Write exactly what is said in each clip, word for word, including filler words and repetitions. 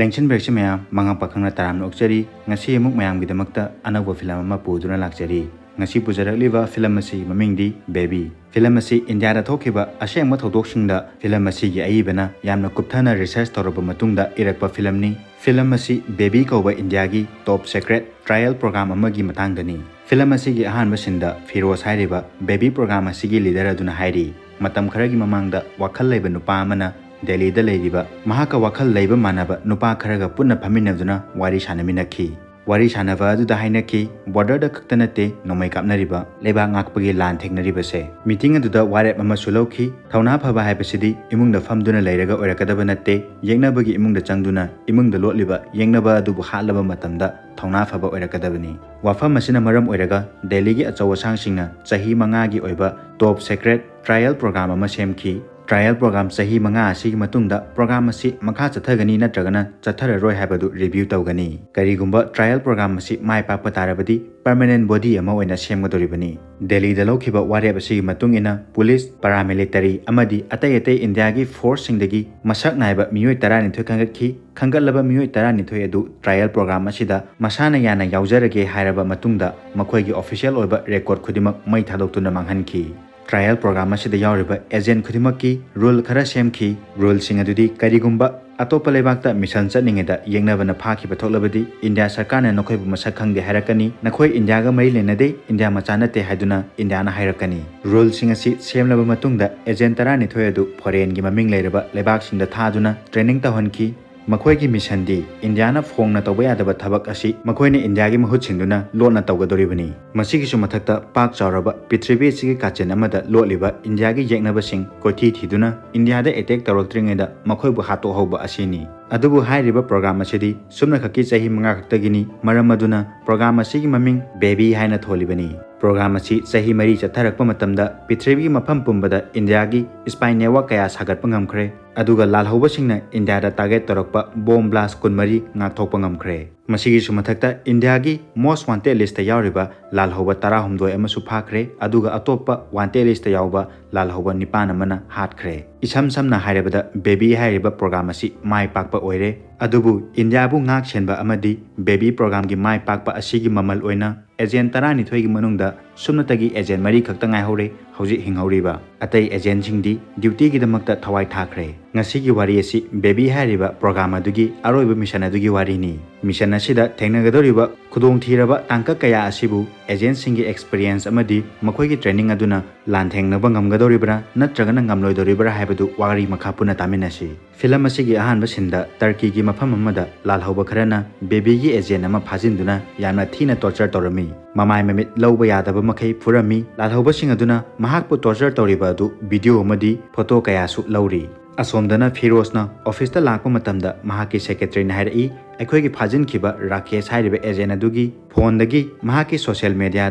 ꯂꯦꯡꯁꯤꯟꯕꯤꯔꯛꯁꯤ ꯃꯌꯥꯝ, ꯃꯉꯥ ꯄꯥꯈꯪꯅ ꯇꯔꯥꯝꯅ ꯑꯣꯛꯆꯔꯤ꯫ ꯉꯁꯤ ꯑꯃꯨꯛ ꯃꯌꯥꯝꯒꯤꯗꯃꯛꯇ ꯑꯅꯧꯕ ꯐꯤꯂꯝ ꯑꯃ ꯄꯨꯗꯨꯅ ꯂꯥꯛꯆꯔꯤ꯫ ꯉꯁꯤ ꯄꯨꯖꯔꯛꯂꯤꯕ ꯐꯤꯂꯝ ꯑꯁꯤꯒꯤ ꯃꯃꯤꯡꯗꯤ ꯕꯦꯕꯤ꯫ ꯐꯤꯂꯝ ꯑꯁꯤ ꯏꯟꯗꯤꯌꯥꯗ ꯊꯣꯛꯈꯤꯕ ꯑꯁꯦꯡꯕ ꯊꯧꯗꯣꯛꯁꯤꯡꯗ ꯐꯤꯂꯝ ꯑꯁꯤꯒꯤ ꯑꯏꯕꯅ ꯌꯥꯝꯅ ꯀꯨꯞꯊꯅ ꯔꯤꯁꯔꯆ ꯇꯧꯔꯕ ꯃꯇꯨꯡꯗ ꯏꯔꯛꯄ ꯐꯤꯂꯝꯅꯤ꯫ ꯐꯤꯂꯝ ꯑꯁꯤ ꯕꯦꯕꯤ ꯀꯧꯕ ꯏꯟꯗꯤꯌꯥꯒꯤ ꯇꯣꯞ ꯁꯦꯀ꯭ꯔꯦꯠ ꯇ꯭ꯔꯥꯏꯌꯦꯜ ꯄ꯭ꯔꯣꯒ꯭ꯔꯥꯝ ꯑꯃꯒꯤ ꯃꯇꯥꯡꯗꯅꯤ꯫ ꯐꯤꯂꯝ ꯑꯁꯤꯒꯤ ꯑꯍꯥꯟꯕ ꯁꯤꯟꯗ ꯐꯤꯔꯣꯖ ꯍꯥꯏꯔꯤꯕ ꯕꯦꯕꯤ ꯄ꯭ꯔꯣꯒ꯭ꯔꯥꯝ ꯑꯁꯤꯒꯤ ꯂꯤꯗꯔ ꯑꯗꯨꯅ ꯍꯥꯏꯔꯤ, ꯃꯇꯝ ꯈꯔꯒꯤ ꯃꯃꯥꯡꯗ ꯋꯥꯈꯜ ꯂꯩꯕ ꯅꯨꯄꯥ ꯑꯃꯅ ꯗꯦꯜꯂꯤꯗ ꯂꯩꯔꯤꯕ ꯃꯍꯥꯛꯀ ꯋꯥꯈꯜ ꯂꯩꯕ ꯃꯥꯟꯅꯕ ꯅꯨꯄꯥ ꯈꯔꯒ ꯄꯨꯟꯅ ꯐꯝꯃꯤꯟꯅꯗꯨꯅ ꯋꯥꯔꯤ ꯁꯥꯟꯅꯃꯤꯟꯅꯈꯤ꯫ ꯋꯥꯔꯤ ꯁꯥꯟꯅꯕ ꯑꯗꯨꯗ ꯍꯥꯏꯅꯈꯤ, ꯕꯣꯔꯗꯔꯗ ꯈꯛꯇ ꯅꯠꯇꯦ ꯅꯣꯡꯃꯩ ꯀꯥꯞꯅꯔꯤꯕ, ꯂꯩꯕꯥꯛ ꯉꯥꯛꯄꯒꯤ ꯂꯥꯟ ꯊꯦꯡꯅꯔꯤꯕꯁꯦ꯫ ꯃꯤꯇꯤꯡ ꯑꯗꯨꯗ ꯋꯥꯔꯦꯞ ꯑꯃꯁꯨ ꯂꯧꯈꯤ꯫ ꯊꯧꯅꯥ ꯐꯕ ꯍꯥꯏꯕꯁꯤꯗꯤ ꯏꯃꯨꯡꯗ ꯐꯝꯗꯨꯅ ꯂꯩꯔꯒ ꯑꯣꯏꯔꯛꯀꯗꯕ ꯅꯠꯇꯦ, ꯌꯦꯛꯅꯕꯒꯤ ꯏꯃꯨꯡꯗ ꯆꯪꯗꯨꯅ ꯏꯃꯨꯡꯗ ꯂꯣꯠꯂꯤꯕ ꯌꯦꯛꯅꯕ ꯑꯗꯨꯕꯨ ꯍꯥꯠꯂꯕ ꯃꯇꯝꯗ ꯊꯧꯅꯥ ꯐꯕ ꯑꯣꯏꯔꯛꯀꯗꯕꯅꯤ꯫ ꯋꯥꯐꯝ ꯑꯁꯤꯅ ꯃꯔꯝ ꯑꯣꯏꯔꯒ ꯗꯦꯜꯂꯤꯒꯤ ꯑꯆꯧ ꯑꯁꯥꯡꯁꯤꯡꯅ ꯆꯍꯤ ꯃꯉꯥꯒꯤ ꯑꯣꯏꯕ ꯇꯣꯞ ꯁꯦꯀ꯭ꯔꯦꯠ ꯇ꯭ꯔꯥꯏꯌꯦꯜ ꯄ꯭ꯔꯣꯒ꯭ꯔꯥꯝ ꯑꯃ ꯁꯦꯝꯈꯤ꯫ ꯇ꯭ꯔꯥꯏꯌꯦꯜ ꯄ꯭ꯔꯣꯒ꯭ꯔꯥꯝ ꯆꯍꯤ ꯃꯉꯥ ꯑꯁꯤꯒꯤ ꯃꯇꯨꯡꯗ ꯄ꯭ꯔꯣꯒ꯭ꯔꯥꯝ ꯑꯁꯤ ꯃꯈꯥ ꯆꯠꯊꯒꯅꯤ ꯅꯠꯇ꯭ꯔꯒꯅ ꯆꯠꯊꯔꯔꯣꯏ ꯍꯥꯏꯕꯗꯨ ꯔꯤꯚꯤꯌꯨ ꯇꯧꯒꯅꯤ꯫ ꯀꯔꯤꯒꯨꯝꯕ ꯇ꯭ꯔꯥꯏꯌꯦꯜ ꯄ꯭ꯔꯣꯒ꯭ꯔꯥꯝ ꯑꯁꯤ ꯃꯥꯏ ꯄꯥꯛꯄ ꯇꯥꯔꯕꯗꯤ ꯄꯔꯃꯅꯦꯟ ꯕꯣꯗꯤ ꯑꯃ ꯑꯣꯏꯅ ꯁꯦꯝꯒꯗꯧꯔꯤꯕꯅꯤ꯫ ꯗꯦꯜꯂꯤꯗ ꯂꯧꯈꯤꯕ ꯋꯥꯔꯦꯞ ꯑꯁꯤꯒꯤ ꯃꯇꯨꯡ ꯏꯟꯅ ꯄꯨꯂꯤꯁ, ꯄꯔꯥꯃꯤꯂꯤꯇꯔꯤ ꯑꯃꯗꯤ ꯑꯇꯩ ꯑꯇꯩ ꯏꯟꯗꯤꯌꯥꯒꯤ ꯐꯣꯔꯁꯁꯤꯡꯗꯒꯤ ꯃꯁꯛ ꯅꯥꯏꯕ ꯃꯤꯑꯣꯏ ꯇꯔꯥꯅꯤꯊꯣꯏ ꯈꯟꯒꯠꯈꯤ꯫ ꯈꯟꯒꯠꯂꯕ ꯃꯤꯑꯣꯏ ꯇꯔꯥꯅꯤꯊꯣꯏ ꯑꯗꯨ ꯇ꯭ꯔꯥꯏꯌꯦꯜ ꯄ꯭ꯔꯣꯒ꯭ꯔꯥꯝ ꯑꯁꯤꯗ ꯃꯁꯥꯅ ꯌꯥꯅ ꯌꯥꯎꯖꯔꯒꯦ ꯍꯥꯏꯔꯕ ꯃꯇꯨꯡꯗ ꯃꯈꯣꯏꯒꯤ ꯑꯣꯐꯤꯁꯤꯌꯦꯜ ꯑꯣꯏꯕ ꯔꯦꯀꯣꯔꯗ ꯈꯨꯗꯤꯡꯃꯛ ꯃꯩ ꯊꯥꯗꯣꯛꯇꯨꯅ ꯃꯥꯡꯍꯟꯈꯤ꯫ ꯇ꯭ꯔꯥꯏꯌꯦꯜ ꯄ꯭ꯔꯣꯒ꯭ꯔꯥꯝ ꯑꯁꯤꯗ ꯌꯥꯎꯔꯤꯕ ꯑꯦꯖꯦꯟꯠ ꯈꯨꯗꯤꯡꯃꯛꯀꯤ ꯔꯨꯜ ꯈꯔ ꯁꯦꯝꯈꯤ꯫ ꯔꯨꯜꯁꯤꯡ ꯑꯗꯨꯗꯤ ꯀꯔꯤꯒꯨꯝꯕ ꯑꯇꯣꯞꯄ ꯂꯩꯕꯥꯛꯇ ꯃꯤꯁꯟ ꯆꯠꯂꯤꯉꯩꯗ ꯌꯦꯛꯅꯕꯅ ꯐꯥꯈꯤꯕ ꯊꯣꯛꯂꯕꯗꯤ ꯏꯟꯗꯤꯌꯥ ꯁꯔꯀꯥꯔꯅ ꯅꯈꯣꯏꯕꯨ ꯃꯁꯛ ꯈꯪꯗꯦ ꯍꯥꯏꯔꯛꯀꯅꯤ, ꯅꯈꯣꯏ ꯏꯟꯗꯤꯌꯥꯒ ꯃꯔꯤ ꯂꯩꯅꯗꯦ, ꯏꯟꯗꯤꯌꯥ ꯃꯆꯥ ꯅꯠꯇꯦ ꯍꯥꯏꯗꯨꯅ ꯏꯟꯗꯤꯌꯥꯅ ꯍꯥꯏꯔꯛꯀꯅꯤ꯫ ꯔꯨꯜꯁꯤꯡ ꯑꯁꯤ ꯁꯦꯝꯂꯕ ꯃꯇꯨꯡꯗ ꯑꯦꯖꯦꯟꯠ ꯇꯔꯥꯅꯤꯊꯣꯏ ꯑꯗꯨ ꯐꯣꯔꯦꯟꯒꯤ ꯃꯃꯤꯡ ꯂꯩꯔꯕ ꯂꯩꯕꯥꯛꯁꯤꯡꯗ ꯊꯥꯗꯨꯅ ꯇ꯭ꯔꯦꯅꯤꯡ ꯇꯧꯍꯟꯈꯤ꯫ ꯃꯈꯣꯏꯒꯤ ꯃꯤꯁꯟꯗꯤ ꯏꯟꯗꯤꯌꯥꯅ ꯐꯣꯡꯅ ꯇꯧꯕ ꯌꯥꯗꯕ ꯊꯕꯛ ꯑꯁꯤ ꯃꯈꯣꯏꯅ ꯏꯟꯗꯤꯌꯥꯒꯤ ꯃꯍꯨꯠ ꯁꯤꯟꯗꯨꯅ ꯂꯣꯠꯅ ꯇꯧꯒꯗꯧꯔꯤꯕꯅꯤ꯫ ꯃꯁꯤꯒꯤꯁꯨ ꯃꯊꯛꯇ ꯄꯥꯛ ꯆꯥꯎꯔꯕ ꯄ꯭ꯔꯤꯊꯤꯕꯤ ꯑꯁꯤꯒꯤ ꯀꯥꯆꯤꯟ ꯑꯃꯗ ꯂꯣꯠꯂꯤꯕ ꯏꯟꯗꯤꯌꯥꯒꯤ ꯌꯦꯛꯅꯕꯁꯤꯡ ꯀꯣꯏꯊꯤ ꯊꯤꯗꯨꯅ ꯏꯟꯗꯤꯌꯥꯗ ꯑꯦꯇꯦꯛ ꯇꯧꯔꯛꯇ꯭ꯔꯤꯉꯩꯗ ꯃꯈꯣꯏꯕꯨ ꯍꯥꯠꯇꯣꯛꯍꯧꯕ ꯑꯁꯤꯅꯤ꯫ ꯑꯗꯨꯕꯨ ꯍꯥꯏꯔꯤꯕ ꯄ꯭ꯔꯣꯒ꯭ꯔꯥꯝ ꯑꯁꯤꯗꯤ ꯁꯨꯞꯅꯈꯛꯀꯤ ꯆꯍꯤ ꯃꯉꯥ ꯈꯛꯇꯒꯤꯅꯤ꯫ ꯃꯔꯝ ꯑꯗꯨꯅ ꯄ꯭ꯔꯣꯒ꯭ꯔꯥꯝ ꯑꯁꯤꯒꯤ ꯃꯃꯤꯡ ꯕꯦꯕꯤ ꯍꯥꯏꯅ ꯊꯣꯜꯂꯤꯕꯅꯤ꯫ ꯄ꯭ꯔꯣꯒ꯭ꯔꯥꯝ ꯑꯁꯤ ꯆꯍꯤ ꯃꯔꯤ ꯆꯠꯊꯔꯛꯄ ꯃꯇꯝꯗ ꯄ꯭ꯔꯤꯊꯤꯕꯤꯒꯤ ꯃꯐꯝ ꯄꯨꯝꯕꯗ ꯏꯟꯗꯤꯌꯥꯒꯤ ꯁ꯭ꯄꯥꯏ ꯅꯦꯠꯋꯥꯔꯛ ꯀꯌꯥ ꯁꯥꯒꯠꯄ ꯉꯝꯈ꯭ꯔꯦ꯫ ꯑꯗꯨꯒ ꯂꯥꯜꯍꯧꯕꯁꯤꯡꯅ ꯏꯟꯗꯤꯌꯥꯗ ꯇꯥꯔꯒꯦꯠ ꯇꯧꯔꯛꯄ ꯕꯣꯝ ꯕ꯭ꯂꯥꯁ ꯀꯨꯟꯃꯔꯤ ꯉꯥꯛꯊꯣꯛꯄ ꯉꯝꯈ꯭ꯔꯦ꯫ ꯃꯁꯤꯒꯤꯁꯨ ꯃꯊꯛꯇ ꯏꯟꯗꯤꯌꯥꯒꯤ most wanted list ꯇ ꯌꯥꯎꯔꯤꯕ ꯂꯥꯜꯍꯧꯕ ꯇꯔꯥꯍꯨꯝꯗꯣꯏ ꯑꯃꯁꯨ ꯐꯥꯈ꯭ꯔꯦ, ꯑꯗꯨꯒ ꯑꯇꯣꯞꯄ wanted list ꯇ ꯌꯥꯎꯕ ꯂꯥꯜꯍꯧꯕ ꯅꯤꯄꯥꯟ ꯑꯃꯅ ꯍꯥꯠꯈ꯭ꯔꯦ꯫ ꯏꯁꯝ ꯁꯝꯅ ꯍꯥꯏꯔꯕꯗ, ꯕꯦꯕꯤ ꯍꯥꯏꯔꯤꯕ program ꯑꯁꯤ ꯃꯥꯏ ꯄꯥꯛꯄ ꯑꯣꯏꯔꯦ꯫ ꯑꯗꯨꯕꯨ ꯏꯟꯗꯤꯌꯥꯕꯨ ꯉꯥꯛ ꯁꯦꯟꯕ ꯑꯃꯗꯤ ꯕꯦꯕꯤ program ꯒꯤ ꯃꯥꯏ ꯄꯥꯛꯄ ꯑꯁꯤꯒꯤ ꯃꯃꯜ ꯑꯣꯏꯅ agent ꯇꯔꯥꯅꯤꯊꯣꯏꯒꯤ ꯃꯅꯨꯡꯗ ꯁꯨꯞꯅꯇꯒꯤ agent ꯃꯔꯤ ꯈꯛꯇ ꯉꯥꯏꯍꯧꯔꯦ ꯍꯧꯖꯤꯛ ꯍꯤꯡꯍꯧꯔꯤꯕ꯫ ꯑꯇꯩ agent ꯁꯤꯡꯗꯤ duty ꯒꯤꯗꯃꯛꯇ ꯊꯋꯥꯏ ꯊꯥꯈ꯭ꯔꯦ꯫ ꯉꯁꯤꯒꯤ ꯋꯥꯔꯤ ꯑꯁꯤ ꯕꯦꯕꯤ ꯍꯥꯏꯔꯤꯕ program ꯑꯗꯨꯒꯤ ꯑꯔꯣꯏꯕ mission ꯑꯗꯨꯒꯤ ꯋꯥꯔꯤꯅꯤ꯫ Mission ꯑꯁꯤꯗ ꯊꯦꯡꯅꯒꯗꯧꯔꯤꯕ ꯈꯨꯗꯣꯡꯊꯤꯔꯕ ꯇꯥꯡꯀꯛ ꯀꯌꯥ ꯑꯁꯤꯕꯨ agent ꯁꯤꯡꯒꯤ experience ꯑꯃꯗꯤ ꯃꯈꯣꯏꯒꯤ training ꯑꯗꯨꯅ ꯂꯥꯟꯊꯦꯡꯅꯕ ꯉꯝꯒꯗꯧꯔꯤꯕ꯭ꯔꯥ ꯅꯠꯇ꯭ꯔꯒꯅ ꯉꯝꯂꯣꯏꯗꯧꯔꯤꯕ꯭ꯔꯥ ꯍꯥꯏꯕꯗꯨ ꯋꯥꯔꯤ ꯃꯈꯥ ꯄꯨꯟꯅ ꯇꯥꯃꯤꯟꯅꯁꯤ꯫ Film ꯑꯁꯤꯒꯤ ꯑꯍꯥꯟꯕ scene ꯗ ꯇꯔꯀꯤꯒꯤ ꯃꯐꯝ ꯑꯃꯗ ꯂꯥꯜꯍꯧꯕ ꯈꯔꯅ ꯕꯦꯕꯤꯒꯤ agent ꯑꯃ ꯐꯥꯖꯤꯟꯗꯨꯅ ꯌꯥꯝꯅ ꯊꯤꯅ torture ꯇꯧꯔꯝꯃꯤ꯫ ꯃꯃꯥꯏ ꯃꯃꯤꯠ ꯂꯧꯕ ꯌꯥꯗꯕ ꯃꯈꯩ ꯐꯨꯔꯝꯃꯤ꯫ ꯂꯥꯜꯍꯧꯕꯁꯤꯡ ꯑꯗꯨꯅ ꯃꯍꯥꯛꯄꯨ torture ꯇꯧꯔꯤꯕ ꯑꯗꯨ video ꯑꯃꯗꯤ photo ꯀꯌꯥꯁꯨ ꯂꯧꯔꯤ꯫ ꯑꯁꯣꯝꯗꯅ ꯐꯤꯔꯣꯖꯅ office ꯇ ꯂꯥꯛꯄ ꯃꯇꯝꯗ ꯃꯍꯥꯛꯀꯤ secretary ꯅ ꯍꯥꯏꯔꯛꯏ, "ꯑꯩꯈꯣꯏꯒꯤ ꯐꯥꯖꯤꯟꯈꯤꯕ ꯔꯥꯀꯦꯁ ꯍꯥꯏꯔꯤꯕ agent ꯑꯗꯨꯒꯤ phone ꯗꯒꯤ ꯃꯍꯥꯛꯀꯤ social media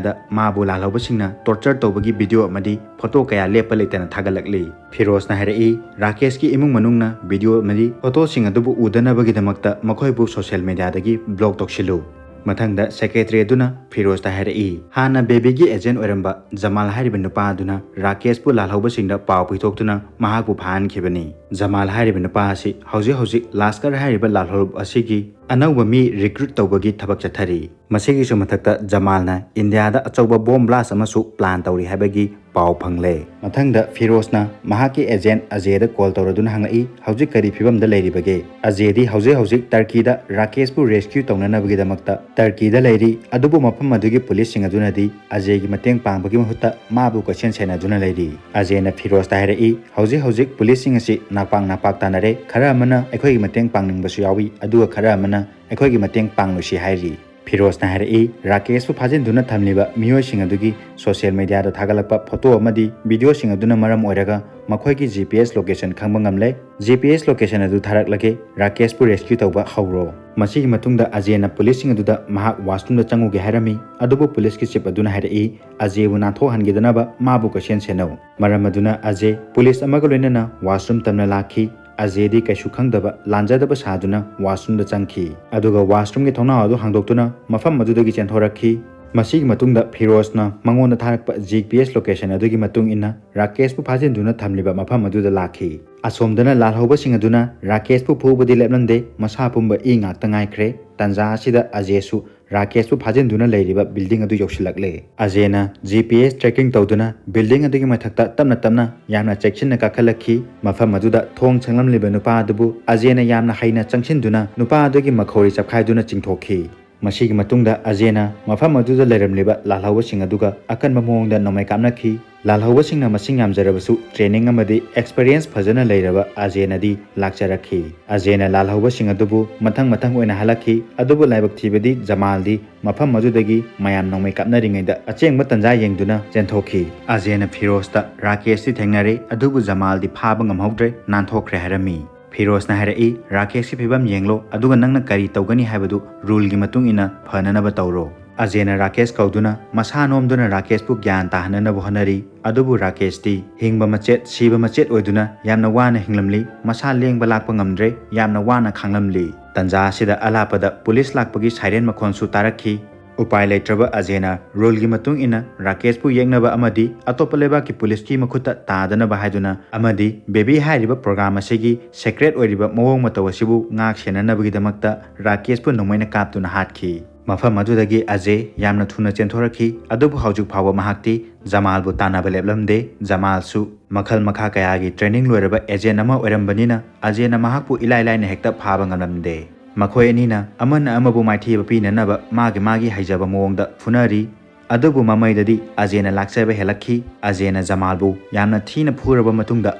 ꯗ ꯃꯥꯕꯨ ꯂꯥꯜꯍꯧꯕꯁꯤꯡꯅ torture ꯇꯧꯕꯒꯤ video ꯑꯃꯗꯤ photo ꯀꯌꯥ ꯂꯦꯞꯄ ꯂꯩꯇꯅ ꯊꯥꯒꯠꯂꯛꯂꯤ꯫" ꯐꯤꯔꯣꯖꯅ ꯍꯥꯏꯔꯛꯏ, "ꯔꯥꯀꯦꯁꯀꯤ ꯏꯃꯨꯡ ꯃꯅꯨꯡꯅ video ꯑꯃꯗꯤ photo ꯁꯤꯡ ꯑꯗꯨꯕꯨ ꯎꯗꯅꯕꯒꯤꯗꯃꯛꯇ ꯃꯈꯣꯏꯕꯨ social media ꯗꯒꯤ block ꯇꯧꯁꯤꯜꯂꯨ꯫" ꯃꯊꯪꯗ secretary ꯑꯗꯨꯅ ꯐꯤꯔꯣꯖꯇ ꯍꯥꯏꯔꯛꯏ, ꯍꯥꯟꯅ ꯕꯦꯕꯤꯒꯤ agent ꯑꯣꯏꯔꯝꯕ ꯖꯃꯥꯜ ꯍꯥꯏꯔꯤꯕ ꯅꯨꯄꯥ ꯑꯗꯨꯅ ꯔꯥꯀꯦꯁꯄꯨ ꯂꯥꯜꯍꯧꯕꯁꯤꯡꯗ ꯄꯥꯎ ꯄꯤꯊꯣꯛꯇꯨꯅ ꯃꯍꯥꯛꯄꯨ ꯐꯥꯍꯟꯈꯤꯕꯅꯤ꯫ ꯖꯃꯥꯜ ꯍꯥꯏꯔꯤꯕ ꯅꯨꯄꯥ ꯑꯁꯤ ꯍꯧꯖꯤꯛ ꯍꯧꯖꯤꯛ ꯂꯥꯁꯀꯔ ꯍꯥꯏꯔꯤꯕ ꯂꯥꯜꯍꯧꯕ ꯑꯁꯤꯒꯤ ꯑꯅꯧꯕ ꯃꯤ recruit ꯇꯧꯕꯒꯤ ꯊꯕꯛ ꯆꯠꯊꯔꯤ꯫ ꯃꯁꯤꯒꯤꯁꯨ ꯃꯊꯛꯇ ꯖꯃꯥꯜꯅ ꯏꯟꯗꯤꯌꯥꯗ ꯑꯆꯧꯕ bomb blast ꯑꯃꯁꯨ plan ꯇꯧꯔꯤ ꯍꯥꯏꯕꯒꯤ ꯄꯥꯎ ꯐꯪꯂꯦ꯫ ꯃꯊꯪꯗ ꯐꯤꯔꯣꯖꯅ ꯃꯍꯥꯛꯀꯤ agent ꯑꯖꯦꯗ call ꯇꯧꯔꯗꯨꯅ ꯍꯪꯂꯛꯏ, "ꯍꯧꯖꯤꯛ ꯀꯔꯤ ꯐꯤꯕꯝꯗ ꯂꯩꯔꯤꯕꯒꯦ?" ꯑꯖꯦꯗꯤ ꯍꯧꯖꯤꯛ ꯍꯧꯖꯤꯛ ꯇꯔꯀꯤꯗ ꯔꯥꯀꯦꯁꯄꯨ rescue ꯇꯧꯅꯅꯕꯒꯤꯗꯃꯛꯇ ꯇꯔꯀꯤꯗ ꯂꯩꯔꯤ, ꯑꯗꯨꯕꯨ ꯃꯐꯝ ꯑꯗꯨꯒꯤ police ꯁꯤꯡ ꯑꯗꯨꯅꯗꯤ ꯑꯖꯦꯒꯤ ꯃꯇꯦꯡ ꯄꯥꯡꯕꯒꯤ ꯃꯍꯨꯠꯇ ꯃꯥꯕꯨ ꯀꯣꯏꯁꯦꯟ ꯁꯦꯟꯅꯗꯨꯅ ꯂꯩꯔꯤ꯫ ꯑꯖꯦꯅ ꯐꯤꯔꯣꯖꯇ ꯍꯥꯏꯔꯛꯏ, "ꯍꯧꯖꯤꯛ ꯍꯧꯖꯤꯛ police ꯁꯤꯡ ꯑꯁꯤ ꯅꯥꯛꯄꯥꯡ ꯅꯥꯄꯥꯛ ꯇꯥꯅꯔꯦ, ꯈꯔ ꯑꯃꯅ ꯑꯩꯈꯣꯏꯒꯤ ꯃꯇꯦꯡ ꯄꯥꯡꯅꯤꯡꯕꯁꯨ ꯌꯥꯎꯏ, ꯑꯗꯨꯒ ꯈꯔ ꯑꯃꯅ ꯑꯩꯈꯣꯏꯒꯤ ꯃꯇꯦꯡ ꯄꯥꯡꯂꯨꯁꯤ ꯍꯥꯏꯔꯤ꯫" ꯐꯤꯔꯣꯖꯅ ꯍꯥꯏꯔꯛꯏ, ꯔꯥꯀꯦꯁꯄꯨ ꯐꯥꯖꯤꯟꯗꯨꯅ ꯊꯝꯂꯤꯕ ꯃꯤꯑꯣꯏꯁꯤꯡ ꯑꯗꯨꯒꯤ social media ꯗ ꯊꯥꯒꯠꯂꯛꯄ photo ꯑꯃꯗꯤ video ꯁꯤꯡ ꯑꯗꯨꯅ ꯃꯔꯝ ꯑꯣꯏꯔꯒ ꯃꯈꯣꯏꯒꯤ G P S location ꯈꯪꯕ ꯉꯝꯂꯦ꯫ "G P S location ꯑꯗꯨ ꯊꯥꯔꯛꯂꯒꯦ, ꯔꯥꯀꯦꯁꯄꯨ rescue ꯇꯧꯕ ꯍꯧꯔꯣ꯫" ꯃꯁꯤꯒꯤ ꯃꯇꯨꯡꯗ ꯑꯖꯦꯅ police ꯁꯤꯡ ꯑꯗꯨꯗ ꯃꯍꯥꯛ washroom ꯗ ꯆꯪꯉꯨꯒꯦ ꯍꯥꯏꯔꯝꯃꯤ, ꯑꯗꯨꯕꯨ police ꯀꯤ chief ꯑꯗꯨꯅ ꯍꯥꯏꯔꯛꯏ, "ꯑꯖꯦꯕꯨ ꯅꯥꯟꯊꯣꯛꯍꯟꯈꯤꯗꯅꯕ ꯃꯥꯕꯨ ꯀꯣꯏꯁꯦꯟ ꯁꯦꯟꯅꯧ꯫" ꯃꯔꯝ ꯑꯗꯨꯅ ꯑꯖꯦ police ꯑꯃꯒ ꯂꯣꯏꯅꯅ washroom ꯇꯝꯅ ꯂꯥꯛꯈꯤ꯫ ꯑꯖꯦꯗꯤ ꯀꯩꯁꯨ ꯈꯪꯗꯕ, ꯂꯥꯟꯖꯗꯕ ꯁꯥꯗꯨꯅ washroomꯗ ꯆꯪꯈꯤ꯫ ꯑꯗꯨꯒ washroomꯒꯤ ꯊꯣꯡꯅꯥꯎ ꯑꯗꯨ ꯍꯥꯡꯗꯣꯛꯇꯨꯅ ꯃꯐꯝ ꯑꯗꯨꯗꯒꯤ ꯆꯦꯟꯊꯣꯔꯛꯈꯤ꯫ ꯃꯁꯤꯒꯤ ꯃꯇꯨꯡꯗ ꯐꯤꯔꯣꯖꯅ ꯃꯉꯣꯟꯗ ꯊꯥꯔꯛꯄ G P S location ꯑꯗꯨꯒꯤ ꯃꯇꯨꯡ ꯏꯟꯅ ꯔꯥꯀꯦꯁꯄꯨ ꯐꯥꯖꯤꯟꯗꯨꯅ ꯊꯝꯂꯤꯕ ꯃꯐꯝ ꯑꯗꯨꯗ ꯂꯥꯛꯈꯤ꯫ ꯑꯁꯣꯝꯗꯅ ꯂꯥꯜꯍꯧꯕꯁꯤꯡ ꯑꯗꯨꯅ ꯔꯥꯀꯦꯁꯄꯨ ꯐꯨꯕꯗꯤ ꯂꯦꯞꯂꯝꯗꯦ, ꯃꯁꯥ ꯄꯨꯝꯕ ꯏ ꯉꯥꯛꯇ ꯉꯥꯏꯈ꯭ꯔꯦ꯫ ꯇꯟꯖꯥ ꯑꯁꯤꯗ ꯑꯖꯦꯁꯨ ꯔꯥꯀꯦꯁꯄꯨ ꯐꯥꯖꯤꯟꯗꯨꯅ ꯂꯩꯔꯤꯕ building ꯑꯗꯨ ꯌꯧꯁꯤꯜꯂꯛꯂꯦ꯫ ꯑꯖꯦꯅ G P S tracking ꯇꯧꯗꯨꯅ building ꯑꯗꯨꯒꯤ ꯃꯊꯛꯇ ꯇꯞꯅ ꯇꯞꯅ ꯌꯥꯝꯅ ꯆꯦꯛꯁꯤꯟꯅ ꯀꯥꯈꯠꯂꯛꯈꯤ꯫ ꯃꯐꯝ ꯑꯗꯨꯗ ꯊꯣꯡ ꯁꯪꯂꯝꯂꯤꯕ ꯅꯨꯄꯥ ꯑꯗꯨꯕꯨ ꯑꯖꯦꯅ ꯌꯥꯝꯅ ꯍꯩꯅ ꯆꯪꯁꯤꯟꯗꯨꯅ ꯅꯨꯄꯥ ꯑꯗꯨꯒꯤ ꯃꯈꯧꯔꯤ ꯆꯞꯈꯥꯏꯗꯨꯅ ꯆꯤꯡꯊꯣꯛꯈꯤ꯫ ꯃꯁꯤꯒꯤ ꯃꯇꯨꯡꯗ ꯑꯖꯦꯅ ꯃꯐꯝ ꯑꯗꯨꯗ ꯂꯩꯔꯝꯂꯤꯕ ꯂꯥꯜꯍꯧꯕꯁꯤꯡ ꯑꯗꯨꯒ ꯑꯀꯟꯕ ꯃꯑꯣꯡꯗ ꯅꯣꯡꯃꯩ ꯀꯥꯞꯅꯈꯤ꯫ ꯂꯥꯜꯍꯧꯕꯁꯤꯡꯅ ꯃꯁꯤꯡ ꯌꯥꯝꯖꯔꯕꯁꯨ training ꯑꯃꯗꯤ experience ꯐꯖꯅ ꯂꯩꯔꯕ ꯑꯖꯦꯅꯗꯤ ꯂꯥꯛꯆꯔꯛꯈꯤ꯫ ꯑꯖꯦꯅ ꯂꯥꯜꯍꯧꯕꯁꯤꯡ ꯑꯗꯨꯕꯨ ꯃꯊꯪ ꯃꯊꯪ ꯑꯣꯏꯅ ꯍꯜꯂꯛꯈꯤ, ꯑꯗꯨꯕꯨ ꯂꯥꯏꯕꯛ ꯊꯤꯕꯗꯤ ꯖꯃꯥꯜꯗꯤ ꯃꯐꯝ ꯑꯗꯨꯗꯒꯤ ꯃꯌꯥꯝ ꯅꯣꯡꯃꯩ ꯀꯥꯞꯅꯔꯤꯉꯩꯗ ꯑꯆꯦꯡꯕ ꯇꯟꯖꯥ ꯌꯦꯡꯗꯨꯅ ꯆꯦꯟꯊꯣꯛꯈꯤ꯫ ꯑꯖꯦꯅ ꯐꯤꯔꯣꯖꯇ ꯔꯥꯀꯦꯁꯇꯤ ꯊꯦꯡꯅꯔꯦ, ꯑꯗꯨꯕꯨ ꯖꯃꯥꯜꯗꯤ ꯐꯥꯕ ꯉꯝꯍꯧꯗ꯭ꯔꯦ, ꯅꯥꯟꯊꯣꯛꯈ꯭ꯔꯦ ꯍꯥꯏꯔꯝꯃꯤ꯫ ꯐꯤꯔꯣꯖꯅ ꯍꯥꯏꯔꯛꯏ, "ꯔꯥꯀꯦꯁꯀꯤ ꯐꯤꯕꯝ ꯌꯦꯡꯂꯣ, ꯑꯗꯨꯒ ꯅꯪꯅ ꯀꯔꯤ ꯇꯧꯒꯅꯤ ꯍꯥꯏꯕꯗꯨ ruleꯒꯤ ꯃꯇꯨꯡ ꯏꯟꯅ ꯐꯅꯅꯕ ꯇꯧꯔꯣ"꯫ ꯑꯖꯦꯅ ꯔꯥꯀꯦꯁ ꯀꯧꯗꯨꯅ ꯃꯁꯥ ꯅꯣꯝꯗꯨꯅ ꯔꯥꯀꯦꯁꯄꯨ ꯒ꯭ꯌꯥꯟ ꯇꯥꯍꯟꯅꯅꯕ ꯍꯣꯠꯅꯔꯤ꯫ ꯑꯗꯨꯕꯨ ꯔꯥꯀꯦꯁꯇꯤ ꯍꯤꯡꯕ ꯃꯆꯦꯠ, ꯁꯤꯕ ꯃꯆꯦꯠ ꯑꯣꯏꯗꯨꯅ ꯌꯥꯝꯅ ꯋꯥꯅ ꯍꯤꯡꯂꯝꯂꯤ, ꯃꯁꯥ ꯂꯦꯡꯕ ꯂꯥꯛꯄ ꯉꯝꯗ꯭ꯔꯦ, ꯌꯥꯝꯅ ꯋꯥꯅ ꯈꯥꯡꯂꯝꯂꯤ꯫ ꯇꯟꯖꯥ ꯑꯁꯤꯗ ꯑꯂꯥꯞꯄꯗ ꯄꯨꯂꯤꯁ ꯂꯥꯛꯄꯒꯤ siren ꯃꯈꯣꯟꯁꯨ ꯇꯥꯔꯛꯈꯤ꯫ ꯎꯄꯥꯏ ꯂꯩꯇ꯭ꯔꯕ ꯑꯖꯦꯅ ruleꯒꯤ ꯃꯇꯨꯡ ꯏꯟꯅ ꯔꯥꯀꯦꯁꯄꯨ ꯌꯦꯛꯅꯕ ꯑꯃꯗꯤ ꯑꯇꯣꯞꯄ ꯂꯩꯕꯥꯛꯀꯤ ꯄꯨꯂꯤꯁꯀꯤ ꯃꯈꯨꯠꯇ ꯇꯥꯗꯅꯕ ꯍꯥꯏꯗꯨꯅ ꯑꯃꯗꯤ ꯕꯦꯕꯤ ꯍꯥꯏꯔꯤꯕ program ꯑꯁꯤꯒꯤ secret ꯑꯣꯏꯔꯤꯕ ꯃꯑꯣꯡ ꯃꯇꯧ ꯑꯁꯤꯕꯨ ꯉꯥꯛ ꯁꯦꯟꯅꯅꯕꯒꯤꯗꯃꯛꯇ ꯔꯥꯀꯦꯁꯄꯨ ꯅꯣꯡꯃꯩꯅ ꯀꯥꯞꯇꯨꯅ ꯍꯥꯠꯈꯤ꯫ ꯃꯐꯝ ꯑꯗꯨꯗꯒꯤ ꯑꯖꯦ ꯌꯥꯝꯅ ꯊꯨꯅ ꯆꯦꯟꯊꯣꯔꯛꯈꯤ, ꯑꯗꯨꯕꯨ ꯍꯧꯖꯤꯛ ꯐꯥꯎꯕ ꯃꯍꯥꯛꯇꯤ ꯖꯃꯥꯜꯕꯨ ꯇꯥꯟꯅꯕ ꯂꯦꯞꯂꯝꯗꯦ꯫ ꯖꯃꯥꯜꯁꯨ ꯃꯈꯜ ꯃꯈꯥ ꯀꯌꯥꯒꯤ training ꯂꯣꯏꯔꯕ agent ꯑꯃ ꯑꯣꯏꯔꯝꯕꯅꯤꯅ ꯑꯖꯦꯅ ꯃꯍꯥꯛꯄꯨ ꯏꯂꯥꯏ ꯂꯥꯏꯅ ꯍꯦꯛꯇ ꯐꯥꯕ ꯉꯝꯂꯝꯗꯦ꯫ ꯃꯈꯣꯏ ꯑꯅꯤꯅ ꯑꯃꯅ ꯑꯃꯕꯨ ꯃꯥꯏꯊꯤꯕ ꯄꯤꯅꯅꯕ ꯃꯥꯒꯤ ꯃꯥꯒꯤ ꯍꯩꯖꯕ ꯃꯑꯣꯡꯗ ꯐꯨꯅꯔꯤ꯫ ꯑꯗꯨꯕꯨ ꯃꯃꯩꯗꯗꯤ ꯑꯖꯦꯅ ꯂꯥꯛꯆꯕ ꯍꯦꯜꯂꯛꯈꯤ꯫ ꯑꯖꯦꯅ ꯖꯃꯥꯜꯕꯨ ꯌꯥꯝꯅ ꯊꯤꯅ ꯐꯨꯔꯕ ꯃꯇꯨꯡꯗ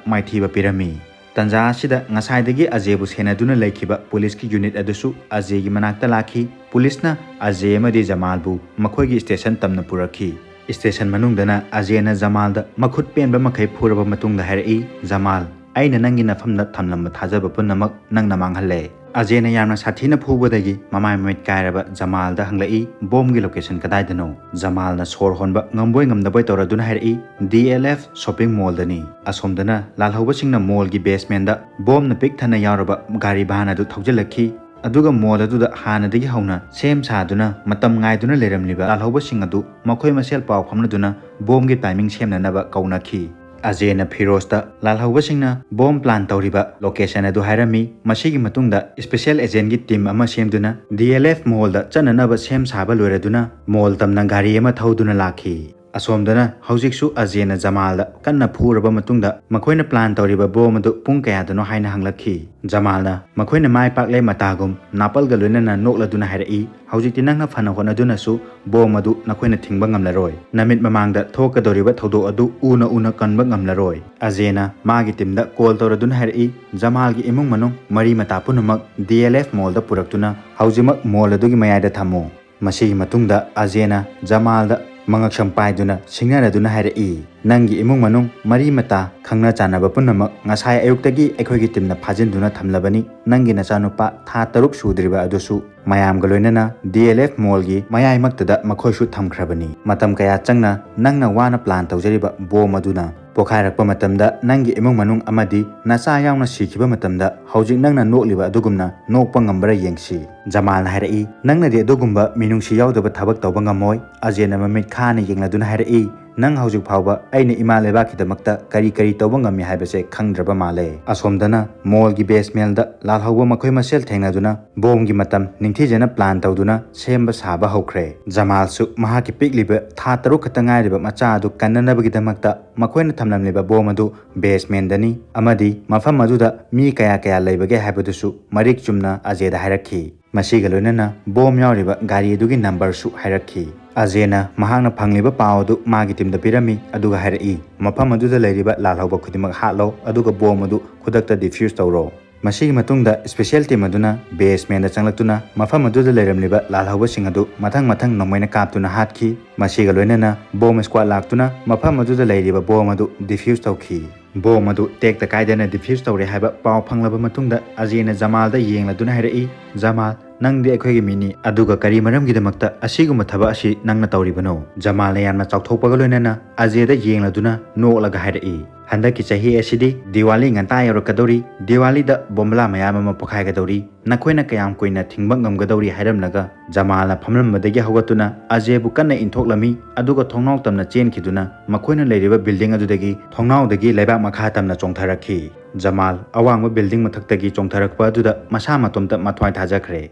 ꯃꯥꯏꯊꯤꯕ ꯄꯤꯔꯝꯃꯤ꯫ ꯇꯟꯖꯥ ꯑꯁꯤꯗ ꯉꯁꯥꯏꯗꯒꯤ ꯑꯖꯦꯕꯨ ꯁꯦꯟꯅꯗꯨꯅ ꯂꯩꯈꯤꯕ ꯄꯨꯂꯤꯁꯀꯤ unit ꯑꯗꯨꯁꯨ ꯑꯖꯦꯒꯤ ꯃꯅꯥꯛꯇ ꯂꯥꯛꯈꯤ꯫ ꯄꯨꯂꯤꯁꯅ ꯑꯖꯦ ꯑꯃꯗꯤ ꯖꯃꯥꯜꯕꯨ ꯃꯈꯣꯏꯒꯤ station ꯇꯝꯅ ꯄꯨꯔꯛꯈꯤ꯫ Station ꯃꯅꯨꯡꯗꯅ ꯑꯖꯦꯅ ꯖꯃꯥꯜꯗ ꯃꯈꯨꯠ ꯄꯦꯟꯕ ꯃꯈꯩ ꯐꯨꯔꯕ ꯃꯇꯨꯡꯗ ꯍꯥꯏꯔꯛꯏ, "ꯖꯃꯥꯜ, ꯑꯩꯅ ꯅꯪꯒꯤ ꯅꯐꯝꯗ ꯊꯝꯂꯝꯕ ꯊꯥꯖꯕ ꯄꯨꯝꯅꯃꯛ ꯅꯪꯅ ꯃꯥꯡꯍꯜꯂꯦ꯫ ꯑꯖꯦꯅ ꯌꯥꯝꯅ ꯁꯥꯊꯤꯅ ꯐꯨꯕꯗꯒꯤ ꯃꯃꯥꯏ ꯃꯃꯤꯠ ꯀꯥꯏꯔꯕ ꯖꯃꯥꯜꯗ ꯍꯪꯂꯛꯏ, "ꯕꯣꯝꯒꯤ location ꯀꯗꯥꯏꯗꯅꯣ?" ꯖꯃꯥꯜꯅ ꯁꯣꯔ ꯍꯣꯟꯕ ꯉꯝꯕꯣꯏ ꯉꯝꯗꯕꯣꯏ ꯇꯧꯔꯗꯨꯅ ꯍꯥꯏꯔꯛꯏ, "D L F shopping mallꯗꯅꯤ꯫" ꯑꯁꯣꯝꯗꯅ ꯂꯥꯜꯍꯧꯕꯁꯤꯡꯅ mallꯒꯤ basementꯗ ꯕꯣꯝꯅ ꯄꯤꯛ ꯊꯟꯅ ꯌꯥꯎꯔꯕ ꯒꯥꯔꯤ van ꯑꯗꯨ ꯊꯧꯖꯤꯜꯂꯛꯈꯤ꯫ ꯑꯗꯨꯒ mall ꯑꯗꯨꯗ ꯍꯥꯟꯅꯗꯒꯤ ꯍꯧꯅ ꯁꯦꯝ ꯁꯥꯗꯨꯅ ꯃꯇꯝ ꯉꯥꯏꯗꯨꯅ ꯂꯩꯔꯝꯂꯤꯕ ꯂꯥꯜꯍꯧꯕꯁꯤꯡ ꯑꯗꯨ ꯃꯈꯣꯏ ꯃꯁꯦꯜ ꯄꯥꯎ ꯐꯥꯎꯅꯗꯨꯅ ꯕꯣꯝꯒꯤ timing ꯁꯦꯝꯅꯅꯕ ꯀꯧꯅꯈꯤ꯫ ꯑꯖꯦꯅ ꯐꯤꯔꯣꯖꯇ ꯂꯥꯜꯍꯧꯕꯁꯤꯡꯅ ꯕꯣꯝ plan ꯇꯧꯔꯤꯕ location ꯑꯗꯨ ꯍꯥꯏꯔꯝꯃꯤ꯫ ꯃꯁꯤꯒꯤ ꯃꯇꯨꯡꯗ special agentꯀꯤ team ꯑꯃ ꯁꯦꯝꯗꯨꯅ D L F mallꯗ ꯆꯠꯅꯅꯕ ꯁꯦꯝ ꯁꯥꯕ ꯂꯣꯏꯔꯗꯨꯅ mall ꯇꯝꯅ ꯒꯥꯔꯤ ꯑꯃ ꯊꯧꯗꯨꯅ ꯂꯥꯛꯈꯤ꯫ ꯑꯁꯣꯝꯗꯅ ꯍꯧꯖꯤꯛꯁꯨ ꯑꯖꯦꯅ ꯖꯃꯥꯜꯗ ꯀꯟꯅ ꯐꯨꯔꯕ ꯃꯇꯨꯡꯗ ꯃꯈꯣꯏꯅ plan ꯇꯧꯔꯤꯕ ꯕꯣꯝ ꯑꯗꯨ ꯄꯨꯡ ꯀꯌꯥꯗꯅꯣ ꯍꯥꯏꯅ ꯍꯪꯂꯛꯈꯤ꯫ ꯖꯃꯥꯜꯅ ꯃꯈꯣꯏꯅ ꯃꯥꯏ ꯄꯥꯛꯂꯦ ꯃꯇꯥꯒꯨꯝ ꯅꯥꯄꯜꯒ ꯂꯣꯏꯅꯅ ꯅꯣꯛꯂꯗꯨꯅ ꯍꯥꯏꯔꯛꯏ, "ꯍꯧꯖꯤꯛꯇꯤ ꯅꯪꯅ ꯐꯅ ꯍꯣꯠꯅꯗꯨꯅꯁꯨ ꯕꯣꯝ ꯑꯗꯨ ꯅꯈꯣꯏꯅ ꯊꯤꯡꯕ ꯉꯝꯂꯔꯣꯏ꯫ ꯅꯃꯤꯠ ꯃꯃꯥꯡꯗ ꯊꯣꯛꯀꯗꯧꯔꯤꯕ ꯊꯧꯗꯣꯛ ꯑꯗꯨ ꯎꯅ ꯎꯅ ꯀꯟꯕ ꯉꯝꯂꯔꯣꯏ꯫" ꯑꯖꯦꯅ ꯃꯥꯒꯤ teamꯗ call ꯇꯧꯔꯗꯨꯅ ꯍꯥꯏꯔꯛꯏ, "ꯖꯃꯥꯜꯒꯤ ꯏꯃꯨꯡ ꯃꯅꯨꯡ ꯃꯔꯤ ꯃꯇꯥ ꯄꯨꯝꯅꯃꯛ D L F mallꯗ ꯄꯨꯔꯛꯇꯨꯅ ꯍꯧꯖꯤꯛꯃꯛ mall ꯑꯗꯨꯒꯤ ꯃꯌꯥꯏꯗ ꯊꯝꯃꯨ꯫" ꯃꯁꯤꯒꯤ ꯃꯇꯨꯡꯗ ꯑꯖꯦꯅ ꯖꯃꯥꯜꯗ ꯃꯉꯛꯁꯝ ꯄꯥꯏꯗꯨꯅ ꯁꯤꯡꯅꯔꯗꯨꯅ ꯍꯥꯏꯔꯛꯏ, "ꯅꯪꯒꯤ ꯏꯃꯨꯡ ꯃꯅꯨꯡ ꯃꯔꯤ ꯃꯇꯥ ꯈꯪꯅ ꯆꯥꯟꯅꯕ ꯄꯨꯝꯅꯃꯛ ꯉꯁꯥꯏ ꯑꯌꯨꯛꯇꯒꯤ ꯑꯩꯈꯣꯏꯒꯤ teamꯅ ꯐꯥꯖꯤꯟꯗꯨꯅ ꯊꯝꯂꯕꯅꯤ꯫ ꯅꯪꯒꯤ ꯅꯆꯥꯅꯨꯄꯥ ꯊꯥ ꯇꯔꯨꯛ ꯁꯨꯗ꯭ꯔꯤꯕ ꯑꯗꯨꯁꯨ ꯃꯌꯥꯝꯒ ꯂꯣꯏꯅꯅ D L F mallꯒꯤ ꯃꯌꯥꯏꯃꯛꯇꯗ ꯃꯈꯣꯏꯁꯨ ꯊꯝꯈ꯭ꯔꯕꯅꯤ꯫ ꯃꯇꯝ ꯀꯌꯥ ꯆꯪꯅ ꯅꯪꯅ ꯋꯥꯅ plan ꯇꯧꯖꯔꯤꯕ ꯕꯣꯝ ꯑꯗꯨꯅ ꯄꯣꯈꯥꯏꯔꯛꯄ ꯃꯇꯝꯗ ꯅꯪꯒꯤ ꯏꯃꯨꯡ ꯃꯅꯨꯡ ꯑꯃꯗꯤ ꯅꯆꯥ ꯌꯥꯎꯅ ꯁꯤꯈꯤꯕ ꯃꯇꯝꯗ ꯍꯧꯖꯤꯛ ꯅꯪꯅ ꯅꯣꯛꯂꯤꯕ ꯑꯗꯨꯒꯨꯝꯅ ꯅꯣꯛꯄ ꯉꯝꯕ꯭ꯔꯥ ꯌꯦꯡꯁꯤ꯫" ꯖꯃꯥꯜꯅ ꯍꯥꯏꯔꯛꯏ, "ꯅꯪꯅꯗꯤ ꯑꯗꯨꯒꯨꯝꯕ ꯃꯤꯅꯨꯡꯁꯤ ꯌꯥꯎꯗꯕ ꯊꯕꯛ ꯇꯧꯕ ꯉꯝꯃꯣꯏ꯫" ꯑꯖꯦꯅ ꯃꯃꯤꯠ ꯈꯥꯅ ꯌꯦꯡꯂꯗꯨꯅ ꯍꯥꯏꯔꯛꯏ, "ꯅꯪ ꯍꯧꯖꯤꯛ ꯐꯥꯎꯕ ꯑꯩꯅ ꯏꯃꯥ ꯂꯩꯕꯥꯛꯀꯤꯗꯃꯛꯇ ꯀꯔꯤ ꯀꯔꯤ ꯇꯧꯕ ꯉꯝꯃꯤ ꯍꯥꯏꯕꯁꯦ ꯈꯪꯗ꯭ꯔꯕ ꯃꯥꯜꯂꯦ꯫" ꯑꯁꯣꯝꯗꯅ mallꯒꯤ basementꯗ ꯂꯥꯜꯍꯧꯕ ꯃꯈꯣꯏ ꯃꯁꯦꯜ ꯊꯦꯡꯅꯗꯨꯅ ꯕꯣꯝꯒꯤ ꯃꯇꯝ ꯅꯤꯡꯊꯤꯖꯅ plan ꯇꯧꯗꯨꯅ ꯁꯦꯝꯕ ꯁꯥꯕ ꯍꯧꯈ꯭ꯔꯦ꯫ ꯖꯃꯥꯜꯁꯨ ꯃꯍꯥꯛꯀꯤ ꯄꯤꯛꯂꯤꯕ ꯊꯥ ꯇꯔꯨꯛ ꯈꯛꯇ ꯉꯥꯏꯔꯤꯕ ꯃꯆꯥ ꯑꯗꯨ ꯀꯟꯅꯅꯕꯒꯤꯗꯃꯛꯇ ꯃꯈꯣꯏꯅ ꯊꯝꯂꯝꯂꯤꯕ ꯕꯣꯝ ꯑꯗꯨ basementꯗꯅꯤ ꯑꯃꯗꯤ ꯃꯐꯝ ꯑꯗꯨꯗ ꯃꯤ ꯀꯌꯥ ꯀꯌꯥ ꯂꯩꯕꯒꯦ ꯍꯥꯏꯕꯗꯨꯁꯨ ꯃꯔꯤꯛ ꯆꯨꯝꯅ ꯑꯖꯦꯗ ꯍꯥꯏꯔꯛꯈꯤ꯫ ꯃꯁꯤꯒ ꯂꯣꯏꯅꯅ ꯕꯣꯝ ꯌꯥꯎꯔꯤꯕ ꯒꯥꯔꯤ ꯑꯗꯨꯒꯤ numberꯁꯨ ꯍꯥꯏꯔꯛꯈꯤ꯫ ꯑꯖꯦꯅ ꯃꯍꯥꯛꯅ ꯐꯪꯂꯤꯕ ꯄꯥꯎ ꯑꯗꯨ ꯃꯥꯒꯤ teamꯗ ꯄꯤꯔꯝꯃꯤ, ꯑꯗꯨꯒ ꯍꯥꯏꯔꯛꯏ, "ꯃꯐꯝ ꯑꯗꯨꯗ ꯂꯩꯔꯤꯕ ꯂꯥꯜꯍꯧꯕ ꯈꯨꯗꯤꯡꯃꯛ ꯍꯥꯠꯂꯣ, ꯑꯗꯨꯒ ꯕꯣꯝ ꯑꯗꯨ ꯈꯨꯗꯛꯇ defuse ꯇꯧꯔꯣ꯫" ꯃꯁꯤꯒꯤ ꯃꯇꯨꯡꯗ special team ꯑꯗꯨꯅ basementꯗ ꯆꯪꯂꯛꯇꯨꯅ ꯃꯐꯝ ꯑꯗꯨꯗ ꯂꯩꯔꯝꯂꯤꯕ ꯂꯥꯜꯍꯧꯕꯁꯤꯡ ꯑꯗꯨ ꯃꯊꯪ ꯃꯊꯪ ꯅꯣꯡꯃꯩꯅ ꯀꯥꯞꯇꯨꯅ ꯍꯥꯠꯈꯤ꯫ ꯃꯁꯤꯒ ꯂꯣꯏꯅꯅ bomb squad ꯂꯥꯛꯇꯨꯅ ꯃꯐꯝ ꯑꯗꯨꯗ ꯂꯩꯔꯤꯕ ꯕꯣꯝ ꯑꯗꯨ defuse ꯇꯧꯈꯤ꯫ ꯕꯣꯝ ꯑꯗꯨ ꯇꯦꯛꯇ ꯀꯥꯏꯗꯅ ꯗꯤꯐ꯭ꯌꯨꯁ ꯇꯧꯔꯦ ꯍꯥꯏꯕ ꯄꯥꯎ ꯐꯪꯂꯕ ꯃꯇꯨꯡꯗ ꯑꯖꯦꯅ ꯖꯃꯥꯜꯗ ꯌꯦꯡꯂꯗꯨꯅ ꯍꯥꯏꯔꯛꯏ, "ꯖꯃꯥꯜ, ꯅꯪꯗꯤ ꯑꯩꯈꯣꯏꯒꯤ ꯃꯤꯅꯤ, ꯑꯗꯨꯒ ꯀꯔꯤ ꯃꯔꯝꯒꯤꯗꯃꯛꯇ ꯑꯁꯤꯒꯨꯝꯕ ꯊꯕꯛ ꯑꯁꯤ ꯅꯪꯅ ꯇꯧꯔꯤꯕꯅꯣ?" ꯖꯃꯥꯜꯅ ꯌꯥꯝꯅ ꯆꯥꯎꯊꯣꯛꯄꯒ ꯂꯣꯏꯅꯅ ꯑꯖꯦꯗ ꯌꯦꯡꯂꯗꯨꯅ ꯅꯣꯛꯂꯒ ꯍꯥꯏꯔꯛꯏ, "ꯍꯟꯗꯛꯀꯤ ꯆꯍꯤ ꯑꯁꯤꯗꯤ ꯗꯤꯋꯥꯂꯤ ꯉꯟꯇꯥ ꯌꯧꯔꯛꯀꯗꯧꯔꯤ, ꯗꯤꯋꯥꯂꯤꯗ ꯕꯣꯝꯕꯂꯥ ꯃꯌꯥꯝ ꯑꯃ ꯄꯣꯈꯥꯏꯒꯗꯧꯔꯤ, ꯅꯈꯣꯏꯅ ꯀꯌꯥꯝ ꯀꯨꯏꯅ ꯊꯤꯡꯕ ꯉꯝꯒꯗꯧꯔꯤ?" ꯍꯥꯏꯔꯝꯂꯒ ꯖꯃꯥꯜꯅ ꯐꯝꯂꯝꯕꯗꯒꯤ ꯍꯧꯒꯠꯇꯨꯅ ꯑꯖꯦꯕꯨ ꯀꯟꯅ ꯏꯟꯊꯣꯛꯂꯝꯃꯤ, ꯑꯗꯨꯒ ꯊꯣꯡꯅꯥꯎ ꯇꯝꯅ ꯆꯦꯟꯈꯤꯗꯨꯅ ꯃꯈꯣꯏꯅ ꯂꯩꯔꯤꯕ ꯕꯤꯜꯗꯤꯡ ꯑꯗꯨꯗꯒꯤ ꯊꯣꯡꯅꯥꯎꯗꯒꯤ ꯂꯩꯕꯥꯛ ꯃꯈꯥ ꯇꯝꯅ ꯆꯣꯡꯊꯔꯛꯈꯤ꯫ ꯖꯃꯥꯜ ꯑꯋꯥꯡꯕ ꯕꯤꯜꯗꯤꯡ ꯃꯊꯛꯇꯒꯤ ꯆꯣꯡꯊꯔꯛꯄ ꯑꯗꯨꯗ ꯃꯁꯥ ꯃꯇꯣꯝꯇ ꯃꯊ꯭ꯋꯥꯏ ꯊꯥꯖꯈ꯭ꯔꯦ꯫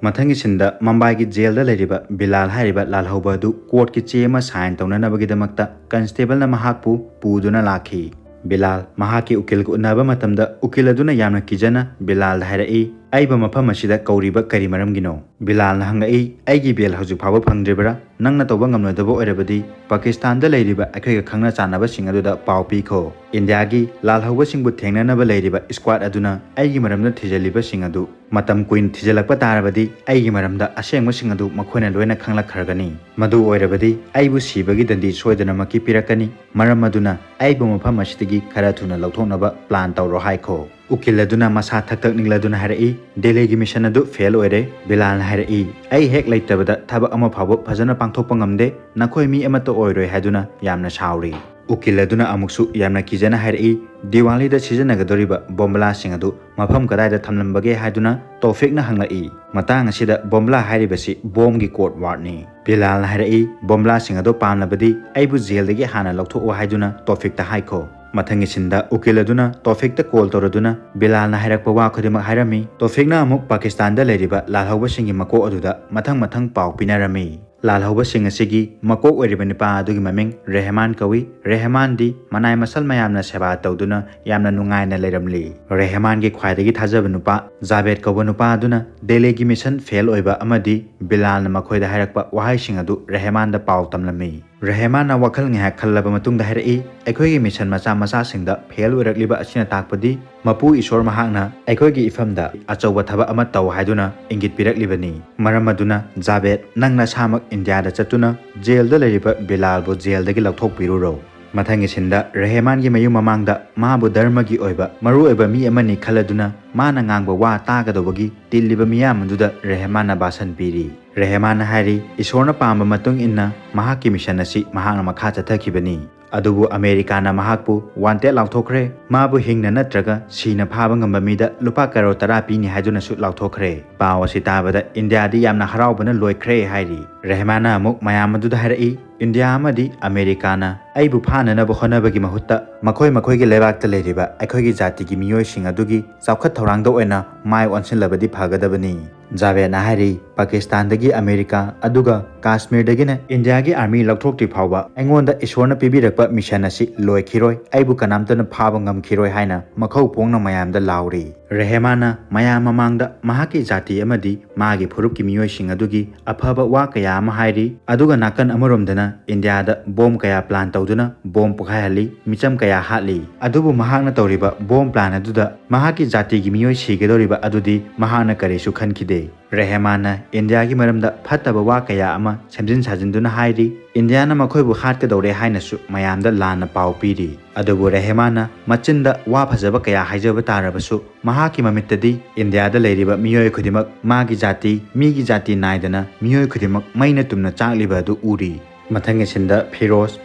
ꯃꯊꯪꯒꯤ ꯁꯤꯟꯗ ꯃꯝꯕꯥꯏꯒꯤ ꯖꯦꯜꯗ ꯂꯩꯔꯤꯕ ꯕꯤꯂꯥꯜ ꯍꯥꯏꯔꯤꯕ ꯂꯥꯜꯍꯧꯕ ꯑꯗꯨ ꯀꯣꯔꯠꯀꯤ ꯆꯦ ꯑꯃ ꯁꯥꯏꯟ ꯇꯧꯅꯅꯕꯒꯤꯗꯃꯛꯇ ꯀꯟꯁꯇꯦꯕꯜꯅ ꯃꯍꯥꯛꯄꯨ ꯄꯨꯗꯨꯅ ꯂꯥꯛꯈꯤ꯫ ꯕꯤꯂꯥꯜ ꯃꯍꯥꯛꯀꯤ ꯎꯀꯤꯜꯒ ꯎꯅꯕ ꯃꯇꯝꯗ ꯎꯀꯤꯜ ꯑꯗꯨꯅ ꯌꯥꯝꯅ ꯀꯤꯖꯅ ꯕꯤꯂꯥꯜꯗ ꯍꯥꯏꯔꯛꯏ, "ꯑꯩꯕꯨ ꯃꯐꯝ ꯑꯁꯤꯗ ꯀꯧꯔꯤꯕ ꯀꯔꯤ ꯃꯔꯝꯒꯤꯅꯣ?" ꯕꯤꯂꯥꯜꯅ ꯍꯪꯂꯛꯏ, "ꯑꯩꯒꯤ ꯕꯦꯜ ꯍꯧꯖꯤꯛ ꯐꯥꯎꯕ ꯐꯪꯗ꯭ꯔꯤꯕꯔꯥ? ꯅꯪꯅ ꯇꯧꯕ ꯉꯝꯂꯣꯏꯗꯕ ꯑꯣꯏꯔꯕꯗꯤ ꯄꯥꯀꯤꯁꯇꯥꯟꯗ ꯂꯩꯔꯤꯕ ꯑꯩꯈꯣꯏꯒ ꯈꯪꯅ ꯆꯥꯟꯅꯕꯁꯤꯡ ꯑꯗꯨꯗ ꯄꯥꯎ ꯄꯤꯈꯣ꯫ ꯏꯟꯗꯤꯌꯥꯒꯤ ꯂꯥꯜꯍꯧꯕꯁꯤꯡꯕꯨ ꯊꯦꯡꯅꯅꯕ ꯂꯩꯔꯤꯕ ꯁ꯭ꯀ꯭ꯋꯥꯗ ꯑꯗꯨꯅ ꯑꯩꯒꯤ ꯃꯔꯝꯗ ꯊꯤꯖꯤꯜꯂꯤꯕꯁꯤꯡ ꯑꯗꯨ ꯃꯇꯝ ꯀꯨꯏꯅ ꯊꯤꯖꯤꯜꯂꯛꯄ ꯇꯥꯔꯕꯗꯤ ꯑꯩꯒꯤ ꯃꯔꯝꯗ ꯑꯁꯦꯡꯕꯁꯤꯡ ꯑꯗꯨ ꯃꯈꯣꯏꯅ ꯂꯣꯏꯅ ꯈꯪꯂꯛꯈ꯭ꯔꯒꯅꯤ꯫ ꯃꯗꯨ ꯑꯣꯏꯔꯕꯗꯤ ꯑꯩꯕꯨ ꯁꯤꯕꯒꯤ ꯗꯟꯗꯤ ꯁꯣꯏꯗꯅꯃꯛꯀꯤ ꯄꯤꯔꯛꯀꯅꯤ꯫ ꯃꯔꯝ ꯑꯗꯨꯅ ꯑꯩꯕꯨ ꯃꯐꯝ ꯑꯁꯤꯗꯒꯤ ꯈꯔ ꯊꯨꯅ ꯂꯧꯊꯣꯛꯅꯕ ꯄ꯭ꯂꯥꯟ ꯇꯧꯔꯣ" ꯍꯥꯏꯈꯣ꯫ ꯎꯀꯤꯜ ꯑꯗꯨꯅ ꯃꯁꯥ ꯊꯛ ꯊꯛ ꯅꯤꯛꯂꯗꯨꯅ ꯍꯥꯏꯔꯛꯏ, "ꯗꯦꯜꯂꯤꯒꯤ ꯃꯤꯁꯟ ꯑꯗꯨ ꯐꯦꯜ ꯑꯣꯏꯔꯦ꯫" ꯕꯤꯂꯥꯜꯅ ꯍꯥꯏꯔꯛꯏ, "ꯑꯩ ꯍꯦꯛ ꯂꯩꯇꯕꯗ ꯊꯕꯛ ꯑꯃ ꯐꯥꯎꯕ ꯐꯖꯅ ꯄꯥꯡꯊꯣꯛꯄ ꯉꯝꯗꯦ, ꯅꯈꯣꯏ ꯃꯤ ꯑꯃꯠꯇ ꯑꯣꯏꯔꯣꯏ" ꯍꯥꯏꯗꯨꯅ ꯌꯥꯝꯅ ꯁꯥꯎꯔꯤ꯫ ꯎꯀꯤꯜ ꯑꯗꯨꯅ ꯑꯃꯨꯛꯁꯨ ꯌꯥꯝꯅ ꯀꯤꯖꯅ ꯍꯥꯏꯔꯛꯏ, "ꯗꯤꯋꯥꯂꯤꯗ ꯁꯤꯖꯤꯟꯅꯒꯗꯧꯔꯤꯕ ꯕꯣꯝꯕꯂꯥꯁꯤꯡ ꯑꯗꯨ ꯃꯐꯝ ꯀꯗꯥꯏꯗ ꯊꯝꯂꯝꯕꯒꯦ?" ꯍꯥꯏꯗꯨꯅ ꯇꯣꯐꯤꯛꯅ ꯍꯪꯂꯛꯏ꯫ ꯃꯇꯥꯡ ꯑꯁꯤꯗ ꯕꯣꯝꯕꯂꯥ ꯍꯥꯏꯔꯤꯕꯁꯤ ꯕꯣꯝꯒꯤ ꯀꯣꯗ ꯋꯥꯔꯗꯅꯤ꯫ ꯕꯤꯂꯥꯜꯅ ꯍꯥꯏꯔꯛꯏ, "ꯕꯣꯝꯕꯂꯥꯁꯤꯡ ꯑꯗꯨ ꯄꯥꯝꯂꯕꯗꯤ ꯑꯩꯕꯨ ꯖꯦꯜꯗꯒꯤ ꯍꯥꯟꯅ ꯂꯧꯊꯣꯛꯑꯣ" ꯍꯥꯏꯗꯨꯅ ꯇꯣꯐꯤꯛꯇ ꯍꯥꯏꯈꯣ꯫ ꯃꯊꯪꯒꯤ ꯁꯤꯟꯗ ꯎꯀꯤꯜ ꯑꯗꯨꯅ ꯇꯣꯐꯤꯛꯇ ꯀꯣꯜ ꯇꯧꯔꯗꯨꯅ ꯕꯤꯂꯥꯜꯅ ꯍꯥꯏꯔꯛꯄ ꯋꯥ ꯈꯨꯗꯤꯡꯃꯛ ꯍꯥꯏꯔꯝꯃꯤ꯫ ꯇꯣꯐꯤꯛꯅ ꯑꯃꯨꯛ ꯄꯥꯀꯤꯁꯇꯥꯟꯗ ꯂꯩꯔꯤꯕ ꯂꯥꯜꯍꯧꯕꯁꯤꯡꯒꯤ ꯃꯀꯣꯛ ꯑꯗꯨꯗ ꯃꯊꯪ ꯃꯊꯪ ꯄꯥꯎ ꯄꯤꯅꯔꯝꯃꯤ꯫ ꯂꯥꯜꯍꯧꯕꯁꯤꯡ ꯑꯁꯤꯒꯤ ꯃꯀꯣꯛ ꯑꯣꯏꯔꯤꯕ ꯅꯨꯄꯥ ꯑꯗꯨꯒꯤ ꯃꯃꯤꯡ ꯔꯦꯍꯃꯥꯟ ꯀꯧꯏ꯫ ꯔꯦꯍꯃꯥꯟꯗꯤ ꯃꯅꯥꯏ ꯃꯁꯜ ꯃꯌꯥꯝꯅ ꯁꯦꯕꯥ ꯇꯧꯗꯨꯅ ꯌꯥꯝꯅ ꯅꯨꯡꯉꯥꯏꯅ ꯂꯩꯔꯝꯂꯤ꯫ ꯔꯦꯍꯃꯥꯟꯒꯤ ꯈ꯭ꯋꯥꯏꯗꯒꯤ ꯊꯥꯖꯕ ꯅꯨꯄꯥ ꯖꯥꯕꯦꯗ ꯀꯧꯕ ꯅꯨꯄꯥ ꯑꯗꯨꯅ ꯗꯦꯜꯂꯤꯒꯤ ꯃꯤꯁꯟ ꯐꯦꯜ ꯑꯣꯏꯕ ꯑꯃꯗꯤ ꯕꯤꯂꯥꯜꯅ ꯃꯈꯣꯏꯗ ꯍꯥꯏꯔꯛꯄ ꯋꯥꯍꯩꯁꯤꯡ ꯑꯗꯨ ꯔꯦꯍꯃꯥꯟꯗ ꯄꯥꯎ ꯇꯝꯂꯝꯃꯤ꯫ ꯔꯦꯍꯃꯥꯟꯅ ꯋꯥꯈꯜ ꯉꯥꯏꯍꯥꯛ ꯈꯜꯂꯕ ꯃꯇꯨꯡꯗ ꯍꯥꯏꯔꯛꯏ, "ꯑꯩꯈꯣꯏꯒꯤ ꯃꯤꯁꯟ ꯃꯆꯥ ꯃꯆꯥꯁꯤꯡꯗ ꯐꯦꯜ ꯑꯣꯏꯔꯛꯂꯤꯕ ꯑꯁꯤꯅ ꯇꯥꯛꯄꯗꯤ ꯃꯄꯨ ꯏꯁꯣꯔ ꯃꯍꯥꯛꯅ ꯑꯩꯈꯣꯏꯒꯤ ꯏꯐꯝꯗ ꯑꯆꯧꯕ ꯊꯕꯛ ꯑꯃ ꯇꯧ ꯍꯥꯏꯗꯨꯅ ꯏꯪꯒꯤꯠ ꯄꯤꯔꯛꯂꯤꯕꯅꯤ꯫ ꯃꯔꯝ ꯑꯗꯨꯅ ꯖꯥꯕꯦꯗ, ꯅꯪ ꯅꯁꯥꯃꯛ ꯏꯟꯗꯤꯌꯥꯗ ꯆꯠꯇꯨꯅ ꯖꯦꯜꯗ ꯂꯩꯔꯤꯕ ꯕꯤꯂꯥꯜꯕꯨ ꯖꯦꯜꯗꯒꯤ ꯂꯧꯊꯣꯛꯄꯤꯔꯨꯔꯣ꯫" ꯃꯊꯪꯒꯤ ꯁꯤꯟꯗ ꯔꯦꯍꯃꯥꯟꯒꯤ ꯃꯌꯨꯝ ꯃꯃꯥꯡꯗ ꯃꯥꯕꯨ ꯙꯔꯃꯒꯤ ꯑꯣꯏꯕ ꯃꯔꯨꯑꯣꯏꯕ ꯃꯤ ꯑꯃꯅꯤ ꯈꯜꯂꯗꯨꯅ ꯃꯥꯅ ꯉꯥꯡꯕ ꯋꯥ ꯇꯥꯒꯗꯧꯕꯒꯤ ꯇꯤꯜꯂꯤꯕ ꯃꯤꯌꯥꯝ ꯑꯗꯨꯗ ꯔꯦꯍꯃꯥꯟꯅ ꯚꯥꯁꯟ ꯄꯤꯔꯤ꯫ ꯔꯦꯍꯃꯥꯟꯅ ꯍꯥꯏꯔꯤ, ꯏꯁꯣꯔꯅ ꯄꯥꯝꯕ ꯃꯇꯨꯡ ꯏꯟꯅ ꯃꯍꯥꯛꯀꯤ ꯃꯤꯁꯟ ꯑꯁꯤ ꯃꯍꯥꯛꯅ ꯃꯈꯥ ꯆꯠꯊꯈꯤꯕꯅꯤ꯫ ꯑꯗꯨꯕꯨ ꯑꯃꯦꯔꯤꯀꯥꯅ ꯃꯍꯥꯛꯄꯨ ꯋꯥꯟꯇꯦꯠ ꯂꯥꯎꯊꯣꯛꯈ꯭ꯔꯦ꯫ ꯃꯥꯕꯨ ꯍꯤꯡꯅ ꯅꯠꯇ꯭ꯔꯒ ꯁꯤꯅ ꯐꯥꯕ ꯉꯝꯕ ꯃꯤꯗ ꯂꯨꯄꯥ ꯀꯔꯣꯔ ꯇꯔꯥ ꯄꯤꯅꯤ ꯍꯥꯏꯗꯨꯅꯁꯨ ꯂꯥꯎꯊꯣꯛꯈ꯭ꯔꯦ꯫ ꯄꯥꯎ ꯑꯁꯤ ꯇꯥꯕꯗ ꯏꯟꯗꯤꯌꯥꯗꯤ ꯌꯥꯝꯅ ꯍꯔꯥꯎꯕꯅ ꯂꯣꯏꯈ꯭ꯔꯦ ꯍꯥꯏꯔꯤ꯫ ꯔꯦꯍꯃꯥꯟꯅ ꯑꯃꯨꯛ ꯃꯌꯥꯝ ꯑꯗꯨꯗ ꯍꯥꯏꯔꯛꯏ, ꯏꯟꯗꯤꯌꯥ ꯑꯃꯗꯤ ꯑꯃꯦꯔꯤꯀꯥꯅ ꯑꯩꯕꯨ ꯐꯥꯅꯅꯕ ꯍꯣꯠꯅꯕꯒꯤ ꯃꯍꯨꯠꯇ ꯃꯈꯣꯏ ꯃꯈꯣꯏꯒꯤ ꯂꯩꯕꯥꯛꯇ ꯂꯩꯔꯤꯕ ꯑꯩꯈꯣꯏꯒꯤ ꯖꯥꯇꯤꯒꯤ ꯃꯤꯑꯣꯏꯁꯤꯡ ꯑꯗꯨꯒꯤ ꯆꯥꯎꯈꯠ ꯊꯧꯔꯥꯡꯗ ꯑꯣꯏꯅ ꯃꯥꯏ ꯑꯣꯟꯁꯤꯜꯂꯕꯗꯤ ꯐꯒꯗꯕꯅꯤ꯫ ꯖꯥꯚꯦꯗꯅ ꯍꯥꯏꯔꯤ, ꯄꯥꯀꯤꯁꯇꯥꯟꯗꯒꯤ ꯑꯃꯦꯔꯤꯀꯥ ꯑꯗꯨꯒ ꯀꯥꯁꯃꯤꯔꯗꯒꯤꯅ ꯏꯟꯗꯤꯌꯥꯒꯤ ꯑꯥꯔꯃꯤ ꯂꯧꯊꯣꯛꯇ꯭ꯔꯤ ꯐꯥꯎꯕ ꯑꯩꯉꯣꯟꯗ ꯏꯁꯣꯔꯅ ꯄꯤꯕꯤꯔꯛꯄ ꯃꯤꯁꯟ ꯑꯁꯤ ꯂꯣꯏꯈꯤꯔꯣꯏ, ꯑꯩꯕꯨ ꯀꯅꯥꯝꯇꯅ ꯐꯥꯕ ꯉꯝꯈꯤꯔꯣꯏ ꯍꯥꯏꯅ ꯃꯈꯧ ꯐꯣꯡꯅ ꯃꯌꯥꯝꯗ ꯂꯥꯎꯔꯤ꯫ ꯔꯦꯍꯃꯥꯟꯅ ꯃꯌꯥꯝ ꯃꯃꯥꯡꯗ ꯃꯍꯥꯛꯀꯤ ꯖꯥꯇꯤ ꯑꯃꯗꯤ ꯃꯥꯒꯤ ꯐꯨꯔꯨꯞꯀꯤ ꯃꯤꯑꯣꯏꯁꯤꯡ ꯑꯗꯨꯒꯤ ꯑꯐꯕ ꯋꯥ ꯀꯌꯥ ꯑꯃ ꯍꯥꯏꯔꯤ, ꯑꯗꯨꯒ ꯅꯥꯀꯟ ꯑꯃꯔꯣꯝꯗꯅ ꯏꯟꯗꯤꯌꯥꯗ ꯕꯣꯝ ꯀꯌꯥ ꯄ꯭ꯂꯥꯟ ꯇꯧꯗꯨꯅ ꯕꯣꯝ ꯄꯣꯈꯥꯏꯍꯜꯂꯤ, ꯃꯤꯆꯝ ꯀꯌꯥ ꯍꯥꯠꯂꯤ꯫ ꯑꯗꯨꯕꯨ ꯃꯍꯥꯛꯅ ꯇꯧꯔꯤꯕ ꯕꯣꯝ ꯄ꯭ꯂꯥꯟ ꯑꯗꯨꯗ ꯃꯍꯥꯛꯀꯤ ꯖꯥꯇꯤꯒꯤ ꯃꯤꯑꯣꯏ ꯁꯤꯒꯗꯧꯔꯤꯕ ꯑꯗꯨꯗꯤ ꯃꯍꯥꯛꯅ ꯀꯔꯤꯁꯨ ꯈꯟꯈꯤꯗꯦ꯫ ꯔꯦꯍꯃꯥꯟꯅ ꯏꯟꯗꯤꯌꯥꯒꯤ ꯃꯔꯝꯗ ꯐꯠꯇꯕ ꯋꯥ ꯀꯌꯥ ꯑꯃ ꯁꯦꯝꯖꯤꯟ ꯁꯥꯖꯤꯟꯗꯨꯅ ꯍꯥꯏꯔꯤ, ꯏꯟꯗꯤꯌꯥꯅ ꯃꯈꯣꯏꯕꯨ ꯍꯥꯠꯀꯗꯧꯔꯦ ꯍꯥꯏꯅꯁꯨ ꯃꯌꯥꯝꯗ ꯂꯥꯟꯅ ꯄꯥꯎ ꯄꯤꯔꯤ꯫ ꯑꯗꯨꯕꯨ ꯔꯦꯍꯃꯥꯟꯅ ꯃꯆꯤꯟꯗ ꯋꯥ ꯐꯖꯕ ꯀꯌꯥ ꯍꯥꯏꯖꯕ ꯇꯥꯔꯕꯁꯨ, ꯃꯍꯥꯛꯀꯤ ꯃꯃꯤꯠꯇꯗꯤ ꯏꯟꯗꯤꯌꯥꯗ ꯂꯩꯔꯤꯕ ꯃꯤꯑꯣꯏ ꯈꯨꯗꯤꯡꯃꯛ ꯃꯥꯒꯤ ꯖꯥꯇꯤ, ꯃꯤꯒꯤ ꯖꯥꯇꯤ ꯅꯥꯏꯗꯅ ꯃꯤꯑꯣꯏ ꯈꯨꯗꯤꯡꯃꯛ ꯃꯩꯅ ꯇꯨꯝꯅ ꯆꯥꯛꯂꯤꯕ ꯑꯗꯨ ꯎꯔꯤ꯫ ꯃꯊꯪꯒꯤ ꯁꯤꯟꯗ ꯐꯤꯔꯣꯖ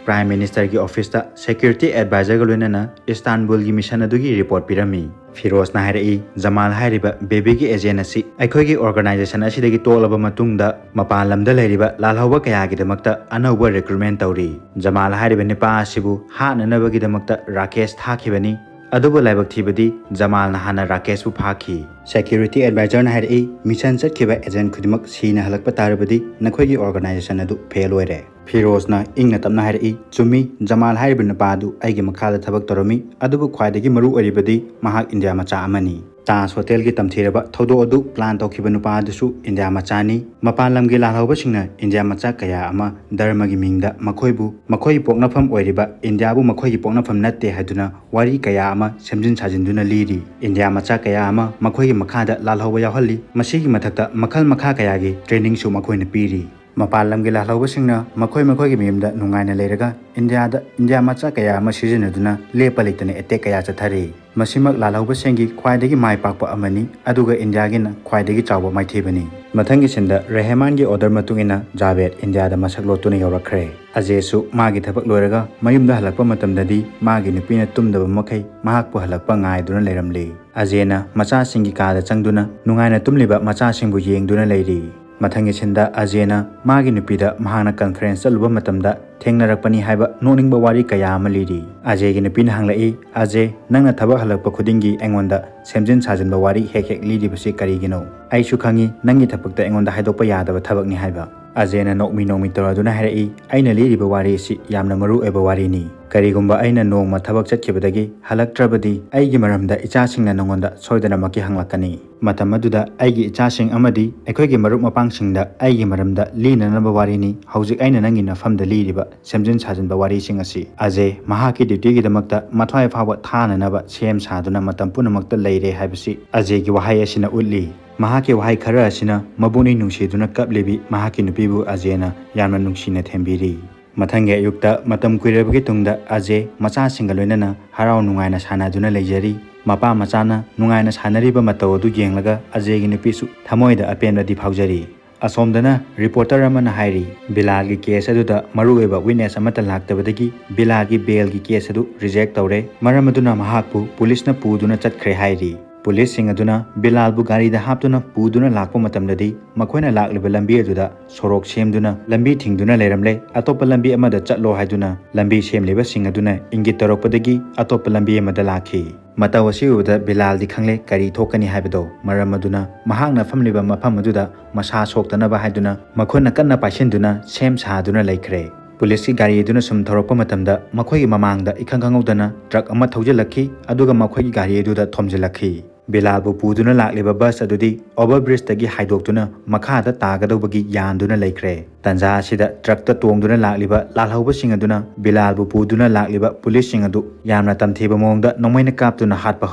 Prime Ministerꯒꯤ officeꯇ security advisorꯒ ꯂꯣꯏꯅꯅ ꯏꯁꯇꯥꯟꯕꯨꯜꯒꯤ ꯃꯤꯁꯟ ꯑꯗꯨꯒꯤ ꯔꯤꯄꯣꯔꯠ ꯄꯤꯔꯝꯃꯤ꯫ ꯐꯤꯔꯣꯖꯅ ꯍꯥꯏꯔꯛꯏ, ꯖꯃꯥꯜ ꯍꯥꯏꯔꯤꯕ ꯕꯦꯕꯤꯒꯤ agent ꯑꯁꯤ ꯑꯩꯈꯣꯏꯒꯤ organization ꯑꯁꯤꯗꯒꯤ ꯇꯣꯛꯂꯕ ꯃꯇꯨꯡꯗ ꯃꯄꯥꯟ ꯂꯝꯗ ꯂꯩꯔꯤꯕ ꯂꯥꯜꯍꯧꯕ ꯀꯌꯥꯒꯤꯗꯃꯛꯇ ꯑꯅꯧꯕ recruitment ꯇꯧꯔꯤ꯫ ꯖꯃꯥꯜ ꯍꯥꯏꯔꯤꯕ ꯅꯨꯄꯥ ꯑꯁꯤꯕꯨ ꯍꯥꯠꯅꯅꯕꯒꯤꯗꯃꯛꯇ ꯔꯥꯀꯦꯁ ꯊꯥꯈꯤꯕꯅꯤ꯫ ꯑꯗꯨꯕꯨ ꯂꯥꯏꯕꯛ ꯊꯤꯕꯗꯤ ꯖꯃꯥꯜꯅ ꯍꯥꯟꯅ ꯔꯥꯀꯦꯁꯄꯨ ꯐꯥꯈꯤ꯫ Security advisorꯅ ꯍꯥꯏꯔꯛꯏ, ꯃꯤꯁꯟ ꯆꯠꯈꯤꯕ agent ꯈꯨꯗꯤꯡꯃꯛ ꯁꯤꯅ ꯍꯜꯂꯛꯄ ꯇꯥꯔꯕꯗꯤ ꯅꯈꯣꯏꯒꯤ organization ꯑꯗꯨ fail ꯑꯣꯏꯔꯦ꯫ ꯐꯤꯔꯣꯖꯅ ꯏꯪꯅ ꯇꯞꯅ ꯍꯥꯏꯔꯛꯏ, ꯆꯨꯝꯃꯤ, ꯖꯃꯥꯜ ꯍꯥꯏꯔꯤꯕ ꯅꯨꯄꯥ ꯑꯗꯨ ꯑꯩꯒꯤ ꯃꯈꯥꯗ ꯊꯕꯛ ꯇꯧꯔꯝꯃꯤ, ꯑꯗꯨꯕꯨ ꯈ꯭ꯋꯥꯏꯗꯒꯤ ꯃꯔꯨ ꯑꯣꯏꯔꯤꯕꯗꯤ ꯃꯍꯥꯛ ꯏꯟꯗꯤꯌꯥ ꯃꯆꯥ ꯑꯃꯅꯤ꯫ ꯇꯥꯖ ꯍꯣꯇꯦꯜꯒꯤ ꯇꯝꯊꯤꯔꯕ ꯊꯧꯗꯣꯛ ꯑꯗꯨ plan ꯇꯧꯈꯤꯕ ꯅꯨꯄꯥ ꯑꯗꯨꯁꯨ ꯏꯟꯗꯤꯌꯥ ꯃꯆꯥꯅꯤ꯫ ꯃꯄꯥꯟ ꯂꯝꯒꯤ ꯂꯥꯜꯍꯧꯕꯁꯤꯡꯅ ꯏꯟꯗꯤꯌꯥ ꯃꯆꯥ ꯀꯌꯥ ꯑꯃ ꯙꯔꯃꯒꯤ ꯃꯤꯡꯗ ꯃꯈꯣꯏꯕꯨ ꯃꯈꯣꯏꯒꯤ ꯄꯣꯛꯅꯐꯝ ꯑꯣꯏꯔꯤꯕ ꯏꯟꯗꯤꯌꯥꯕꯨ ꯃꯈꯣꯏꯒꯤ ꯄꯣꯛꯅꯐꯝ ꯅꯠꯇꯦ ꯍꯥꯏꯗꯨꯅ ꯋꯥꯔꯤ ꯀꯌꯥ ꯑꯃ ꯁꯦꯝꯖꯤꯟ ꯁꯥꯖꯤꯟꯗꯨꯅ ꯂꯤꯔꯤ꯫ ꯏꯟꯗꯤꯌꯥ ꯃꯆꯥ ꯀꯌꯥ ꯑꯃ ꯃꯈꯣꯏꯒꯤ ꯃꯈꯥꯗ ꯂꯥꯜꯍꯧꯕ ꯌꯥꯎꯍꯜꯂꯤ꯫ ꯃꯁꯤꯒꯤ ꯃꯊꯛꯇ ꯃꯈꯜ ꯃꯈꯥ ꯀꯌꯥꯒꯤ trainingꯁꯨ ꯃꯈꯣꯏꯅ ꯄꯤꯔꯤ꯫ ꯃꯄꯥꯟ ꯂꯝꯒꯤ ꯂꯥꯜꯍꯧꯕꯁꯤꯡꯅ ꯃꯈꯣꯏ ꯃꯈꯣꯏꯒꯤ ꯃꯌꯨꯝꯗ ꯅꯨꯡꯉꯥꯏꯅ ꯂꯩꯔꯒ ꯏꯟꯗꯤꯌꯥꯗ, ꯏꯟꯗꯤꯌꯥ ꯃꯆꯥ ꯀꯌꯥ ꯑꯃ ꯁꯤꯖꯤꯟꯅꯗꯨꯅ ꯂꯦꯞꯄ ꯂꯩꯇꯅ ꯑꯦꯇꯦꯛ ꯀꯌꯥ ꯆꯠꯊꯔꯤ꯫ ꯃꯁꯤꯃꯛ ꯂꯥꯜꯍꯧꯕꯁꯤꯡꯒꯤ ꯈ꯭ꯋꯥꯏꯗꯒꯤ ꯃꯥꯏ ꯄꯥꯛꯄ ꯑꯃꯅꯤ, ꯑꯗꯨꯒ ꯏꯟꯗꯤꯌꯥꯒꯤꯅ ꯈ꯭ꯋꯥꯏꯗꯒꯤ ꯆꯥꯎꯕ ꯃꯥꯏꯊꯤꯕꯅꯤ꯫ ꯃꯊꯪꯒꯤ ꯁꯤꯟꯗ ꯔꯦꯍꯃꯥꯟꯒꯤ ꯑꯣꯔꯗꯔ ꯃꯇꯨꯡ ꯏꯟꯅ ꯖꯥꯕꯦꯗ ꯏꯟꯗꯤꯌꯥꯗ ꯃꯁꯛ ꯂꯣꯠꯇꯨꯅ ꯌꯧꯔꯛꯈ꯭ꯔꯦ꯫ ꯑꯖꯦꯁꯨ ꯃꯥꯒꯤ ꯊꯕꯛ ꯂꯣꯏꯔꯒ ꯃꯌꯨꯝꯗ ꯍꯜꯂꯛꯄ ꯃꯇꯝꯗꯗꯤ ꯃꯥꯒꯤ ꯅꯨꯄꯤꯅ ꯇꯨꯝꯗꯕ ꯃꯈꯩ ꯃꯍꯥꯛꯄꯨ ꯍꯜꯂꯛꯄ ꯉꯥꯏꯗꯨꯅ ꯂꯩꯔꯝꯂꯤ꯫ ꯑꯖꯦꯅ ꯃꯆꯥꯁꯤꯡꯒꯤ ꯀꯥꯗ ꯆꯪꯗꯨꯅ ꯅꯨꯡꯉꯥꯏꯅ ꯇꯨꯝꯂꯤꯕ ꯃꯆꯥꯁꯤꯡꯕꯨ ꯌꯦꯡꯗꯨꯅ ꯂꯩꯔꯤ꯫ ꯃꯊꯪꯒꯤ ꯁꯤꯟꯗ ꯑꯖꯦꯅ ꯃꯥꯒꯤ ꯅꯨꯄꯤꯗ ꯃꯍꯥꯛꯅ ꯀꯟꯐꯔꯦꯟꯁ ꯆꯠꯂꯨꯕ ꯃꯇꯝꯗ ꯊꯦꯡꯅꯔꯛꯄꯅꯤ ꯍꯥꯏꯕ ꯅꯣꯛꯅꯤꯡꯕ ꯋꯥꯔꯤ ꯀꯌꯥ ꯑꯃ ꯂꯤꯔꯤ꯫ ꯑꯖꯦꯒꯤ ꯅꯨꯄꯤꯅ ꯍꯪꯂꯛꯏ, "ꯑꯖꯦ, ꯅꯪꯅ ꯊꯕꯛ ꯍꯜꯂꯛꯄ ꯈꯨꯗꯤꯡꯒꯤ ꯑꯩꯉꯣꯟꯗ ꯁꯦꯝꯖꯤꯟ ꯁꯥꯖꯤꯟꯕ ꯋꯥꯔꯤ ꯍꯦꯛ ꯍꯦꯛ ꯂꯤꯔꯤꯕꯁꯤ ꯀꯔꯤꯒꯤꯅꯣ? ꯑꯩꯁꯨ ꯈꯪꯏ ꯅꯪꯒꯤ ꯊꯕꯛꯇ ꯑꯩꯉꯣꯟꯗ ꯍꯥꯏꯗꯣꯛꯄ ꯌꯥꯗꯕ ꯊꯕꯛꯅꯤ ꯍꯥꯏꯕ"꯫ ꯑꯖꯦꯅ ꯅꯣꯛꯃꯤ ꯅꯣꯛꯃꯤ ꯇꯧꯔꯗꯨꯅ ꯍꯥꯏꯔꯛꯏ, "ꯑꯩꯅ ꯂꯤꯔꯤꯕ ꯋꯥꯔꯤ ꯑꯁꯤ ꯌꯥꯝꯅ ꯃꯔꯨ ꯑꯣꯏꯕ ꯋꯥꯔꯤꯅꯤ꯫ ꯀꯔꯤꯒꯨꯝꯕ ꯑꯩꯅ ꯅꯣꯡꯃ ꯊꯕꯛ ꯆꯠꯈꯤꯕꯗꯒꯤ ꯍꯜꯂꯛꯇ꯭ꯔꯕꯗꯤ ꯑꯩꯒꯤ ꯃꯔꯝꯗ ꯏꯆꯥꯁꯤꯡꯅ ꯅꯉꯣꯟꯗ ꯁꯣꯏꯗꯅꯃꯛꯀꯤ ꯍꯪꯂꯛꯀꯅꯤ꯫ ꯃꯇꯝ ꯑꯗꯨꯗ ꯑꯩꯒꯤ ꯏꯆꯥꯁꯤꯡ ꯑꯃꯗꯤ ꯑꯩꯈꯣꯏꯒꯤ ꯃꯔꯨꯞ ꯃꯄꯥꯡꯁꯤꯡꯗ ꯑꯩꯒꯤ ꯃꯔꯝꯗ ꯂꯤꯅꯅꯕ ꯋꯥꯔꯤꯅꯤ ꯍꯧꯖꯤꯛ ꯑꯩꯅ ꯅꯪꯒꯤ ꯅꯐꯝꯗ ꯂꯤꯔꯤꯕ ꯁꯦꯝꯖꯤꯟ ꯁꯥꯖꯤꯟꯕ ꯋꯥꯔꯤꯁꯤꯡ ꯑꯁꯤ"꯫ ꯑꯖꯦ ꯃꯍꯥꯛꯀꯤ ꯗ꯭ꯌꯨꯇꯤꯒꯤꯗꯃꯛꯇ ꯃꯊ꯭ꯋꯥꯏ ꯐꯥꯎꯕ ꯊꯥꯅꯅꯕ ꯁꯦꯝ ꯁꯥꯗꯨꯅ ꯃꯇꯝ ꯄꯨꯝꯅꯃꯛꯇ ꯂꯩꯔꯦ ꯍꯥꯏꯕꯁꯤ ꯑꯖꯦꯒꯤ ꯋꯥꯍꯩ ꯑꯁꯤꯅ ꯎꯠꯂꯤ꯫ ꯃꯍꯥꯛꯀꯤ ꯋꯥꯍꯩ ꯈꯔ ꯑꯁꯤꯅ ꯃꯄꯨꯛꯅꯤꯡ ꯅꯨꯡꯁꯤꯗꯨꯅ ꯀꯞꯂꯤꯕꯤ ꯃꯍꯥꯛꯀꯤ ꯅꯨꯄꯤꯕꯨ ꯑꯖꯦꯅ ꯌꯥꯝꯅ ꯅꯨꯡꯁꯤꯅ ꯊꯦꯝꯕꯤꯔꯤ꯫ ꯃꯊꯪꯒꯤ ꯑꯌꯨꯛꯇ ꯃꯇꯝ ꯀꯨꯏꯔꯕꯒꯤ ꯇꯨꯡꯗ ꯑꯖꯦ ꯃꯆꯥꯁꯤꯡꯒ ꯂꯣꯏꯅꯅ ꯍꯔꯥꯎ ꯅꯨꯡꯉꯥꯏꯅ ꯁꯥꯟꯅꯗꯨꯅ ꯂꯩꯖꯔꯤ꯫ ꯃꯄꯥ ꯃꯆꯥꯅ ꯅꯨꯡꯉꯥꯏꯅ ꯁꯥꯟꯅꯔꯤꯕ ꯃꯇꯧ ꯑꯗꯨ ꯌꯦꯡꯂꯒ ꯑꯖꯦꯒꯤ ꯅꯨꯄꯤꯁꯨ ꯊꯃꯣꯏꯗ ꯑꯄꯦꯟꯕꯗꯤ ꯐꯥꯎꯖꯔꯤ꯫ ꯑꯁꯣꯝꯗꯅ ꯔꯤꯄꯣꯔꯇꯔ ꯑꯃꯅ ꯍꯥꯏꯔꯤ, ꯕꯤꯂꯥꯜꯒꯤ ꯀꯦꯁ ꯑꯗꯨꯗ ꯃꯔꯨꯑꯣꯏꯕ ꯋꯤꯠꯅꯦꯁ ꯑꯃꯠꯇ ꯂꯥꯛꯇꯕꯗꯒꯤ ꯕꯤꯂꯥꯜꯒꯤ ꯕꯦꯜꯒꯤ ꯀꯦꯁ ꯑꯗꯨ ꯔꯤꯖꯦꯛ ꯇꯧꯔꯦ꯫ ꯃꯔꯝ ꯑꯗꯨꯅ ꯃꯍꯥꯛꯄꯨ ꯄꯨꯂꯤꯁꯅ ꯄꯨꯗꯨꯅ ꯆꯠꯈ꯭ꯔꯦ ꯍꯥꯏꯔꯤ꯫ ꯄꯨꯂꯤꯁꯁꯤꯡ ꯑꯗꯨꯅ ꯕꯤꯂꯥꯜꯕꯨ ꯒꯥꯔꯤꯗ ꯍꯥꯞꯇꯨꯅ ꯄꯨꯗꯨꯅ ꯂꯥꯛꯄ ꯃꯇꯝꯗꯗꯤ ꯃꯈꯣꯏꯅ ꯂꯥꯛꯂꯤꯕ ꯂꯝꯕꯤ ꯑꯗꯨꯗ ꯁꯣꯔꯣꯛ ꯁꯦꯝꯗꯨꯅ ꯂꯝꯕꯤ ꯊꯤꯡꯗꯨꯅ ꯂꯩꯔꯝꯂꯦ꯫ ꯑꯇꯣꯞꯄ ꯂꯝꯕꯤ ꯑꯃꯗ ꯆꯠꯂꯣ ꯍꯥꯏꯗꯨꯅ ꯂꯝꯕꯤ ꯁꯦꯝꯂꯤꯕꯁꯤꯡ ꯑꯗꯨꯅ ꯏꯪꯒꯤꯠ ꯇꯧꯔꯛꯄꯗꯒꯤ ꯑꯇꯣꯞꯄ ꯂꯝꯕꯤ ꯑꯃꯗ ꯂꯥꯛꯈꯤ꯫ ꯃꯇꯧ ꯑꯁꯤ ꯎꯕꯗ ꯕꯤꯂꯥꯜꯗꯤ ꯈꯪꯂꯦ ꯀꯔꯤ ꯊꯣꯛꯀꯅꯤ ꯍꯥꯏꯕꯗꯣ꯫ ꯃꯔꯝ ꯑꯗꯨꯅ ꯃꯍꯥꯛꯅ ꯐꯝꯂꯤꯕ ꯃꯐꯝ ꯑꯗꯨꯗ ꯃꯁꯥ ꯁꯣꯛꯇꯅꯕ ꯍꯥꯏꯗꯨꯅ ꯃꯈꯨꯠꯅ ꯀꯟꯅ ꯄꯥꯏꯁꯤꯟꯗꯨꯅ ꯁꯦꯝ ꯁꯥꯗꯨꯅ ꯂꯩꯈ꯭ꯔꯦ꯫ ꯄꯨꯂꯤꯁꯀꯤ ꯒꯥꯔꯤ ꯑꯗꯨꯅ ꯁꯨꯝ ꯊꯧꯔꯛꯄ ꯃꯇꯝꯗ ꯃꯈꯣꯏꯒꯤ ꯃꯃꯥꯡꯗ ꯏꯈꯪ ꯈꯪꯍꯧꯗꯅ ꯇ꯭ꯔꯛ ꯑꯃ ꯊꯧꯖꯤꯜꯂꯛꯈꯤ, ꯑꯗꯨꯒ ꯃꯈꯣꯏꯒꯤ ꯒꯥꯔꯤ ꯑꯗꯨꯗ ꯊꯣꯝꯖꯤꯜꯂꯛꯈꯤ꯫ ꯕꯤꯂꯥꯜꯕꯨ ꯄꯨꯗꯨꯅ ꯂꯥꯛꯂꯤꯕ ꯕꯁ ꯑꯗꯨꯗꯤ ꯑꯣꯚꯔ ꯕ꯭ꯔꯤꯖꯇꯒꯤ ꯍꯥꯏꯗꯣꯛꯇꯨꯅ ꯃꯈꯥꯗ ꯇꯥꯒꯗꯧꯕꯒꯤ ꯌꯥꯟꯗꯨꯅ ꯂꯩꯈ꯭ꯔꯦ꯫ ꯇꯟꯖꯥ ꯑꯁꯤꯗ ꯇ꯭ꯔꯛꯇ ꯇꯣꯡꯗꯨꯅ ꯂꯥꯛꯂꯤꯕ ꯂꯥꯜꯍꯧꯕꯁꯤꯡ ꯑꯗꯨꯅ ꯕꯤꯂꯥꯜꯕꯨ ꯄꯨꯗꯨꯅ ꯂꯥꯛꯂꯤꯕ ꯄꯨꯂꯤꯁꯁꯤꯡ ꯑꯗꯨ ꯌꯥꯝꯅ ꯇꯝꯊꯤꯕ ꯃꯑꯣꯡꯗ ꯅꯣꯡꯃꯩꯅ ꯀꯥꯞꯇꯨꯅ ꯍꯥꯠꯄ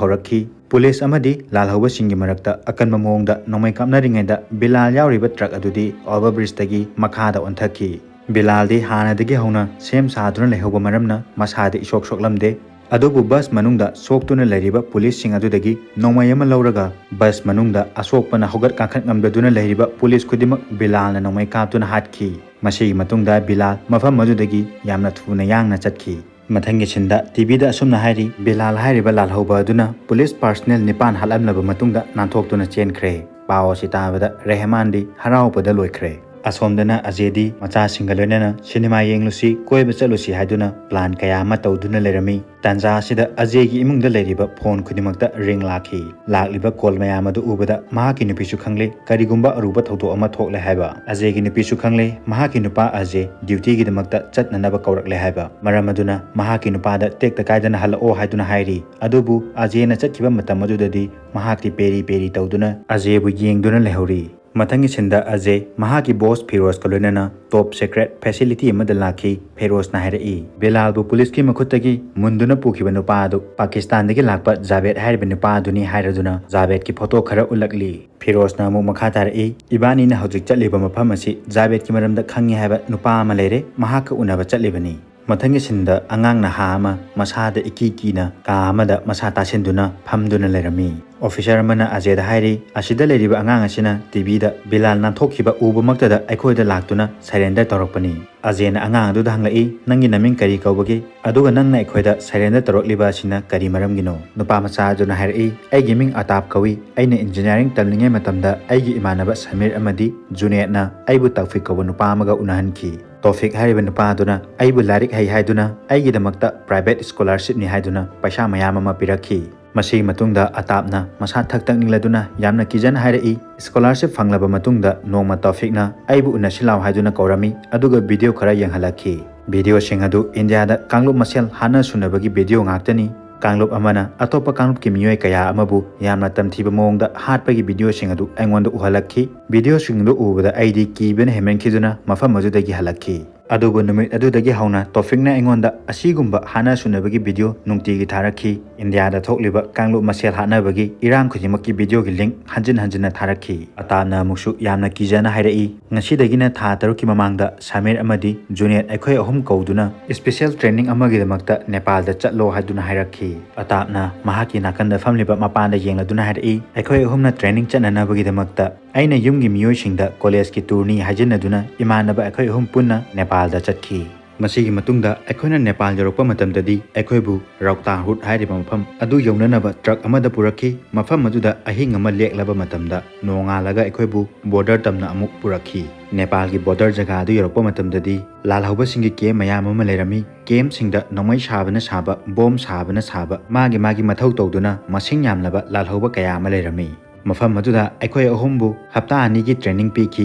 ꯍꯧꯔꯛꯈꯤ꯫ ꯄꯨꯂꯤꯁ ꯑꯃꯗꯤ ꯂꯥꯜꯍꯧꯕꯁꯤꯡꯒꯤ ꯃꯔꯛꯇ ꯑꯀꯟꯕ ꯃꯑꯣꯡꯗ ꯅꯣꯡꯃꯩ ꯀꯥꯞꯅꯔꯤꯉꯩꯗ ꯕꯤꯂꯥꯜ ꯌꯥꯎꯔꯤꯕ ꯇ꯭ꯔꯛ ꯑꯗꯨꯗꯤ ꯑꯣꯚꯔ ꯕ꯭ꯔꯤꯖꯇꯒꯤ ꯃꯈꯥꯗ ꯑꯣꯟꯊꯈꯤ꯫ ꯕꯤꯂꯥꯜꯗꯤ ꯍꯥꯟꯅꯗꯒꯤ ꯍꯧꯅ ꯁꯦꯝ ꯁꯥꯗꯨꯅ ꯂꯩꯍꯧꯕ ꯃꯔꯝꯅ ꯃꯁꯥꯗꯤ ꯏꯁꯣꯛ ꯁꯣꯛꯂꯝꯗꯦ꯫ ꯑꯗꯨꯕꯨ ꯕꯁ ꯃꯅꯨꯡꯗ ꯁꯣꯛꯇꯨꯅ ꯂꯩꯔꯤꯕ ꯄꯨꯂꯤꯁꯁꯤꯡ ꯑꯗꯨꯗꯒꯤ ꯅꯣꯡꯃꯩ ꯑꯃ ꯂꯧꯔꯒ ꯕꯁ ꯃꯅꯨꯡꯗ ꯑꯁꯣꯛꯄꯅ ꯍꯧꯒꯠ ꯀꯥꯡꯈꯠ ꯉꯝꯗꯗꯨꯅ ꯂꯩꯔꯤꯕ ꯄꯨꯂꯤꯁ ꯈꯨꯗꯤꯡꯃꯛ ꯕꯤꯂꯥꯜꯅ ꯅꯣꯡꯃꯩ ꯀꯥꯞꯇꯨꯅ ꯍꯥꯠꯈꯤ꯫ ꯃꯁꯤꯒꯤ ꯃꯇꯨꯡꯗ ꯕꯤꯂꯥꯜ ꯃꯐꯝ ꯑꯗꯨꯗꯒꯤ ꯌꯥꯝꯅ ꯊꯨꯅ ꯌꯥꯡꯅ ꯆꯠꯈꯤ꯫ ꯃꯊꯪꯒꯤ ꯁꯤꯟꯗ ꯇꯤꯚꯤꯗ ꯑꯁꯨꯝꯅ ꯍꯥꯏꯔꯤ, ꯕꯤꯂꯥꯜ ꯍꯥꯏꯔꯤꯕ ꯂꯥꯜꯍꯧꯕ ꯑꯗꯨꯅ ꯄꯨꯂꯤꯁ ꯄꯥꯔꯁꯅꯦꯜ ꯅꯤꯄꯥꯟ ꯍꯥꯠꯂꯝꯂꯕ ꯃꯇꯨꯡꯗ ꯅꯥꯟꯊꯣꯛꯇꯨꯅ ꯆꯦꯟꯈ꯭ꯔꯦ꯫ ꯄꯥꯎ ꯑꯁꯤ ꯇꯥꯕꯗ ꯔꯦꯍꯃꯥꯟꯗꯤ ꯍꯔꯥꯎꯕꯗ ꯂꯣꯏꯈ꯭ꯔꯦ꯫ ꯑꯁꯣꯝꯗꯅ ꯑꯖꯦꯗꯤ ꯃꯆꯥꯁꯤꯡꯒ ꯂꯣꯏꯅꯅ ꯁꯤꯅꯦꯃꯥ ꯌꯦꯡꯂꯨꯁꯤ, ꯀꯣꯏꯕ ꯆꯠꯂꯨꯁꯤ ꯍꯥꯏꯗꯨꯅ ꯄ꯭ꯂꯥꯟ ꯀꯌꯥ ꯑꯃ ꯇꯧꯗꯨꯅ ꯂꯩꯔꯝꯃꯤ꯫ ꯇꯥꯟꯖꯥ ꯑꯁꯤꯗ ꯑꯖꯦꯒꯤ ꯏꯃꯨꯡꯗ ꯂꯩꯔꯤꯕ ꯐꯣꯟ ꯈꯨꯗꯤꯡꯃꯛꯇ ꯔꯤꯡ ꯂꯥꯛꯈꯤ꯫ ꯂꯥꯛꯂꯤꯕ ꯀꯣꯜ ꯃꯌꯥꯝ ꯑꯗꯨ ꯎꯕꯗ ꯃꯍꯥꯛꯀꯤ ꯅꯨꯄꯤꯁꯨ ꯈꯪꯂꯦ ꯀꯔꯤꯒꯨꯝꯕ ꯑꯔꯨꯕ ꯊꯧꯗꯣꯛ ꯑꯃ ꯊꯣꯛꯂꯦ ꯍꯥꯏꯕ꯫ ꯑꯖꯦꯒꯤ ꯅꯨꯄꯤꯁꯨ ꯈꯪꯂꯦ ꯃꯍꯥꯛꯀꯤ ꯅꯨꯄꯥ ꯑꯖꯦ ꯗ꯭ꯌꯨꯇꯤꯒꯤꯗꯃꯛꯇ ꯆꯠꯅꯅꯕ ꯀꯧꯔꯛꯂꯦ ꯍꯥꯏꯕ꯫ ꯃꯔꯝ ꯑꯗꯨꯅ ꯃꯍꯥꯛꯀꯤ ꯅꯨꯄꯥꯗ ꯇꯦꯛꯇ ꯀꯥꯏꯗꯅ ꯍꯜꯂꯛꯑꯣ ꯍꯥꯏꯗꯨꯅ ꯍꯥꯏꯔꯤ꯫ ꯑꯗꯨꯕꯨ ꯑꯖꯦꯅ ꯆꯠꯈꯤꯕ ꯃꯇꯝ ꯑꯗꯨꯗꯗꯤ ꯃꯍꯥꯛꯇꯤ ꯄꯦꯔꯤ ꯄꯦꯔꯤ ꯇꯧꯗꯨꯅ ꯑꯖꯦꯕꯨ ꯌꯦꯡꯗꯨꯅ ꯂꯩꯍꯧꯔꯤ꯫ ꯃꯊꯪꯒꯤ ꯁꯤꯟꯗ ꯑꯖꯦ ꯃꯍꯥꯛꯀꯤ ꯕꯣꯁ ꯐꯤꯔꯣꯖꯀ ꯂꯣꯏꯅꯅ ꯇꯣꯞ ꯁꯦꯀ꯭ꯔꯦꯠ ꯐꯦꯁꯤꯂꯤꯇꯤ ꯑꯃꯗ ꯂꯥꯛꯈꯤ꯫ ꯐꯤꯔꯣꯖꯅ ꯍꯥꯏꯔꯛꯏ, ꯕꯤꯂꯥꯜꯕꯨ ꯄꯨꯂꯤꯁꯀꯤ ꯃꯈꯨꯠꯇꯒꯤ ꯃꯨꯟꯗꯨꯅ ꯄꯨꯈꯤꯕ ꯅꯨꯄꯥ ꯑꯗꯨ ꯄꯥꯀꯤꯁꯇꯥꯟꯗꯒꯤ ꯂꯥꯛꯄ ꯖꯥꯕꯦꯗ ꯍꯥꯏꯔꯤꯕ ꯅꯨꯄꯥ ꯑꯗꯨꯅꯤ ꯍꯥꯏꯔꯗꯨꯅ ꯖꯥꯕꯦꯗꯀꯤ ꯐꯣꯇꯣ ꯈꯔ ꯎꯠꯂꯛꯂꯤ꯫ ꯐꯤꯔꯣꯖꯅ ꯑꯃꯨꯛ ꯃꯈꯥ ꯇꯥꯔꯛꯏ, ꯏꯕꯥꯅꯤꯅ ꯍꯧꯖꯤꯛ ꯆꯠꯂꯤꯕ ꯃꯐꯝ ꯑꯁꯤ ꯖꯥꯕꯦꯗꯀꯤ ꯃꯔꯝꯗ ꯈꯪꯉꯤ ꯍꯥꯏꯕ ꯅꯨꯄꯥ ꯑꯃ ꯂꯩꯔꯦ, ꯃꯍꯥꯛꯀ ꯎꯅꯕ ꯆꯠꯂꯤꯕꯅꯤ꯫ ꯃꯊꯪꯒꯤ ꯁꯤꯟꯗ ꯑꯉꯥꯡ ꯅꯍꯥ ꯑꯃ ꯃꯁꯥꯗ ꯏꯀꯤ ꯀꯤꯅ ꯀꯥ ꯑꯃꯗ ꯃꯁꯥ ꯇꯥꯁꯤꯟꯗꯨꯅ ꯐꯝꯗꯨꯅ ꯂꯩꯔꯝꯃꯤ꯫ ꯑꯣꯐꯤꯁꯔ ꯑꯃꯅ ꯑꯖꯦꯗ ꯍꯥꯏꯔꯤ, ꯑꯁꯤꯗ ꯂꯩꯔꯤꯕ ꯑꯉꯥꯡ ꯑꯁꯤꯅ ꯇꯤꯚꯤꯗ ꯕꯤꯂꯥꯜ ꯅꯥꯟꯊꯣꯛꯈꯤꯕ ꯎꯕꯃꯛꯇꯗ ꯑꯩꯈꯣꯏꯗ ꯂꯥꯛꯇꯨꯅ ꯁꯔꯦꯟꯗꯔ ꯇꯧꯔꯛꯄꯅꯤ꯫ ꯑꯖꯦꯅ ꯑꯉꯥꯡ ꯑꯗꯨꯗ ꯍꯪꯂꯛꯏ, "ꯅꯪꯒꯤ ꯅꯃꯤꯡ ꯀꯔꯤ ꯀꯧꯕꯒꯦ? ꯑꯗꯨꯒ ꯅꯪꯅ ꯑꯩꯈꯣꯏꯗ ꯁꯔꯦꯟꯗꯔ ꯇꯧꯔꯛꯂꯤꯕ ꯑꯁꯤꯅ ꯀꯔꯤ ꯃꯔꯝꯒꯤꯅꯣ?" ꯅꯨꯄꯥ ꯃꯆꯥ ꯑꯗꯨꯅ ꯍꯥꯏꯔꯛꯏ, "ꯑꯩꯒꯤ ꯃꯤꯡ ꯑꯇꯥꯞ ꯀꯧꯏ꯫ ꯑꯩꯅ ꯏꯟꯖꯤꯅꯤꯌꯥꯔꯤꯡ ꯇꯝꯂꯤꯉꯩ ꯃꯇꯝꯗ ꯑꯩꯒꯤ ꯏꯃꯥꯟꯅꯕ ꯁꯃꯤꯔ ꯑꯃꯗꯤ ꯖꯨꯅꯦꯗꯅ ꯑꯩꯕꯨ ꯇꯧꯐꯤꯛ ꯀꯧꯕ ꯅꯨꯄꯥ ꯑꯃꯒ ꯎꯅꯍꯟꯈꯤ꯫ ꯇꯣꯐꯤꯛ ꯍꯥꯏꯔꯤꯕ ꯅꯨꯄꯥ ꯑꯗꯨꯅ ꯑꯩꯕꯨ ꯂꯥꯏꯔꯤꯛ ꯍꯩ ꯍꯥꯏꯗꯨꯅ ꯑꯩꯒꯤꯗꯃꯛꯇ ꯄ꯭ꯔꯥꯏꯚꯦꯠ ꯁ꯭ꯀꯣꯂꯥꯔꯁꯤꯞꯅꯤ ꯍꯥꯏꯗꯨꯅ ꯄꯩꯁꯥ ꯃꯌꯥꯝ ꯑꯃ ꯄꯤꯔꯛꯈꯤ꯫" ꯃꯁꯤꯒꯤ ꯃꯇꯨꯡꯗ ꯑꯇꯥꯞꯅ ꯃꯁꯥ ꯊꯛ ꯇꯛ ꯅꯤꯛꯂꯗꯨꯅ ꯌꯥꯝꯅ ꯀꯤꯖꯅ ꯍꯥꯏꯔꯛꯏ, "ꯁ꯭ꯀꯣꯂꯥꯔꯁꯤꯞ ꯐꯪꯂꯕ ꯃꯇꯨꯡꯗ ꯅꯣꯡꯃ ꯇꯣꯐꯤꯛꯅ ꯑꯩꯕꯨ ꯎꯅꯁꯤ ꯂꯥꯎ ꯍꯥꯏꯗꯨꯅ ꯀꯧꯔꯝꯃꯤ, ꯑꯗꯨꯒ ꯚꯤꯗꯤꯑꯣ ꯈꯔ ꯌꯦꯡꯍꯜꯂꯛꯈꯤ꯫ ꯚꯤꯗꯤꯑꯣꯁꯤꯡ ꯑꯗꯨ ꯏꯟꯗꯤꯌꯥꯗ ꯀꯥꯡꯂꯨꯞ ꯃꯁꯦꯜ ꯍꯥꯠꯅ ꯁꯨꯅꯕꯒꯤ ꯚꯤꯗꯤꯑꯣ ꯉꯥꯛꯇꯅꯤ꯫ ꯀꯥꯡꯂꯨꯞ ꯑꯃꯅ ꯑꯇꯣꯞꯄ ꯀꯥꯡꯂꯨꯞꯀꯤ ꯃꯤꯑꯣꯏ ꯀꯌꯥ ꯑꯃꯕꯨ ꯌꯥꯝꯅ ꯇꯝꯊꯤꯕ ꯃꯑꯣꯡꯗ ꯍꯥꯠꯄꯒꯤ ꯚꯤꯗꯤꯑꯣꯁꯤꯡ ꯑꯗꯨ ꯑꯩꯉꯣꯟꯗ ꯎꯍꯜꯂꯛꯈꯤ꯫ ꯚꯤꯗꯤꯑꯣꯁꯤꯡꯗꯨ ꯎꯕꯗ ꯑꯩꯗꯤ ꯀꯤꯕꯅ ꯍꯦꯟꯃꯟꯈꯤꯗꯨꯅ ꯃꯐꯝ ꯑꯗꯨꯗꯒꯤ ꯍꯜꯂꯛꯈꯤ꯫ ꯑꯗꯨꯕꯨ ꯅꯨꯃꯤꯠ ꯑꯗꯨꯗꯒꯤ ꯍꯧꯅ ꯇꯣꯐꯤꯛꯅ ꯑꯩꯉꯣꯟꯗ ꯑꯁꯤꯒꯨꯝꯕ ꯍꯥꯠꯅ ꯁꯨꯅꯕꯒꯤ ꯚꯤꯗꯤꯑꯣ ꯅꯨꯡꯇꯤꯒꯤ ꯊꯥꯔꯛꯈꯤ꯫ ꯏꯟꯗꯤꯌꯥꯗ ꯊꯣꯛꯂꯤꯕ ꯀꯥꯡꯂꯨꯞ ꯃꯁꯦꯜ ꯍꯥꯠꯅꯕꯒꯤ ꯏꯔꯥꯡ ꯈꯨꯗꯤꯡꯃꯛꯀꯤ ꯚꯤꯗꯤꯑꯣꯒꯤ ꯂꯤꯡ ꯍꯟꯖꯤꯟ ꯍꯟꯖꯤꯟꯅ ꯊꯥꯔꯛꯈꯤ꯫ ꯑꯇꯥꯞꯅ ꯑꯃꯨꯛꯁꯨ ꯌꯥꯝꯅ ꯀꯤꯖꯅ ꯍꯥꯏꯔꯛꯏ, "ꯉꯁꯤꯗꯒꯤꯅ ꯊꯥ ꯇꯔꯨꯛꯀꯤ ꯃꯃꯥꯡꯗ ꯁꯃꯤꯔ ꯑꯃꯗꯤ ꯖꯨꯅꯦꯗ ꯑꯩꯈꯣꯏ ꯑꯍꯨꯝ ꯀꯧꯗꯨꯅ ꯏꯁꯄꯤꯁꯦꯜ ꯇ꯭ꯔꯦꯅꯤꯡ ꯑꯃꯒꯤꯗꯃꯛꯇ ꯅꯦꯄꯥꯜꯗ ꯆꯠꯂꯣ" ꯍꯥꯏꯗꯨꯅ ꯍꯥꯏꯔꯛꯈꯤ꯫ ꯑꯇꯥꯞꯅ ꯃꯍꯥꯛꯀꯤ ꯅꯥꯀꯟꯗ ꯐꯝꯂꯤꯕ ꯃꯄꯥꯟꯗ ꯌꯦꯡꯂꯗꯨꯅ ꯍꯥꯏꯔꯛꯏ, "ꯑꯩꯈꯣꯏ ꯑꯍꯨꯝꯅ ꯇ꯭ꯔꯦꯅꯤꯡ ꯆꯠꯅꯅꯕꯒꯤꯗꯃꯛꯇ ꯑꯩꯅ ꯌꯨꯝꯒꯤ ꯃꯤꯑꯣꯏꯁꯤꯡꯗ ꯀꯣꯂꯦꯖꯀꯤ ꯇꯨꯔꯅꯤ ꯍꯥꯏꯖꯤꯟꯅꯗꯨꯅ ꯏꯃꯥꯟꯅꯕ ꯑꯩꯈꯣꯏ ꯑꯍꯨꯝ ꯄꯨꯟꯅ ꯅꯦꯄꯥꯜꯗ ꯆꯠꯈꯤ꯫ ꯃꯁꯤꯒꯤ ꯃꯇꯨꯡꯗ ꯑꯩꯈꯣꯏꯅ ꯅꯦꯄꯥꯜ ꯌꯧꯔꯛꯄ ꯃꯇꯝꯗꯗꯤ ꯑꯩꯈꯣꯏꯕꯨ ꯔꯧꯇꯥ ꯍꯨꯠ ꯍꯥꯏꯔꯤꯕ ꯃꯐꯝ ꯑꯗꯨ ꯌꯧꯅꯅꯕ ꯇ꯭ꯔꯛ ꯑꯃꯗ ꯄꯨꯔꯛꯈꯤ꯫ ꯃꯐꯝ ꯑꯗꯨꯗ ꯑꯍꯤꯡ ꯑꯃ ꯂꯦꯛꯂꯕ ꯃꯇꯝꯗ ꯅꯣꯡꯉꯥꯜꯂꯒ ꯑꯩꯈꯣꯏꯕꯨ ꯕꯣꯔꯗꯔ ꯇꯝꯅ ꯑꯃꯨꯛ ꯄꯨꯔꯛꯈꯤ꯫ ꯅꯦꯄꯥꯜꯒꯤ ꯕꯣꯔꯗꯔ ꯖꯒꯥ ꯑꯗꯨ ꯌꯧꯔꯛꯄ ꯃꯇꯝꯗꯗꯤ ꯂꯥꯜꯍꯧꯕꯁꯤꯡꯒꯤ ꯀꯦꯝ ꯃꯌꯥꯝ ꯑꯃ ꯂꯩꯔꯝꯃꯤ꯫ ꯀꯦꯝꯁꯤꯡꯗ ꯅꯣꯡꯃꯩ ꯁꯥꯕꯅ ꯁꯥꯕ, ꯕꯣꯝ ꯁꯥꯕꯅ ꯁꯥꯕ, ꯃꯥꯒꯤ ꯃꯥꯒꯤ ꯃꯊꯧ ꯇꯧꯗꯨꯅ ꯃꯁꯤꯡ ꯌꯥꯝꯂꯕ ꯂꯥꯜꯍꯧꯕ ꯀꯌꯥ ꯑꯃ ꯂꯩꯔꯝꯃꯤ꯫ ꯃꯐꯝ ꯑꯗꯨꯗ ꯑꯩꯈꯣꯏ ꯑꯍꯨꯝꯕꯨ ꯍꯞꯇꯥ ꯑꯅꯤꯒꯤ ꯇ꯭ꯔꯦꯅꯤꯡ ꯄꯤꯈꯤ꯫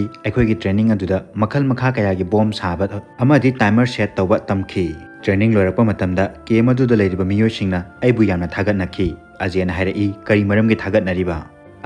ꯑꯩꯈꯣꯏꯒꯤ ꯇ꯭ꯔꯦꯅꯤꯡ ꯑꯗꯨꯗ ꯃꯈꯜ ꯃꯈꯥ ꯀꯌꯥꯒꯤ ꯕꯣꯝ ꯁꯥꯕ ꯑꯃꯗꯤ ꯇꯥꯏꯃꯔ ꯁꯦꯠ ꯇꯧꯕ ꯇꯝꯈꯤ꯫ ꯇ꯭ꯔꯦꯅꯤꯡ ꯂꯣꯏꯔꯛꯄ ꯃꯇꯝꯗ ꯀꯦꯝ ꯑꯗꯨꯗ ꯂꯩꯔꯤꯕ ꯃꯤꯑꯣꯏꯁꯤꯡꯅ ꯑꯩꯕꯨ ꯌꯥꯝꯅ ꯊꯥꯒꯠꯅꯈꯤ꯫ ꯑꯖꯦꯅ ꯍꯥꯏꯔꯛꯏ, "ꯀꯔꯤ ꯃꯔꯝꯒꯤ ꯊꯥꯒꯠꯅꯔꯤꯕ?"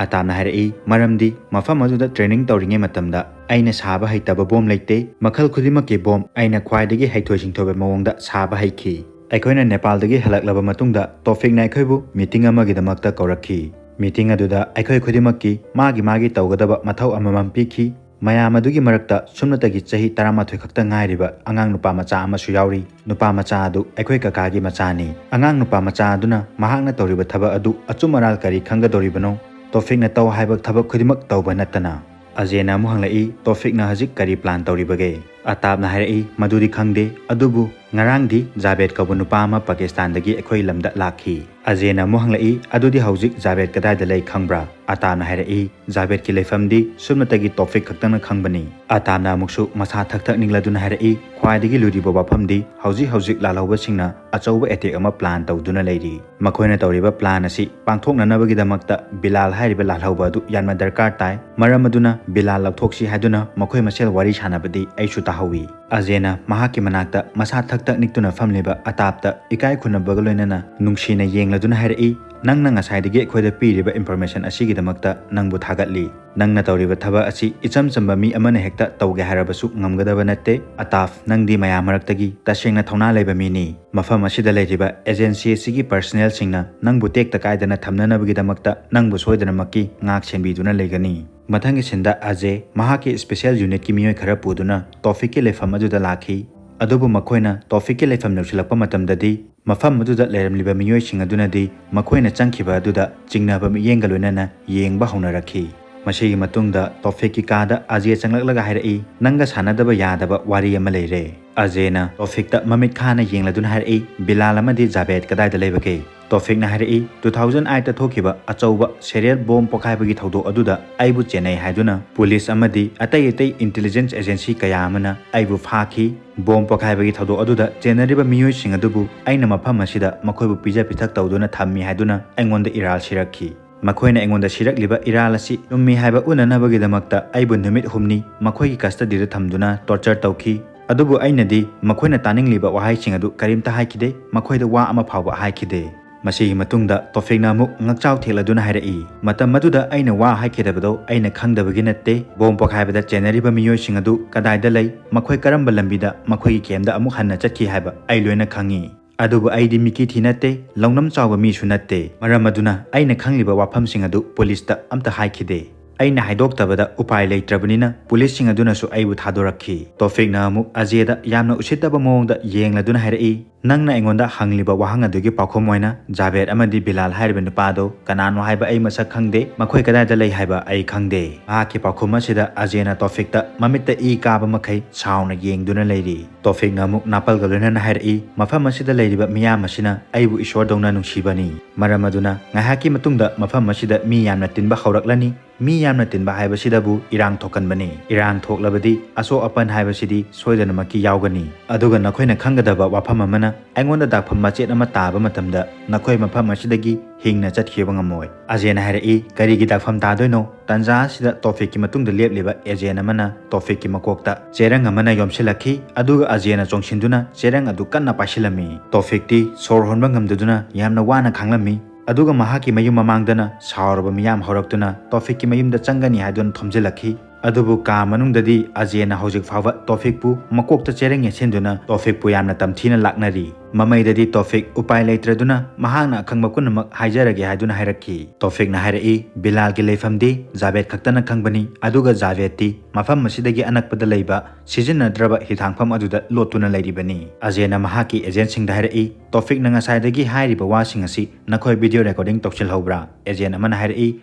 ꯑꯇꯥꯞꯅ ꯍꯥꯏꯔꯛꯏ, "ꯃꯔꯝꯗꯤ ꯃꯐꯝ ꯑꯗꯨꯗ ꯇ꯭ꯔꯦꯅꯤꯡ ꯇꯧꯔꯤꯉꯩ ꯃꯇꯝꯗ ꯑꯩꯅ ꯁꯥꯕ ꯍꯩꯇꯕ ꯕꯣꯝ ꯂꯩꯇꯦ꯫ ꯃꯈꯜ ꯈꯨꯗꯤꯡꯃꯛꯀꯤ ꯕꯣꯝ ꯑꯩꯅ ꯈ꯭ꯋꯥꯏꯗꯒꯤ ꯍꯩꯊꯣꯏ ꯁꯤꯡꯊꯣꯏꯕ ꯃꯑꯣꯡꯗ ꯁꯥꯕ ꯍꯩꯈꯤ꯫" ꯑꯩꯈꯣꯏꯅ ꯅꯦꯄꯥꯜꯗꯒꯤ ꯍꯜꯂꯛꯂꯕ ꯃꯇꯨꯡꯗ ꯇꯣꯐꯤꯛꯅ ꯑꯩꯈꯣꯏꯕꯨ ꯃꯤꯇꯤꯡ ꯑꯃꯒꯤꯗꯃꯛꯇ ꯀꯧꯔꯛꯈꯤ꯫ ꯃꯤꯇꯤꯡ ꯑꯗꯨꯗ ꯑꯩꯈꯣꯏ ꯈꯨꯗꯤꯡꯃꯛꯀꯤ ꯃꯥꯒꯤ ꯃꯥꯒꯤ ꯇꯧꯒꯗꯕ ꯃꯊꯧ ꯑꯃꯃꯝ ꯄꯤꯈꯤ꯫ ꯃꯌꯥꯝ ꯑꯗꯨꯒꯤ ꯃꯔꯛꯇ ꯁꯨꯞꯅꯇꯒꯤ ꯆꯍꯤ ꯇꯔꯥꯃꯥꯊꯣꯏ ꯈꯛꯇ ꯉꯥꯏꯔꯤꯕ ꯑꯉꯥꯡ ꯅꯨꯄꯥ ꯃꯆꯥ ꯑꯃꯁꯨ ꯌꯥꯎꯔꯤ꯫ ꯅꯨꯄꯥ ꯃꯆꯥ ꯑꯗꯨ ꯑꯩꯈꯣꯏ ꯀꯀꯥꯒꯤ ꯃꯆꯥꯅꯤ꯫ ꯑꯉꯥꯡ ꯅꯨꯄꯥ ꯃꯆꯥ ꯑꯗꯨꯅ ꯃꯍꯥꯛꯅ ꯇꯧꯔꯤꯕ ꯊꯕꯛ ꯑꯗꯨ ꯑꯆꯨꯝ ꯑꯔꯥꯜ ꯀꯔꯤ ꯈꯪꯒꯗꯧꯔꯤꯕꯅꯣ? ꯇꯣꯐꯤꯛꯅ ꯇꯧ ꯍꯥꯏꯕ ꯊꯕꯛ ꯈꯨꯗꯤꯡꯃꯛ ꯇꯧꯕ ꯅꯠꯇꯅ꯫ ꯑꯖꯦꯅ ꯑꯃꯨꯛ ꯍꯪꯂꯛꯏ, "ꯇꯣꯐꯤꯛꯅ ꯍꯧꯖꯤꯛ ꯀꯔꯤ ꯄ꯭ꯂꯥꯟ ꯇꯧꯔꯤꯕꯒꯦ?" ꯑꯇꯥꯞꯅ ꯍꯥꯏꯔꯛꯏ, "ꯃꯗꯨꯗꯤ ꯈꯪꯗꯦ, ꯑꯗꯨꯕꯨ ꯉꯔꯥꯡꯗꯤ ꯖꯥꯕꯦꯗ ꯀꯧꯕ ꯅꯨꯄꯥ ꯑꯃ ꯄꯥꯀꯤꯁꯇꯥꯟꯗꯒꯤ ꯑꯩꯈꯣꯏ ꯂꯝꯗ ꯂꯥꯛꯈꯤ꯫ ꯑꯖꯦꯅ ꯑꯃꯨꯛ ꯍꯪꯂꯛꯏ, "ꯑꯗꯨꯗꯤ ꯍꯧꯖꯤꯛ ꯖꯥꯕꯦꯗ ꯀꯗꯥꯏꯗ ꯂꯩ ꯈꯪꯕ꯭ꯔꯥ?" ꯑꯇꯥꯞꯅ ꯍꯥꯏꯔꯛꯏ, "ꯖꯥꯕꯦꯗꯀꯤ ꯂꯩꯐꯝꯗꯤ ꯁꯨꯞꯅꯇꯒꯤ ꯇꯣꯐꯤꯛ ꯈꯛꯇꯅ ꯈꯪꯕꯅꯤ꯫" ꯑꯇꯥꯞꯅ ꯑꯃꯨꯛꯁꯨ ꯃꯁꯥ ꯊꯛ ꯊꯛ ꯅꯤꯛꯂꯗꯨꯅ ꯍꯥꯏꯔꯛꯏ, "ꯈ꯭ꯋꯥꯏꯗꯒꯤ ꯂꯨꯔꯤꯕ ꯋꯥꯐꯝꯗꯤ ꯍꯧꯖꯤꯛ ꯍꯧꯖꯤꯛ ꯂꯥꯜꯍꯧꯕꯁꯤꯡꯅ ꯑꯆꯧꯕ ꯑꯦꯇꯦꯛ ꯑꯃ ꯄ꯭ꯂꯥꯟ ꯇꯧꯗꯨꯅ ꯂꯩꯔꯤ꯫ ꯃꯈꯣꯏꯅ ꯇꯧꯔꯤꯕ ꯄ꯭ꯂꯥꯟ ꯑꯁꯤ ꯄꯥꯡꯊꯣꯛꯅꯅꯕꯒꯤꯗꯃꯛꯇ ꯕꯤꯂꯥꯜ ꯍꯥꯏꯔꯤꯕ ꯂꯥꯜꯍꯧꯕ ꯑꯗꯨ ꯌꯥꯝꯅ ꯗꯔꯀꯥꯔ ꯇꯥꯏ꯫ ꯃꯔꯝ ꯑꯗꯨꯅ ꯕꯤꯂꯥꯜ ꯂꯧꯊꯣꯛꯁꯤ ꯍꯥꯏꯗꯨꯅ ꯃꯈꯣꯏ ꯃꯁꯦꯜ ꯋꯥꯔꯤ ꯁꯥꯟꯅꯕꯗꯤ ꯑꯩꯁꯨ ꯇꯥꯍꯧꯏ꯫" ꯑꯖꯦꯅ ꯃꯍꯥꯛꯀꯤ ꯃꯅꯥꯛꯇ ꯃꯁꯥ ꯊꯛ ꯊꯛ ꯅꯤꯛꯇꯨꯅ ꯐꯝꯂꯤꯕ ꯑꯇꯥꯞꯇ ꯏꯀꯥꯏ ꯈꯨꯝꯅꯕꯒ ꯂꯣꯏꯅꯅ ꯅꯨꯡꯁꯤꯅ ꯌꯦꯡꯂꯗꯨꯅ ꯍꯥꯏꯔꯛꯏ, "ꯅꯪꯅ ꯉꯁꯥꯏꯗꯒꯤ ꯑꯩꯈꯣꯏꯗ ꯄꯤꯔꯤꯕ ꯏꯟꯐꯣꯔꯃꯦꯁꯟ ꯑꯁꯤꯒꯤꯗꯃꯛꯇ ꯅꯪꯕꯨ ꯊꯥꯒꯠꯂꯤ꯫ ꯅꯪꯅ ꯇꯧꯔꯤꯕ ꯊꯕꯛ ꯑꯁꯤ ꯏꯆꯝ ꯆꯝꯕ ꯃꯤ ꯑꯃꯅ ꯍꯦꯛꯇ ꯇꯧꯒꯦ ꯍꯥꯏꯔꯕꯁꯨ ꯉꯝꯒꯗꯕ ꯅꯠꯇꯦ꯫ ꯑꯇꯥꯞ, ꯅꯪꯗꯤ ꯃꯌꯥꯝ ꯃꯔꯛꯇꯒꯤ ꯇꯁꯦꯡꯅ ꯊꯧꯅꯥ ꯂꯩꯕ ꯃꯤꯅꯤ꯫ ꯃꯐꯝ ꯑꯁꯤꯗ ꯂꯩꯔꯤꯕ ꯑꯦꯖꯦꯟꯁꯤ ꯑꯁꯤꯒꯤ ꯄꯔꯁꯅꯦꯜꯁꯤꯡꯅ ꯅꯪꯕꯨ ꯇꯦꯛꯇ ꯀꯥꯏꯗꯅ ꯊꯝꯅꯅꯕꯒꯤꯗꯃꯛꯇ ꯅꯪꯕꯨ ꯁꯣꯏꯗꯅꯃꯛꯀꯤ ꯉꯥꯛ ꯁꯦꯟꯕꯤꯗꯨꯅ ꯂꯩꯒꯅꯤ꯫" ꯃꯊꯪꯒꯤ ꯁꯤꯟꯗ ꯑꯖꯦ ꯃꯍꯥꯛꯀꯤ ꯁ꯭ꯄꯦꯁꯦꯜ ꯌꯨꯅꯤꯠꯀꯤ ꯃꯤꯑꯣꯏ ꯈꯔ ꯄꯨꯗꯨꯅ ꯇꯣꯐꯤꯛꯀꯤ ꯂꯩꯐꯝ ꯑꯗꯨꯗ ꯂꯥꯛꯈꯤ꯫ ꯑꯗꯨꯕꯨ ꯃꯈꯣꯏꯅ ꯇꯣꯐꯤꯛꯀꯤ ꯂꯩꯐꯝ ꯌꯧꯁꯤꯜꯂꯛꯄ ꯃꯇꯝꯗꯗꯤ ꯃꯐꯝ ꯑꯗꯨꯗ ꯂꯩꯔꯝꯂꯤꯕ ꯃꯤꯑꯣꯏꯁꯤꯡ ꯑꯗꯨꯅꯗꯤ ꯃꯈꯣꯏꯅ ꯆꯪꯈꯤꯕ ꯑꯗꯨꯗ ꯆꯤꯡꯅꯕ ꯃꯤꯠꯌꯦꯡꯒ ꯂꯣꯏꯅꯅ ꯌꯦꯡꯕ ꯍꯧꯅꯔꯛꯈꯤ꯫ ꯃꯁꯤꯒꯤ ꯃꯇꯨꯡꯗ ꯇꯣꯐꯤꯛꯀꯤ ꯀꯥꯗ ꯑꯖꯦ ꯆꯪꯂꯛꯂꯒ ꯍꯥꯏꯔꯛꯏ, "ꯅꯪꯒ ꯁꯥꯟꯅꯗꯕ ꯌꯥꯗꯕ ꯋꯥꯔꯤ ꯑꯃ ꯂꯩꯔꯦ꯫" ꯑꯖꯦꯅ ꯇꯣꯐꯤꯛꯇ ꯃꯃꯤꯠ ꯈꯥꯅ ꯌꯦꯡꯂꯗꯨꯅ ꯍꯥꯏꯔꯛꯏ, "ꯕꯤꯂꯥꯜ ꯑꯃꯗꯤ ꯖꯥꯕꯦꯗ ꯀꯗꯥꯏꯗ ꯂꯩꯕꯒꯦ?" ꯇꯣꯐꯤꯛꯅ ꯍꯥꯏꯔꯛꯏ, "ꯇꯨ ꯊꯥꯎꯖꯟ ꯑꯥꯏꯠꯇ ꯊꯣꯛꯈꯤꯕ ꯑꯆꯧꯕ ꯁꯦꯔꯤꯌꯦꯜ ꯕꯣꯝ ꯄꯣꯈꯥꯏꯕꯒꯤ ꯊꯧꯗꯣꯛ ꯑꯗꯨꯗ ꯑꯩꯕꯨ ꯆꯦꯟꯅꯩ ꯍꯥꯏꯗꯨꯅ ꯄꯨꯂꯤꯁ ꯑꯃꯗꯤ ꯑꯇꯩ ꯑꯇꯩ ꯏꯟꯇꯦꯂꯤꯖꯦꯟꯁ ꯑꯦꯖꯦꯟꯁꯤ ꯀꯌꯥ ꯑꯃꯅ ꯑꯩꯕꯨ ꯐꯥꯈꯤ꯫ ꯕꯣꯝ ꯄꯣꯈꯥꯏꯕꯒꯤ ꯊꯧꯗꯣꯛ ꯑꯗꯨꯗ ꯆꯦꯟꯅꯔꯤꯕ ꯃꯤꯑꯣꯏꯁꯤꯡ ꯑꯗꯨꯕꯨ ꯑꯩꯅ ꯃꯐꯝ ꯑꯁꯤꯗ ꯃꯈꯣꯏꯕꯨ ꯄꯤꯖ ꯄꯤꯊꯛ ꯇꯧꯗꯨꯅ ꯊꯝꯃꯤ ꯍꯥꯏꯗꯨꯅ ꯑꯩꯉꯣꯟꯗ ꯏꯔꯥꯜ ꯁꯤꯔꯛꯈꯤ꯫ ꯃꯈꯣꯏꯅ ꯑꯩꯉꯣꯟꯗ ꯁꯤꯔꯛꯂꯤꯕ ꯏꯔꯥꯜ ꯑꯁꯤ ꯆꯨꯝꯃꯤ ꯍꯥꯏꯕ ꯎꯅꯅꯕꯒꯤꯗꯃꯛꯇ ꯑꯩꯕꯨ ꯅꯨꯃꯤꯠ ꯍꯨꯝꯅꯤ ꯃꯈꯣꯏꯒꯤ ꯀꯁꯇꯗꯤꯗ ꯊꯝꯗꯨꯅ ꯇꯣꯔꯆꯔ ꯇꯧꯈꯤ꯫ ꯑꯗꯨꯕꯨ ꯑꯩꯅꯗꯤ ꯃꯈꯣꯏꯅ ꯇꯥꯅꯤꯡꯂꯤꯕ ꯋꯥꯍꯩꯁꯤꯡ ꯑꯗꯨ ꯀꯔꯤꯝꯇ ꯍꯥꯏꯈꯤꯗꯦ, ꯃꯈꯣꯏꯗ ꯋꯥ ꯑꯃ ꯐꯥꯎꯕ ꯍꯥꯏꯈꯤꯗꯦ꯫" ꯃꯁꯤꯒꯤ ꯃꯇꯨꯡꯗ ꯇꯣꯐꯤꯛꯅ ꯑꯃꯨꯛ ꯉꯛꯆꯥꯎ ꯊꯦꯛꯂꯗꯨꯅ ꯍꯥꯏꯔꯛꯏ, "ꯃꯇꯝ ꯑꯗꯨꯗ ꯑꯩꯅ ꯋꯥ ꯍꯥꯏꯈꯤꯗꯕꯗꯣ ꯑꯩꯅ ꯈꯪꯗꯕꯒꯤ ꯅꯠꯇꯦ꯫ ꯕꯣꯝ ꯄꯣꯈꯥꯏꯕꯗ ꯆꯦꯟꯅꯔꯤꯕ ꯃꯤꯑꯣꯏꯁꯤꯡ ꯑꯗꯨ ꯀꯗꯥꯏꯗ ꯂꯩ, ꯃꯈꯣꯏ ꯀꯔꯝꯕ ꯂꯝꯕꯤꯗ ꯃꯈꯣꯏꯒꯤ ꯀꯦꯝꯗ ꯑꯃꯨꯛ ꯍꯟꯅ ꯆꯠꯈꯤ ꯍꯥꯏꯕ ꯑꯩ ꯂꯣꯏꯅ ꯈꯪꯏ꯫ ꯑꯗꯨꯕꯨ ꯑꯩꯗꯤ ꯃꯤꯀꯤ ꯊꯤ ꯅꯠꯇꯦ, ꯂꯧꯅꯝ ꯆꯥꯎꯕ ꯃꯤꯁꯨ ꯅꯠꯇꯦ꯫ ꯃꯔꯝ ꯑꯗꯨꯅ ꯑꯩꯅ ꯈꯪꯂꯤꯕ ꯋꯥꯐꯝꯁꯤꯡ ꯑꯗꯨ ꯄꯨꯂꯤꯁꯇ ꯑꯝꯇ ꯍꯥꯏꯈꯤꯗꯦ꯫ ꯑꯩꯅ ꯍꯥꯏꯗꯣꯛꯇꯕꯗ ꯎꯄꯥꯏ ꯂꯩꯇ꯭ꯔꯕꯅꯤꯅ ꯄꯨꯂꯤꯁꯁꯤꯡ ꯑꯗꯨꯅꯁꯨ ꯑꯩꯕꯨ ꯊꯥꯗꯣꯔꯛꯈꯤ꯫" ꯇꯣꯐꯤꯛꯅ ꯑꯃꯨꯛ ꯑꯖꯦꯗ ꯌꯥꯝꯅ ꯎꯁꯤꯠꯇꯕ ꯃꯑꯣꯡꯗ ꯌꯦꯡꯂꯗꯨꯅ ꯍꯥꯏꯔꯛꯏ, "ꯅꯪꯅ ꯑꯩꯉꯣꯟꯗ ꯍꯪꯂꯤꯕ ꯋꯥꯍꯪ ꯑꯗꯨꯒꯤ ꯄꯥꯎꯈꯨꯝ ꯑꯣꯏꯅ ꯖꯥꯕꯦꯗ ꯑꯃꯗꯤ ꯕꯤꯂꯥꯜ ꯍꯥꯏꯔꯤꯕ ꯅꯨꯄꯥ ꯑꯗꯨ ꯀꯅꯥꯅꯣ ꯍꯥꯏꯕ ꯑꯩ ꯃꯁꯛ ꯈꯪꯗꯦ, ꯃꯈꯣꯏ ꯀꯗꯥꯏꯗ ꯂꯩ ꯍꯥꯏꯕ ꯑꯩ ꯈꯪꯗꯦ"꯫ ꯃꯍꯥꯛꯀꯤ ꯄꯥꯎꯈꯨꯝ ꯑꯁꯤꯗ ꯑꯖꯦꯅ ꯇꯣꯐꯤꯛꯇ ꯃꯃꯤꯠꯇ ꯏ ꯀꯥꯕ ꯃꯈꯩ ꯁꯥꯎꯅ ꯌꯦꯡꯗꯨꯅ ꯂꯩꯔꯤ꯫ ꯇꯣꯐꯤꯛꯅ ꯑꯃꯨꯛ ꯅꯥꯄꯜꯒ ꯂꯣꯏꯅꯅ ꯍꯥꯏꯔꯛꯏ, "ꯃꯐꯝ ꯑꯁꯤꯗ ꯂꯩꯔꯤꯕ ꯃꯤꯌꯥꯝ ꯑꯁꯤꯅ ꯑꯩꯕꯨ ꯏꯁꯣꯔꯗꯧꯅ ꯅꯨꯡꯁꯤꯕꯅꯤ꯫ ꯃꯔꯝ ꯑꯗꯨꯅ ꯉꯥꯏꯍꯥꯛꯀꯤ ꯃꯇꯨꯡꯗ ꯃꯐꯝ ꯑꯁꯤꯗ ꯃꯤ ꯌꯥꯝꯅ ꯇꯤꯟꯕ ꯍꯧꯔꯛꯂꯅꯤ꯫ ꯃꯤ ꯌꯥꯝꯅ ꯇꯤꯟꯕ ꯍꯥꯏꯕꯁꯤꯗꯕꯨ ꯏꯔꯥꯡ ꯊꯣꯛꯀꯟꯕꯅꯤ꯫ ꯏꯔꯥꯡ ꯊꯣꯛꯂꯕꯗꯤ ꯑꯁꯣꯛ ꯑꯄꯟ ꯍꯥꯏꯕꯁꯤꯗꯤ ꯁꯣꯏꯗꯅꯃꯛꯀꯤ ꯌꯥꯎꯒꯅꯤ꯫ ꯑꯗꯨꯒ ꯅꯈꯣꯏꯅ ꯈꯪꯒꯗꯕ ꯋꯥꯐꯝ ꯑꯃꯅ, ꯑꯩꯉꯣꯟꯗ ꯗꯥꯛꯐꯝ ꯃꯆꯦꯠ ꯑꯃ ꯇꯥꯕ ꯃꯇꯝꯗ ꯅꯈꯣꯏ ꯃꯐꯝ ꯑꯁꯤꯗꯒꯤ ꯍꯤꯡꯅ ꯆꯠꯈꯤꯕ ꯉꯝꯃꯣꯏ"꯫ ꯑꯖꯦꯅ ꯍꯥꯏꯔꯛꯏ, "ꯀꯔꯤꯒꯤ ꯗꯥꯛꯐꯝ ꯇꯥꯗꯣꯏꯅꯣ?" ꯇꯟꯖꯥ ꯑꯁꯤꯗ ꯇꯣꯐꯤꯛꯀꯤ ꯃꯇꯨꯡꯗ ꯂꯦꯞꯂꯤꯕ ꯑꯦꯖꯦꯟ ꯑꯃꯅ ꯇꯣꯐꯤꯛꯀꯤ ꯃꯀꯣꯛꯇ ꯆꯦꯔꯪ ꯑꯃꯅ ꯌꯣꯝꯁꯤꯜꯂꯛꯈꯤ꯫ ꯑꯗꯨꯒ ꯑꯖꯦꯅ ꯆꯣꯡꯁꯤꯟꯗꯨꯅ ꯆꯦꯔꯪ ꯑꯗꯨ ꯀꯟꯅ ꯄꯥꯏꯁꯤꯜꯂꯝꯃꯤ꯫ ꯇꯣꯐꯤꯛꯇꯤ ꯁꯣꯔ ꯍꯣꯟꯕ ꯉꯝꯗꯗꯨꯅ ꯌꯥꯝꯅ ꯋꯥꯅ ꯈꯥꯡꯂꯝꯃꯤ꯫ ꯑꯗꯨꯒ ꯃꯍꯥꯛꯀꯤ ꯃꯌꯨꯝ ꯃꯃꯥꯡꯗꯅ ꯁꯥꯎꯔꯕ ꯃꯤꯌꯥꯝ ꯍꯧꯔꯛꯇꯨꯅ ꯇꯣꯐꯤꯛꯀꯤ ꯃꯌꯨꯝꯗ ꯆꯪꯒꯅꯤ ꯍꯥꯏꯗꯨꯅ ꯊꯣꯝꯖꯤꯜꯂꯛꯈꯤ꯫ ꯑꯗꯨꯕꯨ ꯀꯥ ꯃꯅꯨꯡꯗꯗꯤ ꯑꯖꯦꯅ ꯍꯧꯖꯤꯛ ꯐꯥꯎꯕ ꯇꯣꯐꯤꯛꯄꯨ ꯃꯀꯣꯛꯇ ꯆꯦꯔꯪ ꯌꯦꯠꯁꯤꯟꯗꯨꯅ ꯇꯣꯐꯤꯛꯄꯨ ꯌꯥꯝꯅ ꯇꯝꯊꯤꯅ ꯂꯥꯛꯅꯔꯤ꯫ ꯃꯃꯩꯗꯗꯤ ꯇꯣꯐꯤꯛ ꯎꯄꯥꯏ ꯂꯩꯇ꯭ꯔꯗꯨꯅ ꯃꯍꯥꯛꯅ ꯑꯈꯪꯕ ꯄꯨꯝꯅꯃꯛ ꯍꯥꯏꯖꯔꯒꯦ ꯍꯥꯏꯗꯨꯅ ꯍꯥꯏꯔꯛꯈꯤ꯫ ꯇꯣꯐꯤꯛꯅ ꯍꯥꯏꯔꯛꯏ, "ꯕꯤꯂꯥꯜꯒꯤ ꯂꯩꯐꯝꯗꯤ ꯖꯥꯕꯦꯗ ꯈꯛꯇꯅ ꯈꯪꯕꯅꯤ, ꯑꯗꯨꯒ ꯖꯥꯕꯦꯗꯇꯤ ꯃꯐꯝ ꯑꯁꯤꯗꯒꯤ ꯑꯅꯛꯄꯗ ꯂꯩꯕ ꯁꯤꯖꯤꯟꯅꯗ꯭ꯔꯕ ꯍꯤꯊꯥꯡꯐꯝ ꯑꯗꯨꯗ ꯂꯣꯠꯇꯨꯅ ꯂꯩꯔꯤꯕꯅꯤ"꯫ ꯑꯖꯦꯅ ꯃꯍꯥꯛꯀꯤ ꯑꯦꯖꯦꯟꯁꯤꯡꯗ ꯍꯥꯏꯔꯛꯏ, "ꯇꯣꯐꯤꯛꯅ ꯉꯁꯥꯏꯗꯒꯤ ꯍꯥꯏꯔꯤꯕ ꯋꯥꯁꯤꯡ ꯑꯁꯤ ꯅꯈꯣꯏ ꯚꯤꯗꯤꯑꯣ ꯔꯦꯀꯣꯔꯗꯤꯡ ꯇꯧꯁꯤꯜꯍꯧꯕ꯭ꯔꯥ?" ꯑꯦꯖꯦꯟ ꯑꯃꯅ ꯍꯥꯏꯔꯛꯏ,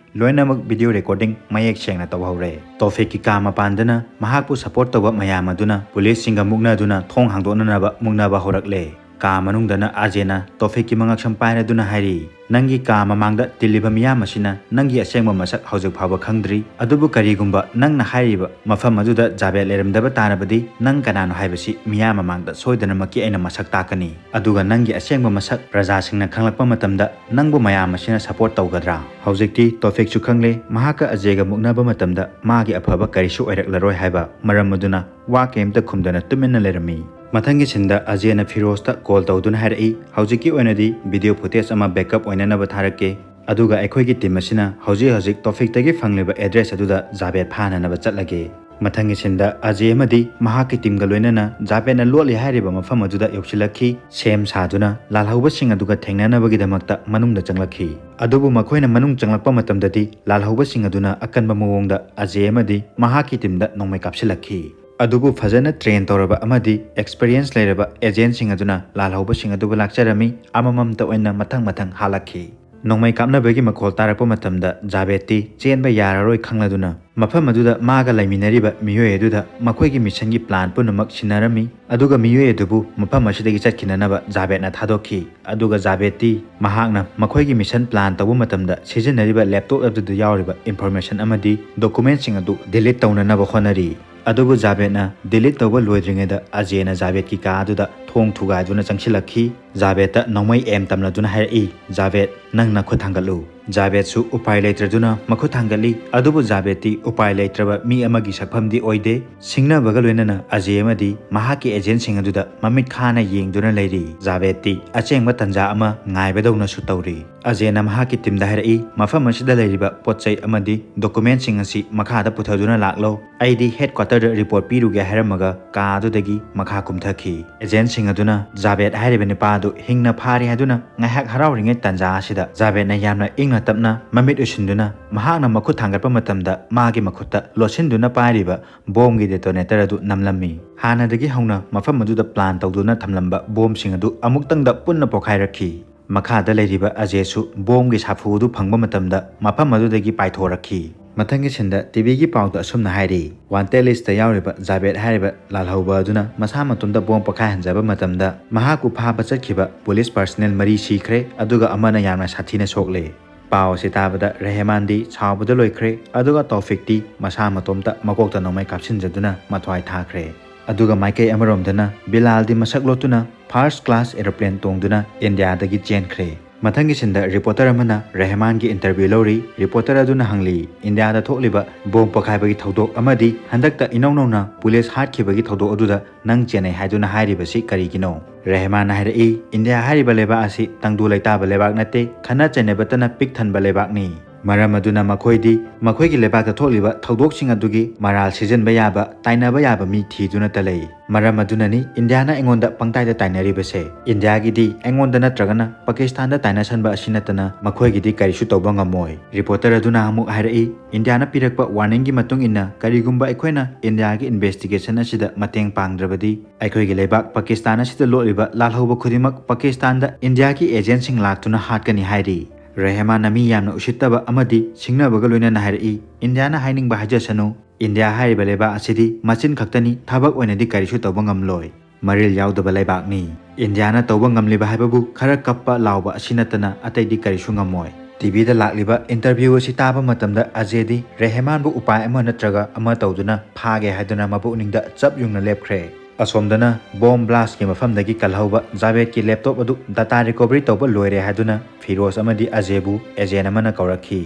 "ꯂꯣꯏꯅꯃꯛ ꯚꯤꯗꯤꯑꯣ ꯔꯦꯀꯣꯔꯗꯤꯡ ꯃꯌꯦꯛ ꯁꯦꯡꯅ ꯇꯧꯍꯧꯔꯦ"꯫ ꯇꯣꯐꯤꯛꯀꯤ ꯀꯥ ꯃꯄꯥꯟꯗꯅ ꯃꯍꯥꯛꯄꯨ ꯁꯄꯣꯔꯠ ꯇꯧꯕ ꯃꯌꯥꯝ ꯑꯗꯨꯅ ꯄꯨꯂꯤꯁꯁꯤꯡꯒ ꯃꯨꯛꯅꯗꯨꯅ ꯊꯣꯡ ꯍꯥꯡꯗꯣꯛꯅꯅꯕ ꯃꯨꯛꯅꯕ ꯍꯧꯔꯛꯂꯦ꯫ ꯀꯥ ꯃꯅꯨꯡꯗꯅ ꯑꯖꯦꯅ ꯇꯣꯐꯤꯛꯀꯤ ꯃꯉꯛꯁꯝ ꯄꯥꯏꯔꯗꯨꯅ ꯍꯥꯏꯔꯤ, "ꯅꯪꯒꯤ ꯀꯥ ꯃꯃꯥꯡꯗ ꯇꯤꯜꯂꯤꯕ ꯃꯤꯌꯥꯝ ꯑꯁꯤꯅ ꯅꯪꯒꯤ ꯑꯁꯦꯡꯕ ꯃꯁꯛ ꯍꯧꯖꯤꯛ ꯐꯥꯎꯕ ꯈꯪꯗ꯭ꯔꯤ꯫ ꯑꯗꯨꯕꯨ ꯀꯔꯤꯒꯨꯝꯕ ꯅꯪꯅ ꯍꯥꯏꯔꯤꯕ ꯃꯐꯝ ꯑꯗꯨꯗ ꯖꯥꯕꯦꯗ ꯂꯩꯔꯝꯗꯕ ꯇꯥꯔꯕꯗꯤ, ꯅꯪ ꯀꯅꯥꯅꯣ ꯍꯥꯏꯕꯁꯤ ꯃꯤꯌꯥꯝ ꯃꯃꯥꯡꯗ ꯁꯣꯏꯗꯅꯃꯛꯀꯤ ꯑꯩꯅ ꯃꯁꯛ ꯇꯥꯛꯀꯅꯤ꯫ ꯑꯗꯨꯒ ꯅꯪꯒꯤ ꯑꯁꯦꯡꯕ ꯃꯁꯛ ꯄ꯭ꯔꯖꯥꯁꯤꯡꯅ ꯈꯪꯂꯛꯄ ꯃꯇꯝꯗ ꯅꯪꯕꯨ ꯃꯌꯥꯝ ꯑꯁꯤꯅ ꯁꯄꯣꯔꯠ ꯇꯧꯒꯗ꯭ꯔꯥ?" ꯍꯧꯖꯤꯛꯇꯤ ꯇꯣꯐꯤꯛꯁꯨ ꯈꯪꯂꯦ, ꯃꯍꯥꯛꯀ ꯑꯖꯦꯒ ꯃꯨꯛꯅꯕ ꯃꯇꯝꯗ ꯃꯥꯒꯤ ꯑꯐꯕ ꯀꯔꯤꯁꯨ ꯑꯣꯏꯔꯛꯂꯔꯣꯏ ꯍꯥꯏꯕ꯫ ꯃꯔꯝ ꯑꯗꯨꯅ ꯋꯥ ꯀꯩꯝꯇ ꯈꯨꯝꯗꯅ ꯇꯨꯃꯤꯟꯅ ꯂꯩꯔꯝꯃꯤ꯫ ꯃꯊꯪꯒꯤ ꯁꯤꯟꯗ ꯑꯖꯦꯅ ꯐꯤꯔꯣꯖꯇ ꯀꯣꯜ ꯇꯧꯗꯨꯅ ꯍꯥꯏꯔꯛꯏ, "ꯍꯧꯖꯤꯛꯀꯤ ꯑꯣꯏꯅꯗꯤ ꯚꯤꯗꯤꯑꯣ ꯐꯨꯇꯦꯖ ꯑꯃ ꯕꯦꯛꯀꯞ ꯑꯣꯏꯅꯅꯕ ꯊꯥꯔꯛꯀꯦ꯫ ꯑꯗꯨꯒ ꯑꯩꯈꯣꯏꯒꯤ ꯇꯤꯝ ꯑꯁꯤꯅ ꯍꯧꯖꯤꯛ ꯍꯧꯖꯤꯛ ꯇꯣꯐꯤꯛꯇꯒꯤ ꯐꯪꯂꯤꯕ ꯑꯦꯗ꯭ꯔꯦꯁ ꯑꯗꯨꯗ ꯖꯥꯕꯦꯗ ꯐꯥꯅꯅꯕ ꯆꯠꯂꯒꯦ"꯫ ꯃꯊꯪꯒꯤ ꯁꯤꯟꯗ ꯑꯖꯦ ꯑꯃꯗꯤ ꯃꯍꯥꯛꯀꯤ ꯇꯤꯝꯒ ꯂꯣꯏꯅꯅ ꯖꯥꯕꯦꯗꯅ ꯂꯣꯠꯂꯤ ꯍꯥꯏꯔꯤꯕ ꯃꯐꯝ ꯑꯗꯨꯗ ꯌꯧꯁꯤꯜꯂꯛꯈꯤ꯫ ꯁꯦꯝ ꯁꯥꯗꯨꯅ ꯂꯥꯜꯍꯧꯕꯁꯤꯡ ꯑꯗꯨꯒ ꯊꯦꯡꯅꯅꯕꯒꯤꯗꯃꯛꯇ ꯃꯅꯨꯡꯗ ꯆꯪꯂꯛꯈꯤ꯫ ꯑꯗꯨꯕꯨ ꯃꯈꯣꯏꯅ ꯃꯅꯨꯡ ꯆꯪꯂꯛꯄ ꯃꯇꯝꯗꯗꯤ ꯂꯥꯜꯍꯧꯕꯁꯤꯡ ꯑꯗꯨꯅ ꯑꯀꯟꯕ ꯃꯑꯣꯡꯗ ꯑꯖꯦ ꯑꯃꯗꯤ ꯃꯍꯥꯛꯀꯤ ꯇꯤꯝꯗ ꯅꯣꯡꯃꯩ ꯀꯥꯞꯁꯤꯜꯂꯛꯈꯤ꯫ ꯑꯗꯨꯕꯨ ꯐꯖꯅ ꯇ꯭ꯔꯦꯟ ꯇꯧꯔꯕ ꯑꯃꯗꯤ ꯑꯦꯛꯁꯄꯤꯔꯤꯌꯦꯟꯁ ꯂꯩꯔꯕ ꯑꯦꯖꯦꯟꯁꯤꯡ ꯑꯗꯨꯅ ꯂꯥꯜꯍꯧꯕꯁꯤꯡ ꯑꯗꯨꯕꯨ ꯂꯥꯛꯆꯔꯝꯃꯤ, ꯑꯃꯃꯝꯇ ꯑꯣꯏꯅ ꯃꯊꯪ ꯃꯊꯪ ꯍꯥꯜꯂꯛꯈꯤ꯫ ꯅꯣꯡꯃꯩ ꯀꯥꯞꯅꯕꯒꯤ ꯃꯈꯣꯜ ꯇꯥꯔꯛꯄ ꯃꯇꯝꯗ ꯖꯥꯕꯦꯠꯇꯤ ꯆꯦꯟꯕ ꯌꯥꯔꯔꯣꯏ ꯈꯪꯂꯗꯨꯅ ꯃꯐꯝ ꯑꯗꯨꯗ ꯃꯥꯒ ꯂꯩꯃꯤꯟꯅꯔꯤꯕ ꯃꯤꯑꯣꯏ ꯑꯗꯨꯗ ꯃꯈꯣꯏꯒꯤ ꯃꯤꯁꯟꯒꯤ ꯄ꯭ꯂꯥꯟ ꯄꯨꯝꯅꯃꯛ ꯁꯤꯟꯅꯔꯝꯃꯤ꯫ ꯑꯗꯨꯒ ꯃꯤꯑꯣꯏ ꯑꯗꯨꯕꯨ ꯃꯐꯝ ꯑꯁꯤꯗꯒꯤ ꯆꯠꯈꯤꯅꯅꯕ ꯖꯥꯕꯦꯠꯅ ꯊꯥꯗꯣꯛꯈꯤ꯫ ꯑꯗꯨꯒ ꯖꯥꯕꯦꯠꯇꯤ ꯃꯍꯥꯛꯅ ꯃꯈꯣꯏꯒꯤ ꯃꯤꯁꯟ ꯄ꯭ꯂꯥꯟ ꯇꯧꯕ ꯃꯇꯝꯗ ꯁꯤꯖꯤꯟꯅꯔꯤꯕ ꯂꯦꯞꯇꯣꯞ ꯑꯗꯨꯗ ꯌꯥꯎꯔꯤꯕ ꯏꯟꯐꯣꯔꯃꯦꯁꯟ ꯑꯃꯗꯤ ꯗꯣꯀꯨꯃꯦꯟꯁꯤꯡ ꯑꯗꯨ ꯗꯤꯂꯤꯠ ꯇꯧꯅꯅꯕ ꯍꯣꯠꯅꯔꯤ꯫ ꯑꯗꯨꯕꯨ ꯖꯥꯕꯦꯠꯅ ꯗꯤꯂꯤꯠ ꯇꯧꯕ ꯂꯣꯏꯗ꯭ꯔꯤꯉꯩꯗ ꯑꯖꯦꯅ ꯖꯥꯕꯦꯠꯀꯤ ꯀꯥ ꯑꯗꯨꯗ ꯊꯣꯡ ꯊꯨꯒꯥꯏꯗꯨꯅ ꯆꯪꯁꯤꯜꯂꯛꯈꯤ꯫ ꯖꯥꯕꯦꯠꯇ ꯅꯣꯡꯃꯩ ꯑꯦꯝ ꯇꯝꯂꯗꯨꯅ ꯍꯥꯏꯔꯛꯏ, "ꯖꯥꯕꯦꯠ, ꯅꯪ ꯅꯈꯨꯠ ꯊꯥꯡꯒꯠꯂꯨ"꯫ ꯖꯥꯕꯦꯠꯁꯨ ꯎꯄꯥꯏ ꯂꯩꯇ꯭ꯔꯗꯨꯅ ꯃꯈꯨꯠ ꯊꯥꯡꯒꯠꯂꯤ꯫ ꯑꯗꯨꯕꯨ ꯖꯥꯕꯦꯠꯇꯤ ꯎꯄꯥꯏ ꯂꯩꯇ꯭ꯔꯕ ꯃꯤ ꯑꯃꯒꯤ ꯁꯛꯐꯝꯗꯤ ꯑꯣꯏꯗꯦ꯫ ꯁꯤꯡꯅꯕꯒ ꯂꯣꯏꯅꯅ ꯑꯖꯦ ꯑꯃꯗꯤ ꯃꯍꯥꯛꯀꯤ ꯑꯦꯖꯦꯟꯁꯤꯡ ꯑꯗꯨꯗ ꯃꯃꯤꯠ ꯈꯥꯅ ꯌꯦꯡꯗꯨꯅ ꯂꯩꯔꯤ꯫ ꯖꯥꯕꯦꯠꯇꯤ ꯑꯆꯦꯡꯕ ꯇꯟꯖꯥ ꯑꯃ ꯉꯥꯏꯕꯗꯧꯅꯁꯨ ꯇꯧꯔꯤ꯫ ꯑꯖꯦꯅ ꯃꯍꯥꯛꯀꯤ ꯇꯤꯝꯗ ꯍꯥꯏꯔꯛꯏ, "ꯃꯐꯝ ꯑꯁꯤꯗ ꯂꯩꯔꯤꯕ ꯄꯣꯠ ꯆꯩ ꯑꯃꯗꯤ ꯗꯣꯀꯨꯃꯦꯟꯁꯤꯡ ꯑꯁꯤ ꯃꯈꯥꯗ ꯄꯨꯊꯗꯨꯅ ꯂꯥꯛꯂꯣ꯫ ꯑꯩꯗꯤ ꯍꯦꯗ ꯀ꯭ꯋꯥꯇꯔꯗ ꯔꯤꯄꯣꯔꯠ ꯄꯤꯔꯨꯒꯦ" ꯍꯥꯏꯔꯝꯃꯒ ꯀꯥ ꯑꯗꯨꯗꯒꯤ ꯃꯈꯥ ꯀꯨꯝꯊꯈꯤ꯫ ꯑꯦꯖꯦꯟꯁꯤꯡ ꯑꯗꯨꯅ ꯖꯥꯕꯦꯠ ꯍꯥꯏꯔꯤꯕ ꯅꯨꯄꯥ ꯑꯗꯨ ꯍꯤꯡꯅ ꯐꯥꯔꯦ ꯍꯥꯏꯗꯨꯅ ꯉꯥꯏꯍꯥꯛ ꯍꯔꯥꯎꯔꯤꯉꯩ ꯇꯥꯟꯖꯥ ꯑꯁꯤꯗ ꯖꯥꯕꯦꯠꯅ ꯌꯥꯝꯅ ꯏꯪꯅ ꯇꯞꯅ ꯃꯃꯤꯠ ꯎꯏꯁꯤꯟꯗꯨꯅ ꯃꯍꯥꯛꯅ ꯃꯈꯨꯠ ꯊꯥꯡꯒꯠꯄ ꯃꯇꯝꯗ ꯃꯥꯒꯤ ꯃꯈꯨꯠꯇ ꯂꯣꯠꯁꯤꯟꯗꯨꯅ ꯄꯥꯏꯔꯤꯕ ꯕꯣꯝꯒꯤ ꯗꯦꯇꯣꯅꯦꯇꯔ ꯑꯗꯨ ꯅꯝꯂꯝꯃꯤ꯫ ꯍꯥꯟꯅꯗꯒꯤ ꯍꯧꯅ ꯃꯐꯝ ꯑꯗꯨꯗ ꯄ꯭ꯂꯥꯟ ꯇꯧꯗꯨꯅ ꯊꯝꯂꯝꯕ ꯕꯣꯝꯁꯤꯡ ꯑꯗꯨ ꯑꯃꯨꯛꯇꯪꯗ ꯄꯨꯟꯅ ꯄꯣꯈꯥꯏꯔꯛꯈꯤ꯫ ꯃꯈꯥꯗ ꯂꯩꯔꯤꯕ ꯑꯖꯦꯁꯨ ꯕꯣꯝꯒꯤ ꯁꯥꯐꯨ ꯑꯗꯨ ꯐꯪꯕ ꯃꯇꯝꯗ ꯃꯐꯝ ꯑꯗꯨꯗꯒꯤ ꯄꯥꯏꯊꯣꯔꯛꯈꯤ꯫ ꯃꯊꯪꯒꯤ ꯁꯤꯟꯗ ꯇꯤꯚꯤꯒꯤ ꯄꯥꯎꯗ ꯑꯁꯨꯝꯅ ꯍꯥꯏꯔꯤ, "ꯋꯥꯟꯇꯦꯗ ꯂꯤꯁꯇ ꯌꯥꯎꯔꯤꯕ ꯖꯥꯕꯦꯗ ꯍꯥꯏꯔꯤꯕ ꯂꯥꯜꯍꯧꯕ ꯑꯗꯨꯅ ꯃꯁꯥ ꯃꯇꯣꯝꯇ ꯕꯣꯝ ꯄꯣꯈꯥꯏꯍꯟꯖꯕ ꯃꯇꯝꯗ ꯃꯍꯥꯛꯄꯨ ꯐꯥꯕ ꯆꯠꯈꯤꯕ ꯄꯨꯂꯤꯁ ꯄꯔꯁꯅꯦꯜ ꯃꯔꯤ ꯁꯤꯈ꯭ꯔꯦ, ꯑꯗꯨꯒ ꯑꯃꯅ ꯌꯥꯝꯅ ꯁꯥꯊꯤꯅ ꯁꯣꯛꯂꯦ"꯫ ꯄꯥꯎ ꯑꯁꯤ ꯇꯥꯕꯗ ꯔꯦꯍꯃꯥꯟꯗꯤ ꯁꯥꯎꯕꯗ ꯂꯣꯏꯈ꯭ꯔꯦ, ꯑꯗꯨꯒ ꯇꯧꯐꯤꯛꯇꯤ ꯃꯁꯥ ꯃꯇꯣꯝꯇ ꯃꯀꯣꯛꯇ ꯅꯣꯡꯃꯩ ꯀꯥꯞꯁꯤꯟꯖꯗꯨꯅ ꯃꯊ꯭ꯋꯥꯏ ꯊꯥꯈ꯭ꯔꯦ꯫ ꯑꯗꯨꯒ ꯃꯥꯏꯀꯩ ꯑꯃꯔꯣꯝꯗꯅ ꯕꯤꯂꯥꯜꯗꯤ ꯃꯁꯛ ꯂꯣꯠꯇꯨꯅ ꯐꯥꯔꯁ ꯀ꯭ꯂꯥꯁ ꯑꯦꯔꯣꯄ꯭ꯂꯦꯟ ꯇꯣꯡꯗꯨꯅ ꯏꯟꯗꯤꯌꯥꯗꯒꯤ ꯆꯦꯟꯈ꯭ꯔꯦ꯫ ꯃꯊꯪꯒꯤ ꯁꯤꯟꯗ ꯔꯤꯄꯣꯔꯇꯔ ꯑꯃꯅ ꯔꯦꯍꯃꯥꯟꯒꯤ ꯏꯟꯇꯔꯚ꯭ꯌꯨ ꯂꯧꯔꯤ꯫ ꯔꯤꯄꯣꯔꯇꯔ ꯑꯗꯨꯅ ꯍꯪꯂꯤ, "ꯏꯟꯗꯤꯌꯥꯗ ꯊꯣꯛꯂꯤꯕ ꯕꯣꯝ ꯄꯣꯈꯥꯏꯕꯒꯤ ꯊꯧꯗꯣꯛ ꯑꯃꯗꯤ ꯍꯟꯗꯛꯇ ꯏꯅꯧ ꯅꯧꯅ ꯄꯨꯂꯤꯁ ꯍꯥꯠꯈꯤꯕꯒꯤ ꯊꯧꯗꯣꯛ ꯑꯗꯨꯗ ꯅꯪ ꯆꯦꯟꯅꯩ ꯍꯥꯏꯗꯨꯅ ꯍꯥꯏꯔꯤꯕꯁꯤ ꯀꯔꯤꯒꯤꯅꯣ?" ꯔꯦꯍꯃꯥꯟꯅ ꯍꯥꯏꯔꯛꯏ, "ꯏꯟꯗꯤꯌꯥ ꯍꯥꯏꯔꯤꯕ ꯂꯩꯕꯥꯛ ꯑꯁꯤ ꯇꯪꯗꯨ ꯂꯩꯇꯥꯕ ꯂꯩꯕꯥꯛ ꯅꯠꯇꯦ, ꯈꯠꯅ ꯆꯩꯅꯕꯇꯅ ꯄꯤꯛ ꯊꯟꯕ ꯂꯩꯕꯥꯛꯅꯤ꯫ ꯃꯔꯝ ꯑꯗꯨꯅ ꯃꯈꯣꯏꯗꯤ ꯃꯈꯣꯏꯒꯤ ꯂꯩꯕꯥꯛꯇ ꯊꯣꯛꯂꯤꯕ ꯊꯧꯗꯣꯛꯁꯤꯡ ꯑꯗꯨꯒꯤ ꯃꯔꯥꯜ ꯁꯤꯖꯤꯟꯕ ꯌꯥꯕ, ꯇꯥꯏꯅꯕ ꯌꯥꯕ ꯃꯤ ꯊꯤꯗꯨꯅꯇ ꯂꯩ꯫ ꯃꯔꯝ ꯑꯗꯨꯅꯅꯤ ꯏꯟꯗꯤꯌꯥꯅ ꯑꯩꯉꯣꯟꯗ ꯄꯪꯇꯥꯏꯗ ꯇꯥꯏꯅꯔꯤꯕꯁꯦ꯫ ꯏꯟꯗꯤꯌꯥꯒꯤꯗꯤ ꯑꯩꯉꯣꯟꯗ ꯅꯠꯇ꯭ꯔꯒꯅ ꯄꯥꯀꯤꯁꯇꯥꯟꯗ ꯇꯥꯏꯅꯁꯟꯕ ꯑꯁꯤ ꯅꯠꯇꯅ ꯃꯈꯣꯏꯒꯤꯗꯤ ꯀꯔꯤꯁꯨ ꯇꯧꯕ ꯉꯝꯃꯣꯏ꯫ ꯔꯤꯄꯣꯔꯇꯔ ꯑꯗꯨꯅ ꯑꯃꯨꯛ ꯍꯥꯏꯔꯛꯏ, ꯏꯟꯗꯤꯌꯥꯅ ꯄꯤꯔꯛꯄ ꯋꯥꯔꯅꯤꯡꯒꯤ ꯃꯇꯨꯡ ꯏꯟꯅ ꯀꯔꯤꯒꯨꯝꯕ ꯑꯩꯈꯣꯏꯅ ꯏꯟꯗꯤꯌꯥꯒꯤ ꯏꯟꯚꯦꯁꯇꯤꯒꯦꯁꯟ ꯑꯁꯤꯗ ꯃꯇꯦꯡ ꯄꯥꯡꯗ꯭ꯔꯕꯗꯤ ꯑꯩꯈꯣꯏꯒꯤ ꯂꯩꯕꯥꯛ ꯄꯥꯀꯤꯁꯇꯥꯟ ꯑꯁꯤꯗ ꯂꯣꯠꯂꯤꯕ ꯂꯥꯜꯍꯧꯕ ꯈꯨꯗꯤꯡꯃꯛ ꯄꯥꯀꯤꯁꯇꯥꯟꯗ ꯏꯟꯗꯤꯌꯥꯒꯤ ꯑꯦꯖꯦꯟꯁꯤꯡ ꯂꯥꯛꯇꯨꯅ ꯍꯥꯠꯀꯅꯤ ꯍꯥꯏꯔꯤ꯫ ꯔꯦꯍꯃꯥꯟꯅ ꯃꯤ ꯌꯥꯝꯅ ꯎꯁꯤꯠꯇꯕ ꯑꯃꯗꯤ ꯁꯤꯡꯅꯕꯒ ꯂꯣꯏꯅꯅ ꯍꯥꯏꯔꯛꯏ, ꯏꯟꯗꯤꯌꯥꯅ ꯍꯥꯏꯅꯤꯡꯕ ꯍꯥꯏꯖꯁꯅꯨ, ꯏꯟꯗꯤꯌꯥ ꯍꯥꯏꯔꯤꯕ ꯂꯩꯕꯥꯛ ꯑꯁꯤꯗꯤ ꯃꯆꯤꯟ ꯈꯛꯇꯅꯤ, ꯊꯕꯛ ꯑꯣꯏꯅꯗꯤ ꯀꯔꯤꯁꯨ ꯇꯧꯕ ꯉꯝꯂꯣꯏ꯫ ꯃꯔꯤꯜ ꯌꯥꯎꯗꯕ ꯂꯩꯕꯥꯛꯅꯤ꯫ ꯏꯟꯗꯤꯌꯥꯅ ꯇꯧꯕ ꯉꯝꯂꯤꯕ ꯍꯥꯏꯕꯕꯨ ꯈꯔ ꯀꯞꯄ ꯂꯥꯎꯕ ꯑꯁꯤ ꯅꯠꯇꯅ ꯑꯇꯩꯗꯤ ꯀꯔꯤꯁꯨ ꯉꯝꯃꯣꯏ꯫ ꯇꯤꯚꯤꯗ ꯂꯥꯛꯂꯤꯕ ꯏꯟꯇꯔꯚ꯭ꯌꯨ ꯑꯁꯤ ꯇꯥꯕ ꯃꯇꯝꯗ ꯑꯖꯦꯗꯤ ꯔꯦꯍꯃꯥꯟꯕꯨ ꯎꯄꯥꯏ ꯑꯃ ꯅꯠꯇ꯭ꯔꯒ ꯑꯃ ꯇꯧꯗꯨꯅ ꯐꯥꯒꯦ ꯍꯥꯏꯗꯨꯅ ꯃꯄꯨꯛꯅꯤꯡꯗ ꯆꯞ ꯌꯨꯡꯅ ꯂꯦꯞꯈ꯭ꯔꯦ꯫ ꯑꯁꯣꯝꯗꯅ ꯕꯣꯝ ꯕ꯭ꯂꯥꯁꯀꯤ ꯃꯐꯝꯗꯒꯤ ꯀꯜꯍꯧꯕ ꯖꯥꯕꯦꯗꯀꯤ ꯂꯦꯞꯇꯣꯞ ꯑꯗꯨ ꯗꯇꯥ ꯔꯤꯀꯣꯚꯔꯤ ꯇꯧꯕ ꯂꯣꯏꯔꯦ ꯍꯥꯏꯗꯨꯅ ꯐꯤꯔꯣꯖ ꯑꯃꯗꯤ ꯑꯖꯦꯕꯨ ꯑꯦꯖꯦꯟ ꯑꯃꯅ ꯀꯧꯔꯛꯈꯤ꯫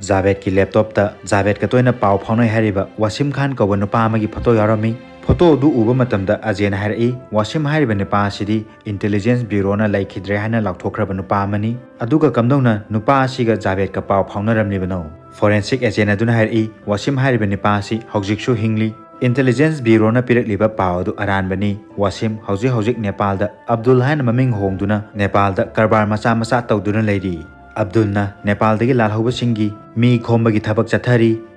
ꯖꯥꯕꯦꯗꯀꯤ ꯂꯦꯞꯇꯣꯞꯇ ꯖꯥꯕꯦꯗꯀ ꯇꯣꯏꯅ ꯄꯥꯎ ꯐꯥꯎꯅꯩ ꯍꯥꯏꯔꯤꯕ ꯋꯥꯁꯤꯝ ꯈꯥꯟ ꯀꯧꯕ ꯅꯨꯄꯥ ꯑꯃꯒꯤ ꯐꯣꯇꯣ ꯌꯥꯎꯔꯝꯃꯤ꯫ ꯐꯣꯇꯣ ꯑꯗꯨ ꯎꯕ ꯃꯇꯝꯗ ꯑꯖꯦꯅ ꯍꯥꯏꯔꯛꯏ, ꯋꯥꯁꯤꯝ ꯍꯥꯏꯔꯤꯕ ꯅꯨꯄꯥ ꯑꯁꯤꯗꯤ ꯏꯟꯇꯦꯂꯤꯖꯦꯟꯁ ꯕ꯭ꯌꯨꯔꯣꯅ ꯂꯩꯈꯤꯗ꯭ꯔꯦ ꯍꯥꯏꯅ ꯂꯥꯎꯊꯣꯛꯈ꯭ꯔꯕ ꯅꯨꯄꯥ ꯑꯃꯅꯤ꯫ ꯑꯗꯨꯒ ꯀꯝꯗꯧꯅ ꯅꯨꯄꯥ ꯑꯁꯤꯒ ꯖꯥꯕꯦꯗꯀ ꯄꯥꯎ ꯐꯥꯎꯅꯔꯝꯂꯤꯕꯅꯣ? ꯐꯣꯔꯦꯟꯁꯤꯛ ꯑꯦꯖꯦꯟ ꯑꯗꯨꯅ ꯍꯥꯏꯔꯛꯏ, ꯋꯥꯁꯤꯝ ꯍꯥꯏꯔꯤꯕ ꯅꯨꯄꯥ ꯑꯁꯤ ꯍꯧꯖꯤꯛꯁꯨ ꯍꯤꯡꯂꯤ꯫ ꯏꯟꯇꯦꯂꯤꯖꯦꯟꯁ ꯕ꯭ꯌꯨꯔꯣꯅ ꯄꯤꯔꯛꯂꯤꯕ ꯄꯥꯎ ꯑꯗꯨ ꯑꯔꯥꯟꯕꯅꯤ꯫ ꯋꯥꯁꯤꯝ ꯍꯧꯖꯤꯛ ꯍꯧꯖꯤꯛ ꯅꯦꯄꯥꯜꯗ ꯑꯕꯗꯨꯜ ꯍꯥꯏꯅ ꯃꯃꯤꯡ ꯍꯣꯡꯗꯨꯅ ꯅꯦꯄꯥꯜꯗ ꯀꯔꯕꯥꯔ ꯃꯆꯥ ꯃꯆꯥ ꯇꯧꯗꯨꯅ ꯂꯩꯔꯤ꯫ ꯑꯕꯗꯨꯜꯅ ꯅꯦꯄꯥꯜꯗꯒꯤ ꯂꯥꯜꯍꯧꯕꯁꯤꯡꯒꯤ ꯃꯤ ꯈꯣꯝꯕꯒꯤ ꯊꯕꯛ ꯆꯠꯊꯔꯤ꯫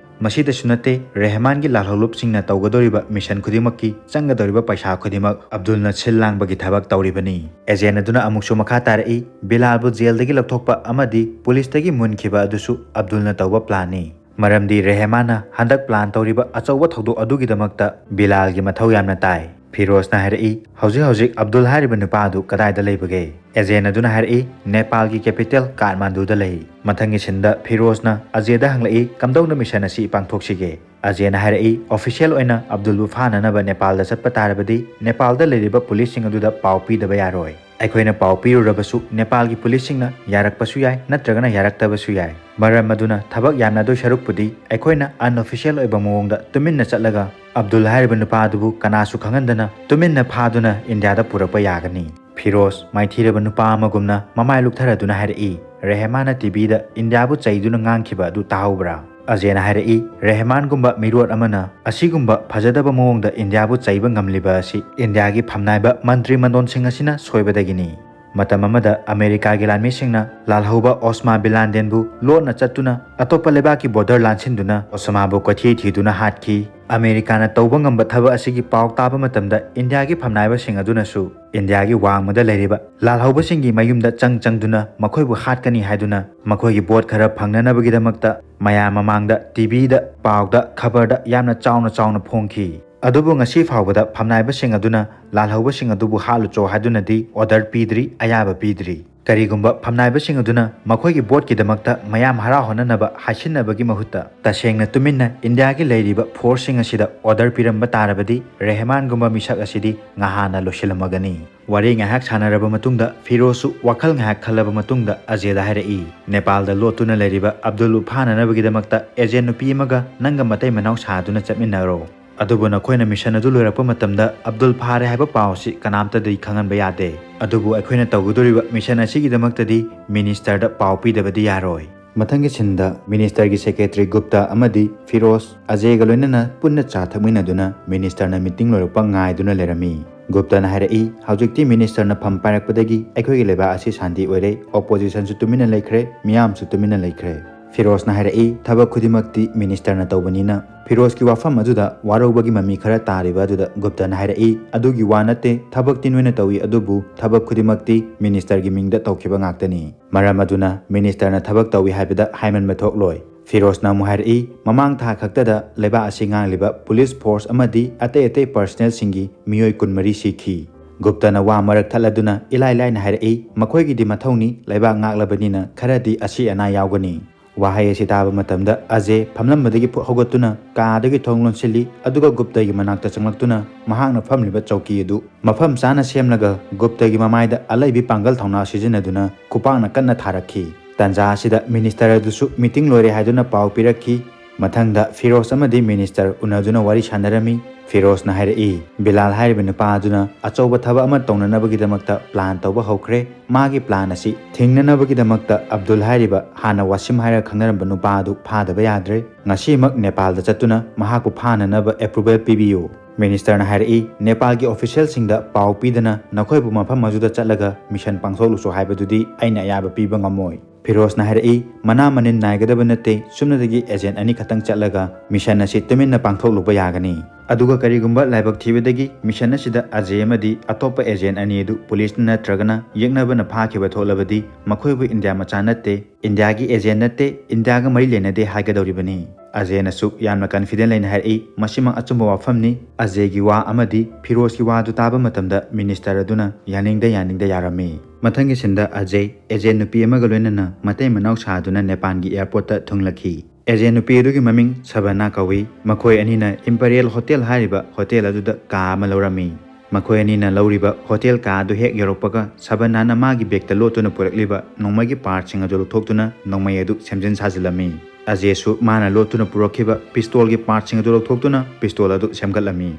ꯃꯁꯤꯗꯁꯨ ꯅꯠꯇꯦ, ꯔꯦꯍꯃꯥꯟꯒꯤ ꯂꯥꯜꯍꯧꯂꯨꯞꯁꯤꯡꯅ ꯇꯧꯒꯗꯧꯔꯤꯕ ꯃꯤꯁꯟ ꯈꯨꯗꯤꯡꯃꯛꯀꯤ ꯆꯪꯒꯗꯧꯔꯤꯕ ꯄꯩꯁꯥ ꯈꯨꯗꯤꯡꯃꯛ ꯑꯕꯗꯨꯜꯅ ꯁꯤꯜ ꯂꯥꯡꯕꯒꯤ ꯊꯕꯛ ꯇꯧꯔꯤꯕꯅꯤ꯫ ꯑꯦꯖꯦꯟ ꯑꯗꯨꯅ ꯑꯃꯨꯛꯁꯨ ꯃꯈꯥ ꯇꯥꯔꯛꯏ, ꯕꯤꯂꯥꯜꯕꯨ ꯖꯦꯜꯗꯒꯤ ꯂꯧꯊꯣꯛꯄ ꯑꯃꯗꯤ ꯄꯨꯂꯤꯁꯇꯒꯤ ꯃꯨꯟꯈꯤꯕ ꯑꯗꯨꯁꯨ ꯑꯕꯗꯨꯜꯅ ꯇꯧꯕ ꯄ꯭ꯂꯥꯟꯅꯤ꯫ ꯃꯔꯝꯗꯤ ꯔꯦꯍꯃꯥꯟꯅ ꯍꯟꯗꯛ ꯄ꯭ꯂꯥꯟ ꯇꯧꯔꯤꯕ ꯑꯆꯧꯕ ꯊꯧꯗꯣꯛ ꯑꯗꯨꯒꯤꯗꯃꯛꯇ ꯕꯤꯂꯥꯜꯒꯤ ꯃꯊꯧ ꯌꯥꯝꯅ ꯇꯥꯏ꯫ ꯐꯤꯔꯣꯖꯅ ꯍꯥꯏꯔꯛꯏ, ꯍꯧꯖꯤꯛ ꯍꯧꯖꯤꯛ ꯑꯕꯗꯨꯜ ꯍꯥꯏꯔꯤꯕ ꯅꯨꯄꯥ ꯑꯗꯨ ꯀꯗꯥꯏꯗ ꯂꯩꯕꯒꯦ? ꯑꯦꯖꯦꯟ ꯑꯗꯨꯅ ꯍꯥꯏꯔꯛꯏ, ꯅꯦꯄꯥꯜꯒꯤ ꯀꯦꯄꯤꯇꯦꯜ ꯀꯥꯊꯃꯥꯟꯗꯨꯗ ꯂꯩ꯫ ꯃꯊꯪꯒꯤ ꯁꯤꯟꯗ ꯐꯤꯔꯣꯖꯅ ꯑꯖꯦꯗ ꯍꯪꯂꯛꯏ, ꯀꯝꯗꯧꯅ ꯃꯤꯁꯟ ꯑꯁꯤ ꯄꯥꯡꯊꯣꯛꯁꯤꯒꯦ? ꯑꯖꯦꯅ ꯍꯥꯏꯔꯛꯏ, ꯑꯣꯐꯤꯁꯤꯌꯦꯜ ꯑꯣꯏꯅ ꯑꯕꯗꯨꯜꯕꯨ ꯐꯥꯅꯅꯕ ꯅꯦꯄꯥꯜꯗ ꯆꯠꯄ ꯇꯥꯔꯕꯗꯤ ꯅꯦꯄꯥꯜꯗ ꯂꯩꯔꯤꯕ ꯄꯨꯂꯤꯁꯁꯤꯡ ꯑꯗꯨꯗ ꯄꯥꯎ ꯄꯤꯗꯕ ꯌꯥꯔꯣꯏ꯫ ꯑꯩꯈꯣꯏꯅ ꯄꯥꯎ ꯄꯤꯔꯨꯔꯕꯁꯨ ꯅꯦꯄꯥꯜꯒꯤ ꯄꯨꯂꯤꯁꯁꯤꯡꯅ ꯌꯥꯔꯛꯄꯁꯨ ꯌꯥꯏ, ꯅꯠꯇ꯭ꯔꯒꯅ ꯌꯥꯔꯛꯇꯕꯁꯨ ꯌꯥꯏ꯫ ꯃꯔꯝ ꯑꯗꯨꯅ ꯊꯕꯛ ꯌꯥꯅꯗꯣꯏ ꯁꯔꯨꯛꯄꯨꯗꯤ ꯑꯩꯈꯣꯏꯅ ꯑꯟꯑꯣꯐꯤꯁꯤꯌꯦꯜ ꯑꯣꯏꯕ ꯃꯑꯣꯡꯗ ꯇꯨꯃꯤꯟꯅ ꯆꯠꯂꯒ ꯑꯕꯗꯨꯜ ꯍꯥꯏꯔꯤꯕ ꯅꯨꯄꯥ ꯑꯗꯨꯕꯨ ꯀꯅꯥꯁꯨ ꯈꯪꯍꯟꯗꯅ ꯇꯨꯃꯤꯟꯅ ꯐꯥꯗꯨꯅ ꯏꯟꯗꯤꯌꯥꯗ ꯄꯨꯔꯛꯄ ꯌꯥꯒꯅꯤ꯫ ꯐꯤꯔꯣꯖ ꯃꯥꯏꯊꯤꯔꯕ ꯅꯨꯄꯥ ꯑꯃꯒꯨꯝꯅ ꯃꯃꯥꯏ ꯂꯨꯛꯊꯔꯗꯨꯅ ꯍꯥꯏꯔꯛꯏ, "ꯔꯦꯍꯃꯥꯟꯅ ꯇꯤꯚꯤꯗ ꯏꯟꯗꯤꯌꯥꯕꯨ ꯆꯩꯗꯨꯅ ꯉꯥꯡꯈꯤꯕ ꯑꯗꯨ ꯇꯥꯍꯧꯕ꯭ꯔꯥ?" ꯑꯖꯦꯅ ꯍꯥꯏꯔꯛꯏ, "ꯔꯦꯍꯃꯥꯟꯒꯨꯝꯕ ꯃꯤꯔꯣꯠ ꯑꯃꯅ ꯑꯁꯤꯒꯨꯝꯕ ꯐꯖꯗꯕ ꯃꯑꯣꯡꯗ ꯏꯟꯗꯤꯌꯥꯕꯨ ꯆꯩꯕ ꯉꯝꯂꯤꯕ ꯑꯁꯤ ꯏꯟꯗꯤꯌꯥꯒꯤ ꯐꯝꯅꯥꯏꯕ ꯃꯟꯇ꯭ꯔꯤ ꯃꯟꯗꯣꯟꯁꯤꯡ ꯑꯁꯤꯅ ꯁꯣꯏꯕꯗꯒꯤꯅꯤ꯫ ꯃꯇꯝ ꯑꯃꯗ ꯑꯃꯦꯔꯤꯀꯥꯒꯤ ꯂꯥꯟꯃꯤꯁꯤꯡꯅ ꯂꯥꯜꯍꯧꯕ ꯑꯣꯁꯃꯥ ꯕꯤꯟ ꯂꯥꯗꯦꯟꯕꯨ ꯂꯣꯠꯅ ꯆꯠꯇꯨꯅ ꯑꯇꯣꯞꯄ ꯂꯩꯕꯥꯛꯀꯤ ꯕꯣꯔꯗꯔ ꯂꯥꯟꯁꯤꯟꯗꯨꯅ ꯑꯣꯁꯃꯥꯕꯨ ꯀꯣꯏꯊꯤ ꯊꯤꯗꯨꯅ ꯍꯥꯠꯈꯤ꯫ ꯑꯃꯦꯔꯤꯀꯥꯅ ꯇꯧꯕ ꯉꯝꯕ ꯊꯕꯛ ꯑꯁꯤꯒꯤ ꯄꯥꯎ ꯇꯥꯕ ꯃꯇꯝꯗ ꯏꯟꯗꯤꯌꯥꯒꯤ ꯐꯝꯅꯥꯏꯕꯁꯤꯡ ꯑꯗꯨꯅꯁꯨ ꯏꯟꯗꯤꯌꯥꯒꯤ ꯋꯥꯡꯃꯗ ꯂꯩꯔꯤꯕ ꯂꯥꯜꯍꯧꯕꯁꯤꯡꯒꯤ ꯃꯌꯨꯝꯗ ꯆꯪ ꯆꯪꯗꯨꯅ ꯃꯈꯣꯏꯕꯨ ꯍꯥꯠꯀꯅꯤ ꯍꯥꯏꯗꯨꯅ ꯃꯈꯣꯏꯒꯤ ꯚꯣꯠ ꯈꯔ ꯐꯪꯅꯅꯕꯒꯤꯗꯃꯛꯇ ꯃꯌꯥꯝ ꯃꯃꯥꯡꯗ ꯇꯤꯚꯤꯗ, ꯄꯥꯎꯗ, ꯈꯕꯔꯗ ꯌꯥꯝꯅ ꯆꯥꯎꯅ ꯆꯥꯎꯅ ꯐꯣꯡꯈꯤ꯫ ꯑꯗꯨꯕꯨ ꯉꯁꯤ ꯐꯥꯎꯕꯗ ꯐꯝꯅꯥꯏꯕꯁꯤꯡ ꯑꯗꯨꯅ ꯂꯥꯜꯍꯧꯕꯁꯤꯡ ꯑꯗꯨꯕꯨ ꯍꯥꯠꯂꯨꯆꯣ ꯍꯥꯏꯗꯨꯅꯗꯤ ꯑꯣꯔꯗꯔ ꯄꯤꯗ꯭ꯔꯤ, ꯑꯌꯥꯕ ꯄꯤꯗ꯭ꯔꯤ꯫ ꯀꯔꯤꯒꯨꯝꯕ ꯐꯝꯅꯥꯏꯕꯁꯤꯡ ꯑꯗꯨꯅ ꯃꯈꯣꯏꯒꯤ ꯚꯣꯠꯀꯤꯗꯃꯛꯇ ꯃꯌꯥꯝ ꯍꯔꯥꯎꯍꯟꯅꯅꯕ ꯍꯥꯏꯁꯤꯟꯅꯕꯒꯤ ꯃꯍꯨꯠꯇ ꯇꯁꯦꯡꯅ ꯇꯨꯃꯤꯟꯅ ꯏꯟꯗꯤꯌꯥꯒꯤ ꯂꯩꯔꯤꯕ ꯐꯣꯔꯁꯁꯤꯡ ꯑꯁꯤꯗ ꯑꯣꯔꯗꯔ ꯄꯤꯔꯝꯕ ꯇꯥꯔꯕꯗꯤ ꯔꯦꯍꯃꯥꯟꯒꯨꯝꯕ ꯃꯤꯁꯛ ꯑꯁꯤꯗꯤ ꯉꯍꯥꯟꯅ ꯂꯣꯏꯁꯤꯜꯂꯝꯃꯒꯅꯤ꯫ ꯋꯥꯔꯤ ꯉꯥꯏꯍꯥꯛ ꯁꯥꯟꯅꯔꯕ ꯃꯇꯨꯡꯗ ꯐꯤꯔꯣꯖꯁꯨ ꯋꯥꯈꯜ ꯉꯥꯏꯍꯥꯛ ꯈꯜꯂꯕ ꯃꯇꯨꯡꯗ ꯑꯖꯦꯗ ꯍꯥꯏꯔꯛꯏ, "ꯅꯦꯄꯥꯜꯗ ꯂꯣꯠꯇꯨꯅ ꯂꯩꯔꯤꯕ ꯑꯕꯗꯨꯜꯕꯨ ꯐꯥꯅꯅꯕꯒꯤꯗꯃꯛꯇ ꯑꯦꯖꯦꯟ ꯅꯨꯄꯤ ꯑꯃꯒ ꯅꯪꯒ ꯃꯇꯩ ꯃꯅꯥꯎ ꯁꯥꯗꯨꯅ ꯆꯠꯃꯤꯟꯅꯔꯣ꯫ ꯑꯗꯨꯕꯨ ꯅꯈꯣꯏꯅ ꯃꯤꯁꯟ ꯑꯗꯨ ꯂꯣꯏꯔꯛꯄ ꯃꯇꯝꯗ ꯑꯕꯗꯨꯜ ꯐꯥꯔꯦ ꯍꯥꯏꯕ ꯄꯥꯎ ꯑꯁꯤ ꯀꯅꯥꯝꯇꯗꯤ ꯈꯪꯍꯟꯕ ꯌꯥꯗꯦ꯫ ꯑꯗꯨꯕꯨ ꯑꯩꯈꯣꯏꯅ ꯇꯧꯒꯗꯧꯔꯤꯕ ꯃꯤꯁꯟ ꯑꯁꯤꯒꯤꯗꯃꯛꯇꯗꯤ ꯃꯤꯅꯤꯁꯇꯔꯗ ꯄꯥꯎ ꯄꯤꯗꯕꯗꯤ ꯌꯥꯔꯣꯏ"꯫ ꯃꯊꯪꯒꯤ ꯁꯤꯟꯗ ꯃꯤꯅꯤꯁꯇꯔꯒꯤ ꯁꯦꯀ꯭ꯔꯦꯇꯔꯤ ꯒꯨꯞꯇꯥ ꯑꯃꯗꯤ ꯐꯤꯔꯣꯖ ꯑꯖꯦꯒ ꯂꯣꯏꯅꯅ ꯄꯨꯟꯅ ꯆꯥ ꯊꯛꯃꯤꯟꯅꯗꯨꯅ ꯃꯤꯅꯤꯁꯇꯔꯅ ꯃꯤꯇꯤꯡ ꯂꯣꯏꯔꯛꯄ ꯉꯥꯏꯗꯨꯅ ꯂꯩꯔꯝꯃꯤ꯫ ꯒꯨꯞꯇꯥꯅ ꯍꯥꯏꯔꯛꯏ, "ꯍꯧꯖꯤꯛꯇꯤ ꯃꯤꯅꯤꯁꯇꯔꯅ ꯐꯝ ꯄꯥꯏꯔꯛꯄꯗꯒꯤ ꯑꯩꯈꯣꯏꯒꯤ ꯂꯩꯕꯥꯛ ꯑꯁꯤ ꯁꯥꯟꯇꯤ ꯑꯣꯏꯔꯦ, ꯑꯣꯄꯣꯖꯤꯁꯟꯁꯨ ꯇꯨꯃꯤꯟꯅ ꯂꯩꯈ꯭ꯔꯦ, ꯃꯤꯌꯥꯝꯁꯨ ꯇꯨꯃꯤꯟꯅ ꯂꯩꯈ꯭ꯔꯦ"꯫ ꯐꯤꯔꯣꯖꯅ ꯍꯥꯏꯔꯛꯏ, "ꯊꯕꯛ ꯈꯨꯗꯤꯡꯃꯛꯇꯤ ꯃꯤꯅꯤꯁꯇꯔꯅ ꯇꯧꯕꯅꯤꯅ"꯫ ꯐꯤꯔꯣꯖꯀꯤ ꯋꯥꯐꯝ ꯑꯗꯨꯗ ꯋꯥꯔꯧꯕꯒꯤ ꯃꯃꯤ ꯈꯔ ꯇꯥꯔꯤꯕ ꯑꯗꯨꯗ ꯒꯨꯞꯇꯥꯅ ꯍꯥꯏꯔꯛꯏ, "ꯑꯗꯨꯒꯤ ꯋꯥ ꯅꯠꯇꯦ, ꯊꯕꯛꯇꯤ ꯅꯣꯏꯅ ꯇꯧꯏ, ꯑꯗꯨꯕꯨ ꯊꯕꯛ ꯈꯨꯗꯤꯡꯃꯛꯇꯤ ꯃꯤꯅꯤꯁꯇꯔꯒꯤ ꯃꯤꯡꯗ ꯇꯧꯈꯤꯕ ꯉꯥꯛꯇꯅꯤ꯫ ꯃꯔꯝ ꯑꯗꯨꯅ ꯃꯤꯅꯤꯁꯇꯔꯅ ꯊꯕꯛ ꯇꯧꯏ ꯍꯥꯏꯕꯗ ꯍꯥꯏꯃꯟꯕ ꯊꯣꯛꯂꯣꯏ"꯫ ꯐꯤꯔꯣꯖꯅ ꯑꯃꯨꯛ ꯍꯥꯏꯔꯛꯏ, "ꯃꯃꯥꯡ ꯊꯥ ꯈꯛꯇꯗ ꯂꯩꯕꯥꯛ ꯑꯁꯤ ꯉꯥꯡꯂꯤꯕ ꯄꯨꯂꯤꯁ ꯐꯣꯔꯁ ꯑꯃꯗꯤ ꯑꯇꯩ ꯑꯇꯩ ꯄꯔꯁꯅꯦꯜꯁꯤꯡꯒꯤ ꯃꯤꯑꯣꯏ ꯀꯨꯟꯃꯔꯤ ꯁꯤꯈꯤ"꯫ ꯒꯨꯞꯇꯥꯅ ꯋꯥ ꯃꯔꯛ ꯊꯠꯂꯗꯨꯅ ꯏꯂꯥꯏ ꯂꯥꯏꯅ ꯍꯥꯏꯔꯛꯏ, "ꯃꯈꯣꯏꯒꯤꯗꯤ ꯃꯊꯧꯅꯤ, ꯂꯩꯕꯥꯛ ꯉꯥꯛꯂꯕꯅꯤꯅ ꯈꯔꯗꯤ ꯑꯁꯤ ꯑꯅꯥ ꯌꯥꯎꯒꯅꯤ"꯫ ꯋꯥꯍꯩ ꯑꯁꯤ ꯇꯥꯕ ꯃꯇꯝꯗ ꯑꯖꯦ ꯐꯝꯂꯝꯕꯗꯒꯤ ꯐꯨꯛ ꯍꯧꯒꯠꯇꯨꯅ ꯀꯥꯗꯒꯤ ꯊꯣꯡ ꯂꯣꯟꯁꯤꯜꯂꯤ, ꯑꯗꯨꯒ ꯒꯨꯞꯇꯥꯒꯤ ꯃꯅꯥꯛꯇ ꯆꯪꯂꯛꯇꯨꯅ ꯃꯍꯥꯛꯅ ꯐꯝꯂꯤꯕ ꯆꯧꯀꯤ ꯑꯗꯨ ꯃꯐꯝ ꯆꯥꯅ ꯁꯦꯝꯂꯒ ꯒꯨꯞꯇꯥꯒꯤ ꯃꯃꯥꯏꯗ ꯑꯂꯩꯕꯤ ꯄꯥꯡꯒꯜ ꯊꯧꯅꯥ ꯁꯤꯖꯤꯟꯅꯗꯨꯅ ꯈꯨꯄꯥꯛꯅ ꯀꯟꯅ ꯊꯥꯔꯛꯈꯤ꯫ ꯇꯥꯟꯖꯥ ꯑꯁꯤꯗ ꯃꯤꯅꯤꯁꯇꯔ ꯑꯗꯨꯁꯨ ꯃꯤꯇꯤꯡ ꯂꯣꯏꯔꯦ ꯍꯥꯏꯗꯨꯅ ꯄꯥꯎ ꯄꯤꯔꯛꯈꯤ꯫ ꯃꯊꯪꯗ ꯐꯤꯔꯣꯖ ꯑꯃꯗꯤ ꯃꯤꯅꯤꯁꯇꯔ ꯎꯅꯗꯨꯅ ꯋꯥꯔꯤ ꯁꯥꯟꯅꯔꯝꯃꯤ꯫ ꯐꯤꯔꯣꯖꯅ ꯍꯥꯏꯔꯛꯏ, ꯕꯤꯂꯥꯜ ꯍꯥꯏꯔꯤꯕ ꯅꯨꯄꯥ ꯑꯗꯨꯅ ꯑꯆꯧꯕ ꯊꯕꯛ ꯑꯃ ꯇꯧꯅꯅꯕꯒꯤꯗꯃꯛꯇ plan ꯇꯧꯕ ꯍꯧꯈ꯭ꯔꯦ꯫ ꯃꯥꯒꯤ plan ꯑꯁꯤ ꯊꯤꯡꯅꯅꯕꯒꯤꯗꯃꯛꯇ ꯑꯕꯗꯨꯜ ꯍꯥꯏꯔꯤꯕ ꯍꯥꯟꯅ ꯋꯥꯁꯤꯝ ꯍꯥꯏꯔꯒ ꯈꯪꯅꯔꯝꯕ ꯅꯨꯄꯥ ꯑꯗꯨ ꯐꯥꯗꯕ ꯌꯥꯗ꯭ꯔꯦ꯫ ꯉꯁꯤꯃꯛ ꯅꯦꯄꯥꯜꯗ ꯆꯠꯇꯨꯅ ꯃꯍꯥꯛꯄꯨ ꯐꯥꯅꯅꯕ approval ꯄꯤꯕꯤꯌꯨ꯫ Ministerꯅ ꯍꯥꯏꯔꯛꯏ, ꯅꯦꯄꯥꯜꯒꯤ officialꯁꯤꯡꯗ ꯄꯥꯎ ꯄꯤꯗꯅ ꯅꯈꯣꯏꯕꯨ ꯃꯐꯝ ꯑꯗꯨꯗ ꯆꯠꯂꯒ mission ꯄꯥꯡꯊꯣꯛꯂꯨꯆꯣ ꯍꯥꯏꯕꯗꯨꯗꯤ ꯑꯩꯅ ꯑꯌꯥꯕ ꯄꯤꯕ ꯉꯝꯃꯣꯏ꯫ ꯐꯤꯔꯣꯖꯅ ꯍꯥꯏꯔꯛꯏ, ꯃꯅꯥ ꯃꯅꯤꯟ ꯅꯥꯏꯒꯗꯕ ꯅꯠꯇꯦ, ꯁꯨꯞꯅꯗꯒꯤ agent ꯑꯅꯤ ꯈꯛꯇꯪ ꯆꯠꯂꯒ mission ꯑꯁꯤ ꯇꯨꯃꯤꯟꯅ ꯄꯥꯡꯊꯣꯛꯂꯨꯕ ꯌꯥꯒꯅꯤ꯫ ꯑꯗꯨꯒ ꯀꯔꯤꯒꯨꯝꯕ ꯂꯥꯏꯕꯛ ꯊꯤꯕꯗꯒꯤ mission ꯑꯁꯤꯗ ꯑꯖꯦ ꯑꯃꯗꯤ ꯑꯇꯣꯞꯄ agent ꯑꯅꯤ ꯑꯗꯨ policeꯅ ꯅꯠꯇ꯭ꯔꯒꯅ ꯌꯦꯛꯅꯕꯅ ꯐꯥꯈꯤꯕ ꯊꯣꯛꯂꯕꯗꯤ ꯃꯈꯣꯏꯕꯨ ꯏꯟꯗꯤꯌꯥ ꯃꯆꯥ ꯅꯠꯇꯦ, ꯏꯟꯗꯤꯌꯥꯒꯤ agent ꯅꯠꯇꯦ, ꯏꯟꯗꯤꯌꯥꯒ ꯃꯔꯤ ꯂꯩꯅꯗꯦ ꯍꯥꯏꯒꯗꯧꯔꯤꯕꯅꯤ꯫ ꯑꯖꯦꯅꯁꯨ ꯌꯥꯝꯅ confident ꯂꯩꯅ ꯍꯥꯏꯔꯛꯏ, ꯃꯁꯤꯃꯛ ꯑꯆꯨꯝꯕ ꯋꯥꯐꯝꯅꯤ꯫ ꯑꯖꯦꯒꯤ ꯋꯥ ꯑꯃꯗꯤ ꯐꯤꯔꯣꯖꯀꯤ ꯋꯥꯗꯨ ꯇꯥꯕ ꯃꯇꯝꯗ minister ꯑꯗꯨꯅ ꯌꯥꯅꯤꯡꯗ ꯌꯥꯅꯤꯡꯗ ꯌꯥꯔꯝꯃꯤ꯫ ꯃꯊꯪꯒꯤ sceneꯗ ꯑꯖꯦ agent ꯅꯨꯄꯤ ꯑꯃꯒ ꯂꯣꯏꯅꯅ ꯃꯇꯩ ꯃꯅꯥꯎ ꯁꯥꯗꯨꯅ ꯅꯦꯄꯥꯜꯒꯤ airportꯇ ꯊꯨꯡꯂꯛꯈꯤ꯫ Agent ꯅꯨꯄꯤ ꯑꯗꯨꯒꯤ ꯃꯃꯤꯡ ꯁꯕꯅꯥ ꯀꯧꯏ꯫ ꯃꯈꯣꯏ ꯑꯅꯤꯅ Imperial Hotel ꯍꯥꯏꯔꯤꯕ hotel ꯑꯗꯨꯗ ꯀꯥ ꯑꯃ ꯂꯧꯔꯝꯃꯤ꯫ ꯃꯈꯣꯏ ꯑꯅꯤꯅ ꯂꯧꯔꯤꯕ hotel ꯀꯥ ꯑꯗꯨ ꯍꯦꯛ ꯌꯧꯔꯛꯄꯒ ꯁꯕꯅꯥꯅ ꯃꯥꯒꯤ bagꯇ ꯂꯣꯠꯇꯨꯅ ꯄꯨꯔꯛꯂꯤꯕ ꯅꯣꯡꯃꯩꯒꯤ partꯁꯤꯡ ꯑꯗꯨ ꯂꯧꯊꯣꯛꯇꯨꯅ ꯅꯣꯡꯃꯩ ꯑꯗꯨ ꯁꯦꯝꯖꯤꯟ ꯁꯥꯖꯤꯜꯂꯝꯃꯤ꯫ ꯑꯖꯦꯁꯨ ꯃꯥꯅ ꯂꯣꯠꯇꯨꯅ ꯄꯨꯔꯛꯈꯤꯕ pistolꯒꯤ partꯁꯤꯡ ꯑꯗꯨ ꯂꯧꯊꯣꯛꯇꯨꯅ pistol ꯑꯗꯨ ꯁꯦꯝꯒꯠꯂꯝꯃꯤ꯫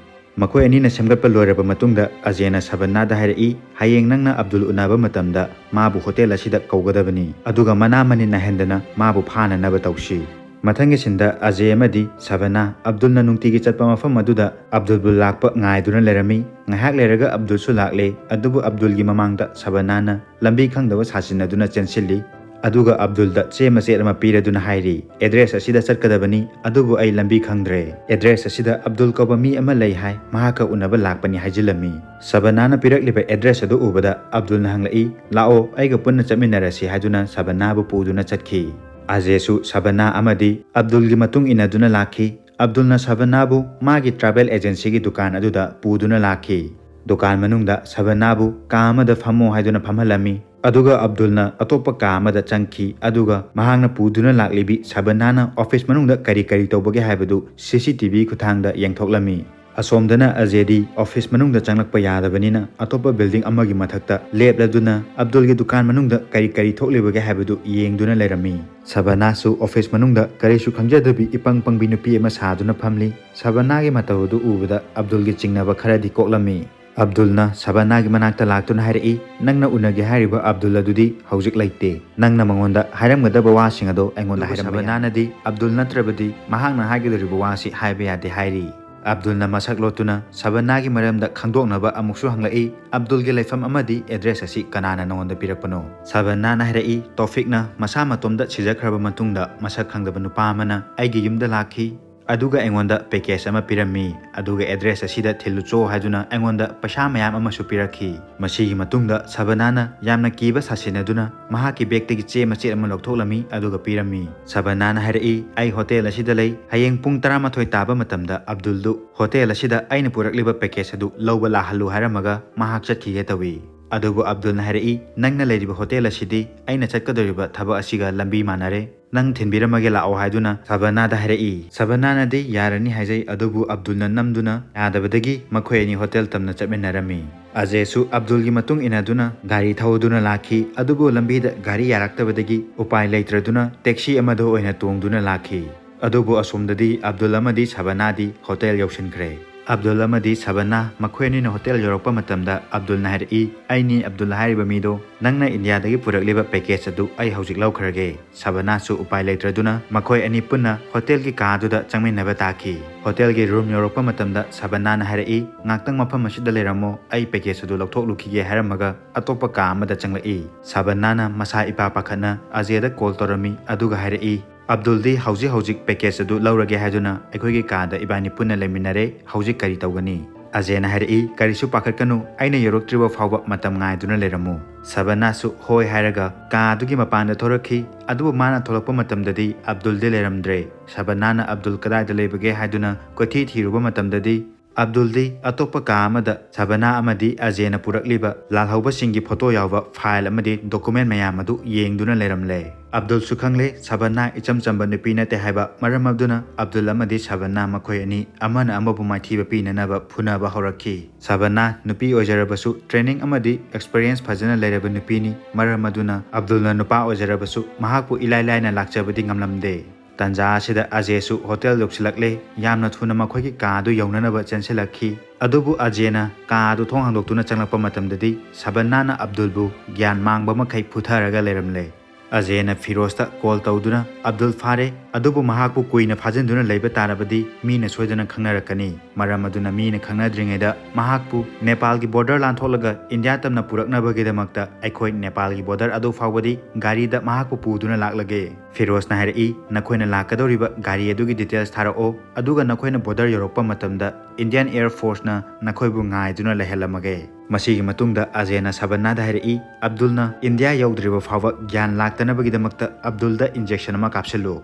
ꯃꯈꯣꯏ ꯑꯅꯤꯅ ꯁꯦꯝꯒꯠꯄ ꯂꯣꯏꯔꯕ ꯃꯇꯨꯡꯗ ꯑꯖꯦꯅ ꯁꯕꯅꯥꯗ ꯍꯥꯏꯔꯛꯏ, "ꯍꯌꯦꯡ ꯅꯪꯅ ꯑꯕꯗꯨꯜ ꯎꯅꯕ ꯃꯇꯝꯗ ꯃꯥꯕꯨ hotel ꯑꯁꯤꯗ ꯀꯧꯒꯗꯕꯅꯤ, ꯑꯗꯨꯒ ꯃꯅꯥ ꯃꯅꯤꯟ ꯅꯥꯏꯍꯟꯗꯅ ꯃꯥꯕꯨ ꯐꯥꯅꯅꯕ ꯇꯧꯁꯤ꯫" ꯃꯊꯪꯒꯤ sceneꯗ ꯑꯖꯦ ꯑꯃꯗꯤ ꯁꯕꯅꯥ ꯑꯕꯗꯨꯜꯅ ꯅꯨꯡꯇꯤꯒꯤ ꯆꯠꯄ ꯃꯐꯝ ꯑꯗꯨꯗ ꯑꯕꯗꯨꯜꯕꯨ ꯂꯥꯛꯄ ꯉꯥꯏꯗꯨꯅ ꯂꯩꯔꯝꯃꯤ꯫ ꯉꯥꯏꯍꯥꯛ ꯂꯩꯔꯒ ꯑꯕꯗꯨꯜꯁꯨ ꯂꯥꯛꯂꯦ, ꯑꯗꯨꯕꯨ ꯑꯕꯗꯨꯜꯒꯤ ꯃꯃꯥꯡꯗ ꯁꯕꯅꯥꯅ ꯂꯝꯕꯤ ꯈꯪꯗꯕ ꯁꯥꯖꯤꯟꯅꯗꯨꯅ ꯆꯦꯟꯁꯤꯜꯂꯤ꯫ ꯑꯗꯨꯒ ꯑꯕꯗꯨꯜꯗ ꯆꯦ ꯃꯆꯦꯠ ꯑꯃ ꯄꯤꯔꯗꯨꯅ ꯍꯥꯏꯔꯤ, "Address ꯑꯁꯤꯗ ꯆꯠꯀꯗꯕꯅꯤ, ꯑꯗꯨꯕꯨ ꯑꯩ ꯂꯝꯕꯤ ꯈꯪꯗ꯭ꯔꯦ꯫ Address ꯑꯁꯤꯗ ꯑꯕꯗꯨꯜ ꯀꯧꯕ ꯃꯤ ꯑꯃ ꯂꯩ ꯍꯥꯏ, ꯃꯍꯥꯛꯀ ꯎꯅꯕ ꯂꯥꯛꯄꯅꯤ" ꯍꯥꯏꯖꯤꯜꯂꯝꯃꯤ꯫ ꯁꯕꯅꯥꯅ ꯄꯤꯔꯛꯂꯤꯕ address ꯑꯗꯨ ꯎꯕꯗ ꯑꯕꯗꯨꯜꯅ ꯍꯪꯂꯛꯏ, "ꯂꯥꯛꯑꯣ, ꯑꯩꯒ ꯄꯨꯟꯅ ꯆꯠꯃꯤꯟꯅꯔꯁꯤ" ꯍꯥꯏꯗꯨꯅ ꯁꯕꯅꯥꯕꯨ ꯄꯨꯗꯨꯅ ꯆꯠꯈꯤ꯫ ꯑꯖꯦꯁꯨ ꯁꯕꯅꯥ ꯑꯃꯗꯤ ꯑꯕꯗꯨꯜꯒꯤ ꯃꯇꯨꯡ ꯏꯟꯅꯗꯨꯅ ꯂꯥꯛꯈꯤ꯫ ꯑꯕꯗꯨꯜꯅ ꯁꯕꯅꯥꯕꯨ ꯃꯥꯒꯤ travel agencyꯒꯤ ꯗꯨꯀꯥꯟ ꯑꯗꯨꯗ ꯄꯨꯗꯨꯅ ꯂꯥꯛꯈꯤ꯫ ꯗꯨꯀꯥꯟ ꯃꯅꯨꯡꯗ ꯁꯕꯅꯥꯕꯨ ꯀꯥ ꯑꯃꯗ ꯐꯝꯃꯣ ꯍꯥꯏꯗꯨꯅ ꯐꯝꯍꯜꯂꯝꯃꯤ꯫ ꯑꯗꯨꯒ ꯑꯕꯗꯨꯜꯅ ꯑꯇꯣꯞꯄ ꯀꯥ ꯑꯃꯗ ꯆꯪꯈꯤ, ꯑꯗꯨꯒ ꯃꯍꯥꯛꯅ ꯄꯨꯗꯨꯅ ꯂꯥꯛꯂꯤꯕꯤ ꯁꯕꯅꯥꯅ office ꯃꯅꯨꯡꯗ ꯀꯔꯤ ꯀꯔꯤ ꯇꯧꯕꯒꯦ ꯍꯥꯏꯕꯗꯨ CCTV ꯈꯨꯠꯊꯥꯡꯗ ꯌꯦꯡꯊꯣꯛꯂꯝꯃꯤ꯫ ꯑꯁꯣꯝꯗꯅ ꯑꯖꯦꯗꯤ ꯑꯣꯐꯤꯁ ꯃꯅꯨꯡꯗ ꯆꯪꯂꯛꯄ ꯌꯥꯗꯕꯅꯤꯅ ꯑꯇꯣꯞꯄ ꯕꯤꯜꯗꯤꯡ ꯑꯃꯒꯤ ꯃꯊꯛꯇ ꯂꯦꯞꯂꯗꯨꯅ ꯑꯕꯗꯨꯜꯒꯤ ꯗꯨꯀꯥꯟ ꯃꯅꯨꯡꯗ ꯀꯔꯤ ꯀꯔꯤ ꯊꯣꯛꯂꯤꯕꯒꯦ ꯍꯥꯏꯕꯗꯨ ꯌꯦꯡꯗꯨꯅ ꯂꯩꯔꯝꯃꯤ꯫ ꯁꯕꯅꯥꯁꯨ ꯑꯣꯐꯤꯁ ꯃꯅꯨꯡꯗ ꯀꯔꯤꯁꯨ ꯈꯪꯖꯗꯕꯤ ꯏꯄꯪ ꯄꯪꯕꯤ ꯅꯨꯄꯤ ꯑꯃ ꯁꯥꯗꯨꯅ ꯐꯝꯂꯤ꯫ ꯁꯕꯅꯥꯒꯤ ꯃꯇꯧ ꯑꯗꯨ ꯎꯕꯗ ꯑꯕꯗꯨꯜꯒꯤ ꯆꯤꯡꯅꯕ ꯈꯔꯗꯤ ꯀꯣꯛꯂꯝꯃꯤ꯫ ꯑꯕꯗꯨꯜꯅ ꯁꯕꯅꯥꯒꯤ ꯃꯅꯥꯛꯇ ꯂꯥꯛꯇꯨꯅ ꯍꯥꯏꯔꯛꯏ, "ꯅꯪꯅ ꯎꯅꯒꯦ ꯍꯥꯏꯔꯤꯕ ꯑꯕꯗꯨꯜ ꯑꯗꯨꯗꯤ ꯍꯧꯖꯤꯛ ꯂꯩꯇꯦ꯫ ꯅꯪꯅ ꯃꯉꯣꯟꯗ ꯍꯥꯏꯔꯝꯒꯗꯕ ꯋꯥꯁꯤꯡ ꯑꯗꯣ ꯑꯩꯉꯣꯟꯗ ꯑꯗꯨꯕꯨ ꯍꯥꯏꯔꯝꯕ ꯌꯥꯏ꯫" ꯁꯕꯅꯥꯅꯗꯤ ꯑꯕꯗꯨꯜ ꯅꯠꯇ꯭ꯔꯕꯗꯤ ꯃꯍꯥꯛꯅ ꯍꯥꯏꯒꯗꯧꯔꯤꯕ ꯋꯥꯁꯤ ꯍꯥꯏꯕ ꯌꯥꯗꯦ ꯍꯥꯏꯔꯤ꯫ ꯑꯕꯗꯨꯜꯅ ꯃꯁꯛ ꯂꯣꯠꯇꯨꯅ ꯁꯕꯅꯥꯒꯤ ꯃꯔꯝꯗ ꯈꯪꯗꯣꯛꯅꯕ ꯑꯃꯨꯛꯁꯨ ꯍꯪꯂꯛꯏ, "ꯑꯕꯗꯨꯜꯒꯤ ꯂꯩꯐꯝ ꯑꯃꯗꯤ ꯑꯦꯗ꯭ꯔꯦꯁ ꯑꯁꯤ ꯀꯅꯥꯅ ꯅꯉꯣꯟꯗ ꯄꯤꯔꯛꯄꯅꯣ?" ꯁꯕꯅꯥꯅ ꯍꯥꯏꯔꯛꯏ, "ꯇꯣꯐꯤꯛꯅ ꯃꯁꯥ ꯃꯇꯣꯝꯗ ꯁꯤꯖꯈ꯭ꯔꯕ ꯃꯇꯨꯡꯗ ꯃꯁꯛ ꯈꯪꯗꯕ ꯅꯨꯄꯥ ꯑꯃꯅ ꯑꯩꯒꯤ ꯌꯨꯝꯗ ꯂꯥꯛꯈꯤ꯫ ꯑꯗꯨꯒ ꯑꯩꯉꯣꯟꯗ ꯄꯦꯀꯦꯖ ꯑꯃ ꯄꯤꯔꯝꯃꯤ꯫ ꯑꯗꯨꯒ ꯑꯦꯗ꯭ꯔꯦꯁ ꯑꯁꯤꯗ ꯊꯤꯜꯂꯨꯆꯣ ꯍꯥꯏꯗꯨꯅ ꯑꯩꯉꯣꯟꯗ ꯄꯩꯁꯥ ꯃꯌꯥꯝ ꯑꯃꯁꯨ ꯄꯤꯔꯛꯈꯤ꯫" ꯃꯁꯤꯒꯤ ꯃꯇꯨꯡꯗ ꯁꯕꯅꯥꯅ ꯌꯥꯝꯅ ꯀꯤꯕ ꯁꯥꯁꯤꯟꯅꯗꯨꯅ ꯃꯍꯥꯛꯀꯤ ꯕꯦꯒꯇꯒꯤ ꯆꯦ ꯃꯆꯦꯠ ꯑꯃ ꯂꯧꯊꯣꯛꯂꯝꯃꯤ ꯑꯗꯨꯒ ꯄꯤꯔꯝꯃꯤ꯫ ꯁꯕꯅꯥꯅ ꯍꯥꯏꯔꯛꯏ, "ꯑꯩ ꯍꯣꯇꯦꯜ ꯑꯁꯤꯗ ꯂꯩ꯫ ꯍꯌꯦꯡ ꯄꯨꯡ ꯇꯔꯥꯃꯥꯊꯣꯏ ꯇꯥꯕ ꯃꯇꯝꯗ ꯑꯕꯗꯨꯜꯗꯨ ꯍꯣꯇꯦꯜ ꯑꯁꯤꯗ ꯑꯩꯅ ꯄꯨꯔꯛꯂꯤꯕ ꯄꯦꯀꯦꯖ ꯑꯗꯨ ꯂꯧꯕ ꯂꯥꯛꯍꯜꯂꯨ" ꯍꯥꯏꯔꯝꯃꯒ ꯃꯍꯥꯛ ꯆꯠꯈꯤꯒꯦ ꯇꯧꯏ꯫ ꯑꯗꯨꯕꯨ ꯑꯕꯗꯨꯜꯅ ꯍꯥꯏꯔꯛꯏ, "ꯅꯪꯅ ꯂꯩꯔꯤꯕ ꯍꯣꯇꯦꯜ ꯑꯁꯤꯗꯤ ꯑꯩꯅ ꯆꯠꯀꯗꯧꯔꯤꯕ ꯊꯕꯛ ꯑꯁꯤꯒ ꯂꯝꯕꯤ ꯃꯥꯟꯅꯔꯦ꯫ ꯅꯪ ꯊꯤꯟꯕꯤꯔꯝꯃꯒꯦ ꯂꯥꯛꯑꯣ" ꯍꯥꯏꯗꯨꯅ ꯁꯕꯅꯥꯗ ꯍꯥꯏꯔꯛꯏ꯫ ꯁꯕꯅꯥꯅꯗꯤ ꯌꯥꯔꯅꯤ ꯍꯥꯏꯖꯩ, ꯑꯗꯨꯕꯨ ꯑꯕꯗꯨꯜꯅ ꯅꯝꯗꯨꯅ ꯌꯥꯗꯕꯗꯒꯤ ꯃꯈꯣꯏ ꯑꯅꯤ ꯍꯣꯇꯦꯜ ꯇꯝꯅ ꯆꯠꯃꯤꯟꯅꯔꯝꯃꯤ꯫ ꯑꯖꯦꯁꯨ ꯑꯕꯗꯨꯜꯒꯤ ꯃꯇꯨꯡ ꯏꯟꯅꯗꯨꯅ ꯒꯥꯔꯤ ꯊꯧꯗꯨꯅ ꯂꯥꯛꯈꯤ, ꯑꯗꯨꯕꯨ ꯂꯝꯕꯤꯗ ꯒꯥꯔꯤ ꯌꯥꯔꯛꯇꯕꯗꯒꯤ ꯎꯄꯥꯏ ꯂꯩꯇ꯭ꯔꯗꯨꯅ ꯇꯦꯛꯁꯤ ꯑꯃꯗ ꯑꯣꯏꯅ ꯇꯣꯡꯗꯨꯅ ꯂꯥꯛꯈꯤ꯫ ꯑꯗꯨꯕꯨ ꯑꯁꯣꯝꯗꯗꯤ ꯑꯕꯗꯨꯜ ꯑꯃꯗꯤ ꯁꯕꯅꯥꯗꯤ ꯍꯣꯇꯦꯜ ꯌꯧꯁꯤꯟꯈ꯭ꯔꯦ꯫ ꯑꯕꯗꯨꯜ ꯑꯃꯗꯤ ꯁꯕꯅꯥ ꯃꯈꯣꯏ ꯑꯅꯤꯅ ꯍꯣꯇꯦꯜ ꯌꯧꯔꯛꯄ ꯃꯇꯝꯗ ꯑꯕꯗꯨꯜꯅ ꯍꯥꯏꯔꯛꯏ, "ꯑꯩꯅꯤ ꯑꯕꯗꯨꯜ ꯍꯥꯏꯔꯤꯕ ꯃꯤꯗꯣ꯫ ꯅꯪꯅ ꯏꯟꯗꯤꯌꯥꯗꯒꯤ ꯄꯨꯔꯛꯂꯤꯕ ꯄꯦꯀꯦꯖ ꯑꯗꯨ ꯑꯩ ꯍꯧꯖꯤꯛ ꯂꯧꯈ꯭ꯔꯒꯦ꯫" ꯁꯕꯅꯥꯁꯨ ꯎꯄꯥꯏ ꯂꯩꯇ꯭ꯔꯗꯨꯅ ꯃꯈꯣꯏ ꯑꯅꯤ ꯄꯨꯟꯅ ꯍꯣꯇꯦꯜꯒꯤ ꯀꯥ ꯑꯗꯨꯗ ꯆꯪꯃꯤꯟꯅꯕ ꯇꯥꯈꯤ꯫ ꯍꯣꯇꯦꯜꯒꯤ ꯔꯨꯝ ꯌꯧꯔꯛꯄ ꯃꯇꯝꯗ ꯁꯕꯅꯥꯅ ꯍꯥꯏꯔꯛꯏ, "ꯉꯥꯛꯇꯪ ꯃꯐꯝ ꯑꯁꯤꯗ ꯂꯩꯔꯝꯃꯣ, ꯑꯩ ꯄꯦꯀꯦꯖ ꯑꯗꯨ ꯂꯧꯊꯣꯛꯂꯨꯈꯤꯒꯦ" ꯍꯥꯏꯔꯝꯃꯒ ꯑꯇꯣꯞꯄ ꯀꯥ ꯑꯃꯗ ꯆꯪꯂꯛꯏ꯫ ꯁꯕꯅꯥꯅ ꯃꯁꯥ ꯏꯄꯥ ꯄꯥꯈꯠꯅ ꯑꯖꯦꯗ ꯀꯣꯜ ꯇꯧꯔꯝꯃꯤ, ꯑꯗꯨꯒ ꯍꯥꯏꯔꯛꯏ, "ꯑꯕꯗꯨꯜꯗꯤ ꯍꯧꯖꯤꯛ ꯍꯧꯖꯤꯛ ꯄꯦꯀꯦꯖ ꯑꯗꯨ ꯂꯧꯔꯒꯦ ꯍꯥꯏꯗꯨꯅ ꯑꯩꯈꯣꯏꯒꯤ ꯀꯥꯗ ꯏꯕꯥꯅꯤ ꯄꯨꯟꯅ ꯂꯩꯃꯤꯟꯅꯔꯦ꯫ ꯍꯧꯖꯤꯛ ꯀꯔꯤ ꯇꯧꯒꯅꯤ?" ꯑꯖꯦꯅ ꯍꯥꯏꯔꯛꯏ, "ꯀꯔꯤꯁꯨ ꯄꯥꯈꯠꯀꯅꯨ, ꯑꯩꯅ ꯌꯧꯔꯛꯇ꯭ꯔꯤꯕ ꯐꯥꯎꯕ ꯃꯇꯝ ꯉꯥꯏꯗꯨꯅ ꯂꯩꯔꯝꯃꯨ꯫" ꯁꯕꯅꯥꯁꯨ ꯍꯣꯏ ꯍꯥꯏꯔꯒ ꯀꯥ ꯑꯗꯨꯒꯤ ꯃꯄꯥꯟꯗ ꯊꯣꯔꯛꯈꯤ꯫ ꯑꯗꯨꯕꯨ ꯃꯥꯅ ꯊꯣꯛꯂꯛꯄ ꯃꯇꯝꯗꯗꯤ ꯑꯕꯗꯨꯜꯗꯤ ꯂꯩꯔꯝꯗ꯭ꯔꯦ꯫ ꯁꯕꯅꯥꯅ ꯑꯕꯗꯨꯜ ꯀꯗꯥꯏꯗ ꯂꯩꯕꯒꯦ ꯍꯥꯏꯗꯨꯅ ꯀꯣꯏꯊꯤ ꯊꯤꯔꯨꯕ ꯃꯇꯝꯗꯗꯤ ꯑꯕꯗꯨꯜꯗꯤ ꯑꯇꯣꯞꯄ ꯀꯥ ꯑꯃꯗ ꯁꯕꯅꯥ ꯑꯃꯗꯤ ꯑꯖꯦꯅ ꯄꯨꯔꯛꯂꯤꯕ ꯂꯥꯜꯍꯧꯕꯁꯤꯡꯒꯤ ꯐꯣꯇꯣ ꯌꯥꯎꯕ ꯐꯥꯏꯜ ꯑꯃꯗꯤ ꯗꯣꯀꯨꯃꯦꯟ ꯃꯌꯥꯝ ꯑꯗꯨ ꯌꯦꯡꯗꯨꯅ ꯂꯩꯔꯝꯂꯦ꯫ ꯑꯕꯗꯨꯜꯁꯨ ꯈꯪꯂꯦ, ꯁꯕꯅꯥ ꯏꯆꯝ ꯆꯝꯕ ꯅꯨꯄꯤ ꯅꯠꯇꯦ ꯍꯥꯏꯕ ꯃꯔꯝ ꯑꯗꯨꯅ ꯑꯕꯗꯨꯜ ꯑꯃꯗꯤ ꯁꯕꯅꯥ ꯃꯈꯣꯏ ꯑꯅꯤ ꯑꯃꯅ ꯑꯃꯕꯨ ꯃꯥꯏꯊꯤꯕ ꯄꯤꯅꯅꯕ ꯐꯨꯅꯕ ꯍꯧꯔꯛꯈꯤ꯫ ꯁꯕꯅꯥ ꯅꯨꯄꯤ ꯑꯣꯏꯖꯔꯕꯁꯨ ꯇ꯭ꯔꯦꯅꯤꯡ ꯑꯃꯗꯤ ꯑꯦꯛꯁꯄꯤꯔꯤꯌꯦꯟꯁ ꯐꯖꯅ ꯂꯩꯔꯕ ꯅꯨꯄꯤꯅꯤ꯫ ꯃꯔꯝ ꯑꯗꯨꯅ ꯑꯕꯗꯨꯜꯅ ꯅꯨꯄꯥ ꯑꯣꯏꯖꯔꯕꯁꯨ ꯃꯍꯥꯛꯄꯨ ꯏꯂꯥꯏ ꯂꯥꯏꯅ ꯂꯥꯛꯆꯕꯗꯤ ꯉꯝꯂꯝꯗꯦ꯫ ꯇꯥꯟꯖꯥ ꯑꯁꯤꯗ ꯑꯖꯦꯁꯨ ꯍꯣꯇꯦꯜ ꯌꯧꯁꯤꯜꯂꯛꯂꯦ꯫ ꯌꯥꯝꯅ ꯊꯨꯅ ꯃꯈꯣꯏꯒꯤ ꯀꯥ ꯑꯗꯨ ꯌꯧꯅꯅꯕ ꯆꯦꯟꯁꯤꯜꯂꯛꯈꯤ꯫ ꯑꯗꯨꯕꯨ ꯑꯖꯦꯅ ꯀꯥ ꯑꯗꯨ ꯊꯣꯡ ꯍꯥꯡꯗꯣꯛꯇꯨꯅ ꯆꯪꯂꯛꯄ ꯃꯇꯝꯗꯗꯤ ꯁꯕꯅꯥꯅ ꯑꯕꯗꯨꯜꯕꯨ ꯒ꯭ꯌꯥꯟ ꯃꯥꯡꯕ ꯃꯈꯩ ꯐꯨꯊꯔꯒ ꯂꯩꯔꯝꯂꯦ꯫ ꯑꯖꯦꯅ ꯐꯤꯔꯣꯖꯇ ꯀꯣꯜ ꯇꯧꯗꯨꯅ ꯑꯕꯗꯨꯜ ꯐꯥꯔꯦ, ꯑꯗꯨꯕꯨ ꯃꯍꯥꯛꯄꯨ ꯀꯨꯏꯅ ꯐꯥꯖꯤꯟꯗꯨꯅ ꯂꯩꯕ ꯇꯥꯔꯕꯗꯤ ꯃꯤꯅ ꯁꯣꯏꯗꯅ ꯈꯪꯅꯔꯛꯀꯅꯤ꯫ ꯃꯔꯝ ꯑꯗꯨꯅ ꯃꯤꯅ ꯈꯪꯅꯗ꯭ꯔꯤꯉꯩꯗ ꯃꯍꯥꯛꯄꯨ ꯅꯦꯄꯥꯜꯒꯤ ꯕꯣꯔꯗꯔ ꯂꯥꯟꯊꯣꯛꯂꯒ ꯏꯟꯗꯤꯌꯥ ꯇꯝꯅ ꯄꯨꯔꯛꯅꯕꯒꯤꯗꯃꯛꯇ ꯑꯩꯈꯣꯏ ꯅꯦꯄꯥꯜꯒꯤ ꯕꯣꯔꯗꯔ ꯑꯗꯨ ꯐꯥꯎꯕꯗꯤ ꯒꯥꯔꯤꯗ ꯃꯍꯥꯛꯄꯨ ꯄꯨꯗꯨꯅ ꯂꯥꯛꯂꯒꯦ꯫ ꯐꯤꯔꯣꯖꯅ ꯍꯥꯏꯔꯛꯏ, "ꯅꯈꯣꯏꯅ ꯂꯥꯛꯀꯗꯧꯔꯤꯕ ꯒꯥꯔꯤ ꯑꯗꯨꯒꯤ ꯗꯤꯇꯦꯜꯁ ꯊꯥꯔꯛꯑꯣ, ꯑꯗꯨꯒ ꯅꯈꯣꯏꯅ ꯕꯣꯔꯗꯔ ꯌꯧꯔꯛꯄ ꯃꯇꯝꯗ ꯏꯟꯗꯤꯌꯥꯟ ꯑꯦꯌꯔ ꯐꯣꯔꯁꯅ ꯅꯈꯣꯏꯕꯨ ꯉꯥꯏꯗꯨꯅ ꯂꯩꯍꯜꯂꯝꯃꯒꯦ"꯫ ꯃꯁꯤꯒꯤ ꯃꯇꯨꯡꯗ ꯑꯖꯦꯅ ꯁꯕꯟꯅꯥꯗ ꯍꯥꯏꯔꯛꯏ, "ꯑꯕꯗꯨꯜꯅ ꯏꯟꯗꯤꯌꯥ ꯌꯧꯗ꯭ꯔꯤꯕ ꯐꯥꯎꯕ ꯒ꯭ꯌꯥꯟ ꯂꯥꯛꯇꯅꯕꯒꯤꯗꯃꯛꯇ ꯑꯕꯗꯨꯜꯗ ꯏꯟꯖꯦꯛꯁꯟ ꯑꯃ ꯀꯥꯞꯁꯤꯜꯂꯨ"꯫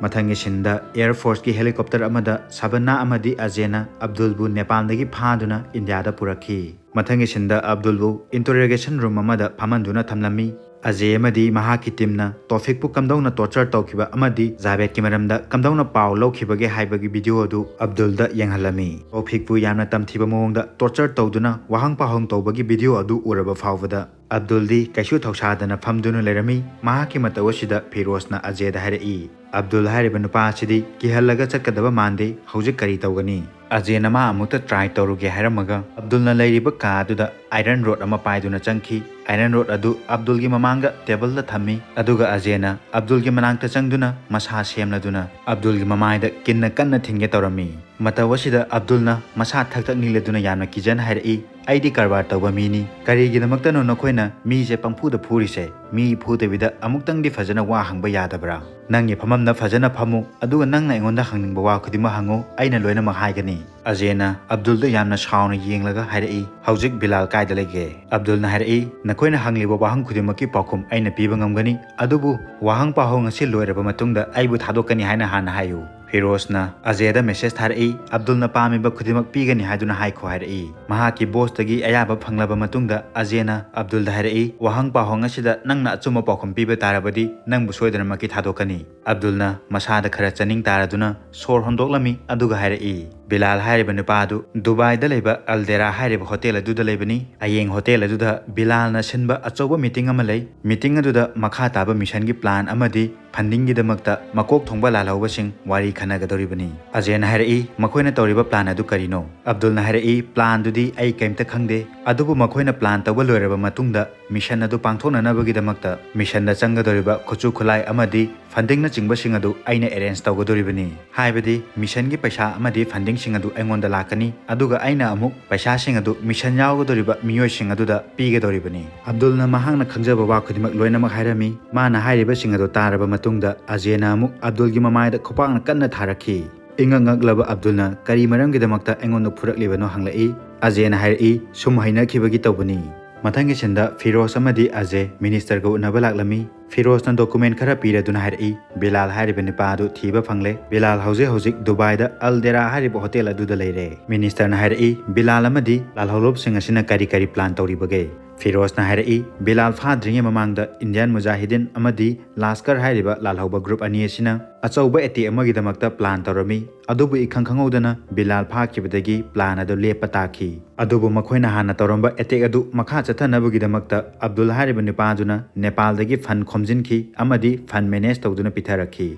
ꯃꯊꯪꯒꯤ ꯁꯤꯟꯗ ꯑꯦꯌꯔ ꯐꯣꯔꯁꯀꯤ ꯍꯦꯂꯤꯀꯣꯞꯇꯔ ꯑꯃꯗ ꯁꯕꯟꯅꯥ ꯑꯃꯗꯤ ꯑꯖꯦꯅ ꯑꯕꯗꯨꯜꯕꯨ ꯅꯦꯄꯥꯜꯗꯒꯤ ꯐꯥꯗꯨꯅ ꯏꯟꯗꯤꯌꯥꯗ ꯄꯨꯔꯛꯈꯤ꯫ ꯃꯊꯪꯒꯤ ꯁꯤꯟꯗ ꯑꯕꯗꯨꯜꯕꯨ ꯏꯟꯇꯔꯣꯒꯦꯁꯟ ꯔꯨꯝ ꯑꯃꯗ ꯐꯝꯍꯟꯗꯨꯅ ꯊꯝꯂꯝꯃꯤ꯫ ꯑꯖꯦ ꯑꯃꯗꯤ ꯃꯍꯥꯛꯀꯤ ꯇꯤꯝꯅ ꯇꯣꯐꯤꯛꯄꯨ ꯀꯝꯗꯧꯅ ꯇꯣꯔꯆꯔ ꯇꯧꯈꯤꯕ ꯑꯃꯗꯤ ꯖꯥꯕꯦꯗꯀꯤ ꯃꯔꯝꯗ ꯀꯝꯗꯧꯅ ꯄꯥꯎ ꯂꯧꯈꯤꯕꯒꯦ ꯍꯥꯏꯕꯒꯤ ꯚꯤꯗꯤꯑꯣ ꯑꯗꯨ ꯑꯕꯗꯨꯜꯗ ꯌꯦꯡꯍꯜꯂꯝꯃꯤ꯫ ꯇꯣꯐꯤꯛꯄꯨ ꯌꯥꯝꯅ ꯇꯝꯊꯤꯕ ꯃꯑꯣꯡꯗ ꯇꯣꯔꯆꯔ ꯇꯧꯗꯨꯅ ꯋꯥꯍꯪ ꯄꯥꯎꯍꯪ ꯇꯧꯕꯒꯤ ꯚꯤꯗꯤꯑꯣ ꯑꯗꯨ ꯎꯔꯕ ꯐꯥꯎꯕꯗ ꯑꯕꯗꯨꯜꯗꯤ ꯀꯩꯁꯨ ꯊꯧꯁꯥꯗꯅ ꯐꯝꯗꯨꯅ ꯂꯩꯔꯝꯃꯤ꯫ ꯃꯍꯥꯛꯀꯤ ꯃꯇꯧ ꯑꯁꯤꯗ ꯐꯤꯔꯣꯖꯅ ꯑꯖꯦꯗ ꯍꯥꯏꯔꯛꯏ, "ꯑꯕꯗꯨꯜ ꯍꯥꯏꯔꯤꯕ ꯅꯨꯄꯥ ꯑꯁꯤꯗꯤ ꯀꯤꯍꯜꯂꯒ ꯆꯠꯀꯗꯕ ꯃꯥꯟꯗꯦ, ꯍꯧꯖꯤꯛ ꯀꯔꯤ ꯇꯧꯒꯅꯤ?" ꯑꯖꯦꯅ ꯃꯥ ꯑꯃꯨꯛꯇ ꯇ꯭ꯔꯥꯏ ꯇꯧꯔꯨꯒꯦ ꯍꯥꯏꯔꯝꯃꯒ ꯑꯕꯗꯨꯜꯅ ꯂꯩꯔꯤꯕ ꯀꯥ ꯑꯗꯨꯗ ꯑꯥꯏꯔꯟ ꯔꯣꯗ ꯑꯃ ꯄꯥꯏꯗꯨꯅ ꯆꯪꯈꯤ꯫ ꯑꯥꯏꯔꯟ ꯔꯣꯗ ꯑꯗꯨ ꯑꯕꯗꯨꯜꯒꯤ ꯃꯃꯥꯡꯗ ꯇꯦꯕꯜꯗ ꯊꯝꯃꯤ, ꯑꯗꯨꯒ ꯑꯖꯦꯅ ꯑꯕꯗꯨꯜꯒꯤ ꯃꯅꯥꯛꯇ ꯆꯪꯗꯨꯅ ꯃꯁꯥ ꯁꯦꯝꯂꯗꯨꯅ ꯑꯕꯗꯨꯜꯒꯤ ꯃꯃꯥꯏꯗ ꯀꯤꯟꯅ ꯀꯟꯅ ꯊꯤꯟꯒꯦ ꯇꯧꯔꯝꯃꯤ꯫ ꯃꯇꯧ ꯑꯁꯤꯗ ꯑꯕꯗꯨꯜꯅ ꯃꯁꯥ ꯊꯛ ꯊꯛ ꯅꯤꯛꯂꯗꯨꯅ ꯌꯥꯝꯅ ꯀꯤꯖꯅ ꯍꯥꯏꯔꯛꯏ, "ꯑꯩꯗꯤ ꯀꯔꯕꯥꯔ ꯇꯧꯕ ꯃꯤꯅꯤ, ꯀꯔꯤꯒꯤꯗꯃꯛꯇꯅꯣ ꯅꯈꯣꯏꯅ ꯃꯤꯁꯦ ꯄꯪꯐꯨꯗ ꯐꯨꯔꯤꯁꯦ? ꯃꯤ ꯐꯨꯗꯕꯤꯗ ꯑꯃꯨꯛꯇꯪꯗꯤ ꯐꯖꯅ ꯋꯥ ꯍꯪꯕ ꯌꯥꯗꯕ꯭ꯔꯥ? ꯅꯪꯒꯤ ꯐꯝꯐꯝꯗ ꯐꯖꯅ ꯐꯝꯃꯨ, ꯑꯗꯨꯒ ꯅꯪꯅ ꯑꯩꯉꯣꯟꯗ ꯍꯪꯅꯤꯡꯕ ꯋꯥ ꯈꯨꯗꯤꯡꯃꯛ ꯍꯪꯉꯨ, ꯑꯩꯅ ꯂꯣꯏꯅꯃꯛ ꯍꯥꯏꯒꯅꯤ"꯫ ꯑꯖꯦꯅ ꯑꯕꯗꯨꯜꯗ ꯌꯥꯝꯅ ꯁꯥꯎꯅ ꯌꯦꯡꯂꯒ ꯍꯥꯏꯔꯛꯏ, "ꯍꯧꯖꯤꯛ ꯕꯤꯂꯥꯜ ꯀꯥꯏꯗ ꯂꯩꯒꯦ?" ꯑꯕꯗꯨꯜꯅ ꯍꯥꯏꯔꯛꯏ, "ꯅꯈꯣꯏꯅ ꯍꯪꯂꯤꯕ ꯋꯥꯍꯪ ꯈꯨꯗꯤꯡꯃꯛꯀꯤ ꯄꯥꯎꯈꯨꯝ ꯑꯩꯅ ꯄꯤꯕ ꯉꯝꯒꯅꯤ, ꯑꯗꯨꯕꯨ ꯋꯥꯍꯪ ꯄꯥꯎꯍꯪ ꯑꯁꯤ ꯂꯣꯏꯔꯕ ꯃꯇꯨꯡꯗ ꯑꯩꯕꯨ ꯊꯥꯗꯣꯛꯀꯅꯤ ꯍꯥꯏꯅ ꯍꯥꯟꯅ ꯍꯥꯏꯌꯨ"꯫ ꯐꯤꯔꯣꯖꯅ ꯑꯖꯦꯗ ꯃꯦꯁꯦꯖ ꯊꯥꯔꯛꯏ, "ꯑꯕꯗꯨꯜꯅ ꯄꯥꯝꯃꯤꯕ ꯈꯨꯗꯤꯡꯃꯛ ꯄꯤꯒꯅꯤ ꯍꯥꯏꯗꯨꯅ ꯍꯥꯏꯈꯣ" ꯍꯥꯏꯔꯛꯏ꯫ ꯃꯍꯥꯛꯀꯤ ꯕꯣꯁꯇꯒꯤ ꯑꯌꯥꯕ ꯐꯪꯂꯕ ꯃꯇꯨꯡꯗ ꯑꯖꯦꯅ ꯑꯕꯗꯨꯜꯗ ꯍꯥꯏꯔꯛꯏ, "ꯋꯥꯍꯪ ꯄꯥꯎꯍꯪ ꯑꯁꯤꯗ ꯅꯪꯅ ꯑꯆꯨꯝꯕ ꯄꯥꯎꯈꯨꯝ ꯄꯤꯕ ꯇꯥꯔꯕꯗꯤ ꯅꯪꯕꯨ ꯁꯣꯏꯗꯅꯃꯛꯀꯤ ꯊꯥꯗꯣꯛꯀꯅꯤ"꯫ ꯑꯕꯗꯨꯜꯅ ꯃꯁꯥꯗ ꯈꯔ ꯆꯥꯅꯤꯡ ꯇꯥꯔꯗꯨꯅ ꯁꯣꯔ ꯍꯣꯟꯗꯣꯛꯂꯝꯃꯤ, ꯑꯗꯨꯒ ꯍꯥꯏꯔꯛꯏ, "ꯕꯤꯂꯥꯜ ꯍꯥꯏꯔꯤꯕ ꯅꯨꯄꯥ ꯑꯗꯨ ꯗꯨꯕꯥꯏꯗ ꯂꯩꯕ ꯑꯜꯗꯦꯔꯥ ꯍꯥꯏꯔꯤꯕ ꯍꯣꯇꯦꯜ ꯑꯗꯨꯗ ꯂꯩꯕꯅꯤ꯫ ꯍꯌꯦꯡ ꯍꯣꯇꯦꯜ ꯑꯗꯨꯗ ꯕꯤꯂꯥꯜꯅ ꯁꯤꯟꯕ ꯑꯆꯧꯕ ꯃꯤꯇꯤꯡ ꯑꯃ ꯂꯩ꯫ ꯃꯤꯇꯤꯡ ꯑꯗꯨꯗ ꯃꯈꯥ ꯇꯥꯕ ꯃꯤꯁꯟꯒꯤ ꯄ꯭ꯂꯥꯟ ꯑꯃꯗꯤ ꯐꯟꯗꯤꯡꯒꯤꯗꯃꯛꯇ ꯃꯀꯣꯛ ꯊꯣꯡꯕ ꯂꯥꯜꯍꯧꯕꯁꯤꯡ ꯋꯥꯔꯤ ꯈꯟꯅꯒꯗꯧꯔꯤꯕꯅꯤ"꯫ ꯑꯖꯦꯅ ꯍꯥꯏꯔꯛꯏ, "ꯃꯈꯣꯏꯅ ꯇꯧꯔꯤꯕ ꯄ꯭ꯂꯥꯟ ꯑꯗꯨ ꯀꯔꯤꯅꯣ?" ꯑꯕꯗꯨꯜꯅ ꯍꯥꯏꯔꯛꯏ, "ꯄ꯭ꯂꯥꯟꯗꯨꯗꯤ ꯑꯩ ꯀꯩꯝꯇ ꯈꯪꯗꯦ, ꯑꯗꯨꯕꯨ ꯃꯈꯣꯏꯅ ꯄ꯭ꯂꯥꯟ ꯇꯧꯕ ꯂꯣꯏꯔꯕ ꯃꯇꯨꯡꯗ ꯃꯤꯁꯟ ꯑꯗꯨ ꯄꯥꯡꯊꯣꯛꯅꯅꯕꯒꯤꯗꯃꯛꯇ ꯃꯤꯁꯟꯗ ꯆꯪꯒꯗꯧꯔꯤꯕ ꯈꯨꯠꯁꯨ ꯈꯨꯠꯂꯥꯏ ꯑꯃꯗꯤ ꯐꯟꯗꯤꯡꯅꯆꯤꯡꯕꯁꯤꯡ ꯑꯗꯨ ꯑꯩꯅ ꯑꯦꯔꯦꯟꯖ ꯇꯧꯒꯗꯧꯔꯤꯕꯅꯤ꯫ ꯍꯥꯏꯕꯗꯤ ꯃꯤꯁꯟꯒꯤ ꯄꯩꯁꯥ ꯑꯃꯗꯤ ꯐꯟꯗꯤꯡꯁꯤꯡ ꯑꯗꯨ ꯑꯩꯉꯣꯟꯗ ꯂꯥꯛꯀꯅꯤ, ꯑꯗꯨꯒ ꯑꯩꯅ ꯑꯃꯨꯛ ꯄꯩꯁꯥꯁꯤꯡ ꯑꯗꯨ ꯃꯤꯁꯟ ꯌꯥꯎꯒꯗꯧꯔꯤꯕ ꯃꯤꯑꯣꯏꯁꯤꯡ ꯑꯗꯨꯗ ꯄꯤꯒꯗꯧꯔꯤꯕꯅꯤ"꯫ ꯑꯕꯗꯨꯜꯅ ꯃꯍꯥꯛꯅ ꯈꯪꯖꯕ ꯋꯥ ꯈꯨꯗꯤꯡꯃꯛ ꯂꯣꯏꯅꯃꯛ ꯍꯥꯏꯔꯝꯃꯤ꯫ ꯃꯥꯅ ꯍꯥꯏꯔꯤꯕꯁꯤꯡ ꯑꯗꯨ ꯇꯥꯔꯕ ꯃꯇꯨꯡꯗ ꯑꯖꯦꯅ ꯑꯃꯨꯛ ꯑꯕꯗꯨꯜꯒꯤ ꯃꯃꯥꯏꯗ ꯈꯨꯄꯥꯛꯅ ꯀꯟꯅ ꯊꯥꯔꯛꯈꯤ꯫ ꯏꯉꯛ ꯉꯛꯂꯕ ꯑꯕꯗꯨꯜꯅ ꯀꯔꯤ ꯃꯔꯝꯒꯤꯗꯃꯛꯇ ꯑꯩꯉꯣꯟꯗ ꯐꯨꯔꯛꯂꯤꯕꯅꯣ ꯍꯪꯂꯛꯏ꯫ ꯑꯖꯦꯅ ꯍꯥꯏꯔꯛꯏ, "ꯁꯨꯝ ꯍꯩꯅꯈꯤꯕꯒꯤ ꯇꯧꯕꯅꯤ"꯫ ꯃꯊꯪꯒꯤ ꯁꯤꯟꯗ ꯐꯤꯔꯣꯖ ꯑꯃꯗꯤ ꯑꯖꯦ ꯃꯤꯅꯤꯁꯇꯔꯒ ꯎꯅꯕ ꯂꯥꯛꯂꯝꯃꯤ꯫ ꯐꯤꯔꯣꯖꯅ ꯗꯣꯀꯨꯃꯦꯟ ꯈꯔ ꯄꯤꯔꯗꯨꯅ ꯍꯥꯏꯔꯛꯏ, "ꯕꯤꯂꯥꯜ ꯍꯥꯏꯔꯤꯕ ꯅꯨꯄꯥ ꯑꯗꯨ ꯊꯤꯕ ꯐꯪꯂꯦ꯫ ꯕꯤꯂꯥꯜ ꯍꯧꯖꯤꯛ ꯍꯧꯖꯤꯛ ꯗꯨꯕꯥꯏꯗ ꯑꯜ ꯗꯦꯔꯥ ꯍꯥꯏꯔꯤꯕ ꯍꯣꯇꯦꯜ ꯑꯗꯨꯗ ꯂꯩꯔꯦ"꯫ ꯃꯤꯅꯤꯁꯇꯔꯅ ꯍꯥꯏꯔꯛꯏ, "ꯕꯤꯂꯥꯜ ꯑꯃꯗꯤ ꯂꯥꯜꯍꯧꯂꯨꯞꯁꯤꯡ ꯑꯁꯤꯅ ꯀꯔꯤ ꯀꯔꯤ ꯄ꯭ꯂꯥꯟ ꯇꯧꯔꯤꯕꯒꯦ?" ꯐꯤꯔꯣꯖꯅ ꯍꯥꯏꯔꯛꯏ, "ꯕꯤꯂꯥꯜ ꯐꯥꯗ꯭ꯔꯤꯉꯩ ꯃꯃꯥꯡꯗ ꯏꯟꯗꯤꯌꯥꯟ ꯃꯨꯖꯥꯍꯤꯗꯤꯟ ꯑꯃꯗꯤ ꯂꯥꯁꯀꯔ ꯍꯥꯏꯔꯤꯕ ꯂꯥꯜꯍꯧꯕ ꯒ꯭ꯔꯨꯞ ꯑꯅꯤ ꯑꯁꯤꯅ ꯑꯆꯧꯕ ꯑꯦꯇꯦꯛ ꯑꯃꯒꯤꯗꯃꯛꯇ ꯄ꯭ꯂꯥꯟ ꯇꯧꯔꯝꯃꯤ꯫ ꯑꯗꯨꯕꯨ ꯏꯈꯪ ꯈꯪꯍꯧꯗꯅ ꯕꯤꯂꯥꯜ ꯐꯥꯈꯤꯕꯗꯒꯤ ꯄ꯭ꯂꯥꯟ ꯑꯗꯨ ꯂꯦꯞꯄ ꯇꯥꯈꯤ꯫ ꯑꯗꯨꯕꯨ ꯃꯈꯣꯏꯅ ꯍꯥꯟꯅ ꯇꯧꯔꯝꯕ ꯑꯦꯇꯦꯛ ꯑꯗꯨ ꯃꯈꯥ ꯆꯠꯊꯅꯕꯒꯤꯗꯃꯛꯇ ꯑꯕꯗꯨꯜ ꯍꯥꯏꯔꯤꯕ ꯅꯨꯄꯥꯗꯨꯅ ꯅꯦꯄꯥꯜꯗꯒꯤ ꯐꯟ ꯈꯣꯝꯖꯤꯟꯈꯤ ꯑꯃꯗꯤ ꯐꯟ ꯃꯦꯅꯦꯖ ꯇꯧꯗꯨꯅ ꯄꯤꯊꯔꯛꯈꯤ꯫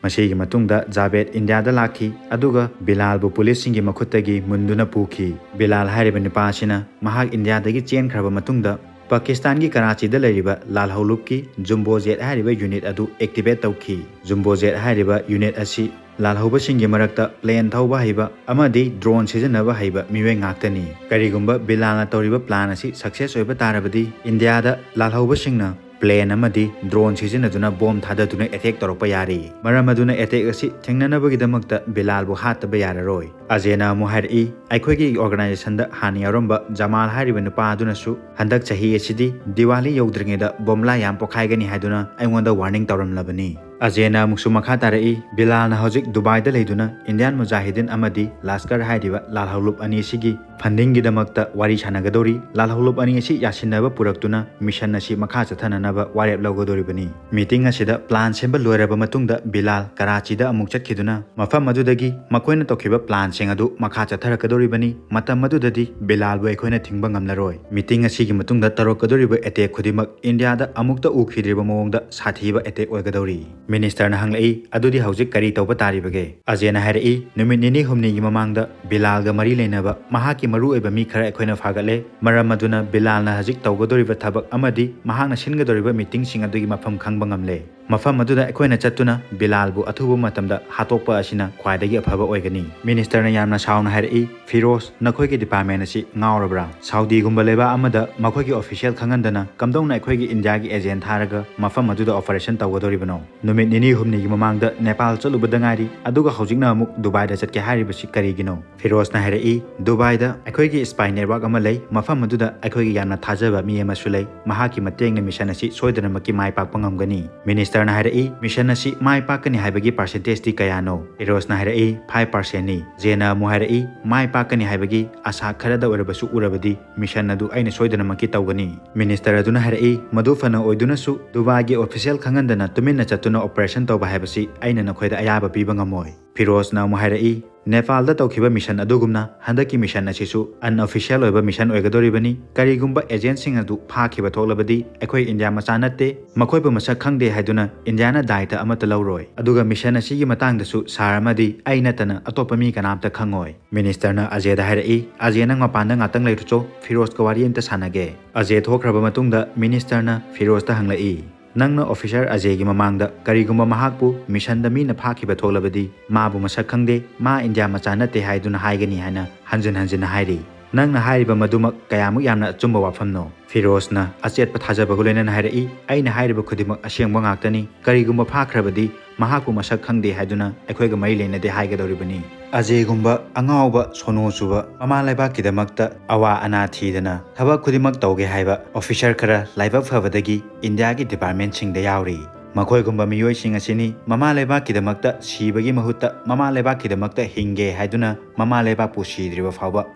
ꯃꯁꯤꯒꯤ ꯃꯇꯨꯡꯗ ꯖꯥꯕꯦꯗ ꯏꯟꯗꯤꯌꯥꯗ ꯂꯥꯛꯈꯤ, ꯑꯗꯨꯒ ꯕꯤꯂꯥꯜꯕꯨ ꯄꯨꯂꯤꯁꯁꯤꯡꯒꯤ ꯃꯈꯨꯠꯇꯒꯤ ꯃꯨꯟꯗꯨꯅ ꯄꯨꯈꯤ꯫ ꯕꯤꯂꯥꯜ ꯍꯥꯏꯔꯤꯕ ꯅꯨꯄꯥ ꯑꯁꯤꯅ ꯃꯍꯥꯛ ꯏꯟꯗꯤꯌꯥꯗꯒꯤ ꯆꯦꯟꯈ꯭ꯔꯕ ꯃꯇꯨꯡꯗ ꯄꯥꯀꯤꯁꯇꯥꯟꯒꯤ ꯀꯔꯥꯆꯤꯗ ꯂꯩꯔꯤꯕ ꯂꯥꯜꯍꯧꯂꯨꯞꯀꯤ ꯖꯨꯝꯕꯣ ꯖꯦꯠ ꯍꯥꯏꯔꯤꯕ ꯌꯨꯅꯤꯠ ꯑꯗꯨ ꯑꯦꯛꯇꯤꯚꯦꯠ ꯇꯧꯈꯤ꯫ ꯖꯨꯝꯕꯣ ꯖꯦꯠ ꯍꯥꯏꯔꯤꯕ ꯌꯨꯅꯤꯠ ꯑꯁꯤ ꯂꯥꯜꯍꯧꯕꯁꯤꯡꯒꯤ ꯃꯔꯛꯇ ꯄ꯭ꯂꯦꯟ ꯊꯧꯕ ꯍꯩꯕ ꯑꯃꯗꯤ ꯗ꯭ꯔꯣꯟ ꯁꯤꯖꯤꯟꯅꯕ ꯍꯩꯕ ꯃꯤꯑꯣꯏ ꯉꯥꯛꯇꯅꯤ꯫ ꯀꯔꯤꯒꯨꯝꯕ ꯕꯤꯂꯥꯜꯅ ꯇꯧꯔꯤꯕ ꯄ꯭ꯂꯥꯟ ꯑꯁꯤ ꯁꯛꯁꯦꯁ ꯑꯣꯏꯕ ꯇꯥꯔꯕꯗꯤ, ꯏꯟꯗꯤꯌꯥꯗ ꯂꯥꯜꯍꯧꯕꯁꯤꯡꯅ ꯄ꯭ꯂꯦꯟ ꯑꯃꯗꯤ ꯗ꯭ꯔꯣꯟ ꯁꯤꯖꯤꯟꯅꯗꯨꯅ ꯕꯣꯝ ꯊꯥꯗꯗꯨꯅ ꯑꯦꯇꯦꯛ ꯇꯧꯔꯛꯄ ꯌꯥꯔꯤ꯫ ꯃꯔꯝ ꯑꯗꯨꯅ ꯑꯦꯇꯦꯛ ꯑꯁꯤ ꯊꯤꯡꯅꯅꯕꯒꯤꯗꯃꯛꯇ ꯕꯤꯂꯥꯜꯕꯨ ꯍꯥꯠꯇꯕ ꯌꯥꯔꯔꯣꯏ꯫ ꯑꯖꯦꯅ ꯑꯃꯨꯛ ꯍꯥꯏꯔꯛꯏ, "ꯑꯩꯈꯣꯏꯒꯤ ꯑꯣꯔꯒꯅꯥꯏꯖꯦꯁꯟꯗ ꯍꯥꯟꯅ ꯌꯥꯎꯔꯝꯕ ꯖꯃꯥꯜ ꯍꯥꯏꯔꯤꯕ ꯅꯨꯄꯥ ꯑꯗꯨꯅꯁꯨ ꯍꯟꯗꯛ ꯆꯍꯤ ꯑꯁꯤꯗꯤ ꯗꯤꯋꯥꯂꯤ ꯌꯧꯗ꯭ꯔꯤꯉꯩꯗ ꯕꯣꯝꯂꯥ ꯌꯥꯝ ꯄꯣꯈꯥꯏꯒꯅꯤ ꯍꯥꯏꯗꯨꯅ ꯑꯩꯉꯣꯟꯗ ꯋꯥꯔꯅꯤꯡ ꯇꯧꯔꯝꯂꯕꯅꯤ"꯫ ꯑꯖꯦꯅ ꯑꯃꯨꯛꯁꯨ ꯃꯈꯥ ꯇꯥꯔꯛꯏ, ꯕꯤꯂꯥꯜꯅ ꯍꯧꯖꯤꯛ ꯗꯨꯕꯥꯏꯗ ꯂꯩꯗꯨꯅ ꯏꯟꯗꯤꯌꯥꯟ ꯃꯨꯖꯥꯍꯤꯗꯤꯟ ꯑꯃꯗꯤ ꯂꯥꯁꯀꯔ ꯍꯥꯏꯔꯤꯕ ꯂꯥꯜꯍꯧꯂꯨꯞ ꯑꯅꯤ ꯑꯁꯤꯒꯤ ꯐꯟꯗꯤꯡꯒꯤꯗꯃꯛꯇ ꯋꯥꯔꯤ ꯁꯥꯟꯅꯒꯗꯧꯔꯤ꯫ ꯂꯥꯜꯍꯧꯂꯨꯞ ꯑꯅꯤ ꯑꯁꯤ ꯌꯥꯁꯤꯟꯅꯕ ꯄꯨꯔꯛꯇꯨꯅ ꯃꯤꯁꯟ ꯑꯁꯤ ꯃꯈꯥ ꯆꯠꯊꯅꯅꯕ ꯋꯥꯔꯦꯞ ꯂꯧꯒꯗꯧꯔꯤꯕꯅꯤ꯫ ꯃꯤꯇꯤꯡ ꯑꯁꯤꯗ ꯄ꯭ꯂꯥꯟ ꯁꯦꯝꯕ ꯂꯣꯏꯔꯕ ꯃꯇꯨꯡꯗ ꯕꯤꯂꯥꯜ ꯀꯔꯥꯆꯤꯗ ꯑꯃꯨꯛ ꯆꯠꯈꯤꯗꯨꯅ ꯃꯐꯝ ꯑꯗꯨꯗꯒꯤ ꯃꯈꯣꯏꯅ ꯇꯧꯈꯤꯕ ꯄ꯭ꯂꯥꯟꯁꯤꯡ ꯑꯗꯨ ꯃꯈꯥ ꯆꯠꯊꯔꯛꯀꯗꯧꯔꯤꯕꯅꯤ꯫ ꯃꯇꯝ ꯑꯗꯨꯗꯗꯤ ꯕꯤꯂꯥꯜꯕꯨ ꯑꯩꯈꯣꯏꯅ ꯊꯤꯡꯕ ꯉꯝꯂꯔꯣꯏ꯫ ꯃꯤꯇꯤꯡ ꯑꯁꯤꯒꯤ ꯃꯇꯨꯡꯗ ꯇꯧꯔꯛꯀꯗꯧꯔꯤꯕ ꯑꯦꯇꯦꯛ ꯈꯨꯗꯤꯡꯃꯛ ꯏꯟꯗꯤꯌꯥꯗ ꯑꯃꯨꯛꯇ ꯎꯈꯤꯗ꯭ꯔꯤꯕ ꯃꯑꯣꯡꯗ ꯁꯥꯊꯤꯕ ꯑꯦꯇꯦꯛ ꯑꯣꯏꯒꯗꯧꯔꯤ꯫ ꯃꯤꯅꯤꯁꯇꯔꯅ ꯍꯪꯂꯛꯏ, "ꯑꯗꯨꯗꯤ ꯍꯧꯖꯤꯛ ꯀꯔꯤ ꯇꯧꯕ ꯇꯥꯔꯤꯕꯒꯦ?" ꯑꯖꯦꯅ ꯍꯥꯏꯔꯛꯏ, "ꯅꯨꯃꯤꯠ ꯅꯤꯅꯤ ꯍꯨꯝꯅꯤꯒꯤ ꯃꯃꯥꯡꯗ ꯕꯤꯂꯥꯜꯒ ꯃꯔꯤ ꯂꯩꯅꯕ ꯃꯍꯥꯛꯀꯤ ꯃꯔꯨꯑꯣꯏꯕ ꯃꯤ ꯈꯔ ꯑꯩꯈꯣꯏꯅ ꯐꯥꯒꯠꯂꯦ꯫ ꯃꯔꯝ ꯑꯗꯨꯅ ꯕꯤꯂꯥꯜꯅ ꯍꯧꯖꯤꯛ ꯇꯧꯒꯗꯧꯔꯤꯕ ꯊꯕꯛ ꯑꯃꯗꯤ ꯃꯍꯥꯛꯅ ꯁꯤꯟꯒꯗꯧꯔꯤꯕ ꯃꯤꯇꯤꯡꯁꯤꯡ ꯑꯗꯨꯒꯤ ꯃꯐꯝ ꯈꯪꯕ ꯉꯝꯂꯦ꯫ ꯃꯐꯝ ꯑꯗꯨꯗ ꯑꯩꯈꯣꯏꯅ ꯆꯠꯇꯨꯅ ꯕꯤꯂꯥꯜꯕꯨ ꯑꯊꯨꯕ ꯃꯇꯝꯗ ꯍꯥꯠꯇꯣꯛꯄ ꯑꯁꯤꯅ ꯈ꯭ꯋꯥꯏꯗꯒꯤ ꯑꯐꯕ ꯑꯣꯏꯒꯅꯤ꯫" ꯃꯤꯅꯤꯁꯇꯔꯅ ꯌꯥꯝꯅ ꯁꯥꯎꯅ ꯍꯥꯏꯔꯛꯏ, "ꯐꯤꯔꯣꯖ, ꯅꯈꯣꯏꯒꯤ ꯗꯤꯄꯥꯔꯠꯃꯦꯟ ꯑꯁꯤ ꯉꯥꯎꯔꯕ꯭ꯔꯥ? ꯁꯥꯎꯗꯤꯒꯨꯝꯕ ꯂꯩꯕꯥꯛ ꯑꯃꯗ ꯃꯈꯣꯏꯒꯤ ꯑꯣꯐꯤꯁꯤꯌꯦꯜ ꯈꯪꯍꯟꯗꯅ ꯀꯝꯗꯧꯅ ꯑꯩꯈꯣꯏꯒꯤ ꯏꯟꯗꯤꯌꯥꯒꯤ ꯑꯦꯖꯦꯟ ꯊꯥꯔꯒ ꯃꯐꯝ ꯑꯗꯨꯗ ꯑꯣꯄꯔꯦꯁꯟ ꯇꯧꯒꯗꯧꯔꯤꯕꯅꯣ? ꯅꯨꯃꯤꯠ ꯅꯤꯅꯤ ꯍꯨꯝꯅꯤꯒꯤ ꯃꯃꯥꯡꯗ ꯅꯦꯄꯥꯜ ꯆꯠꯂꯨꯕꯗ ꯉꯥꯏꯔꯤ, ꯑꯗꯨꯒ ꯍꯧꯖꯤꯛꯅ ꯑꯃꯨꯛ ꯗꯨꯕꯥꯏꯗ ꯆꯠꯀꯦ ꯍꯥꯏꯔꯤꯕꯁꯤ ꯀꯔꯤꯒꯤꯅꯣ?" ꯐꯤꯔꯣꯖꯅ ꯍꯥꯏꯔꯛꯏ, "ꯗꯨꯕꯥꯏꯗ ꯑꯩꯈꯣꯏꯒꯤ ꯁ꯭ꯄꯥꯏ ꯅꯦꯠꯋꯥꯔꯛ ꯑꯃ ꯂꯩ, ꯃꯐꯝ ꯑꯗꯨꯗ ꯑꯩꯈꯣꯏꯒꯤ ꯌꯥꯝꯅ ꯊꯥꯖꯕ ꯃꯤ ꯑꯃꯁꯨ ꯂꯩ, ꯃꯍꯥꯛꯀꯤ ꯃꯇꯦꯡꯅ ꯃꯤꯁꯟ ꯑꯁꯤ ꯁꯣꯏꯗꯅꯃꯛꯀꯤ ꯃꯥꯏ ꯄꯥꯛꯄ ꯉꯝꯒꯅꯤ꯫" ꯃꯤꯅꯤꯁꯇꯔꯅ ꯍꯥꯏꯔꯛꯏ, "ꯃꯤꯁꯟ ꯑꯁꯤ ꯃꯥꯏ ꯄꯥꯛꯀꯅꯤ ꯍꯥꯏꯕꯒꯤ ꯄꯥꯔꯁꯦꯟꯇꯦꯖꯇꯤ ꯀꯌꯥꯅꯣ?" ꯐꯤꯔꯣꯖꯅ ꯍꯥꯏꯔꯛꯏ, "ꯐꯥꯏꯚ ꯄꯥꯔꯁꯦꯟꯅꯤ꯫" ꯖꯦꯅ ꯑꯃꯨꯛ ꯍꯥꯏꯔꯛꯏ, "ꯃꯥꯏ ꯄꯥꯛꯀꯅꯤ ꯍꯥꯏꯕꯒꯤ ꯑꯁꯥ ꯈꯔꯗ ꯑꯣꯏꯔꯕꯁꯨ ꯎꯔꯕꯗꯤ ꯃꯤꯁꯟ ꯑꯗꯨ ꯑꯩꯅ ꯁꯣꯏꯗꯅꯃꯛꯀꯤ ꯇꯧꯒꯅꯤ꯫" ꯃꯤꯅꯤꯁꯇꯔ ꯑꯗꯨꯅ ꯍꯥꯏꯔꯛꯏ, "ꯃꯗꯨ ꯐꯅ ꯑꯣꯏꯗꯨꯅꯁꯨ ꯗꯨꯕꯥꯏꯒꯤ ꯑꯣꯐꯤꯁꯤꯌꯦꯜ ꯈꯪꯍꯟꯗꯅ ꯇꯨꯃꯤꯟꯅ ꯆꯠꯇꯨꯅ ꯑꯣꯄꯔꯦꯁꯟ ꯇꯧꯕ ꯍꯥꯏꯕꯁꯤ ꯑꯩꯅ ꯅꯈꯣꯏꯗ ꯑꯌꯥꯕ ꯄꯤꯕ ꯉꯝꯃꯣꯏ꯫" ꯐꯤꯔꯣꯖꯅ ꯑꯃꯨꯛ ꯍꯥꯏꯔꯛꯏ, "ꯅꯦꯄꯥꯜꯗ ꯇꯧꯈꯤꯕ ꯃꯤꯁꯟ ꯑꯗꯨꯒꯨꯝꯅ ꯍꯟꯗꯛꯀꯤ ꯃꯤꯁꯟ ꯑꯁꯤꯁꯨ ꯑꯟꯑꯣꯐꯤꯁꯤꯌꯦꯜ ꯑꯣꯏꯕ ꯃꯤꯁꯟ ꯑꯣꯏꯒꯗꯧꯔꯤꯕꯅꯤ꯫ ꯀꯔꯤꯒꯨꯝꯕ ꯑꯦꯖꯦꯟꯁꯤꯡ ꯑꯗꯨ ꯐꯥꯈꯤꯕ ꯊꯣꯛꯂꯕꯗꯤ ꯑꯩꯈꯣꯏ ꯏꯟꯗꯤꯌꯥ ꯃꯆꯥ ꯅꯠꯇꯦ, ꯃꯈꯣꯏꯕꯨ ꯃꯁꯛ ꯈꯪꯗꯦ ꯍꯥꯏꯗꯨꯅ ꯏꯟꯗꯤꯌꯥꯅ ꯗꯥꯏꯇ ꯑꯃꯠꯇ ꯂꯧꯔꯣꯏ꯫ ꯑꯗꯨꯒ ꯃꯤꯁꯟ ꯑꯁꯤꯒꯤ ꯃꯇꯥꯡꯗꯁꯨ ꯁꯥꯔ ꯑꯃꯗꯤ ꯑꯩ ꯅꯠꯇꯅ ꯑꯇꯣꯞꯄ ꯃꯤ ꯀꯅꯥꯝꯇ ꯈꯪꯉꯣꯏ꯫" ꯃꯤꯅꯤꯁꯇꯔꯅ ꯑꯖꯦꯗ ꯍꯥꯏꯔꯛꯏ, "ꯑꯖꯦ, ꯅꯪ ꯃꯄꯥꯟꯗ ꯉꯥꯛꯇꯪ ꯂꯩꯔꯨꯆꯣ, ꯐꯤꯔꯣꯖꯀ ꯋꯥꯔꯤ ꯑꯝꯇ ꯁꯥꯟꯅꯒꯦ꯫" ꯑꯖꯦ ꯊꯣꯛꯈ꯭ꯔꯕ ꯃꯇꯨꯡꯗ ꯃꯤꯅꯤꯁꯇꯔꯅ ꯐꯤꯔꯣꯖꯇ ꯍꯪꯂꯛꯏ, "ꯅꯪꯅ ꯑꯣꯐꯤꯁꯔ ꯑꯖꯦꯒꯤ ꯃꯃꯥꯡꯗ ꯀꯔꯤꯒꯨꯝꯕ ꯃꯍꯥꯛꯄꯨ ꯃꯤꯁꯟꯗ ꯃꯤꯅ ꯐꯥꯈꯤꯕ ꯊꯣꯛꯂꯕꯗꯤ ꯃꯥꯕꯨ ꯃꯁꯛ ꯈꯪꯗꯦ, ꯃꯥ ꯏꯟꯗꯤꯌꯥ ꯃꯆꯥ ꯅꯠꯇꯦ ꯍꯥꯏꯗꯨꯅ ꯍꯥꯏꯒꯅꯤ ꯍꯥꯏꯅ ꯍꯟꯖꯤꯟ ꯍꯟꯖꯤꯟꯅ ꯍꯥꯏꯔꯤ꯫ ꯅꯪꯅ ꯍꯥꯏꯔꯤꯕ ꯃꯗꯨꯃꯛ ꯀꯌꯥꯃꯨꯛ ꯌꯥꯝꯅ ꯑꯆꯨꯝꯕ ꯋꯥꯐꯝꯅꯣ?" ꯐꯤꯔꯣꯖꯅ ꯑꯆꯦꯠꯄ ꯊꯥꯖꯕꯒ ꯂꯣꯏꯅꯅ ꯍꯥꯏꯔꯛꯏ, "ꯑꯩꯅ ꯍꯥꯏꯔꯤꯕ ꯈꯨꯗꯤꯡꯃꯛ ꯑꯁꯦꯡꯕ ꯉꯥꯛꯇꯅꯤ꯫ ꯀꯔꯤꯒꯨꯝꯕ ꯐꯥꯈ꯭ꯔꯕꯗꯤ ꯃꯍꯥꯛꯄꯨ ꯃꯁꯛ ꯈꯪꯗꯦ ꯍꯥꯏꯗꯨꯅ ꯑꯩꯈꯣꯏꯒ ꯃꯔꯤ ꯂꯩꯅꯗꯦ ꯍꯥꯏꯒꯗꯧꯔꯤꯕꯅꯤ꯫" ꯑꯖꯦꯒꯨꯝꯕ ꯑꯉꯥꯎꯕ ꯁꯣꯅꯣ ꯆꯨꯕ, ꯃꯃꯥ ꯂꯩꯕꯥꯛꯀꯤꯗꯃꯛꯇ ꯑꯋꯥ ꯑꯅꯥ ꯊꯤꯗꯅ ꯊꯕꯛ ꯈꯨꯗꯤꯡꯃꯛ ꯇꯧꯒꯦ ꯍꯥꯏꯕ ꯑꯣꯐꯤꯁꯔ ꯈꯔ ꯂꯥꯏꯕꯛ ꯐꯕꯗꯒꯤ ꯏꯟꯗꯤꯌꯥꯒꯤ ꯗꯤꯄꯥꯔꯠꯃꯦꯟꯁꯤꯡꯗ ꯌꯥꯎꯔꯤ꯫ ꯃꯈꯣꯏꯒꯨꯝꯕ ꯃꯤꯑꯣꯏꯁꯤꯡ ꯑꯁꯤꯅꯤ ꯃꯃꯥ ꯂꯩꯕꯥꯛꯀꯤꯗꯃꯛꯇ ꯁꯤꯕꯒꯤ ꯃꯍꯨꯠꯇ ꯃꯃꯥ ꯂꯩꯕꯥꯛꯀꯤꯗꯃꯛꯇ ꯍꯤꯡꯒꯦ ꯍꯥꯏꯗꯨꯅ ꯃꯃꯥ ꯂꯩꯕꯥꯛꯄꯨ ꯁꯤꯗ꯭ꯔꯤꯕ ꯐꯥꯎꯕ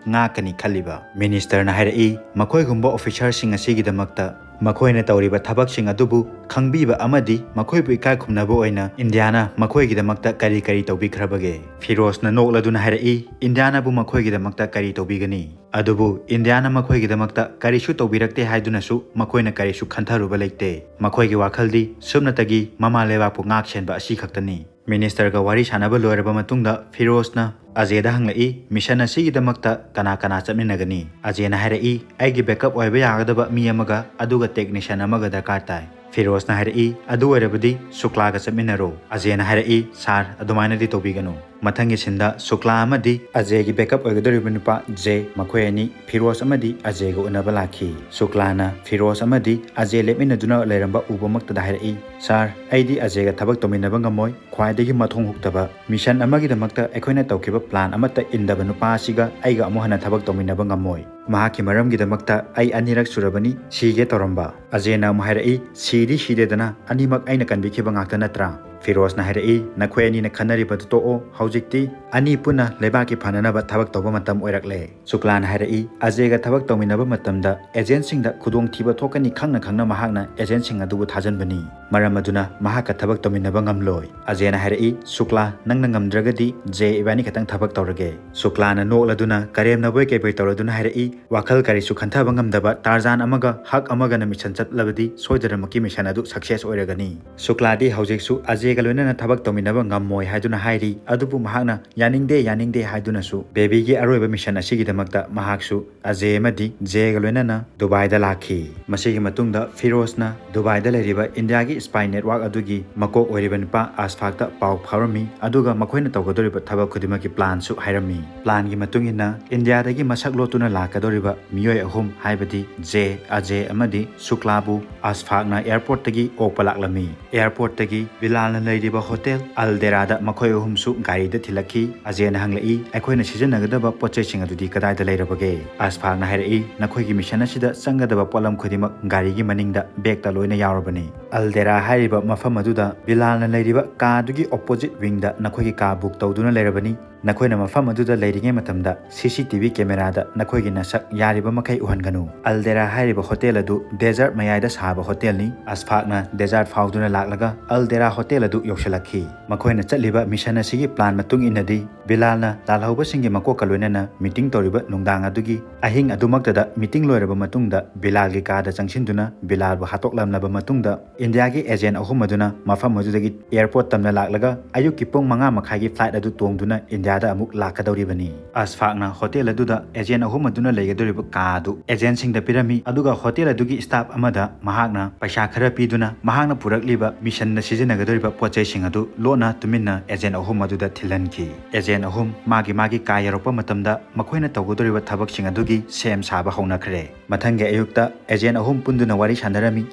ꯉꯥꯛꯀꯅꯤ ꯈꯜꯂꯤꯕ꯫ ꯃꯤꯅꯤꯁꯇꯔꯅ ꯍꯥꯏꯔꯛꯏ, ꯃꯈꯣꯏꯒꯨꯝꯕ ꯑꯣꯐꯤꯁꯥꯔꯁꯤꯡ ꯑꯁꯤꯒꯤꯗꯃꯛꯇ ꯃꯈꯣꯏꯅ ꯇꯧꯔꯤꯕ ꯊꯕꯛꯁꯤꯡ ꯑꯗꯨꯕꯨ ꯈꯪꯕꯤꯕ ꯑꯃꯗꯤ ꯃꯈꯣꯏꯕꯨ ꯏꯀꯥꯏ ꯈꯨꯝꯅꯕ ꯑꯣꯏꯅ ꯏꯟꯗꯤꯌꯥꯅ ꯃꯈꯣꯏꯒꯤꯗꯃꯛꯇ ꯀꯔꯤ ꯀꯔꯤ ꯇꯧꯕꯤꯈ꯭ꯔꯕꯒꯦ? ꯐꯤꯔꯣꯖꯅ ꯅꯣꯛꯂꯗꯨꯅ ꯍꯥꯏꯔꯛꯏ, ꯏꯟꯗꯤꯌꯥꯅꯕꯨ ꯃꯈꯣꯏꯒꯤꯗꯃꯛꯇ ꯀꯔꯤ ꯇꯧꯕꯤꯒꯅꯤ? ꯑꯗꯨꯕꯨ ꯏꯟꯗꯤꯌꯥꯅ ꯃꯈꯣꯏꯒꯤꯗꯃꯛꯇ ꯀꯔꯤꯁꯨ ꯇꯧꯕꯤꯔꯛꯇꯦ ꯍꯥꯏꯗꯨꯅꯁꯨ ꯃꯈꯣꯏꯅ ꯀꯔꯤꯁꯨ ꯈꯟꯊꯔꯨꯕ ꯂꯩꯇꯦ꯫ ꯃꯈꯣꯏꯒꯤ ꯋꯥꯈꯜꯗꯤ ꯁꯨꯞꯅꯇꯒꯤ ꯃꯃꯥ ꯂꯩꯕꯥꯛꯄꯨ ꯉꯥꯛ ꯁꯦꯟꯕ ꯑꯁꯤ ꯈꯛꯇꯅꯤ꯫ ꯃꯤꯅꯤꯁꯇꯔꯒ ꯋꯥꯔꯤ ꯁꯥꯟꯅꯕ ꯂꯣꯏꯔꯕ ꯃꯇꯨꯡꯗ ꯐꯤꯔꯣꯖꯅ ꯑꯖꯦꯗ ꯍꯪꯂꯛꯏ, ꯃꯤꯁꯟ ꯑꯁꯤꯒꯤꯗꯃꯛꯇ ꯀꯅꯥ ꯀꯅꯥ ꯆꯠꯃꯤꯟꯅꯒꯅꯤ? ꯑꯖꯦꯅ ꯍꯥꯏꯔꯛꯏ, ꯑꯩꯒꯤ ꯕꯦꯛꯑꯞ ꯑꯣꯏꯕ ꯌꯥꯒꯗꯕ ꯃꯤ ꯑꯃꯒ ꯑꯗꯨꯒ ꯇꯦꯛꯅꯤꯁꯤꯌꯟ ꯑꯃꯒ ꯗꯔꯀꯥꯔ ꯇꯥꯏ꯫ ꯐꯤꯔꯣꯖꯅ ꯍꯥꯏꯔꯛꯏ, ꯑꯗꯨ ꯑꯣꯏꯔꯕꯗꯤ ꯁꯨꯛꯂꯥꯒ ꯆꯠꯃꯤꯟꯅꯔꯣ꯫ ꯑꯖꯦꯅ ꯍꯥꯏꯔꯛꯏ, ꯁꯥꯔ, ꯑꯗꯨꯃꯥꯏꯅꯗꯤ ꯇꯧꯕꯤꯒꯅꯨ꯫ ꯃꯊꯪꯒꯤ ꯁꯤꯟꯗ ꯁꯨꯛꯂꯥ ꯑꯃꯗꯤ ꯑꯖꯦꯒꯤ ꯕꯦꯛꯑꯞ ꯑꯣꯏꯒꯗꯧꯔꯤꯕ ꯅꯨꯄꯥ ꯖꯦ, ꯃꯈꯣꯏ ꯑꯅꯤ ꯐꯤꯔꯣꯖ ꯑꯃꯗꯤ ꯑꯖꯦꯒ ꯎꯅꯕ ꯂꯥꯛꯈꯤ꯫ ꯁꯨꯛꯂꯥꯅ ꯐꯤꯔꯣꯖ ꯑꯃꯗꯤ ꯑꯖꯦ ꯂꯦꯞꯃꯤꯟꯅꯗꯨꯅ ꯂꯩꯔꯝꯕ ꯎꯕꯃꯛꯇꯗ ꯍꯥꯏꯔꯛꯏ, ꯁꯥꯔ, ꯑꯩꯗꯤ ꯑꯖꯦꯒ ꯊꯕꯛ ꯇꯧꯃꯤꯟꯅꯕ ꯉꯝꯃꯣꯏ꯫ ꯈ꯭ꯋꯥꯏꯗꯒꯤ ꯃꯊꯣꯡ ꯍꯨꯛꯇꯕ ꯃꯤꯁꯟ ꯑꯃꯒꯤꯗꯃꯛꯇ ꯑꯩꯈꯣꯏꯅ ꯇꯧꯈꯤꯕ ꯄ꯭ꯂꯥꯟ ꯑꯃꯠꯇ ꯏꯟꯗꯕ ꯅꯨꯄꯥ ꯑꯁꯤꯒ ꯑꯩꯒ ꯑꯃꯨꯛ ꯍꯟꯅ ꯊꯕꯛ ꯇꯧꯃꯤꯟꯅꯕ ꯉꯝꯃꯣꯏ꯫ ꯃꯍꯥꯛꯀꯤ ꯃꯔꯝꯒꯤꯗꯃꯛꯇ ꯑꯩ ꯑꯅꯤꯔꯛ ꯁꯨꯔꯕꯅꯤ ꯁꯤꯒꯦ ꯇꯧꯔꯝꯕ꯫ ꯑꯖꯦꯅ ꯑꯃꯨꯛ ꯍꯥꯏꯔꯛꯏ, ꯁꯤꯗꯤ ꯁꯤꯗꯦꯗꯅ, ꯑꯅꯤꯃꯛ ꯑꯩꯅ ꯀꯟꯕꯤꯈꯤꯕ ꯉꯥꯛꯇ ꯅꯠꯇ꯭ꯔꯥ? ꯐꯤꯔꯣꯖꯅ ꯍꯥꯏꯔꯛꯏ, ꯅꯈꯣꯏ ꯑꯅꯤꯅ ꯈꯟꯅꯔꯤꯕꯗꯨ ꯇꯣꯛꯑꯣ, ꯍꯧꯖꯤꯛꯇꯤ ꯑꯅꯤ ꯄꯨꯟꯅ ꯂꯩꯕꯥꯛꯀꯤ ꯐꯅꯅꯕ ꯊꯕꯛ ꯇꯧꯕ ꯃꯇꯝ ꯑꯣꯏꯔꯛꯂꯦ꯫ ꯁꯨꯛꯂꯥꯅ ꯍꯥꯏꯔꯛꯏ, ꯑꯖꯦꯒ ꯊꯕꯛ ꯇꯧꯃꯤꯟꯅꯕ ꯃꯇꯝꯗ ꯑꯦꯖꯦꯟꯠꯁꯤꯡꯗ ꯈꯨꯗꯣꯡꯊꯤꯕ ꯊꯣꯛꯀꯅꯤ ꯈꯪꯅ ꯈꯪꯅ ꯃꯍꯥꯛꯅ ꯑꯦꯖꯦꯟꯠꯁꯤꯡ ꯑꯗꯨꯕꯨ ꯊꯥꯖꯟꯕꯅꯤ꯫ ꯃꯔꯝ ꯑꯗꯨꯅ ꯃꯍꯥꯛꯀ ꯊꯕꯛ ꯇꯧꯃꯤꯟꯅꯕ ꯉꯝꯂꯣꯏ꯫ ꯑꯖꯦꯅ ꯍꯥꯏꯔꯛꯏ, ꯁꯨꯛꯂꯥ, ꯅꯪꯅ ꯉꯝꯗ꯭ꯔꯒꯗꯤ ꯖꯦ ꯏꯕꯥꯅꯤ ꯈꯛꯇꯪ ꯊꯕꯛ ꯇꯧꯔꯒꯦ꯫ ꯁꯨꯛꯂꯥꯅ ꯅꯣꯛꯂꯗꯨꯅ ꯀꯔꯦꯝꯅꯕꯣꯏ ꯀꯩꯕꯣꯏ ꯇꯧꯔꯗꯨꯅ ꯍꯥꯏꯔꯛꯏ, ꯋꯥꯈꯜ ꯀꯔꯤꯁꯨ ꯈꯟꯊꯕ ꯉꯝꯗꯕ ꯇꯥꯔꯖꯥꯟ ꯑꯃꯒ ꯍꯛ ꯑꯃꯒꯅ ꯃꯤꯁꯟ ꯆꯠꯂꯕꯗꯤ ꯁꯣꯏꯗꯅꯃꯛꯀꯤ ꯃꯤꯁꯟ ꯑꯗꯨ ꯁꯛꯁꯦꯁ ꯑꯣꯏꯔꯒꯅꯤ꯫ ꯁꯨꯛꯂꯥꯗꯤ ꯍꯧꯖꯤꯛꯁꯨ ꯑꯖꯦꯒ ꯂꯣꯏꯅꯅ ꯊꯕꯛ ꯇꯧꯃꯤꯟꯅꯕ ꯉꯝꯃꯣꯏ ꯍꯥꯏꯗꯨꯅ ꯍꯥꯏꯔꯤ, ꯑꯗꯨꯕꯨ ꯃꯍꯥꯛꯅ ꯌꯥꯅꯤꯡꯗꯦ, ꯌꯥꯅꯤꯡꯗꯦ ꯍꯥꯏꯗꯨꯅꯁꯨ ꯕꯦꯕꯤꯒꯤ ꯑꯔꯣꯏꯕ ꯃꯤꯁꯟ ꯑꯁꯤꯒꯤꯗꯃꯛꯇ ꯃꯍꯥꯛꯁꯨ ꯑꯖꯦ ꯑꯃꯗꯤ ꯖꯦꯒ ꯂꯣꯏꯅꯅ ꯗꯨꯕꯥꯏꯗ ꯂꯥꯛꯈꯤ꯫ ꯃꯁꯤꯒꯤ ꯃꯇꯨꯡꯗ ꯐꯤꯔꯣꯖꯅ ꯗꯨꯕꯥꯏꯗ ꯂꯩꯔꯤꯕ ꯏꯟꯗꯤꯌꯥꯒꯤ ꯁ꯭ꯄꯥꯏ ꯅꯦꯠꯋꯥꯔꯛ ꯑꯗꯨꯒꯤ ꯃꯀꯣꯛ ꯑꯣꯏꯔꯤꯕ ꯅꯨꯄꯥ ꯑꯁꯐꯥꯛꯇ ꯄꯥꯎ ꯐꯥꯎꯔꯝꯃꯤ, ꯑꯗꯨꯒ ꯃꯈꯣꯏꯅ ꯇꯧꯒꯗꯧꯔꯤꯕ ꯊꯕꯛ ꯈꯨꯗꯤꯡꯃꯛꯀꯤ ꯄ꯭ꯂꯥꯟꯁꯨ ꯍꯥꯏꯔꯝꯃꯤ꯫ ꯄ꯭ꯂꯥꯟꯒꯤ ꯃꯇꯨꯡ ꯏꯟꯅ ꯏꯟꯗꯤꯌꯥꯗꯒꯤ ꯃꯁꯛ ꯂꯣꯠꯇꯨꯅ ꯂꯥꯛꯀꯗꯧꯔꯤꯕ ꯃꯤꯑꯣꯏ ꯑꯍꯨꯝ, ꯍꯥꯏꯕꯗꯤ ꯖꯦ, ꯑꯖꯦ ꯑꯃꯗꯤ ꯁꯨꯛꯂꯥꯕꯨ ꯑꯁꯐꯥꯛꯅ ꯑꯦꯌꯔꯄꯣꯔꯠꯇꯒꯤ ꯑꯣꯛꯄ ꯂꯥꯛꯂꯝꯃꯤ꯫ ꯑꯦꯌꯔꯄꯣꯔꯠꯇꯒꯤ ꯕꯤꯂꯥꯜꯅ ꯂꯩꯔꯤꯕ ꯍꯣꯇꯦꯜ ꯑꯜ ꯗꯦꯔꯥꯗ ꯃꯈꯣꯏ ꯑꯍꯨꯝꯁꯨ ꯒꯥꯔꯤꯗ ꯊꯤꯜꯂꯛꯈꯤ꯫ ꯑꯖꯦꯅ ꯍꯪꯂꯛꯏ, "ꯑꯩꯈꯣꯏꯅ ꯁꯤꯖꯤꯟꯅꯒꯗꯕ ꯄꯣꯠ ꯆꯩꯁꯤꯡ ꯑꯗꯨꯗꯤ ꯀꯗꯥꯏꯗ ꯂꯩꯔꯕꯒꯦ?" ꯑꯁꯐꯥꯛꯅ ꯍꯥꯏꯔꯛꯏ, "ꯅꯈꯣꯏꯒꯤ ꯃꯤꯁꯟ ꯑꯁꯤꯗ ꯆꯪꯒꯗꯕ ꯄꯣꯠꯂꯝ ꯈꯨꯗꯤꯡꯃꯛ ꯒꯥꯔꯤꯒꯤ ꯃꯅꯤꯡꯗ ꯕꯦꯒꯇ ꯂꯣꯏꯅ ꯌꯥꯎꯔꯕꯅꯤ꯫" ꯑꯜꯗꯦꯔꯥ ꯍꯥꯏꯔꯤꯕ ꯃꯐꯝ ꯑꯗꯨꯗ ꯕꯤꯂꯥꯜꯅ ꯂꯩꯔꯤꯕ ꯀꯥ ꯑꯗꯨꯒꯤ ꯑꯣꯄꯣꯖꯤꯠ ꯋꯤꯡꯗ ꯅꯈꯣꯏꯒꯤ ꯀꯥ ꯕꯨꯛ ꯇꯧꯗꯨꯅ ꯂꯩꯔꯕꯅꯤ꯫ ꯅꯈꯣꯏꯅ ꯃꯐꯝ ꯑꯗꯨꯗ ꯂꯩꯔꯤꯉꯩ ꯃꯇꯝꯗ ꯁꯤ ꯁꯤ ꯇꯤ ꯚꯤ ꯀꯦꯃꯦꯔꯥꯗ ꯅꯈꯣꯏꯒꯤ ꯅꯁꯛ ꯌꯥꯔꯤꯕ ꯃꯈꯩ ꯎꯍꯟꯒꯅꯨ꯫ ꯑꯜꯗꯦꯔꯥ ꯍꯥꯏꯔꯤꯕ ꯍꯣꯇꯦꯜ ꯑꯗꯨ ꯗꯦꯖꯔꯠ ꯃꯌꯥꯏꯗ ꯁꯥꯕ ꯍꯣꯇꯦꯜꯅꯤ꯫ ꯑꯁꯐꯥꯛꯅ ꯗꯦꯖꯔꯠ ꯐꯥꯎꯗꯨꯅ ꯂꯥꯛꯂꯒ ꯑꯜꯗꯦꯔꯥ ꯍꯣꯇꯦꯜ ꯑꯗꯨ ꯌꯧꯁꯤꯜꯂꯛꯈꯤ꯫ ꯃꯈꯣꯏꯅ ꯆꯠꯂꯤꯕ ꯃꯤꯁꯟ ꯑꯁꯤꯒꯤ ꯄ꯭ꯂꯥꯟ ꯃꯇꯨꯡ ꯏꯟꯅꯗꯤ, ꯕꯤꯂꯥꯜꯅ ꯂꯥꯜꯍꯧꯕꯁꯤꯡꯒꯤ ꯃꯀꯣꯛꯀ ꯂꯣꯏꯅꯅ ꯃꯤꯇꯤꯡ ꯇꯧꯔꯤꯕ ꯅꯨꯡꯗꯥꯡ ꯑꯗꯨꯒꯤ ꯑꯍꯤꯡ ꯑꯗꯨꯃꯛꯇꯗ ꯃꯤꯇꯤꯡ ꯂꯣꯏꯔꯕ ꯃꯇꯨꯡꯗ ꯕꯤꯂꯥꯜꯒꯤ ꯀꯥꯗ ꯆꯪꯁꯤꯟꯗꯨꯅ ꯕꯤꯂꯥꯜꯕꯨ ꯍꯥꯠꯇꯣꯛꯂꯝꯂꯕ ꯃꯇꯨꯡꯗ, ꯏꯟꯗꯤꯌꯥꯒꯤ ꯑꯦꯖꯦꯟ ꯑꯍꯨꯝ ꯑꯗꯨꯅ ꯃꯐꯝ ꯑꯗꯨꯗꯒꯤ ꯑꯦꯌꯔꯄꯣꯔꯠ ꯇꯝꯅ ꯂꯥꯛꯂꯒ ꯑꯌꯨꯛꯀꯤ ꯄꯨꯡ ꯃꯉꯥ ꯃꯈꯥꯏꯒꯤ ꯐ꯭ꯂꯥꯏꯠ ꯑꯗꯨ ꯇꯣꯡꯗꯨꯅ ꯏꯟꯗꯤꯌꯥꯗ ꯑꯃꯨꯛ ꯂꯥꯛꯀꯗꯧꯔꯤꯕꯅꯤ꯫ ꯑꯁꯐꯥꯛꯅ ꯍꯣꯇꯦꯜ ꯑꯗꯨꯗ ꯑꯦꯖꯦꯟ ꯑꯍꯨꯝ ꯑꯗꯨꯅ ꯂꯩꯒꯗꯧꯔꯤꯕ ꯀꯥ ꯑꯗꯨ ꯑꯦꯖꯦꯟꯁꯤꯡꯗ ꯄꯤꯔꯝꯃꯤ, ꯑꯗꯨꯒ ꯍꯣꯇꯦꯜ ꯑꯗꯨꯒꯤ ꯁ꯭ꯇꯥꯐ ꯑꯃꯗ ꯃꯍꯥꯛꯅ ꯄꯩꯁꯥ ꯈꯔ ꯄꯤꯗꯨꯅ ꯃꯍꯥꯛꯅ ꯄꯨꯔꯛꯂꯤꯕ ꯃꯤꯁꯟꯗ ꯁꯤꯖꯤꯟꯅꯒꯗꯧꯔꯤꯕ ꯄꯣꯠ ꯆꯩꯁꯤꯡ ꯑꯗꯨ ꯂꯣꯟꯅ ꯇꯨꯃꯤꯟꯅ ꯑꯦꯖꯦꯟ ꯑꯍꯨꯝ ꯑꯗꯨꯗ ꯊꯤꯜꯍꯟꯈꯤ꯫ ꯑꯦꯖꯦꯟ ꯑꯍꯨꯝ ꯃꯥꯒꯤ ꯃꯥꯒꯤ ꯀꯥ ꯌꯧꯔꯛꯄ ꯃꯇꯝꯗ ꯃꯈꯣꯏꯅ ꯇꯧꯒꯗꯧꯔꯤꯕ ꯊꯕꯛꯁꯤꯡ ꯑꯗꯨꯒꯤ ꯁꯦꯝ ꯁꯥꯕ ꯍꯧꯅꯈ꯭ꯔꯦ꯫ ꯃꯊꯪꯒꯤ ꯑꯌꯨꯛꯇ ꯑꯦꯖꯦꯟ ꯑꯍꯨꯝ ꯄꯨꯟꯗꯨꯅ ꯋꯥꯔꯤ ꯁꯥꯟꯅꯔꯝꯃꯤ꯫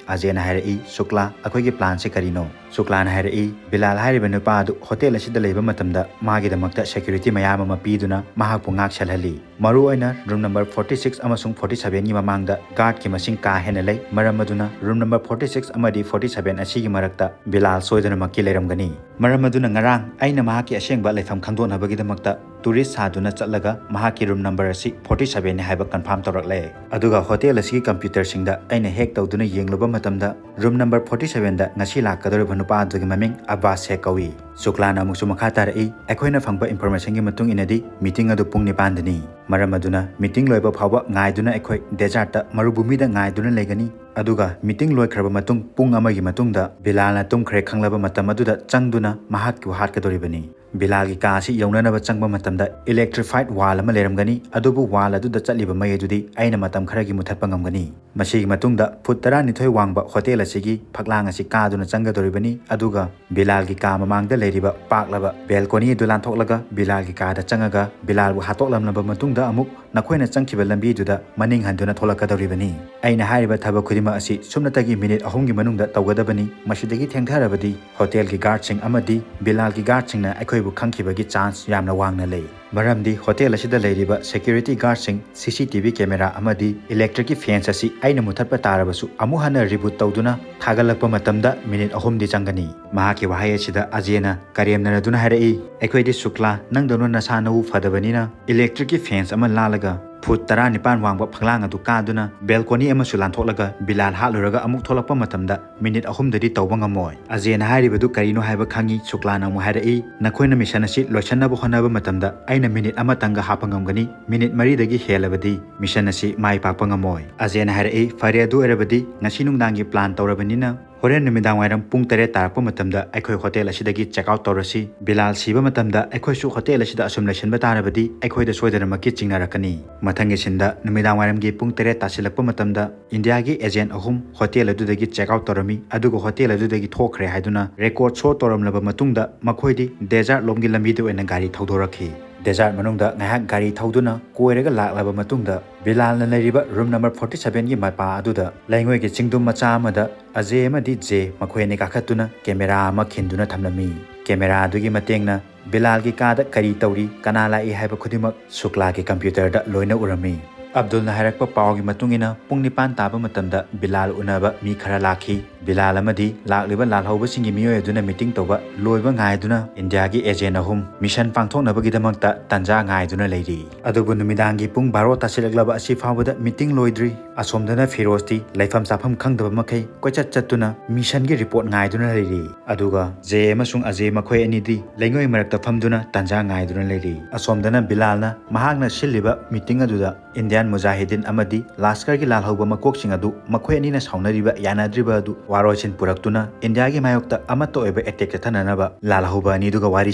ꯑꯖꯦꯅ ꯍꯥꯏꯔꯛꯏ, "ꯁꯨꯛꯂꯥ, ꯑꯩꯈꯣꯏꯒꯤ ꯄ꯭ꯂꯥꯟꯁꯦ ꯀꯔꯤꯅꯣ?" ꯁꯨꯛꯂꯥꯅ ꯍꯥꯏꯔꯛꯏ, "ꯕꯤꯂꯥꯜ ꯍꯥꯏꯔꯤꯕ ꯅꯨꯄꯥ ꯑꯗꯨ ꯍꯣꯇꯦꯜ ꯑꯁꯤꯗ ꯂꯩꯕ ꯃꯇꯝꯗ ꯃꯥꯒꯤꯗꯃꯛꯇ ꯁꯦꯀ꯭ꯌꯨꯔꯤꯇꯤ ꯃꯌꯥꯝ ꯑꯃ ꯄꯤꯗꯨꯅ ꯃꯍꯥꯛꯄꯨ ꯉꯥꯛ ꯁꯦꯜꯍꯜꯂꯤ꯫ ꯃꯔꯨꯑꯣꯏꯅ ꯔꯨꯝ ꯅꯝꯕꯔ ꯐꯣꯔꯇꯤ ꯁꯤꯛꯁ ꯑꯃꯁꯨꯡ ꯐꯣꯔꯇꯤ ꯁꯚꯦꯟꯒꯤ ꯃꯃꯥꯡꯗ ꯒꯥꯔꯗꯀꯤ ꯃꯁꯤꯡ ꯀꯥ ꯍꯦꯟꯅ ꯂꯩ꯫ ꯃꯔꯝ ꯑꯗꯨꯅ ꯔꯨꯝ ꯅꯝꯕꯔ ꯐꯣꯔꯇꯤ ꯁꯤꯛꯁ ꯑꯃꯗꯤ ꯐꯣꯔꯇꯤ ꯁꯚꯦꯟ ꯑꯁꯤꯒꯤ ꯃꯔꯛꯇ ꯕꯤꯂꯥꯜ ꯁꯣꯏꯗꯅꯃꯛꯀꯤ ꯂꯩꯔꯝꯒꯅꯤ꯫ ꯃꯔꯝ ꯑꯗꯨꯅ ꯉꯔꯥꯡ ꯑꯩꯅ ꯃꯍꯥꯛꯀꯤ ꯑꯁꯦꯡꯕ ꯂꯩꯐꯝ ꯈꯪꯗꯣꯛꯅꯕꯒꯤꯗꯃꯛꯇ ꯇꯨꯔꯤꯁ ꯁꯥꯗꯨꯅ ꯆꯠꯂꯒ ꯃꯍꯥꯛꯀꯤ ꯔꯨꯝ ꯅꯝꯕꯔ ꯑꯁꯤ ꯐꯣꯔꯇꯤ ꯁꯚꯦꯟꯅꯤ ꯍꯥꯏꯕ ꯀꯟꯐꯥꯔꯝ ꯇꯧꯔꯛꯂꯦ꯫ ꯑꯗꯨꯒ ꯍꯣꯇꯦꯜ ꯑꯁꯤꯒꯤ ꯀꯝꯄ꯭ꯌꯨꯇꯔꯁꯤꯡꯗ ꯑꯩꯅ ꯍꯦꯛ ꯇꯧꯗꯨꯅ ꯌꯦꯡꯂꯨꯕ ꯃꯇꯝꯗ ꯔꯨꯝ ꯅꯝꯕꯔ ꯐꯣꯔꯇꯤ ꯁꯚꯦꯟꯗ ꯉꯁꯤ ꯂꯥꯛꯀꯗꯧꯔꯤꯕ ꯅꯨꯄꯥ ꯑꯗꯨꯒꯤ ꯃꯃꯤꯡ ꯑꯕꯥꯁ ꯁꯦꯈ ꯀꯧꯏ꯫" ꯁꯨꯛꯂꯥꯅ ꯑꯃꯨꯛꯁꯨ ꯃꯈꯥ ꯇꯥꯔꯛꯏ, "ꯑꯩꯈꯣꯏꯅ ꯐꯪꯕ ꯏꯟꯐꯣꯔꯃꯦꯁꯟꯒꯤ ꯃꯇꯨꯡ ꯏꯟꯅꯗꯤ ꯃꯤꯇꯤꯡ ꯑꯗꯨ ꯄꯨꯡ ꯅꯤꯄꯥꯟꯗꯅꯤ꯫ ꯃꯔꯝ ꯑꯗꯨꯅ ꯃꯤꯇꯤꯡ ꯂꯣꯏꯕ ꯐꯥꯎꯕ ꯉꯥꯏꯗꯨꯅ ꯑꯩꯈꯣꯏ ꯗꯦꯖꯥꯔꯠꯇ, ꯃꯔꯨꯚꯨꯃꯤꯗ ꯉꯥꯏꯗꯨꯅ ꯂꯩꯒꯅꯤ꯫ ꯑꯗꯨꯒ ꯃꯤꯇꯤꯡ ꯂꯣꯏꯈ꯭ꯔꯕ ꯃꯇꯨꯡ ꯄꯨꯡ ꯑꯃꯒꯤ ꯃꯇꯨꯡꯗ ꯕꯤꯂꯥꯜꯅ ꯇꯨꯝꯈ꯭ꯔꯦ ꯈꯪꯂꯕ ꯃꯇꯝ ꯑꯗꯨꯗ ꯆꯪꯗꯨꯅ ꯃꯍꯥꯛꯄꯨ ꯍꯥꯠꯀꯗꯧꯔꯤꯕꯅꯤ꯫ ꯕꯤꯂꯥꯜꯒꯤ ꯀꯥ ꯑꯁꯤ ꯌꯧꯅꯅꯕ ꯆꯪꯕ ꯃꯇꯝꯗ ꯏꯂꯦꯛꯇ꯭ꯔꯤꯐꯥꯏꯠ ꯋꯥꯜ ꯑꯃ ꯂꯩꯔꯝꯒꯅꯤ, ꯑꯗꯨꯕꯨ ꯋꯥꯜ ꯑꯗꯨꯗ ꯆꯠꯂꯤꯕ ꯃꯩ ꯑꯗꯨꯗꯤ ꯑꯩꯅ ꯃꯇꯝ ꯈꯔꯒꯤ ꯃꯨꯊꯠꯄ ꯉꯝꯒꯅꯤ꯫ ꯃꯁꯤꯒꯤ ꯃꯇꯨꯡꯗ ꯐꯨꯠ ꯇꯔꯥꯅꯤꯊꯣꯏ ꯋꯥꯡꯕ ꯍꯣꯇꯦꯜ ꯑꯁꯤꯒꯤ ꯐꯛꯂꯥꯡ ꯑꯁꯤ ꯀꯥꯗꯨꯅ ꯆꯪꯒꯗꯧꯔꯤꯕꯅꯤ, ꯑꯗꯨꯒ ꯕꯤꯂꯥꯜꯒꯤ ꯀꯥ ꯃꯃꯥꯡꯗ ꯂꯩꯔꯤꯕ ꯄꯥꯛꯂꯕ ꯕꯦꯜꯀꯣꯅꯤ ꯑꯗꯨ ꯂꯥꯟꯊꯣꯛꯂꯒ ꯕꯤꯂꯥꯜꯒꯤ ꯀꯥꯗ ꯆꯪꯉꯒ ꯕꯤꯂꯥꯜꯕꯨ ꯍꯥꯠꯇꯣꯛꯂꯝꯂꯕ ꯃꯇꯨꯡꯗ ꯑꯃꯨꯛ ꯅꯈꯣꯏꯅ ꯆꯪꯈꯤꯕ ꯂꯝꯕꯤꯗꯨꯗ ꯃꯅꯤꯡ ꯍꯟꯗꯨꯅ ꯊꯣꯛꯂꯛꯀꯗꯧꯔꯤꯕꯅꯤ꯫ ꯑꯩꯅ ꯍꯥꯏꯔꯤꯕ ꯊꯕꯛ ꯈꯨꯗꯤꯡꯃꯛ ꯑꯁꯤ ꯁꯨꯞꯅꯇꯒꯤ ꯃꯤꯅꯤꯠ ꯑꯍꯨꯝꯒꯤ ꯃꯅꯨꯡꯗ ꯇꯧꯒꯗꯕꯅꯤ꯫ ꯃꯁꯤꯗꯒꯤ ꯊꯦꯡꯊꯔꯕꯗꯤ ꯍꯣꯇꯦꯜꯒꯤ ꯒꯥꯔꯗꯁꯤꯡ ꯑꯃꯗꯤ ꯕꯤꯂꯥꯜꯒꯤ ꯒꯥꯔꯗꯁꯤꯡꯅ ꯑꯩꯈꯣꯏꯕꯨ ꯈꯪꯈꯤꯕꯒꯤ ꯆꯥꯟꯁ ꯌꯥꯝꯅ ꯋꯥꯡꯅ ꯂꯩ꯫ ꯃꯔꯝꯗꯤ ꯍꯣꯇꯦꯜ ꯑꯁꯤꯗ ꯂꯩꯔꯤꯕ ꯁꯦꯀ꯭ꯌꯨꯔꯤꯇꯤ ꯒꯥꯔꯗꯁꯤꯡ, ꯁꯤ ꯁꯤ ꯇꯤ ꯚꯤ ꯀꯦꯃꯦꯔꯥ ꯑꯃꯗꯤ ꯏꯂꯦꯛꯇ꯭ꯔꯤꯛꯀꯤ ꯐꯦꯟꯁ ꯑꯁꯤ ꯑꯩꯅ ꯃꯨꯊꯠꯄ ꯇꯥꯔꯕꯁꯨ ꯑꯃꯨꯛ ꯍꯟꯅ ꯔꯤꯕꯨꯠ ꯇꯧꯗꯨꯅ ꯊꯥꯒꯠꯂꯛꯄ ꯃꯇꯝꯗ ꯃꯤꯅꯤꯠ ꯑꯍꯨꯝꯗꯤ ꯆꯪꯒꯅꯤ꯫ ꯃꯍꯥꯛꯀꯤ ꯋꯥꯍꯩ ꯑꯁꯤꯗ ꯑꯖꯦꯅ ꯀꯔꯦꯝꯅꯔꯗꯨꯅ ꯍꯥꯏꯔꯛꯏ, "ꯑꯩꯈꯣꯏꯗꯤ ꯁꯨꯛꯂꯥ, ꯅꯪꯗꯧꯅ ꯅꯁꯥ ꯅꯎ ꯐꯗꯕꯅꯤꯅ ꯏꯂꯦꯛꯇ꯭ꯔꯤꯛꯀꯤ ꯐꯦꯟꯁ ꯑꯃ ꯂꯥꯜꯂꯒ ꯐꯨꯠ ꯇꯔꯥꯅꯤꯄꯥꯟ ꯋꯥꯡꯕ ꯐꯛꯂꯥꯡ ꯑꯗꯨ ꯀꯥꯗꯨꯅ ꯕꯦꯜꯀꯣꯅꯤ ꯑꯃꯁꯨ ꯂꯥꯟꯊꯣꯛꯂꯒ ꯕꯤꯂꯥꯜ ꯍꯥꯠꯂꯨꯔꯒ ꯑꯃꯨꯛ ꯊꯣꯛꯂꯛꯄ ꯃꯇꯝꯗ ꯃꯤꯅꯤꯠ ꯑꯍꯨꯝꯗꯗꯤ ꯇꯧꯕ ꯉꯝꯃꯣꯏ꯫" ꯑꯖꯦꯅ ꯍꯥꯏꯔꯤꯕꯗꯨ ꯀꯔꯤꯅꯣ ꯍꯥꯏꯕ ꯈꯪꯉꯤ꯫ ꯁꯨꯛꯂꯥꯅ ꯑꯃꯨꯛ ꯍꯥꯏꯔꯛꯏ, "ꯅꯈꯣꯏꯅ ꯃꯤꯁꯟ ꯑꯁꯤ ꯂꯣꯏꯁꯤꯟꯅꯕ ꯍꯣꯠꯅꯕ ꯃꯇꯝꯗ ꯑꯩꯅ ꯃꯤꯅꯤꯠ ꯑꯃꯇꯪꯒ ꯍꯥꯞꯄ ꯉꯝꯒꯅꯤ꯫ ꯃꯤꯅꯤꯠ ꯃꯔꯤꯗꯒꯤ ꯍꯦꯜꯂꯕꯗꯤ ꯃꯤꯁꯟ ꯑꯁꯤ ꯃꯥꯏ ꯄꯥꯛꯄ ꯉꯝꯃꯣꯏ꯫" ꯑꯖꯦꯅ ꯍꯥꯏꯔꯛꯏ, "ꯐꯔꯦ, ꯑꯗꯨ ꯑꯣꯏꯔꯕꯗꯤ ꯉꯁꯤ ꯅꯨꯡꯗꯥꯡꯒꯤ ꯄ꯭ꯂꯥꯟ ꯇꯧꯔꯕꯅꯤꯅ ꯍꯣꯔꯦꯟ ꯅꯨꯃꯤꯗꯥꯡ ꯋꯥꯏꯔꯝ ꯄꯨꯡ ꯇꯔꯦꯠ ꯇꯥꯔꯛꯄ ꯃꯇꯝꯗ ꯑꯩꯈꯣꯏ ꯍꯣꯇꯦꯜ ꯑꯁꯤꯗꯒꯤ ꯆꯦꯛ ꯑꯥꯎꯠ ꯇꯧꯔꯁꯤ꯫ ꯕꯤꯂꯥꯜ ꯁꯤꯕ ꯃꯇꯝꯗ ꯑꯩꯈꯣꯏꯁꯨ ꯍꯣꯇꯦꯜ ꯑꯁꯤꯗ ꯑꯁꯨꯝ ꯂꯩꯁꯤꯟꯕ ꯇꯥꯔꯕꯗꯤ ꯑꯩꯈꯣꯏꯗ ꯁꯣꯏꯗꯅꯃꯛꯀꯤ ꯆꯤꯡꯅꯔꯛꯀꯅꯤ꯫" ꯃꯊꯪꯒꯤ ꯁꯤꯟꯗ ꯅꯨꯃꯤꯗꯥꯡ ꯋꯥꯏꯔꯝꯒꯤ ꯄꯨꯡ ꯇꯔꯦꯠ ꯇꯥꯁꯤꯜꯂꯛꯄ ꯃꯇꯝꯗ ꯏꯟꯗꯤꯌꯥꯒꯤ ꯑꯦꯖꯦꯟ ꯑꯍꯨꯝ ꯍꯣꯇꯦꯜ ꯑꯗꯨꯗꯒꯤ ꯆꯦꯛ ꯑꯥꯎꯠ ꯇꯧꯔꯝꯃꯤ, ꯑꯗꯨꯒ ꯍꯣꯇꯦꯜ ꯑꯗꯨꯗꯒꯤ ꯊꯣꯛꯈ꯭ꯔꯦ ꯍꯥꯏꯗꯨꯅ ꯔꯦꯀꯣꯔꯗ ꯁꯣ ꯇꯧꯔꯝꯂꯕ ꯃꯇꯨꯡꯗ ꯃꯈꯣꯏꯗꯤ ꯗꯦꯖꯥꯔꯠ ꯂꯣꯝꯒꯤ ꯂꯝꯕꯤꯗ ꯑꯣꯏꯅ ꯒꯥꯔꯤ ꯊꯧꯗꯣꯔꯛꯈꯤ꯫ ꯗꯦꯖꯥꯔꯠ ꯃꯅꯨꯡꯗ ꯉꯥꯏꯍꯥꯛ ꯒꯥꯔꯤ ꯊꯧꯗꯨꯅ ꯀꯣꯏꯔꯒ ꯂꯥꯛꯂꯕ ꯃꯇꯨꯡꯗ ꯕꯤꯂꯥꯜꯅ ꯂꯩꯔꯤꯕ ꯔꯨꯝ ꯅꯝꯕꯔ ꯐꯣꯔꯇꯤ ꯁꯚꯦꯟꯒꯤ ꯃꯄꯥ ꯑꯗꯨꯗ ꯂꯩꯉꯣꯏꯒꯤ ꯆꯤꯡꯗꯨꯝ ꯃꯆꯥ ꯑꯃꯗ ꯑꯖꯦ ꯑꯃꯗꯤ ꯖꯦ ꯃꯈꯣꯏ ꯑꯅꯤ ꯀꯥꯈꯠꯇꯨꯅ ꯀꯦꯃꯦꯔꯥ ꯑꯃ ꯈꯤꯟꯗꯨꯅ ꯊꯝꯂꯝꯃꯤ꯫ ꯀꯦꯃꯦꯔꯥ ꯑꯗꯨꯒꯤ ꯃꯇꯦꯡꯅ ꯕꯤꯂꯥꯜꯒꯤ ꯀꯥꯗ ꯀꯔꯤ ꯇꯧꯔꯤ, ꯀꯅꯥ ꯂꯥꯛꯏ ꯍꯥꯏꯕ ꯈꯨꯗꯤꯡꯃꯛ ꯁꯨꯛꯂꯥꯒꯤ ꯀꯝꯄ꯭ꯌꯨꯇꯔꯗ ꯂꯣꯏꯅ ꯎꯔꯝꯃꯤ꯫ ꯑꯕꯗꯨꯜꯅ ꯍꯥꯏꯔꯛꯄ ꯄꯥꯎꯒꯤ ꯃꯇꯨꯡ ꯏꯟꯅ ꯄꯨꯡ ꯅꯤꯄꯥꯟ ꯇꯥꯕ ꯃꯇꯝꯗ ꯕꯤꯂꯥꯜ ꯎꯅꯕ ꯃꯤ ꯈꯔ ꯂꯥꯛꯈꯤ꯫ ꯕꯤꯂꯥꯜ ꯑꯃꯗꯤ ꯂꯥꯛꯂꯤꯕ ꯂꯥꯜꯍꯧꯕꯁꯤꯡꯒꯤ ꯃꯤꯑꯣꯏ ꯑꯗꯨꯅ ꯃꯤꯇꯤꯡ ꯇꯧꯕ ꯂꯣꯏꯕ ꯉꯥꯏꯗꯨꯅ ꯏꯟꯗꯤꯌꯥꯒꯤ ꯑꯦꯖꯦꯟ ꯑꯍꯨꯝ ꯃꯤꯁꯟ ꯄꯥꯡꯊꯣꯛꯅꯕꯒꯤꯗꯃꯛꯇ ꯇꯥꯟꯖꯥ ꯉꯥꯏꯗꯨꯅ ꯂꯩꯔꯤ꯫ ꯑꯗꯨꯕꯨ ꯅꯨꯃꯤꯗꯥꯡꯒꯤ ꯄꯨꯡ ꯕꯥꯔꯣ ꯇꯥꯁꯤꯜꯂꯛꯂꯕ ꯑꯁꯤ ꯐꯥꯎꯕꯗ ꯃꯤꯇꯤꯡ ꯂꯣꯏꯗ꯭ꯔꯤ꯫ ꯑꯁꯣꯝꯗꯅ ꯐꯤꯔꯣꯖꯇꯤ ꯂꯩꯐꯝ ꯆꯥꯐꯝ ꯈꯪꯗꯕ ꯃꯈꯩ ꯀꯣꯏꯆꯠ ꯆꯠꯇꯨꯅ ꯃꯤꯁꯟꯒꯤ ꯔꯤꯄꯣꯔꯠ ꯉꯥꯏꯗꯨꯅ ꯂꯩꯔꯤ꯫ ꯑꯗꯨꯒ ꯖꯦ ꯑꯃꯁꯨꯡ ꯑꯖꯦ ꯃꯈꯣꯏ ꯑꯅꯤꯗꯤ ꯂꯩꯉꯣꯏ ꯃꯔꯛꯇ ꯐꯝꯗꯨꯅ ꯇꯥꯟꯖꯥ ꯉꯥꯏꯗꯨꯅ ꯂꯩꯔꯤ꯫ ꯑꯁꯣꯝꯗꯅ ꯕꯤꯂꯥꯜꯅ ꯃꯍꯥꯛꯅ ꯁꯤꯜꯂꯤꯕ ꯃꯤꯇꯤꯡ ꯑꯗꯨꯗ ꯏꯟꯗꯤꯌꯥꯟ ꯃꯨꯖꯥꯍꯤꯗꯤꯟ ꯑꯃꯗꯤ ꯂꯥꯁꯀꯔꯒꯤ ꯂꯥꯜꯍꯧꯕ ꯃꯀꯣꯛꯁꯤꯡ ꯑꯗꯨ ꯃꯈꯣꯏ ꯑꯅꯤꯅ ꯁꯥꯎꯅꯔꯤꯕ, ꯌꯥꯅꯗ꯭ꯔꯤꯕ ꯑꯗꯨ ꯄꯥꯔꯣꯏꯁꯤꯟ ꯄꯨꯔꯛꯇꯨꯅ ꯏꯟꯗꯤꯌꯥꯒꯤ ꯃꯥꯌꯣꯛꯇ ꯑꯃꯠꯇ ꯑꯣꯏꯕ ꯑꯦꯇꯦꯛ ꯆꯠꯊꯅꯅꯕ ꯂꯥꯜꯍꯧꯕ ꯑꯅꯤꯗꯨꯒ ꯋꯥꯔꯤ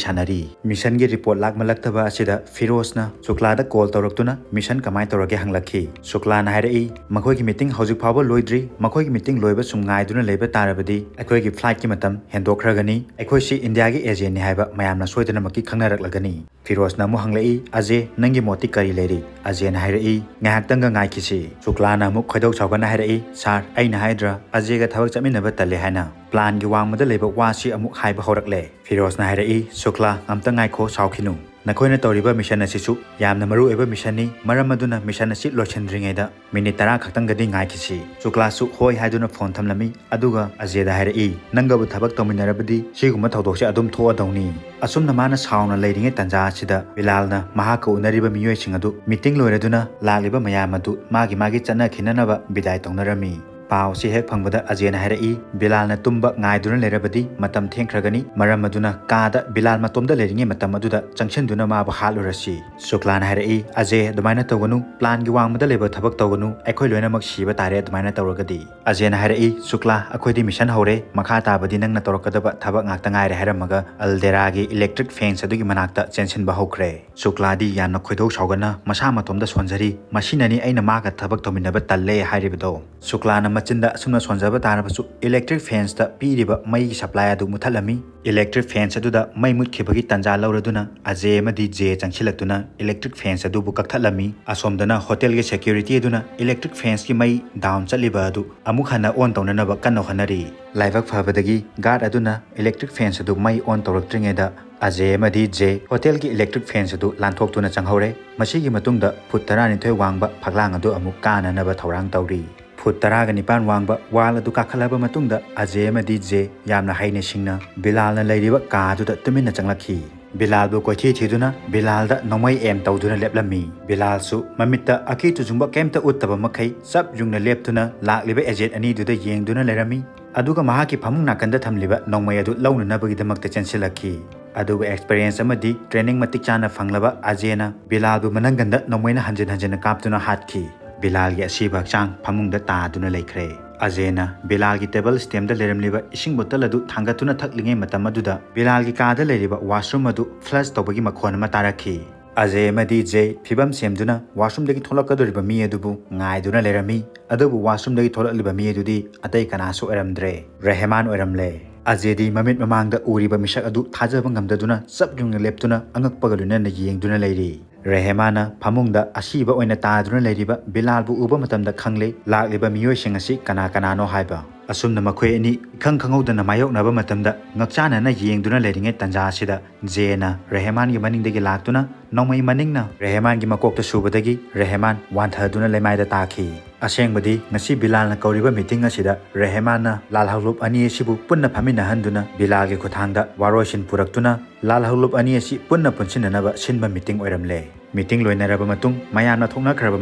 ꯁꯥꯟꯅꯔꯤ꯫ ꯃꯤꯁꯟꯒꯤ ꯔꯤꯄꯣꯔꯠ ꯂꯥꯛꯃꯜꯂꯛꯇꯕ ꯑꯁꯤꯗ ꯐꯤꯔꯣꯖꯅ ꯁꯨꯛꯂꯥꯗ ꯀꯣꯜ ꯇꯧꯔꯛꯇꯨꯅ ꯃꯤꯁꯟ ꯀꯃꯥꯏꯅ ꯇꯧꯔꯒꯦ ꯍꯪꯂꯛꯈꯤ꯫ ꯁꯨꯛꯂꯥꯅ ꯍꯥꯏꯔꯛꯏ, ꯃꯈꯣꯏꯒꯤ ꯃꯤꯇꯤꯡ ꯍꯧꯖꯤꯛ ꯐꯥꯎꯕ ꯂꯣꯏꯗ꯭ꯔꯤ꯫ ꯃꯈꯣꯏꯒꯤ ꯃꯤꯇꯤꯡ ꯂꯣꯏꯕ ꯁꯨꯝ ꯉꯥꯏꯗꯨꯅ ꯂꯩꯕ ꯇꯥꯔꯕꯗꯤ ꯑꯩꯈꯣꯏꯒꯤ ꯐ꯭ꯂꯥꯏꯠꯀꯤ ꯃꯇꯝ ꯍꯦꯟꯗꯣꯛꯈ꯭ꯔꯒꯅꯤ꯫ ꯑꯩꯈꯣꯏꯁꯤ ꯏꯟꯗꯤꯌꯥꯒꯤ ꯑꯦꯖꯦꯟꯅꯤ ꯍꯥꯏꯕ ꯃꯌꯥꯝꯅ ꯁꯣꯏꯗꯅꯃꯛꯀꯤ ꯈꯪꯅꯔꯛꯂꯒꯅꯤ꯫ ꯐꯤꯔꯣꯖꯅ ꯑꯃꯨꯛ ꯍꯪꯂꯛꯏ, "ꯑꯖꯦ, ꯅꯪꯒꯤ ꯃꯣꯠꯇꯤ ꯀꯔꯤ ꯂꯩꯔꯤ?" ꯑꯖꯦꯅ ꯍꯥꯏꯔꯛꯏ, "ꯉꯥꯏꯍꯥꯛꯇꯪꯒ ꯉꯥꯏꯈꯤꯁꯤ꯫" ꯁꯨꯛꯂꯥꯅ ꯑꯃꯨꯛ ꯈꯣꯏꯗꯧ ꯁꯥꯎꯒꯠꯅ ꯍꯥꯏꯔꯛꯏ, "ꯁꯥꯔ, ꯑꯩꯅ ꯍꯥꯏꯗ꯭ꯔꯥ ꯑꯖꯦꯒ ꯊꯕꯛ ꯆꯠꯃꯤꯟꯅꯕ ꯇꯜꯂꯦ ꯍꯥꯏꯅ?" ꯄ꯭ꯂꯥꯟꯒꯤ ꯋꯥꯡꯃꯗ ꯂꯩꯕ ꯋꯥꯁꯤ ꯑꯃꯨꯛ ꯍꯥꯏꯕ ꯍꯧꯔꯛꯂꯦ꯫ ꯐꯤꯔꯣꯖꯅ ꯍꯥꯏꯔꯛꯏ, "ꯁꯨꯛꯂꯥ, ꯑꯝꯇ ꯉꯥꯏꯈꯣ, ꯁꯥꯎꯈꯤꯅꯨ꯫ ꯅꯈꯣꯏꯅ ꯇꯧꯔꯤꯕ ꯃꯤꯁꯟ ꯑꯁꯤꯁꯨ ꯌꯥꯝꯅ ꯃꯔꯨ ꯑꯣꯏꯕ ꯃꯤꯁꯟꯅꯤ, ꯃꯔꯝ ꯑꯗꯨꯅ ꯃꯤꯁꯟ ꯑꯁꯤ ꯂꯣꯏꯁꯤꯟꯗ꯭ꯔꯤꯉꯩꯗ ꯃꯤꯅꯤꯠ ꯇꯔꯥ ꯈꯛꯇꯪꯒꯗꯤ ꯉꯥꯏꯈꯤꯁꯤ꯫" ꯁꯨꯛꯂꯥꯁꯨ ꯍꯣꯏ ꯍꯥꯏꯗꯨꯅ ꯐꯣꯟ ꯊꯝꯂꯝꯃꯤ꯫ ꯑꯗꯨꯒ ꯑꯖꯦꯗ ꯍꯥꯏꯔꯛꯏ, "ꯅꯪꯒꯕꯨ ꯊꯕꯛ ꯇꯧꯃꯤꯟꯅꯔꯕꯗꯤ ꯁꯤꯒꯨꯝꯕ ꯊꯧꯗꯣꯛꯁꯦ ꯑꯗꯨꯝ ꯊꯣꯛꯑꯗꯧꯅꯤ꯫" ꯑꯁꯨꯝꯅ ꯃꯥꯅ ꯁꯥꯎꯅ ꯂꯩꯔꯤꯉꯩ ꯇꯥꯟꯖꯥ ꯑꯁꯤꯗ ꯕꯤꯂꯥꯜꯅ ꯃꯍꯥꯛꯀ ꯎꯅꯔꯤꯕ ꯃꯤꯑꯣꯏꯁꯤꯡ ꯑꯗꯨ ꯃꯤꯇꯤꯡ ꯂꯣꯏꯔꯗꯨꯅ ꯂꯥꯛꯂꯤꯕ ꯃꯌꯥꯝ ꯑꯗꯨ ꯃꯥꯒꯤ ꯃꯥꯒꯤ ꯆꯠꯅꯈꯤꯅꯅꯕ ꯕꯤꯗꯥꯏ ꯇꯧꯅꯔꯝꯃꯤ꯫ ꯄꯥꯎꯁꯤ ꯍꯦꯛ ꯐꯪꯕꯗ ꯑꯖꯦꯅ ꯍꯥꯏꯔꯛꯏ, "ꯕꯤꯂꯥꯜꯅ ꯇꯨꯝꯕ ꯉꯥꯏꯗꯨꯅ ꯂꯩꯔꯕꯗꯤ ꯃꯇꯝ ꯊꯦꯡꯈ꯭ꯔꯒꯅꯤ, ꯃꯔꯝ ꯑꯗꯨꯅ ꯀꯥꯗ ꯕꯤꯂꯥꯜ ꯃꯇꯣꯝꯗ ꯂꯩꯔꯤꯉꯩ ꯃꯇꯝ ꯑꯗꯨꯗ ꯆꯪꯁꯤꯟꯗꯨꯅ ꯃꯥꯕꯨ ꯍꯥꯠꯂꯨꯔꯁꯤ꯫" ꯁꯨꯛꯂꯥꯅ ꯍꯥꯏꯔꯛꯏ, "ꯑꯖꯦ, ꯑꯗꯨꯃꯥꯏꯅ ꯇꯧꯒꯅꯨ, ꯄ꯭ꯂꯥꯟꯒꯤ ꯋꯥꯡꯃꯗ ꯂꯩꯕ ꯊꯕꯛ ꯇꯧꯒꯅꯨ, ꯑꯩꯈꯣꯏ ꯂꯣꯏꯅꯃꯛ ꯁꯤꯕ ꯇꯥꯔꯦ ꯑꯗꯨꯃꯥꯏꯅ ꯇꯧꯔꯒꯗꯤ꯫" ꯑꯖꯦꯅ ꯍꯥꯏꯔꯛꯏ, "ꯁꯨꯛꯂꯥ, ꯑꯩꯈꯣꯏꯗꯤ ꯃꯤꯁꯟ ꯍꯧꯔꯦ, ꯃꯈꯥ ꯇꯥꯕꯗꯤ ꯅꯪꯅ ꯇꯧꯔꯛꯀꯗꯕ ꯊꯕꯛ ꯉꯥꯛꯇ ꯉꯥꯏꯔꯦ" ꯍꯥꯏꯔꯝꯃꯒ ꯑꯜꯗꯦꯔꯥꯒꯤ ꯏꯂꯦꯛꯇ꯭ꯔꯤꯛ ꯐꯦꯟꯁ ꯑꯗꯨꯒꯤ ꯃꯅꯥꯛꯇ ꯆꯦꯟꯁꯤꯟꯕ ꯍꯧꯈ꯭ꯔꯦ꯫ ꯁꯨꯛꯂꯥꯗꯤ ꯌꯥꯝꯅ ꯈꯣꯏꯗꯧ ꯁꯥꯎꯒꯠꯅ ꯃꯁꯥ ꯃꯇꯣꯝꯗ ꯁꯣꯟꯖꯔꯤ, ꯃꯁꯤꯅꯅꯤ ꯑꯩꯅ ꯃꯥꯒ ꯊꯕꯛ ꯇꯧꯃꯤꯟꯅꯕ ꯇꯜꯂꯦ ꯍꯥꯏꯔꯤꯕꯗꯣ꯫ ꯁꯨꯛꯂꯥꯅ ꯃꯆꯤꯟꯗ ꯑꯁꯨꯝꯅ ꯁꯣꯟꯖꯕ ꯇꯥꯔꯕꯁꯨ ꯏꯂꯦꯛꯇ꯭ꯔꯤꯛ ꯐꯦꯟꯁꯇ ꯄꯤꯔꯤꯕ ꯃꯩꯒꯤ ꯁꯄ꯭ꯂꯥꯏ ꯑꯗꯨ ꯃꯨꯠꯊꯠꯂꯝꯃꯤ꯫ ꯏꯂꯦꯛꯇ꯭ꯔꯤꯛ ꯐꯦꯟꯁ ꯑꯗꯨꯗ ꯃꯩ ꯃꯨꯠꯈꯤꯕꯒꯤ ꯇꯥꯟꯖꯥ ꯂꯧꯔꯗꯨꯅ ꯑꯖꯦ ꯑꯃꯗꯤ ꯖꯦ ꯆꯪꯁꯤꯜꯂꯛꯇꯨꯅ ꯏꯂꯦꯛꯇ꯭ꯔꯤꯛ ꯐꯦꯟꯁ ꯑꯗꯨꯕꯨ ꯀꯛꯊꯠꯂꯝꯃꯤ꯫ ꯑꯁꯣꯝꯗꯅ ꯍꯣꯇꯦꯜꯒꯤ ꯁꯦꯀ꯭ꯌꯨꯔꯤꯇꯤ ꯑꯗꯨꯅ ꯏꯂꯦꯛꯇ꯭ꯔꯤꯛ ꯐꯦꯟꯁꯀꯤ ꯃꯩ ꯗꯥꯎꯟ ꯆꯠꯂꯤꯕ ꯑꯗꯨ ꯑꯃꯨꯛ ꯍꯟꯅ ꯑꯣꯟ ꯇꯧꯅꯅꯕ ꯀꯟꯅ ꯍꯣꯠꯅꯔꯤ꯫ ꯂꯥꯏꯕꯛ ꯐꯕꯗꯒꯤ ꯒꯥꯔꯗ ꯑꯗꯨꯅ ꯏꯂꯦꯛꯇ꯭ꯔꯤꯛ ꯐꯦꯟꯁ ꯑꯗꯨ ꯃꯩ ꯑꯣꯟ ꯇꯧꯔꯛꯇ꯭ꯔꯤꯉꯩꯗ ꯑꯖꯦ ꯑꯃꯗꯤ ꯖꯦ ꯍꯣꯇꯦꯜꯒꯤ ꯏꯂꯦꯛꯇ꯭ꯔꯤꯛ ꯐꯦꯟꯁ ꯑꯗꯨ ꯂꯥꯟꯊꯣꯛꯇꯨꯅ ꯆꯪꯍꯧꯔꯦ꯫ ꯃꯁꯤꯒꯤ ꯃꯇꯨꯡꯗ ꯐꯨꯠ ꯇꯔꯥꯅꯤꯊꯣꯏ ꯋꯥꯡꯕ ꯐꯛꯂꯥꯡ ꯑꯗꯨ ꯑꯃꯨꯛ ꯀꯥꯅꯅꯕ ꯊꯧꯔꯥꯡ ꯇꯧꯔꯤ꯫ ꯐꯨꯠ ꯇꯔꯥꯒ ꯅꯤꯄꯥꯟ ꯋꯥꯡꯕ ꯋꯥꯜ ꯑꯗꯨ ꯀꯥꯈꯠꯂꯕ ꯃꯇꯨꯡꯗ ꯑꯖꯦ ꯑꯃꯗꯤ ꯖꯦ ꯌꯥꯝꯅ ꯍꯩꯅ ꯁꯤꯡꯅ ꯕꯤꯂꯥꯜꯅ ꯂꯩꯔꯤꯕ ꯀꯥ ꯑꯗꯨꯗ ꯇꯨꯃꯤꯟꯅ ꯆꯪꯂꯛꯈꯤ꯫ ꯕꯤꯂꯥꯜꯕꯨ ꯀꯣꯏꯊꯤ ꯊꯤꯗꯨꯅ ꯕꯤꯂꯥꯜꯗ ꯅꯣꯡꯃꯩ ꯑꯦꯝ ꯇꯧꯗꯨꯅ ꯂꯦꯞꯂꯝꯃꯤ꯫ ꯕꯤꯂꯥꯜꯁꯨ ꯃꯃꯤꯠꯇ ꯑꯀꯤ ꯇꯨꯖꯨꯡꯕ ꯀꯩꯝꯇ ꯎꯠꯇꯕ ꯃꯈꯩ ꯆꯞ ꯌꯨꯡꯅ ꯂꯦꯞꯇꯨꯅ ꯂꯥꯛꯂꯤꯕ ꯑꯦꯖꯦꯟ ꯑꯅꯤꯗꯨꯗ ꯌꯦꯡꯗꯨꯅ ꯂꯩꯔꯝꯃꯤ꯫ ꯑꯗꯨꯒ ꯃꯍꯥꯛꯀꯤ ꯐꯃꯨꯡ ꯅꯥꯀꯟꯗ ꯊꯝꯂꯤꯕ ꯅꯣꯡꯃꯩ ꯑꯗꯨ ꯂꯧꯅꯅꯕꯒꯤꯗꯃꯛꯇ ꯆꯦꯟꯁꯤꯜꯂꯛꯈꯤ꯫ ꯑꯗꯨꯒ ꯑꯦꯛꯁꯄꯤꯔꯤꯌꯦꯟꯁ ꯑꯃꯗꯤ ꯇ꯭ꯔꯦꯅꯤꯡ ꯃꯇꯤꯛ ꯆꯥꯅ ꯐꯪꯂꯕ ꯑꯖꯦꯅ ꯕꯤꯂꯥꯜꯕꯨ ꯃꯅꯪꯒꯟꯗ ꯅꯣꯡꯃꯩꯅ ꯍꯟꯖꯤꯟ ꯍꯟꯖꯤꯟꯅ ꯀꯥꯞꯇꯨꯅ ꯍꯥꯠꯈꯤ꯫ ꯕꯤꯂꯥꯜꯒꯤ ꯑꯁꯤꯕ ꯍꯛꯆꯥꯡ ꯐꯃꯨꯡꯗ ꯇꯥꯗꯨꯅ ꯂꯩꯈ꯭ꯔꯦ꯫ ꯑꯖꯦꯅ ꯕꯤꯂꯥꯜꯒꯤ ꯇꯦꯕꯜ ꯁ꯭ꯇꯦꯝꯗ ꯂꯩꯔꯝꯂꯤꯕ ꯏꯁꯤꯡ ꯕꯣꯇꯜ ꯑꯗꯨ ꯊꯥꯡꯒꯠꯇꯨꯅ ꯊꯛꯂꯤꯉꯩ ꯃꯇꯝ ꯑꯗꯨꯗ ꯕꯤꯂꯥꯜꯒꯤ ꯀꯥꯗ ꯂꯩꯔꯤꯕ ꯋꯥꯁꯔꯨꯝ ꯑꯗꯨ ꯐ꯭ꯂꯁ ꯇꯧꯕꯒꯤ ꯃꯈꯣꯟ ꯑꯃ ꯇꯥꯔꯛꯈꯤ꯫ ꯑꯖꯦ ꯑꯃꯗꯤ ꯖꯦ ꯐꯤꯕꯝ ꯁꯦꯝꯗꯨꯅ ꯋꯥꯁꯔꯨꯝꯗꯒꯤ ꯊꯣꯛꯂꯛꯀꯗꯧꯔꯤꯕ ꯃꯤ ꯑꯗꯨꯕꯨ ꯉꯥꯏꯗꯨꯅ ꯂꯩꯔꯝꯃꯤ꯫ ꯑꯗꯨꯕꯨ ꯋꯥꯁꯔꯨꯝꯗꯒꯤ ꯊꯣꯛꯂꯛꯂꯤꯕ ꯃꯤ ꯑꯗꯨꯗꯤ ꯑꯇꯩ ꯀꯅꯥꯁꯨ ꯑꯣꯏꯔꯝꯗ꯭ꯔꯦ, ꯔꯦꯍꯃꯥꯟ ꯑꯣꯏꯔꯝꯂꯦ꯫ ꯑꯖꯦꯗꯤ ꯃꯃꯤꯠ ꯃꯃꯥꯡꯗ ꯎꯔꯤꯕ ꯃꯤꯁꯛ ꯑꯗꯨ ꯊꯥꯖꯕ ꯉꯝꯗꯗꯨꯅ ꯆꯞ ꯌꯨꯡꯅ ꯂꯦꯞꯇꯨꯅ ꯑꯉꯛꯄꯒ ꯂꯣꯏꯅꯅ ꯌꯦꯡꯗꯨꯅ ꯂꯩꯔꯤ꯫ ꯔꯦꯍꯃꯥꯟꯅ ꯐꯃꯨꯡꯗ ꯑꯁꯤꯕ ꯑꯣꯏꯅ ꯇꯥꯗꯨꯅ ꯂꯩꯔꯤꯕ ꯕꯤꯂꯥꯜꯕꯨ ꯎꯕ ꯃꯇꯝꯗ ꯈꯪꯂꯦ, ꯂꯥꯛꯂꯤꯕ ꯃꯤꯑꯣꯏꯁꯤꯡ ꯑꯁꯤ ꯀꯅꯥ ꯀꯅꯥꯅꯣ ꯍꯥꯏꯕ꯫ ꯑꯁꯨꯝꯅ ꯃꯈꯣꯏ ꯑꯅꯤ ꯏꯈꯪ ꯈꯪꯍꯧꯗꯅ ꯃꯥꯌꯣꯛꯅꯕ ꯃꯇꯝꯗ ꯉꯛꯆꯥꯟꯅꯅ ꯌꯦꯡꯗꯨꯅ ꯂꯩꯔꯤꯉꯩ ꯇꯥꯟꯖꯥ ꯑꯁꯤꯗ ꯖꯦꯅ ꯔꯦꯍꯃꯥꯟꯒꯤ ꯃꯅꯤꯡꯗꯒꯤ ꯂꯥꯛꯇꯨꯅ ꯅꯣꯡꯃꯩ ꯃꯅꯤꯡꯅ ꯔꯦꯍꯃꯥꯟꯒꯤ ꯃꯀꯣꯛꯇ ꯁꯨꯕꯗꯒꯤ ꯔꯦꯍꯃꯥꯟ ꯋꯥꯟꯊꯗꯨꯅ ꯂꯩꯃꯥꯏꯗ ꯇꯥꯈꯤ꯫ ꯑꯁꯦꯡꯕꯗꯤ ꯉꯁꯤ ꯕꯤꯂꯥꯜꯅ ꯀꯧꯔꯤꯕ ꯃꯤꯇꯤꯡ ꯑꯁꯤꯗ ꯔꯦꯍꯃꯥꯟꯅ ꯂꯥꯜ ꯍꯧꯂꯨꯞ ꯑꯅꯤ ꯑꯁꯤꯕꯨ ꯄꯨꯟꯅ ꯐꯝꯃꯤꯟꯅꯍꯟꯗꯨꯅ ꯕꯤꯂꯥꯜꯒꯤ ꯈꯨꯠꯊꯥꯡꯗ ꯋꯥꯔꯣꯏꯁꯤꯟ ꯄꯨꯔꯛꯇꯨꯅ ꯂꯥꯜ ꯍꯧꯂꯨꯞ ꯑꯅꯤ ꯑꯁꯤ ꯄꯨꯟꯅ ꯄꯨꯟꯁꯤꯟꯅꯅꯕ ꯁꯤꯟꯕ ꯃꯤꯇꯤꯡ ꯑꯣꯏꯔꯝꯂꯦ꯫ ꯃꯤꯇꯤꯡ ꯂꯣꯏꯅꯔꯕ ꯃꯇꯨꯡ ꯃꯌꯥꯝꯅ ꯊꯣꯛꯅꯈ꯭ꯔꯕ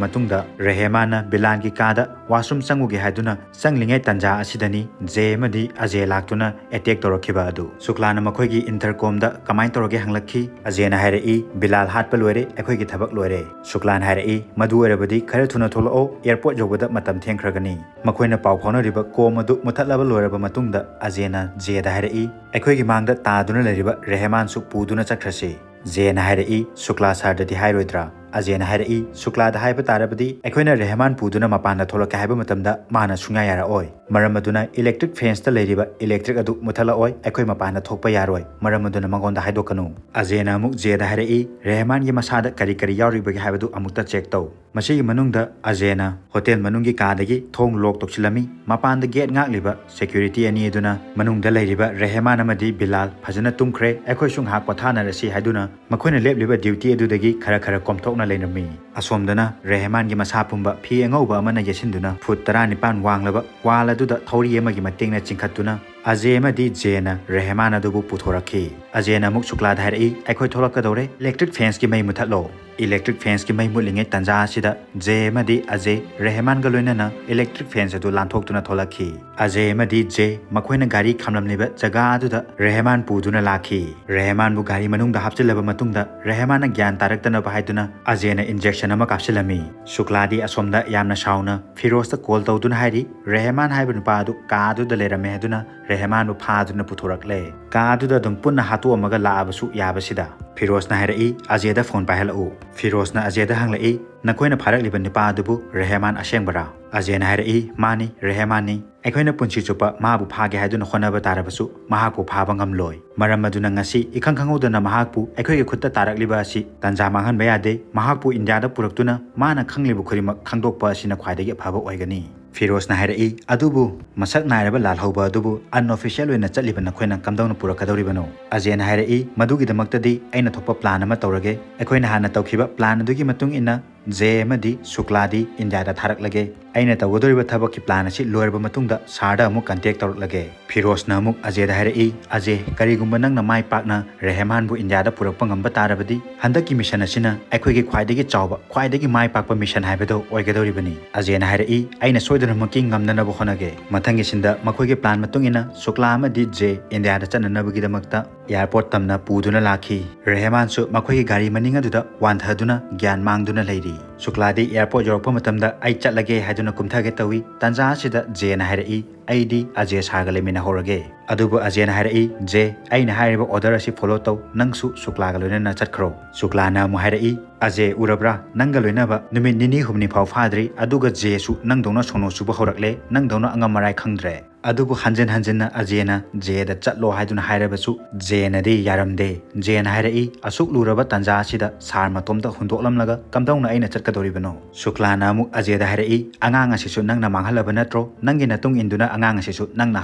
ꯃꯇꯨꯡꯗ ꯔꯦꯍꯃꯥꯟꯅ ꯕꯤꯂꯥꯜꯒꯤ ꯀꯥꯗ ꯋꯥꯁꯔꯨꯝ ꯆꯪꯉꯨꯒꯦ ꯍꯥꯏꯗꯨꯅ ꯆꯪꯂꯤꯉꯩ ꯇꯥꯟꯖꯥ ꯑꯁꯤꯗꯅꯤ ꯖꯦ ꯑꯃꯗꯤ ꯑꯖꯦ ꯂꯥꯛꯇꯨꯅ ꯑꯦꯇꯦꯛ ꯇꯧꯔꯛꯈꯤꯕ ꯑꯗꯨ꯫ ꯁꯨꯛꯂꯥꯅ ꯃꯈꯣꯏꯒꯤ ꯏꯟꯇꯔꯀꯣꯝꯗ ꯀꯃꯥꯏꯅ ꯇꯧꯔꯒꯦ ꯍꯪꯂꯛꯈꯤ꯫ ꯑꯖꯦꯅ ꯍꯥꯏꯔꯛꯏ, "ꯕꯤꯂꯥꯜ ꯍꯥꯠꯄ ꯂꯣꯏꯔꯦ, ꯑꯩꯈꯣꯏꯒꯤ ꯊꯕꯛ ꯂꯣꯏꯔꯦ"꯫ ꯁꯨꯛꯂꯥꯅ ꯍꯥꯏꯔꯛꯏ, "ꯃꯗꯨ ꯑꯣꯏꯔꯕꯗꯤ ꯈꯔ ꯊꯨꯅ ꯊꯣꯛꯂꯛꯑꯣ, ꯑꯦꯌꯔꯄꯣꯔꯠ ꯌꯧꯕꯗ ꯃꯇꯝ ꯊꯦꯡꯈ꯭ꯔꯒꯅꯤ"꯫ ꯃꯈꯣꯏꯅ ꯄꯥꯎ ꯐꯥꯎꯅꯔꯤꯕ ꯀꯣꯝ ꯑꯗꯨ ꯃꯨꯊꯠꯂꯕ ꯂꯣꯏꯔꯕ ꯃꯇꯨꯡꯗ ꯑꯖꯦꯅ ꯖꯦꯗ ꯍꯥꯏꯔꯛꯏ, "ꯑꯩꯈꯣꯏꯒꯤ ꯃꯥꯡꯗ ꯇꯥꯗꯨꯅ ꯂꯩꯔꯤꯕ ꯔꯦꯍꯃꯥꯟꯁꯨ ꯄꯨꯗꯨꯅ ꯆꯠꯈ꯭ꯔꯁꯤ"꯫ ꯖꯦꯅ ꯍꯥꯏꯔꯛꯏ, "ꯁꯨꯛꯂꯥ ꯁꯥꯔꯗꯗꯤ ꯍꯥꯏꯔꯣꯏꯗ꯭ꯔꯥ?" ꯑꯖꯦꯅ ꯍꯥꯏꯔꯛꯏ, "ꯁꯨꯛꯂꯥꯗ ꯍꯥꯏꯕ ꯇꯥꯔꯕꯗꯤ ꯑꯩꯈꯣꯏꯅ ꯔꯦꯍꯃꯥꯟ ꯄꯨꯗꯨꯅ ꯃꯄꯥꯟꯗ ꯊꯣꯛꯂꯛꯀꯦ ꯍꯥꯏꯕ ꯃꯇꯝꯗ ꯃꯥꯅ ꯁꯨꯡꯌꯥ ꯌꯥꯔꯛꯑꯣꯏ꯫ ꯃꯔꯝ ꯑꯗꯨꯅ ꯏꯂꯦꯛꯇ꯭ꯔꯤꯛ ꯐꯦꯟꯁꯇ ꯂꯩꯔꯤꯕ ꯏꯂꯦꯛꯇ꯭ꯔꯤꯛ ꯑꯗꯨ ꯃꯨꯊꯠꯂꯛꯑꯣꯏ, ꯑꯩꯈꯣꯏ ꯃꯄꯥꯟꯗ ꯊꯣꯛꯄ ꯌꯥꯔꯣꯏ꯫ ꯃꯔꯝ ꯑꯗꯨꯅ ꯃꯉꯣꯟꯗ ꯍꯥꯏꯗꯣꯛꯀꯅꯨ"꯫ ꯑꯖꯦꯅ ꯑꯃꯨꯛ ꯖꯦꯗ ꯍꯥꯏꯔꯛꯏ, "ꯔꯦꯍꯃꯥꯟꯒꯤ ꯃꯁꯥꯗ ꯀꯔꯤ ꯀꯔꯤ ꯌꯥꯎꯔꯤꯕꯒꯦ ꯍꯥꯏꯕꯗꯨ ꯑꯃꯨꯛꯇ ꯆꯦꯛ ꯇꯧ"꯫ ꯃꯁꯤꯒꯤ ꯃꯅꯨꯡꯗ ꯑꯖꯦꯅ ꯍꯣꯇꯦꯜ ꯃꯅꯨꯡꯒꯤ ꯀꯥꯗꯒꯤ ꯊꯣꯡ ꯂꯣꯛ ꯇꯧꯁꯤꯜꯂꯝꯃꯤ꯫ ꯃꯄꯥꯟꯗ ꯒꯦꯠ ꯉꯥꯛꯂꯤꯕ ꯁꯦꯀ꯭ꯌꯨꯔꯤꯇꯤ ꯑꯅꯤ ꯑꯗꯨꯅ ꯃꯅꯨꯡꯗ ꯂꯩꯔꯤꯕ ꯔꯦꯍꯃꯥꯟ ꯑꯃꯗꯤ ꯕꯤꯂꯥꯜ ꯐꯖꯅ ꯇꯨꯝꯈ꯭ꯔꯦ, ꯑꯩꯈꯣꯏꯁꯨ ꯉꯥꯏꯍꯥꯛ ꯄꯣꯊꯥꯅꯔꯁꯤ ꯍꯥꯏꯗꯨꯅ ꯃꯈꯣꯏꯅ ꯂꯦꯞꯂꯤꯕ ꯗ꯭ꯌꯨꯇꯤ ꯑꯗꯨꯗꯒꯤ ꯈꯔ ꯈꯔ ꯀꯣꯝꯊꯣꯛꯅ ꯂꯩꯔꯝꯃꯤ꯫ ꯑꯁꯣꯝꯗꯅ ꯔꯦꯍꯃꯥꯟꯒꯤ ꯃꯁꯥ ꯄꯨꯝꯕ ꯐꯤ ꯑꯉꯧꯕ ꯑꯃꯅ ꯌꯦꯠꯁꯤꯟꯗꯨꯅ ꯐꯨꯠ ꯇꯔꯥꯅꯤꯄꯥꯟ ꯋꯥꯡꯂꯕ ꯋꯥꯜ ꯑꯗꯨꯗ ꯊꯧꯔꯤ ꯑꯃꯒꯤ ꯃꯇꯦꯡꯅ ꯆꯤꯡꯈꯠꯇꯨꯅ ꯑꯖꯦ ꯑꯃꯗꯤ ꯖꯦꯅ ꯔꯦꯍꯃꯥꯟ ꯑꯗꯨꯕꯨ ꯄꯨꯊꯣꯔꯛꯈꯤ꯫ ꯑꯖꯦꯅ ꯑꯃꯨꯛ ꯁꯨꯛꯂꯥꯗ ꯍꯥꯏꯔꯛꯏ, "ꯑꯩꯈꯣꯏ ꯊꯣꯛꯂꯛꯀꯗꯧꯔꯦ, ꯏꯂꯦꯛꯇ꯭ꯔꯤꯛ ꯐꯦꯟꯁꯀꯤ ꯃꯩ ꯃꯨꯊꯠꯂꯣ"꯫ Electric fenceꯀꯤ ꯃꯩ ꯃꯨꯠꯂꯤꯉꯩ ꯇꯥꯟꯖꯥ ꯑꯁꯤꯗ ꯖꯦ ꯑꯃꯗꯤ ꯑꯖꯦ ꯔꯦꯍꯃꯥꯟꯒ ꯂꯣꯏꯅꯅ electric fence ꯑꯗꯨ ꯂꯥꯟꯊꯣꯛꯇꯨꯅ ꯊꯣꯛꯂꯛꯈꯤ꯫ ꯑꯖꯦ ꯑꯃꯗꯤ ꯖꯦ ꯃꯈꯣꯏꯅ ꯒꯥꯔꯤ ꯈꯥꯝꯂꯝꯂꯤꯕ ꯖꯒꯥ ꯑꯗꯨꯗ ꯔꯦꯍꯃꯥꯟ ꯄꯨꯗꯨꯅ ꯂꯥꯛꯈꯤ꯫ ꯔꯦꯍꯃꯥꯟꯕꯨ ꯒꯥꯔꯤ ꯃꯅꯨꯡꯗ ꯍꯥꯞꯆꯤꯜꯂꯕ ꯃꯇꯨꯡꯗ ꯔꯦꯍꯃꯥꯟꯅ ꯒ꯭ꯌꯥꯟ ꯇꯥꯔꯛꯇꯅꯕ ꯍꯥꯏꯗꯨꯅ ꯑꯖꯦꯅ injection ꯑꯃ ꯀꯥꯞꯁꯤꯜꯂꯝꯃꯤ꯫ ꯁꯨꯛꯂꯥꯗꯤ ꯑꯁꯣꯝꯗ ꯌꯥꯝꯅ ꯁꯥꯎꯅ ꯐꯤꯔꯣꯖꯇ call ꯇꯧꯗꯨꯅ ꯍꯥꯏꯔꯤ, ꯔꯦꯍꯃꯥꯟ ꯍꯥꯏꯕ ꯅꯨꯄꯥ ꯑꯗꯨ ꯀꯥ ꯑꯗꯨꯗ ꯂꯩꯔꯝꯃꯦ ꯍꯥꯏꯗꯨꯅ ꯔꯦꯍꯃꯥꯟꯕꯨ ꯐꯥꯗꯨꯅ ꯄꯨꯊꯣꯔꯛꯂꯦ꯫ ꯀꯥ ꯑꯗꯨꯗ ꯑꯗꯨꯝ ꯄꯨꯟꯅ ꯍꯥꯠꯇꯣꯛꯑꯝꯃꯒ ꯂꯥꯛꯑꯕꯁꯨ ꯌꯥꯕꯁꯤꯗ꯫ ꯐꯤꯔꯣꯖꯅ ꯍꯥꯏꯔꯛꯏ, "ꯑꯖꯦꯗ phone ꯄꯥꯏꯍꯜꯂꯛꯎ"꯫ ꯐꯤꯔꯣꯖꯅ ꯑꯖꯦꯗ ꯍꯪꯂꯛꯏ, "ꯅꯈꯣꯏꯅ ꯐꯥꯔꯛꯂꯤꯕ ꯅꯨꯄꯥ ꯑꯗꯨꯕꯨ ꯔꯦꯍꯃꯥꯟ ꯑꯁꯦꯡꯕꯔꯥ?" ꯑꯖꯦꯅ ꯍꯥꯏꯔꯛꯏ, "ꯃꯥꯅꯤ, ꯔꯦꯍꯃꯥꯟꯅꯤ꯫ ꯑꯩꯈꯣꯏꯅ ꯄꯨꯟꯁꯤ ꯆꯨꯞꯄ ꯃꯥꯕꯨ ꯐꯥꯒꯦ ꯍꯥꯏꯗꯨꯅ ꯍꯣꯠꯅꯕ ꯇꯥꯔꯕꯁꯨ ꯃꯍꯥꯛꯄꯨ ꯐꯥꯕ ꯉꯝꯂꯣꯏ꯫ ꯃꯔꯝ ꯑꯗꯨꯅ ꯉꯁꯤ ꯏꯈꯪ ꯈꯪꯍꯧꯗꯅ ꯃꯍꯥꯛꯄꯨ ꯑꯩꯈꯣꯏꯒꯤ ꯈꯨꯠꯇ ꯇꯥꯔꯛꯂꯤꯕ ꯑꯁꯤ ꯇꯥꯟꯖꯥ ꯃꯥꯡꯍꯟꯕ ꯌꯥꯗꯦ꯫ ꯃꯍꯥꯛꯄꯨ ꯏꯟꯗꯤꯌꯥꯗ ꯄꯨꯔꯛꯇꯨꯅ ꯃꯥꯅ ꯈꯪꯂꯤꯕ ꯈꯨꯗꯤꯡꯃꯛ ꯈꯪꯗꯣꯛꯄ ꯑꯁꯤꯅ ꯈ꯭ꯋꯥꯏꯗꯒꯤ ꯑꯐꯕ ꯑꯣꯏꯒꯅꯤ"꯫ ꯐꯤꯔꯣꯖꯅ ꯍꯥꯏꯔꯛꯏ, "ꯑꯗꯨꯕꯨ ꯃꯁꯛ ꯅꯥꯏꯔꯕ ꯂꯥꯜꯍꯧꯕ ꯑꯗꯨꯕꯨ unofficial ꯑꯣꯏꯅ ꯆꯠꯂꯤꯕ ꯅꯈꯣꯏꯅ ꯀꯝꯗꯧꯅ ꯄꯨꯔꯛꯀꯗꯧꯔꯤꯕꯅꯣ?" ꯑꯖꯦꯅ ꯍꯥꯏꯔꯛꯏ, "ꯃꯗꯨꯒꯤꯗꯃꯛꯇꯗꯤ ꯑꯩꯅ ꯊꯣꯛꯄ plan ꯑꯃ ꯇꯧꯔꯒꯦ꯫ ꯑꯩꯈꯣꯏꯅ ꯍꯥꯟꯅ ꯇꯧꯈꯤꯕ plan ꯑꯗꯨꯒꯤ ꯃꯇꯨꯡ ꯏꯟꯅ ꯖꯦ ꯑꯃꯗꯤ ꯁꯨꯛꯂꯥꯗꯤ ꯏꯟꯗꯤꯌꯥꯗ ꯊꯥꯔꯛꯂꯒꯦ꯫ ꯑꯩꯅ ꯇꯧꯒꯗꯧꯔꯤꯕ ꯊꯕꯛꯀꯤ plan ꯑꯁꯤ ꯂꯣꯏꯔꯕ ꯃꯇꯨꯡꯗ ꯁꯥꯔꯗ ꯑꯃꯨꯛ contact ꯇꯧꯔꯛꯂꯒꯦ"꯫ ꯐꯤꯔꯣꯖꯅ ꯑꯃꯨꯛ ꯑꯖꯦꯗ ꯍꯥꯏꯔꯛꯏ, "ꯑꯖꯦ, ꯀꯔꯤꯒꯨꯝꯕ ꯅꯪꯅ ꯃꯥꯏ ꯄꯥꯛꯅ ꯔꯦꯍꯃꯥꯟꯕꯨ ꯏꯟꯗꯤꯌꯥꯗ ꯄꯨꯔꯛꯄ ꯉꯝꯕ ꯇꯥꯔꯕꯗꯤ ꯍꯟꯗꯛꯀꯤ mission ꯑꯁꯤꯅ ꯑꯩꯈꯣꯏꯒꯤ ꯈ꯭ꯋꯥꯏꯗꯒꯤ ꯆꯥꯎꯕ, ꯈ꯭ꯋꯥꯏꯗꯒꯤ ꯃꯥꯏ ꯄꯥꯛꯄ mission ꯍꯥꯏꯕꯗꯨ ꯑꯣꯏꯒꯗꯧꯔꯤꯕꯅꯤ"꯫ ꯑꯖꯦꯅ ꯍꯥꯏꯔꯛꯏ, "ꯑꯩꯅ ꯁꯣꯏꯗꯅꯃꯛꯀꯤ ꯉꯝꯅꯅꯕ ꯍꯣꯠꯅꯒꯦ"꯫ ꯃꯊꯪꯒꯤ scene ꯗ ꯃꯈꯣꯏꯒꯤ plan ꯃꯇꯨꯡ ꯏꯟꯅ ꯁꯨꯛꯂꯥ ꯑꯃꯗꯤ ꯖꯦ ꯏꯟꯗꯤꯌꯥꯗ ꯆꯠꯅꯅꯕꯒꯤꯗꯃꯛꯇ airport ꯇꯝꯅ ꯄꯨꯗꯨꯅ ꯂꯥꯛꯈꯤ꯫ ꯔꯦꯍꯃꯥꯟꯁꯨ ꯃꯈꯣꯏꯒꯤ ꯒꯥꯔꯤ ꯃꯅꯤꯡ ꯑꯗꯨꯗ ꯋꯥꯟꯊꯗꯨꯅ ꯒ꯭ꯌꯥꯟ ꯃꯥꯡꯗꯨꯅ ꯂꯩꯔꯤ꯫ ꯁꯨꯛꯂꯥꯗꯤ airport ꯌꯧꯔꯛꯄ ꯃꯇꯝꯗ ꯑꯩ ꯆꯠꯂꯒꯦ ꯍꯥꯏꯗꯨꯅ ꯀꯨꯝꯊꯒꯦ ꯇꯧꯏ꯫ ꯇꯥꯟꯖꯥ ꯑꯁꯤꯗ ꯖꯦꯅ ꯍꯥꯏꯔꯛꯏ, "ꯑꯩꯗꯤ ꯑꯖꯦ ꯁꯥꯔꯒ ꯂꯩꯃꯤꯟꯅꯍꯧꯔꯒꯦ"꯫ ꯑꯗꯨꯕꯨ ꯑꯖꯦꯅ ꯍꯥꯏꯔꯛꯏ, "ꯖꯦ, ꯑꯩꯅ ꯍꯥꯏꯔꯤꯕ order ꯑꯁꯤ follow ꯇꯧ, ꯅꯪꯁꯨ ꯁꯨꯛꯂꯥꯒ ꯂꯣꯏꯅꯅ ꯆꯠꯈ꯭ꯔꯣ"꯫ ꯁꯨꯛꯂꯥꯅ ꯑꯃꯨꯛ ꯍꯥꯏꯔꯛꯏ, "ꯑꯖꯦ, ꯎꯔꯕ꯭ꯔꯥ? ꯅꯪꯒ ꯂꯣꯏꯅꯕ ꯅꯨꯃꯤꯠ ꯅꯤꯅꯤ ꯍꯨꯝꯅꯤ ꯐꯥꯎ ꯐꯥꯗ꯭ꯔꯤ, ꯑꯗꯨꯒ ꯖꯦꯁꯨ ꯅꯪꯗꯧꯅ ꯁꯣꯅꯣ ꯆꯨꯕ ꯍꯧꯔꯛꯂꯦ, ꯅꯪꯗꯧꯅ ꯑꯉꯝ ꯑꯔꯥꯏ ꯈꯪꯗ꯭ꯔꯦ"꯫ ꯑꯗꯨꯕꯨ ꯍꯟꯖꯤꯟ ꯍꯟꯖꯤꯟꯅ ꯑꯖꯦꯅ ꯖꯦꯗ ꯆꯠꯂꯣ ꯍꯥꯏꯗꯨꯅ ꯍꯥꯏꯔꯕꯁꯨ ꯖꯦꯅꯗꯤ ꯌꯥꯔꯝꯗꯦ꯫ ꯖꯦꯅ ꯍꯥꯏꯔꯛꯏ, "ꯑꯁꯨꯛ ꯂꯨꯔꯕ ꯇꯥꯟꯖꯥ ꯑꯁꯤꯗ ꯁꯥꯔ ꯃꯇꯣꯝꯇ ꯍꯨꯟꯗꯣꯛꯂꯝꯂꯒ ꯀꯝꯗꯧꯅ ꯑꯩꯅ ꯆꯠꯀꯗꯧꯔꯤꯕꯅꯣ?" ꯁꯨꯛꯂꯥꯅ ꯑꯃꯨꯛ ꯑꯖꯦꯗ ꯍꯥꯏꯔꯛꯏ, "ꯑꯉꯥꯡ ꯑꯁꯤꯁꯨ ꯅꯪꯅ ꯃꯥꯡꯍꯜꯂꯕ ꯅꯠꯇ꯭ꯔꯣ? ꯅꯪꯒꯤ ꯅꯇꯨꯡ ꯏꯟꯗꯨꯅ ꯑꯉꯥꯡ ꯑꯁꯤꯁꯨ ꯅꯪꯅ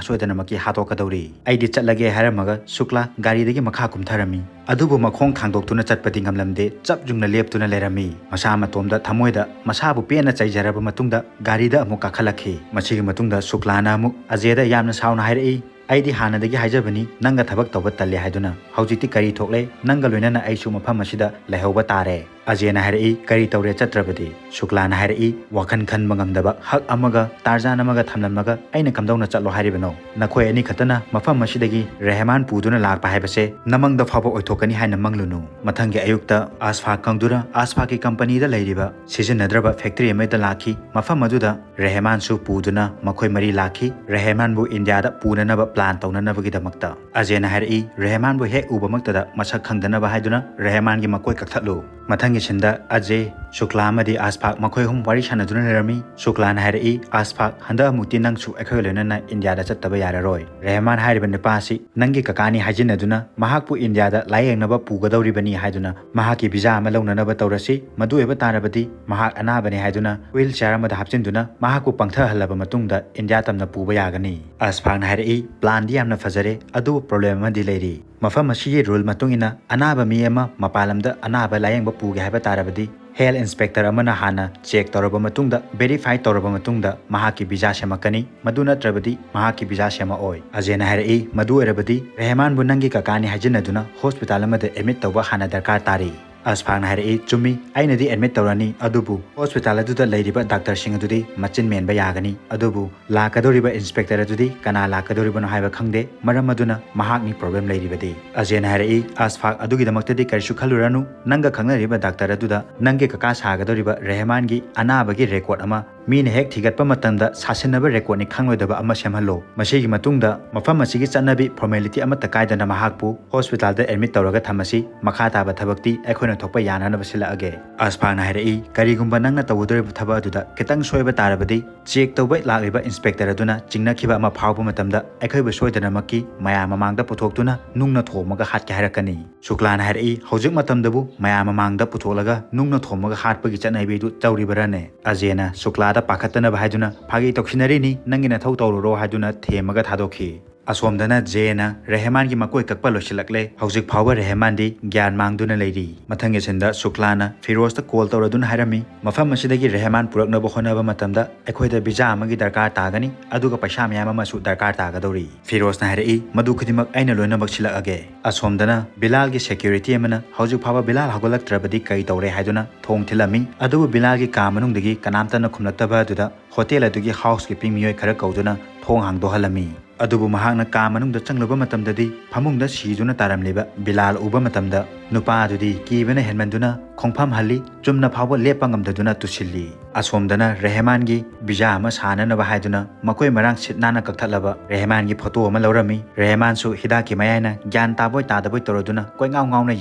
ꯁꯣꯏꯗꯅꯃꯛꯀꯤ ꯍꯥꯠꯇꯣꯛꯀꯗꯧꯔꯤ꯫ ꯑꯩꯗꯤ ꯆꯠꯂꯒꯦ" ꯍꯥꯏꯔꯝꯃꯒ ꯁꯨꯛꯂꯥ ꯒꯥꯔꯤꯗꯒꯤ ꯃꯈꯥ ꯀꯨꯝꯊꯔꯝꯃꯤ꯫ ꯑꯗꯨꯕꯨ ꯃꯈꯣꯡ ꯊꯥꯡꯗꯣꯛꯇꯨꯅ ꯆꯠꯄꯗꯤ ꯉꯝꯂꯝꯗꯦ, ꯆꯞ ꯌꯨꯡꯅ ꯂꯦꯞꯇꯨꯅ ꯂꯩꯔꯝꯃꯤ꯫ ꯃꯁꯥ ꯃꯇꯣꯝꯗ ꯊꯃꯣꯏꯗ ꯃꯁꯥꯕꯨ ꯄꯦꯟꯅ ꯆꯩꯖꯔꯕ ꯃꯇꯨꯡꯗ ꯒꯥꯔꯤꯗ ꯑꯃꯨꯛ ꯀꯥꯈꯠꯂꯛꯈꯤ꯫ ꯃꯁꯤꯒꯤ ꯃꯇꯨꯡꯗ ꯁꯨꯛꯂꯥꯅ ꯑꯃꯨꯛ ꯑꯖꯦꯗ ꯌꯥꯝꯅ ꯁꯥꯎꯅ ꯍꯥꯏꯔꯛꯏ, "ꯑꯩꯗꯤ ꯍꯥꯟꯅꯗꯒꯤ ꯍꯥꯏꯖꯕꯅꯤ, ꯅꯪꯒ ꯊꯕꯛ ꯇꯧꯕ ꯇꯜꯂꯦ ꯍꯥꯏꯗꯨꯅ꯫ ꯍꯧꯖꯤꯛꯇꯤ ꯀꯔꯤ ꯊꯣꯛꯂꯦ? ꯅꯪꯒ ꯂꯣꯏꯅꯅ ꯑꯩꯁꯨ ꯃꯐꯝ ꯑꯁꯤꯗ ꯂꯩꯍꯧꯕ ꯇꯥꯔꯦ"꯫ ꯑꯖꯦꯅ ꯍꯥꯏꯔꯛꯏ, "ꯀꯔꯤ ꯇꯧꯔꯦ ꯆꯠꯇ꯭ꯔꯕꯗꯤ?" ꯁꯨꯀ꯭ꯂꯥꯅ ꯍꯥꯏꯔꯛꯏ, "ꯋꯥꯈꯜ ꯈꯟꯕ ꯉꯝꯗꯕ ꯍꯛ ꯑꯃꯒ ꯇꯥꯔꯖꯥꯟ ꯑꯃꯒ ꯊꯝꯂꯝꯃꯒ ꯑꯩꯅ ꯀꯝꯗꯧꯅ ꯆꯠꯂꯣ ꯍꯥꯏꯔꯤꯕꯅꯣ? ꯅꯈꯣꯏ ꯑꯅꯤ ꯈꯛꯇꯅ ꯃꯐꯝ ꯑꯁꯤꯗꯒꯤ ꯔꯦꯍꯃꯥꯟ ꯄꯨꯗꯨꯅ ꯂꯥꯛꯄ ꯍꯥꯏꯕꯁꯦ ꯅꯃꯪꯗ ꯐꯥꯎꯕ ꯑꯣꯏꯊꯣꯛꯀꯅꯤ ꯍꯥꯏꯅ ꯃꯪꯂꯨꯅꯨ꯫" ꯃꯊꯪꯒꯤ ꯑꯌꯨꯛꯇ ꯑꯁꯐꯥꯛ ꯈꯪꯗꯨꯅ ꯑꯁꯐꯥꯛꯀꯤ ꯀꯝꯄꯅꯤꯗ ꯂꯩꯔꯤꯕ ꯁꯤꯖꯤꯟꯅꯗ꯭ꯔꯕ ꯐꯦꯛꯇꯔꯤ ꯑꯃꯗ ꯂꯥꯛꯈꯤ꯫ ꯃꯐꯝ ꯑꯗꯨꯗ ꯔꯦꯍꯃꯥꯟꯁꯨ ꯄꯨꯗꯨꯅ ꯃꯈꯣꯏ ꯃꯔꯤ ꯂꯥꯛꯈꯤ, ꯔꯦꯍꯃꯥꯟꯕꯨ ꯏꯟꯗꯤꯌꯥꯗ ꯄꯨꯅꯅꯕ ꯄ꯭ꯂꯥꯟ ꯇꯧꯅꯅꯕꯒꯤꯗꯃꯛꯇ꯫ ꯑꯖꯦꯅ ꯍꯥꯏꯔꯛꯏ, "ꯔꯦꯍꯃꯥꯟꯕꯨ ꯍꯦꯛ ꯎꯕꯃꯛꯇꯗ ꯃꯁꯛ ꯈꯪꯗꯅꯕ ꯍꯥꯏꯗꯨꯅ ꯔꯦꯍꯃꯥꯟꯒꯤ ꯃꯀꯣꯏ ꯀꯛꯊꯠꯂꯨ꯫" ꯃꯊꯪꯒꯤ ꯁꯤꯟꯗ ꯑꯖꯦ, ꯁꯨꯀ꯭ꯂꯥ ꯑꯃꯗꯤ ꯑꯁꯐꯥꯛ ꯃꯈꯣꯏ ꯑꯍꯨꯝ ꯋꯥꯔꯤ ꯁꯥꯟꯅꯗꯨꯅ ꯂꯩꯔꯝꯃꯤ꯫ ꯁꯨꯀ꯭ꯂꯥꯅ ꯍꯥꯏꯔꯛꯏ, "ꯑꯁꯐꯥꯛ, ꯍꯟꯗꯛ ꯑꯃꯨꯛꯇꯤ ꯅꯪꯁꯨ ꯑꯩꯈꯣꯏꯒ ꯂꯣꯏꯅꯅ ꯏꯟꯗꯤꯌꯥꯗ ꯆꯠꯇꯕ ꯌꯥꯔꯔꯣꯏ꯫ ꯔꯦꯍꯃꯥꯟ ꯍꯥꯏꯔꯤꯕ ꯅꯨꯄꯥ ꯑꯁꯤ ꯅꯪꯒꯤ ꯀꯀꯥꯅꯤ ꯍꯥꯏꯖꯤꯟꯅꯗꯨꯅ ꯃꯍꯥꯛꯄꯨ ꯏꯟꯗꯤꯌꯥꯗ ꯂꯥꯌꯦꯡꯅꯕ ꯄꯨꯒꯗꯧꯔꯤꯕꯅꯤ ꯍꯥꯏꯗꯨꯅ ꯃꯍꯥꯛꯀꯤ ꯚꯤꯖꯥ ꯑꯃ ꯂꯧꯅꯅꯕ ꯇꯧꯔꯁꯤ꯫ ꯃꯗꯨ ꯑꯣꯏꯕ ꯇꯥꯔꯕꯗꯤ ꯃꯍꯥꯛ ꯑꯅꯥꯕꯅꯤ ꯍꯥꯏꯗꯨꯅ ꯋꯤꯜ ꯆꯤꯌꯔ ꯑꯃꯗ ꯍꯥꯞꯆꯤꯟꯗꯨꯅ ꯃꯍꯥꯛꯄꯨ ꯄꯪꯊꯍꯜꯂꯕ ꯃꯇꯨꯡꯗ ꯏꯟꯗꯤꯌꯥ ꯇꯝꯅ ꯄꯨꯕ ꯌꯥꯒꯅꯤ꯫" ꯑꯁꯐꯥꯛꯅ ꯍꯥꯏꯔꯛꯏ, "ꯄ꯭ꯂꯥꯟꯗꯤ ꯌꯥꯝꯅ ꯐꯖꯔꯦ, ꯑꯗꯨꯕꯨ ꯄ꯭ꯔꯣꯕ꯭ꯂꯦꯝ ꯑꯃꯗꯤ ꯂꯩꯔꯤ꯫ ꯃꯐꯝ ꯑꯁꯤꯒꯤ ꯔꯨꯜ ꯃꯇꯨꯡ ꯏꯟꯅ ꯑꯅꯥꯕ ꯃꯤ ꯑꯃ ꯃꯄꯥꯟ ꯂꯝꯗ ꯑꯅꯥꯕ ꯂꯥꯌꯦꯡꯕ ꯄꯨꯒꯦ ꯍꯥꯏꯕ ꯇꯥꯔꯕꯗꯤ ꯍꯦꯜꯊ ꯏꯟꯁꯄꯦꯛꯇꯔ ꯑꯃꯅ ꯍꯥꯟꯅ ꯆꯦꯛ ꯇꯧꯔꯕ ꯃꯇꯨꯡꯗ, ꯚꯦꯔꯤꯐꯥꯏ ꯇꯧꯔꯕ ꯃꯇꯨꯡꯗ ꯃꯍꯥꯛꯀꯤ ꯚꯤꯖꯥ ꯁꯦꯝꯃꯛꯀꯅꯤ꯫ ꯃꯗꯨ ꯅꯠꯇ꯭ꯔꯕꯗꯤ ꯃꯍꯥꯛꯀꯤ ꯚꯤꯖꯥ ꯁꯦꯝꯃꯛꯑꯣꯏ꯫" ꯑꯖꯦꯅ ꯍꯥꯏꯔꯛꯏ, "ꯃꯗꯨ ꯑꯣꯏꯔꯕꯗꯤ ꯔꯦꯍꯃꯥꯟꯕꯨ ꯅꯪꯒꯤ ꯀꯀꯥꯅꯤ ꯍꯥꯏꯖꯤꯟꯅꯗꯨꯅ ꯍꯣꯁꯄꯤꯇꯥꯜ ꯑꯃꯗ ꯑꯦꯗꯃꯤꯠ ꯇꯧꯕ ꯍꯥꯟꯅ ꯗꯔꯀꯥꯔ ꯇꯥꯔꯤ꯫" ꯑꯁꯐꯥꯛꯅ ꯍꯥꯏꯔꯛꯏ, "ꯆꯨꯝꯃꯤ, ꯑꯩꯅꯗꯤ ꯑꯦꯗꯃꯤꯠ ꯇꯧꯔꯅꯤ, ꯑꯗꯨꯕꯨ ꯍꯣꯁꯄꯤꯇꯥꯜ ꯑꯗꯨꯗ ꯂꯩꯔꯤꯕ ꯗꯥꯛꯇꯔꯁꯤꯡ ꯑꯗꯨꯗꯤ ꯃꯆꯤꯟ ꯃꯦꯟꯕ ꯌꯥꯒꯅꯤ, ꯑꯗꯨꯕꯨ ꯂꯥꯛꯀꯗꯧꯔꯤꯕ ꯏꯟꯁꯄꯦꯛꯇꯔ ꯑꯗꯨꯗꯤ ꯀꯅꯥ ꯂꯥꯛꯀꯗꯧꯔꯤꯕꯅꯣ ꯍꯥꯏꯕ ꯈꯪꯗꯦ, ꯃꯔꯝ ꯑꯗꯨꯅ ꯃꯍꯥꯛꯅꯤ ꯄ꯭ꯔꯣꯕ꯭ꯂꯦꯝ ꯂꯩꯔꯤꯕꯗꯤ꯫" ꯑꯖꯦꯅ ꯍꯥꯏꯔꯛꯏ, "ꯑꯁꯐꯥꯛ, ꯑꯗꯨꯒꯤꯗꯃꯛꯇꯗꯤ ꯀꯔꯤꯁꯨ ꯈꯜꯂꯨꯔꯅꯨ, ꯅꯪꯒ ꯈꯪꯅꯔꯤꯕ ꯗꯥꯛꯇꯔ ꯑꯗꯨꯗ ꯅꯪꯒꯤ ꯀꯀꯥ ꯁꯥꯒꯗꯧꯔꯤꯕ ꯔꯦꯍꯃꯥꯟꯒꯤ ꯑꯅꯥꯕꯒꯤ ꯔꯦꯀꯣꯔꯠ ꯑꯃ ꯃꯤꯅ ꯍꯦꯛ ꯊꯤꯒꯠꯄ ꯃꯇꯝꯗ ꯁꯥꯁꯤꯟꯅꯕ ꯔꯦꯀꯣꯔꯠꯅꯤ ꯈꯪꯂꯣꯏꯗꯕ ꯑꯃ ꯁꯦꯝꯍꯜꯂꯣ꯫ ꯃꯁꯤꯒꯤ ꯃꯇꯨꯡꯗ ꯃꯐꯝ ꯑꯁꯤꯒꯤ ꯆꯠꯅꯕꯤ ꯐꯣꯔꯃꯦꯂꯤꯇꯤ ꯑꯃꯠꯇ ꯀꯥꯏꯗꯅ ꯃꯍꯥꯛꯄꯨ ꯍꯣꯁꯄꯤꯇꯥꯜꯗ ꯑꯦꯗꯃꯤꯠ ꯇꯧꯔꯒ ꯊꯝꯃꯁꯤ꯫ ꯃꯈꯥ ꯇꯥꯕ ꯊꯕꯛꯇꯤ ꯑꯩꯈꯣꯏꯅ ꯊꯣꯛꯄ ꯌꯥꯅꯅꯕ ꯁꯤꯜꯂꯛꯑꯒꯦ꯫" ꯑꯁꯐꯥꯛꯅ ꯍꯥꯏꯔꯛꯏ, "ꯀꯔꯤꯒꯨꯝꯕ ꯅꯪꯅ ꯇꯧꯒꯗꯧꯔꯤꯕ ꯊꯕꯛ ꯑꯗꯨꯗ ꯈꯤꯇꯪ ꯁꯣꯏꯕ ꯇꯥꯔꯕꯗꯤ ꯆꯦꯛ ꯇꯧꯕ ꯂꯥꯛꯂꯤꯕ ꯏꯟꯁꯄꯦꯛꯇꯔ ꯑꯗꯨꯅ ꯆꯤꯡꯅꯈꯤꯕ ꯑꯃ ꯐꯥꯎꯕ ꯃꯇꯝꯗ ꯑꯩꯈꯣꯏꯕꯨ ꯁꯣꯏꯗꯅꯃꯛꯀꯤ ꯃꯌꯥꯝ ꯃꯃꯥꯡꯗ ꯄꯨꯊꯣꯛꯇꯨꯅ ꯅꯨꯡꯅ ꯊꯣꯝꯃꯒ ꯍꯥꯠꯀꯦ ꯍꯥꯏꯔꯛꯀꯅꯤ꯫" ꯁꯨꯀ꯭ꯂꯥꯅ ꯍꯥꯏꯔꯛꯏ, "ꯍꯧꯖꯤꯛ ꯃꯇꯝꯗꯕꯨ ꯃꯌꯥꯝ ꯃꯃꯥꯡꯗ ꯄꯨꯊꯣꯛꯂꯒ ꯅꯨꯡꯅ ꯊꯣꯝꯃꯒ ꯍꯥꯠꯄꯒꯤ ꯆꯠꯅꯕꯤꯗꯨ ꯇꯧꯔꯤꯕꯔꯅꯦ?" ꯑꯖꯦꯅ ꯁꯨꯀ꯭ꯂꯥꯗ ꯄꯥꯈꯠꯇꯅꯕ ꯍꯥꯏꯗꯨꯅ, "ꯐꯥꯒꯤ ꯇꯧꯁꯤꯟꯅꯔꯤꯅꯤ, ꯅꯪꯒꯤ ꯅꯊꯧ ꯇꯧꯔꯨꯔꯣ" ꯍꯥꯏꯗꯨꯅ ꯊꯦꯝꯃꯒ ꯊꯥꯗꯣꯛꯈꯤ꯫ ꯑꯁꯣꯝꯗꯅ ꯖꯦꯅ ꯔꯦꯍꯃꯥꯟꯒꯤ ꯃꯀꯣꯏ ꯀꯛꯄ ꯂꯣꯏꯁꯤꯜꯂꯛꯂꯦ꯫ ꯍꯧꯖꯤꯛ ꯐꯥꯎꯕ ꯔꯦꯍꯃꯥꯟꯗꯤ ꯒ꯭ꯌꯥꯟ ꯃꯥꯡꯗꯨꯅ ꯂꯩꯔꯤ꯫ ꯃꯊꯪꯒꯤ ꯁꯤꯟꯗ ꯁꯨꯛꯂꯥꯅ ꯐꯤꯔꯣꯖꯇ ꯀꯣꯜ ꯇꯧꯔꯗꯨꯅ ꯍꯥꯏꯔꯝꯃꯤ, "ꯃꯐꯝ ꯑꯁꯤꯗꯒꯤ ꯔꯦꯍꯃꯥꯟ ꯄꯨꯔꯛꯅꯕ ꯍꯣꯠꯅꯕ ꯃꯇꯝꯗ ꯑꯩꯈꯣꯏꯗ ꯚꯤꯖꯥ ꯑꯃꯒꯤ ꯗꯔꯀꯥꯔ ꯇꯥꯒꯅꯤ, ꯑꯗꯨꯒ ꯄꯩꯁꯥ ꯃꯌꯥꯝ ꯑꯃꯁꯨ ꯗꯔꯀꯥꯔ ꯇꯥꯒꯗꯧꯔꯤ꯫" ꯐꯤꯔꯣꯖꯅ ꯍꯥꯏꯔꯛꯏ, "ꯃꯗꯨ ꯈꯨꯗꯤꯡꯃꯛ ꯑꯩꯅ ꯂꯣꯏꯅꯃꯛ ꯁꯤꯜꯂꯛꯑꯒꯦ꯫" ꯑꯁꯣꯝꯗꯅ ꯕꯤꯂꯥꯜꯒꯤ ꯁꯦꯀ꯭ꯌꯨꯔꯤꯇꯤ ꯑꯃꯅ ꯍꯧꯖꯤꯛ ꯐꯥꯎꯕ ꯕꯤꯂꯥꯜ ꯍꯧꯒꯠꯂꯛꯇ꯭ꯔꯕꯗꯤ ꯀꯔꯤ ꯇꯧꯔꯦ ꯍꯥꯏꯗꯨꯅ ꯊꯣꯡ ꯊꯤꯜꯂꯝꯃꯤ꯫ ꯑꯗꯨꯕꯨ ꯕꯤꯂꯥꯜꯒꯤ ꯀꯥ ꯃꯅꯨꯡꯗꯒꯤ ꯀꯅꯥꯝꯇꯅ ꯈꯨꯝꯂꯛꯇꯕ ꯑꯗꯨꯗ ꯍꯣꯇꯦꯜ ꯑꯗꯨꯒꯤ ꯍꯥꯎꯁ ꯀꯤꯄꯤꯡ ꯃꯤꯑꯣꯏ ꯈꯔ ꯀꯧꯗꯨꯅ ꯊꯣꯡ ꯍꯥꯡꯗꯣꯛꯍꯜꯂꯝꯃꯤ꯫ ꯑꯗꯨꯕꯨ ꯃꯍꯥꯛꯅ ꯀꯥ ꯃꯅꯨꯡꯗ ꯆꯪꯂꯨꯕ ꯃꯇꯝꯗꯗꯤ ꯐꯃꯨꯡꯗ ꯁꯤꯗꯨꯅ ꯇꯥꯔꯝꯂꯤꯕ ꯕꯤꯂꯥꯜ ꯎꯕ ꯃꯇꯝꯗ ꯅꯨꯄꯥ ꯑꯗꯨꯗꯤ ꯀꯤꯕꯅ ꯍꯦꯟꯃꯟꯗꯨꯅ ꯈꯣꯡꯐꯝ ꯍꯜꯂꯤ, ꯆꯨꯝꯅ ꯐꯥꯎꯕ ꯂꯦꯞꯄ ꯉꯝꯗꯗꯨꯅ ꯇꯨꯁꯤꯜꯂꯤ꯫ ꯑꯁꯣꯝꯗꯅ ꯔꯦꯍꯃꯥꯟꯒꯤ ꯚꯤꯖꯥ ꯑꯃ ꯁꯥꯅꯅꯕ ꯍꯥꯏꯗꯨꯅ ꯃꯀꯣꯏ ꯃꯔꯥꯡ ꯁꯤꯠ ꯅꯥꯟꯅ ꯀꯛꯊꯠꯂꯕ ꯔꯦꯍꯃꯥꯟꯒꯤ ꯐꯣꯇꯣ ꯑꯃ ꯂꯧꯔꯝꯃꯤ꯫ ꯔꯦꯍꯃꯥꯟꯁꯨ ꯍꯤꯗꯥꯛꯀꯤ ꯃꯌꯥꯏꯅ ꯒ꯭ꯌꯥꯟ ꯇꯥꯕꯣꯏ ꯇꯥꯗꯕꯣꯏ ꯇꯧꯔꯗꯨꯅ ꯀꯣꯏꯉꯥꯎ ꯉꯥꯎꯅ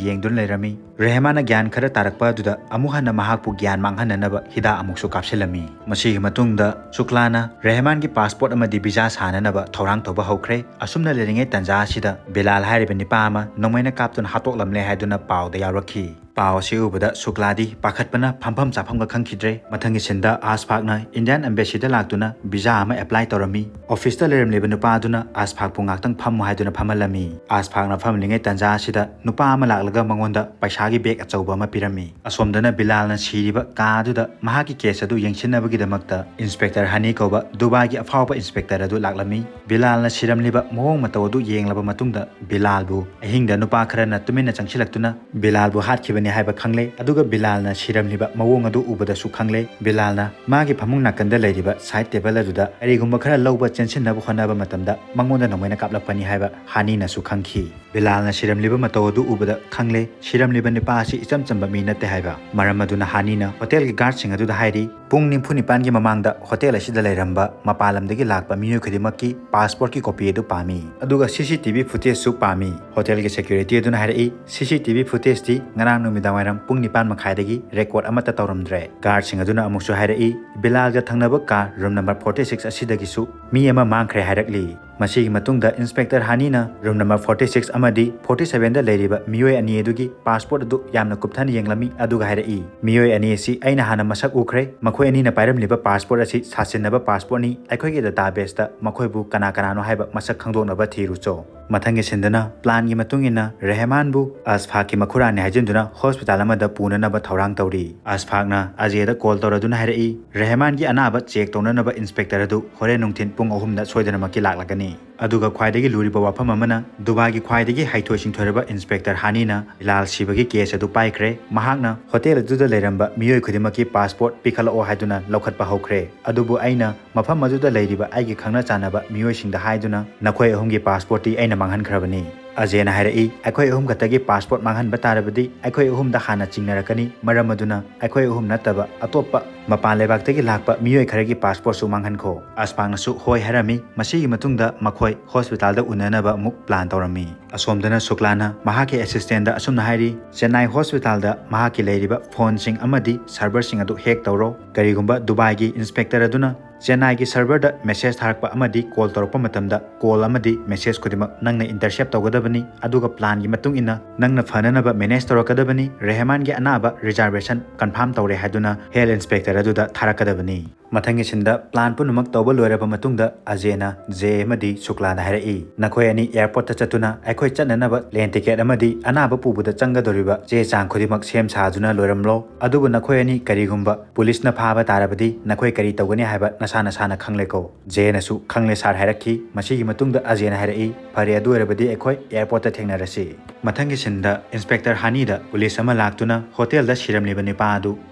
ꯌꯦꯡꯗꯨꯅ ꯂꯩꯔꯝꯃꯤ꯫ ꯔꯦꯍꯃꯥꯟꯅ ꯒ꯭ꯌꯥꯟ ꯈꯔ ꯇꯥꯔꯛꯄ ꯑꯗꯨꯗ ꯑꯃꯨꯛ ꯍꯟꯅ ꯃꯍꯥꯛꯄꯨ ꯒ꯭ꯌꯥꯟ ꯃꯥꯡꯍꯟꯅꯅꯕ ꯍꯤꯗꯥꯛ ꯑꯃꯨꯛꯁꯨ ꯀꯥꯞꯁꯤꯜꯂꯝꯃꯤ꯫ ꯃꯁꯤꯒꯤ ꯃꯇꯨꯡꯗ ꯁꯨꯛꯂꯥꯅ ꯔꯦꯍꯃꯥꯟꯒꯤ ꯄꯥꯁꯄꯣꯔꯠ ꯑꯃꯗꯤ ꯚꯤꯖꯥ ꯁꯥꯅꯅꯕ ꯊꯧꯔꯥꯡ ꯇꯧꯕ ꯍꯧꯈ꯭ꯔꯦ꯫ ꯑꯁꯨꯝꯅ ꯂꯩꯔꯤꯉꯩ ꯇꯥꯟꯖꯥ ꯑꯁꯤꯗ ꯕꯤꯂꯥꯜ ꯍꯥꯏꯔꯤꯕ ꯅꯤꯄꯥ ꯑꯃ ꯅꯣꯡꯃꯩꯅ ꯀꯥꯞꯇꯨꯅ ꯍꯥꯠꯇꯣꯛꯂꯝꯂꯦ ꯍꯥꯏꯗꯨꯅ ꯄꯥꯎꯗ ꯌꯥꯎꯔꯛꯈꯤ꯫ ꯄꯥꯎ ꯑꯁꯤ ꯎꯕꯗ ꯁꯨꯛꯂꯥꯗꯤ ꯄꯥꯈꯠꯄꯅ ꯐꯝꯐꯝ ꯆꯥꯐꯝꯒ ꯈꯪꯈꯤꯗ꯭ꯔꯦ꯫ ꯃꯊꯪꯒꯤ ꯁꯤꯟꯗ ꯑꯥꯁꯐꯥꯛꯅ ꯏꯟꯗꯤꯌꯥꯟ ꯑꯦꯝꯕꯦꯁꯤꯗ ꯂꯥꯛꯇꯨꯅ ꯚꯤꯖꯥ ꯑꯃ ꯑꯦꯄ꯭ꯂꯥꯏ ꯇꯧꯔꯝꯃꯤ꯫ ꯑꯣꯐꯤꯁꯇ ꯂꯩꯔꯝꯂꯤꯕ ꯅꯨꯄꯥ ꯑꯗꯨꯅ ꯑꯥꯁꯐꯥꯛꯄꯨ ꯉꯥꯛꯇꯪ ꯐꯝꯃꯨ ꯍꯥꯏꯗꯨꯅ ꯐꯝꯍꯜꯂꯝꯃꯤ꯫ ꯑꯥꯁꯐꯥꯛꯅ ꯐꯝꯂꯤꯉꯩ ꯇꯥꯟꯖꯥ ꯑꯁꯤꯗ ꯅꯨꯄꯥ ꯑꯃ ꯂꯥꯛꯂꯒ ꯃꯉꯣꯟꯗ ꯄꯩꯁꯥꯒꯤ ꯕꯦꯒ ꯑꯆꯧꯕ ꯑꯃ ꯄꯤꯔꯝꯃꯤ꯫ ꯑꯁꯣꯝꯗꯅ ꯕꯤꯂꯥꯜꯅ ꯁꯤꯔꯤꯕ ꯀꯥ ꯑꯗꯨꯗ ꯃꯍꯥꯛꯀꯤ ꯀꯦꯁ ꯑꯗꯨ ꯌꯦꯡꯁꯤꯟꯅꯕꯒꯤꯗꯃꯛꯇ ꯏꯟꯁꯄꯦꯛꯇꯔ ꯍꯅꯤ ꯀꯧꯕ ꯗꯨꯕꯥꯏꯒꯤ ꯑꯐꯥꯎꯕ ꯏꯟꯁꯄꯦꯛꯇꯔ ꯑꯗꯨ ꯂꯥꯛꯂꯝꯃꯤ꯫ ꯕꯤꯂꯥꯜꯅ ꯁꯤꯔꯝꯂꯤꯕ ꯃꯑꯣꯡ ꯃꯇꯧ ꯑꯗꯨ ꯌꯦꯡꯂꯕ ꯃꯇꯨꯡꯗ ꯕꯤꯂꯥꯜꯕꯨ ꯑꯍꯤꯡꯗ ꯅꯨꯄꯥ ꯈꯔꯅ ꯇꯨꯃꯤꯟꯅ ꯆꯪꯁꯤꯜꯂꯛꯇꯨꯅ ꯕꯤꯂꯥꯜꯕꯨ ꯍꯥꯠꯈꯤꯕꯅꯤ ꯍꯥꯏꯕ ꯈꯪꯂꯦ꯫ ꯑꯗꯨꯒ ꯕꯤꯂꯥꯜꯅ ꯁꯤꯔꯝꯂꯤꯕ ꯃꯑꯣꯡ ꯑꯗꯨ ꯎꯕꯗꯁꯨ ꯈꯪꯂꯦ꯫ ꯕꯤꯂꯥꯜꯅ ꯃꯥꯒꯤ ꯐꯃꯨꯡ ꯅꯥꯀꯟꯗ ꯂꯩꯔꯤꯕ ꯁꯥꯏꯠ ꯇꯦꯕꯜ ꯑꯗꯨꯗ ꯀꯔꯤꯒꯨꯝꯕ ꯈꯔ ꯂꯧꯕ ꯆꯦꯟꯁꯤꯟꯅꯕ ꯍꯣꯠꯅꯕ ꯃꯇꯝꯗ ꯃꯉꯣꯟꯗ ꯅꯣꯡꯃꯩꯅ ꯀꯥꯞꯂꯛꯄꯅꯤ ꯍꯥꯏꯕ ꯍꯥꯅꯤꯅꯁꯨ ꯈꯪꯈꯤ꯫ ꯕꯤꯂꯥꯜꯅ ꯁꯤꯔꯝꯂꯤꯕ ꯃꯇꯧ ꯑꯗꯨ ꯎꯕꯗ ꯈꯪꯂꯦ, ꯁꯤꯔꯝꯂꯤꯕ ꯅꯨꯄꯥ ꯑꯁꯤ ꯏꯆꯝ ꯆꯝꯕ ꯃꯤ ꯅꯠꯇꯦ ꯍꯥꯏꯕ꯫ ꯃꯔꯝ ꯑꯗꯨꯅ ꯍꯥꯅꯤꯅ ꯍꯣꯇꯦꯜꯒꯤ ꯒꯥꯔꯗꯁꯤꯡ ꯑꯗꯨꯗ ꯍꯥꯏꯔꯤ, "ꯄꯨꯡ ꯅꯤꯐꯨ ꯅꯤꯄꯥꯟꯒꯤ ꯃꯃꯥꯡꯗ ꯍꯣꯇꯦꯜ ꯑꯁꯤꯗ ꯂꯩꯔꯝꯕ ꯃꯄꯥꯟ ꯂꯝꯗꯒꯤ ꯂꯥꯛꯄ ꯃꯤꯑꯣꯏ ꯈꯨꯗꯤꯡꯃꯛꯀꯤ ꯄꯥꯁꯄꯣꯔꯠꯀꯤ ꯀꯣꯄꯤ ꯑꯗꯨ ꯄꯥꯝꯃꯤ, ꯑꯗꯨꯒ ꯁꯤ ꯁꯤ ꯇꯤ ꯚꯤ ꯐꯨꯇꯦꯖꯁꯨ ꯄꯥꯝꯃꯤ꯫" ꯍꯣꯇꯦꯜꯒꯤ ꯁꯦꯀ꯭ꯌꯨꯔꯤꯇꯤ ꯑꯗꯨꯅ ꯍꯥꯏꯔꯛꯏ, "ꯁꯤ ꯁꯤ ꯇꯤ ꯚꯤ ꯐꯨꯇꯦꯖꯇꯤ ꯉꯔꯥꯡ ꯅꯨꯃꯤꯗꯥꯡꯋꯥꯏꯔꯝ ꯄꯨꯡ ꯅꯤꯄꯥꯟ ꯃꯈꯥꯏꯗꯒꯤ ꯔꯦꯀꯣꯔꯗ ꯑꯃꯠꯇ ꯇꯧꯔꯝꯗ꯭ꯔꯦ꯫" ꯒꯥꯔꯗꯁꯤꯡ ꯑꯗꯨꯅ ꯑꯃꯨꯛꯁꯨ ꯍꯥꯏꯔꯛꯏ, "ꯕꯤꯂꯥꯜꯒ ꯊꯪꯅꯕ ꯀꯥ ꯔꯨꯝ ꯅꯝꯕꯔ ꯐꯣꯔꯇꯤ ꯁꯤꯛꯁ ꯑꯁꯤꯗꯒꯤꯁꯨ ꯃꯤ ꯑꯃ ꯃꯥꯡꯈ꯭ꯔꯦ ꯍꯥꯏꯔꯛꯂꯤ꯫ ꯃꯁꯤꯒꯤ ꯃꯇꯨꯡꯗ ꯏꯟꯁꯄꯦꯛꯇꯔ ꯍꯥꯅꯤꯅ ꯔꯨꯝ ꯅꯝꯕꯔ ꯐꯣꯔꯇꯤ ꯁꯤꯛꯁ ꯑꯃꯗꯤ ꯐꯣꯔꯇꯤ ꯁꯚꯦꯟꯗ ꯂꯩꯔꯤꯕ ꯃꯤꯑꯣꯏ ꯑꯅꯤ ꯑꯗꯨꯒꯤ ꯄꯥꯁꯄꯣꯔꯠ ꯑꯗꯨ ꯌꯥꯝꯅ ꯀꯨꯞꯊꯅ ꯌꯦꯡꯂꯝꯃꯤ, ꯑꯗꯨꯒ ꯍꯥꯏꯔꯛꯏ, "ꯃꯤꯑꯣꯏ ꯑꯅꯤ ꯑꯁꯤ ꯑꯩꯅ ꯍꯥꯟꯅ ꯃꯁꯛ ꯎꯈ꯭ꯔꯦ꯫ ꯃꯈꯣꯏ ꯑꯅꯤꯅ ꯄꯥꯏꯔꯝꯂꯤꯕ ꯄꯥꯁꯄꯣꯔꯠ ꯑꯁꯤ ꯁꯥꯁꯤꯟꯅꯕ ꯄꯥꯁꯄꯣꯔꯠꯅꯤ꯫ ꯑꯩꯈꯣꯏꯒꯤ ꯗꯇꯥꯕꯦꯁꯇ ꯃꯈꯣꯏꯕꯨ ꯀꯅꯥ ꯀꯅꯥꯅꯣ ꯍꯥꯏꯕ ꯃꯁꯛ ꯈꯪꯗꯣꯛꯅꯕ ꯊꯤꯔꯨꯆꯣ꯫" ꯃꯊꯪꯒꯤ ꯁꯤꯟꯗꯅ ꯄ꯭ꯂꯥꯟꯒꯤ ꯃꯇꯨꯡ ꯏꯟꯅ ꯔꯦꯍꯃꯥꯟꯕꯨ ꯑꯁꯐꯥꯛꯀꯤ ꯃꯈꯨꯔꯥꯅꯤ ꯍꯥꯏꯖꯤꯟꯗꯨꯅ ꯍꯣꯁꯄꯤꯇꯥꯜ ꯑꯃꯗ ꯄꯨꯅꯅꯕ ꯊꯧꯔꯥꯡ ꯇꯧꯔꯤ꯫ ꯑꯁꯐꯥꯛꯅ ꯑꯖꯦꯗ ꯀꯣꯜ ꯇꯧꯔꯗꯨꯅ ꯍꯥꯏꯔꯛꯏ, "ꯔꯦꯍꯃꯥꯟꯒꯤ ꯑꯅꯥꯕ ꯆꯦꯛ ꯇꯧꯅꯅꯕ ꯏꯟꯁꯄꯦꯛꯇꯔ ꯑꯗꯨ ꯍꯣꯔꯦꯟ ꯅꯨꯡꯊꯤꯟ ꯄꯨꯡ ꯑꯍꯨꯝꯗ ꯁꯣꯏꯗꯅꯃꯛꯀꯤ ꯂꯥꯛꯂꯒꯅꯤ꯫" ꯑꯗꯨꯒ ꯈ꯭ꯋꯥꯏꯗꯒꯤ ꯂꯨꯔꯤꯕ ꯋꯥꯐꯝ ꯑꯃꯅ, ꯗꯨꯕꯥꯏꯒꯤ ꯈ꯭ꯋꯥꯏꯗꯒꯤ ꯍꯩꯊꯣꯏ ꯁꯤꯡꯊꯣꯏꯔꯕ ꯏꯟꯁꯄꯦꯛꯇꯔ ꯍꯥꯅꯤꯅ ꯕꯤꯂꯥꯜ ꯁꯤꯕꯒꯤ ꯀꯦꯁ ꯑꯗꯨ ꯄꯥꯏꯈ꯭ꯔꯦ꯫ ꯃꯍꯥꯛꯅ ꯍꯣꯇꯦꯜ ꯑꯗꯨꯗ ꯂꯩꯔꯝꯕ ꯃꯤꯑꯣꯏ ꯈꯨꯗꯤꯡꯃꯛꯀꯤ ꯄꯥꯁꯄꯣꯔꯠ ꯄꯤꯈꯠꯂꯛꯑꯣ ꯍꯥꯏꯗꯨꯅ ꯂꯧꯈꯠꯄ ꯍꯧꯈ꯭ꯔꯦ꯫ ꯑꯗꯨꯕꯨ ꯑꯩꯅ ꯃꯐꯝ ꯑꯗꯨꯗ ꯂꯩꯔꯤꯕ ꯑꯩꯒꯤ ꯈꯪꯅ ꯆꯥꯟꯅꯕ ꯃꯤꯑꯣꯏꯁꯤꯡꯗ ꯍꯥꯏꯗꯨꯅ ꯅꯈꯣꯏ ꯑꯍꯨꯝꯒꯤ ꯄꯥꯁꯄꯣꯔꯠꯇꯤ ꯑꯩꯅ ꯃꯥꯡꯍꯟꯈ꯭ꯔꯕꯅꯤ꯫ ꯑꯖꯦꯅ ꯍꯥꯏꯔꯛꯏ, "ꯑꯩꯈꯣꯏ ꯑꯍꯨꯝ ꯈꯛꯇꯒꯤ ꯄꯥꯁꯄꯣꯔꯠ ꯃꯥꯡꯍꯟꯕ ꯇꯥꯔꯕꯗꯤ ꯑꯩꯈꯣꯏ ꯑꯍꯨꯝꯗ ꯍꯥꯟꯅ ꯆꯤꯡꯅꯔꯛꯀꯅꯤ꯫ ꯃꯔꯝ ꯑꯗꯨꯅ ꯑꯩꯈꯣꯏ ꯑꯍꯨꯝ ꯅꯠꯇꯕ ꯑꯇꯣꯞꯄ ꯃꯄꯥꯟ ꯂꯩꯕꯥꯛꯇꯒꯤ ꯂꯥꯛꯄ ꯃꯤꯑꯣꯏ ꯈꯔꯒꯤ ꯄꯥꯁꯄꯣꯔꯠꯁꯨ ꯃꯥꯡꯍꯟꯈꯣ꯫" ꯑꯁꯐꯥꯛꯅꯁꯨ ꯍꯣꯏ ꯍꯥꯏꯔꯝꯃꯤ꯫ ꯃꯁꯤꯒꯤ ꯃꯇꯨꯡꯗ ꯃꯈꯣꯏ ꯍꯣꯁꯄꯤꯇꯥꯜꯗ ꯎꯅꯅꯕ ꯑꯃꯨꯛ ꯄ꯭ꯂꯥꯟ ꯇꯧꯔꯝꯃꯤ꯫ ꯑꯁꯣꯝꯗꯅ ꯁꯨꯛꯂꯥꯅ ꯃꯍꯥꯛꯀꯤ ꯑꯦꯁꯤꯁꯇꯦꯟꯗ ꯑꯁꯨꯝꯅ ꯍꯥꯏꯔꯤ, "ꯆꯦꯟꯅꯥꯏ ꯍꯣꯁꯄꯤꯇꯥꯜꯗ ꯃꯍꯥꯛꯀꯤ ꯂꯩꯔꯤꯕ ꯐꯣꯟꯁꯤꯡ ꯑꯃꯗꯤ ꯁꯔꯚꯔꯁꯤꯡ ꯑꯗꯨ ꯍꯦꯛ ꯇꯧꯔꯣ꯫ ꯀꯔꯤꯒꯨꯝꯕ ꯗꯨꯕꯥꯏꯒꯤ ꯏꯟꯁꯄꯦꯛꯇꯔ ꯑꯗꯨꯅ ꯆꯦꯟꯅꯥꯏꯒꯤ ꯁꯔꯚꯔꯗ ꯃꯦꯁꯦꯖ ꯊꯥꯔꯛꯄ ꯑꯃꯗꯤ ꯀꯣꯜ ꯇꯧꯔꯛꯄ ꯃꯇꯝꯗ ꯀꯣꯜ ꯑꯃꯗꯤ ꯃꯦꯁꯦꯖ ꯈꯨꯗꯤꯡꯃꯛ ꯅꯪꯅ ꯏꯟꯇꯔꯁꯦꯞ ꯇꯧꯒꯗꯕꯅꯤ, ꯑꯗꯨꯒ ꯄ꯭ꯂꯥꯟꯒꯤ ꯃꯇꯨꯡ ꯏꯟꯅ ꯅꯪꯅ ꯐꯅꯅꯕ ꯃꯦꯅꯦꯖ ꯇꯧꯔꯛꯀꯗꯕꯅꯤ꯫ ꯔꯦꯍꯃꯥꯟꯒꯤ ꯑꯅꯥꯕ ꯔꯤꯖꯥꯔꯕꯦꯁꯟ ꯀꯟꯐꯥꯔꯝ ꯇꯧꯔꯦ ꯍꯥꯏꯗꯨꯅ ꯍꯦꯜꯊ ꯏꯟꯁꯄꯦꯛꯇꯔ ꯑꯗꯨꯗ ꯊꯥꯔꯛꯀꯗꯕꯅꯤ꯫" ꯃꯊꯪꯒꯤ ꯁꯤꯟꯗ ꯄ꯭ꯂꯥꯟ ꯄꯨꯝꯅꯃꯛ ꯇꯧꯕ ꯂꯣꯏꯔꯕ ꯃꯇꯨꯡꯗ ꯑꯖꯦꯅ ꯖꯦ ꯑꯃꯗꯤ ꯁꯨꯛꯂꯥꯗ ꯍꯥꯏꯔꯛꯏ, "ꯅꯈꯣꯏ ꯑꯅꯤ ꯑꯦꯌꯔꯄꯣꯔꯠꯇ ꯆꯠꯇꯨꯅ ꯑꯩꯈꯣꯏ ꯆꯠꯅꯅꯕ ꯄ꯭ꯂꯦꯟ ꯇꯤꯀꯦꯠ ꯑꯃꯗꯤ ꯑꯅꯥꯕ ꯄꯨꯕꯗ ꯆꯪꯒꯗꯧꯔꯤꯕ ꯆꯦ ꯆꯥꯡ ꯈꯨꯗꯤꯡꯃꯛ ꯁꯦꯝ ꯁꯥꯗꯨꯅ ꯂꯣꯏꯔꯝꯂꯣ꯫ ꯑꯗꯨꯕꯨ ꯅꯈꯣꯏ ꯑꯅꯤ ꯀꯔꯤꯒꯨꯝꯕ ꯄꯨꯂꯤꯁꯅ ꯐꯥꯕ ꯇꯥꯔꯕꯗꯤ ꯅꯈꯣꯏ ꯀꯔꯤ ꯇꯧꯒꯅꯤ ꯍꯥꯏꯕ ꯅꯁꯥ ꯅꯁꯥꯅ ꯈꯪꯂꯦꯀꯣ?" ꯖꯦꯅꯁꯨ "ꯈꯪꯂꯦ ꯁꯥꯔ" ꯍꯥꯏꯔꯛꯈꯤ꯫ ꯃꯁꯤꯒꯤ ꯃꯇꯨꯡꯗ ꯑꯖꯦꯅ ꯍꯥꯏꯔꯛꯏ, "ꯐꯔꯦ, ꯑꯗꯨ ꯑꯣꯏꯔꯕꯗꯤ ꯑꯩꯈꯣꯏ ꯑꯦꯌꯔꯄꯣꯔꯠꯇ ꯊꯦꯡꯅꯔꯁꯤ꯫" ꯃꯊꯪꯒꯤ ꯁꯤꯟꯗ ꯏꯟꯁꯄꯦꯛꯇꯔ ꯍꯥꯅꯤꯗ ꯄꯨꯂꯤꯁ ꯑꯃ ꯂꯥꯛꯇꯨꯅ ꯍꯣꯇꯦꯜꯗ ꯁꯤꯔꯝꯂꯤꯕ ꯅꯨꯄꯥ ꯑꯗꯨ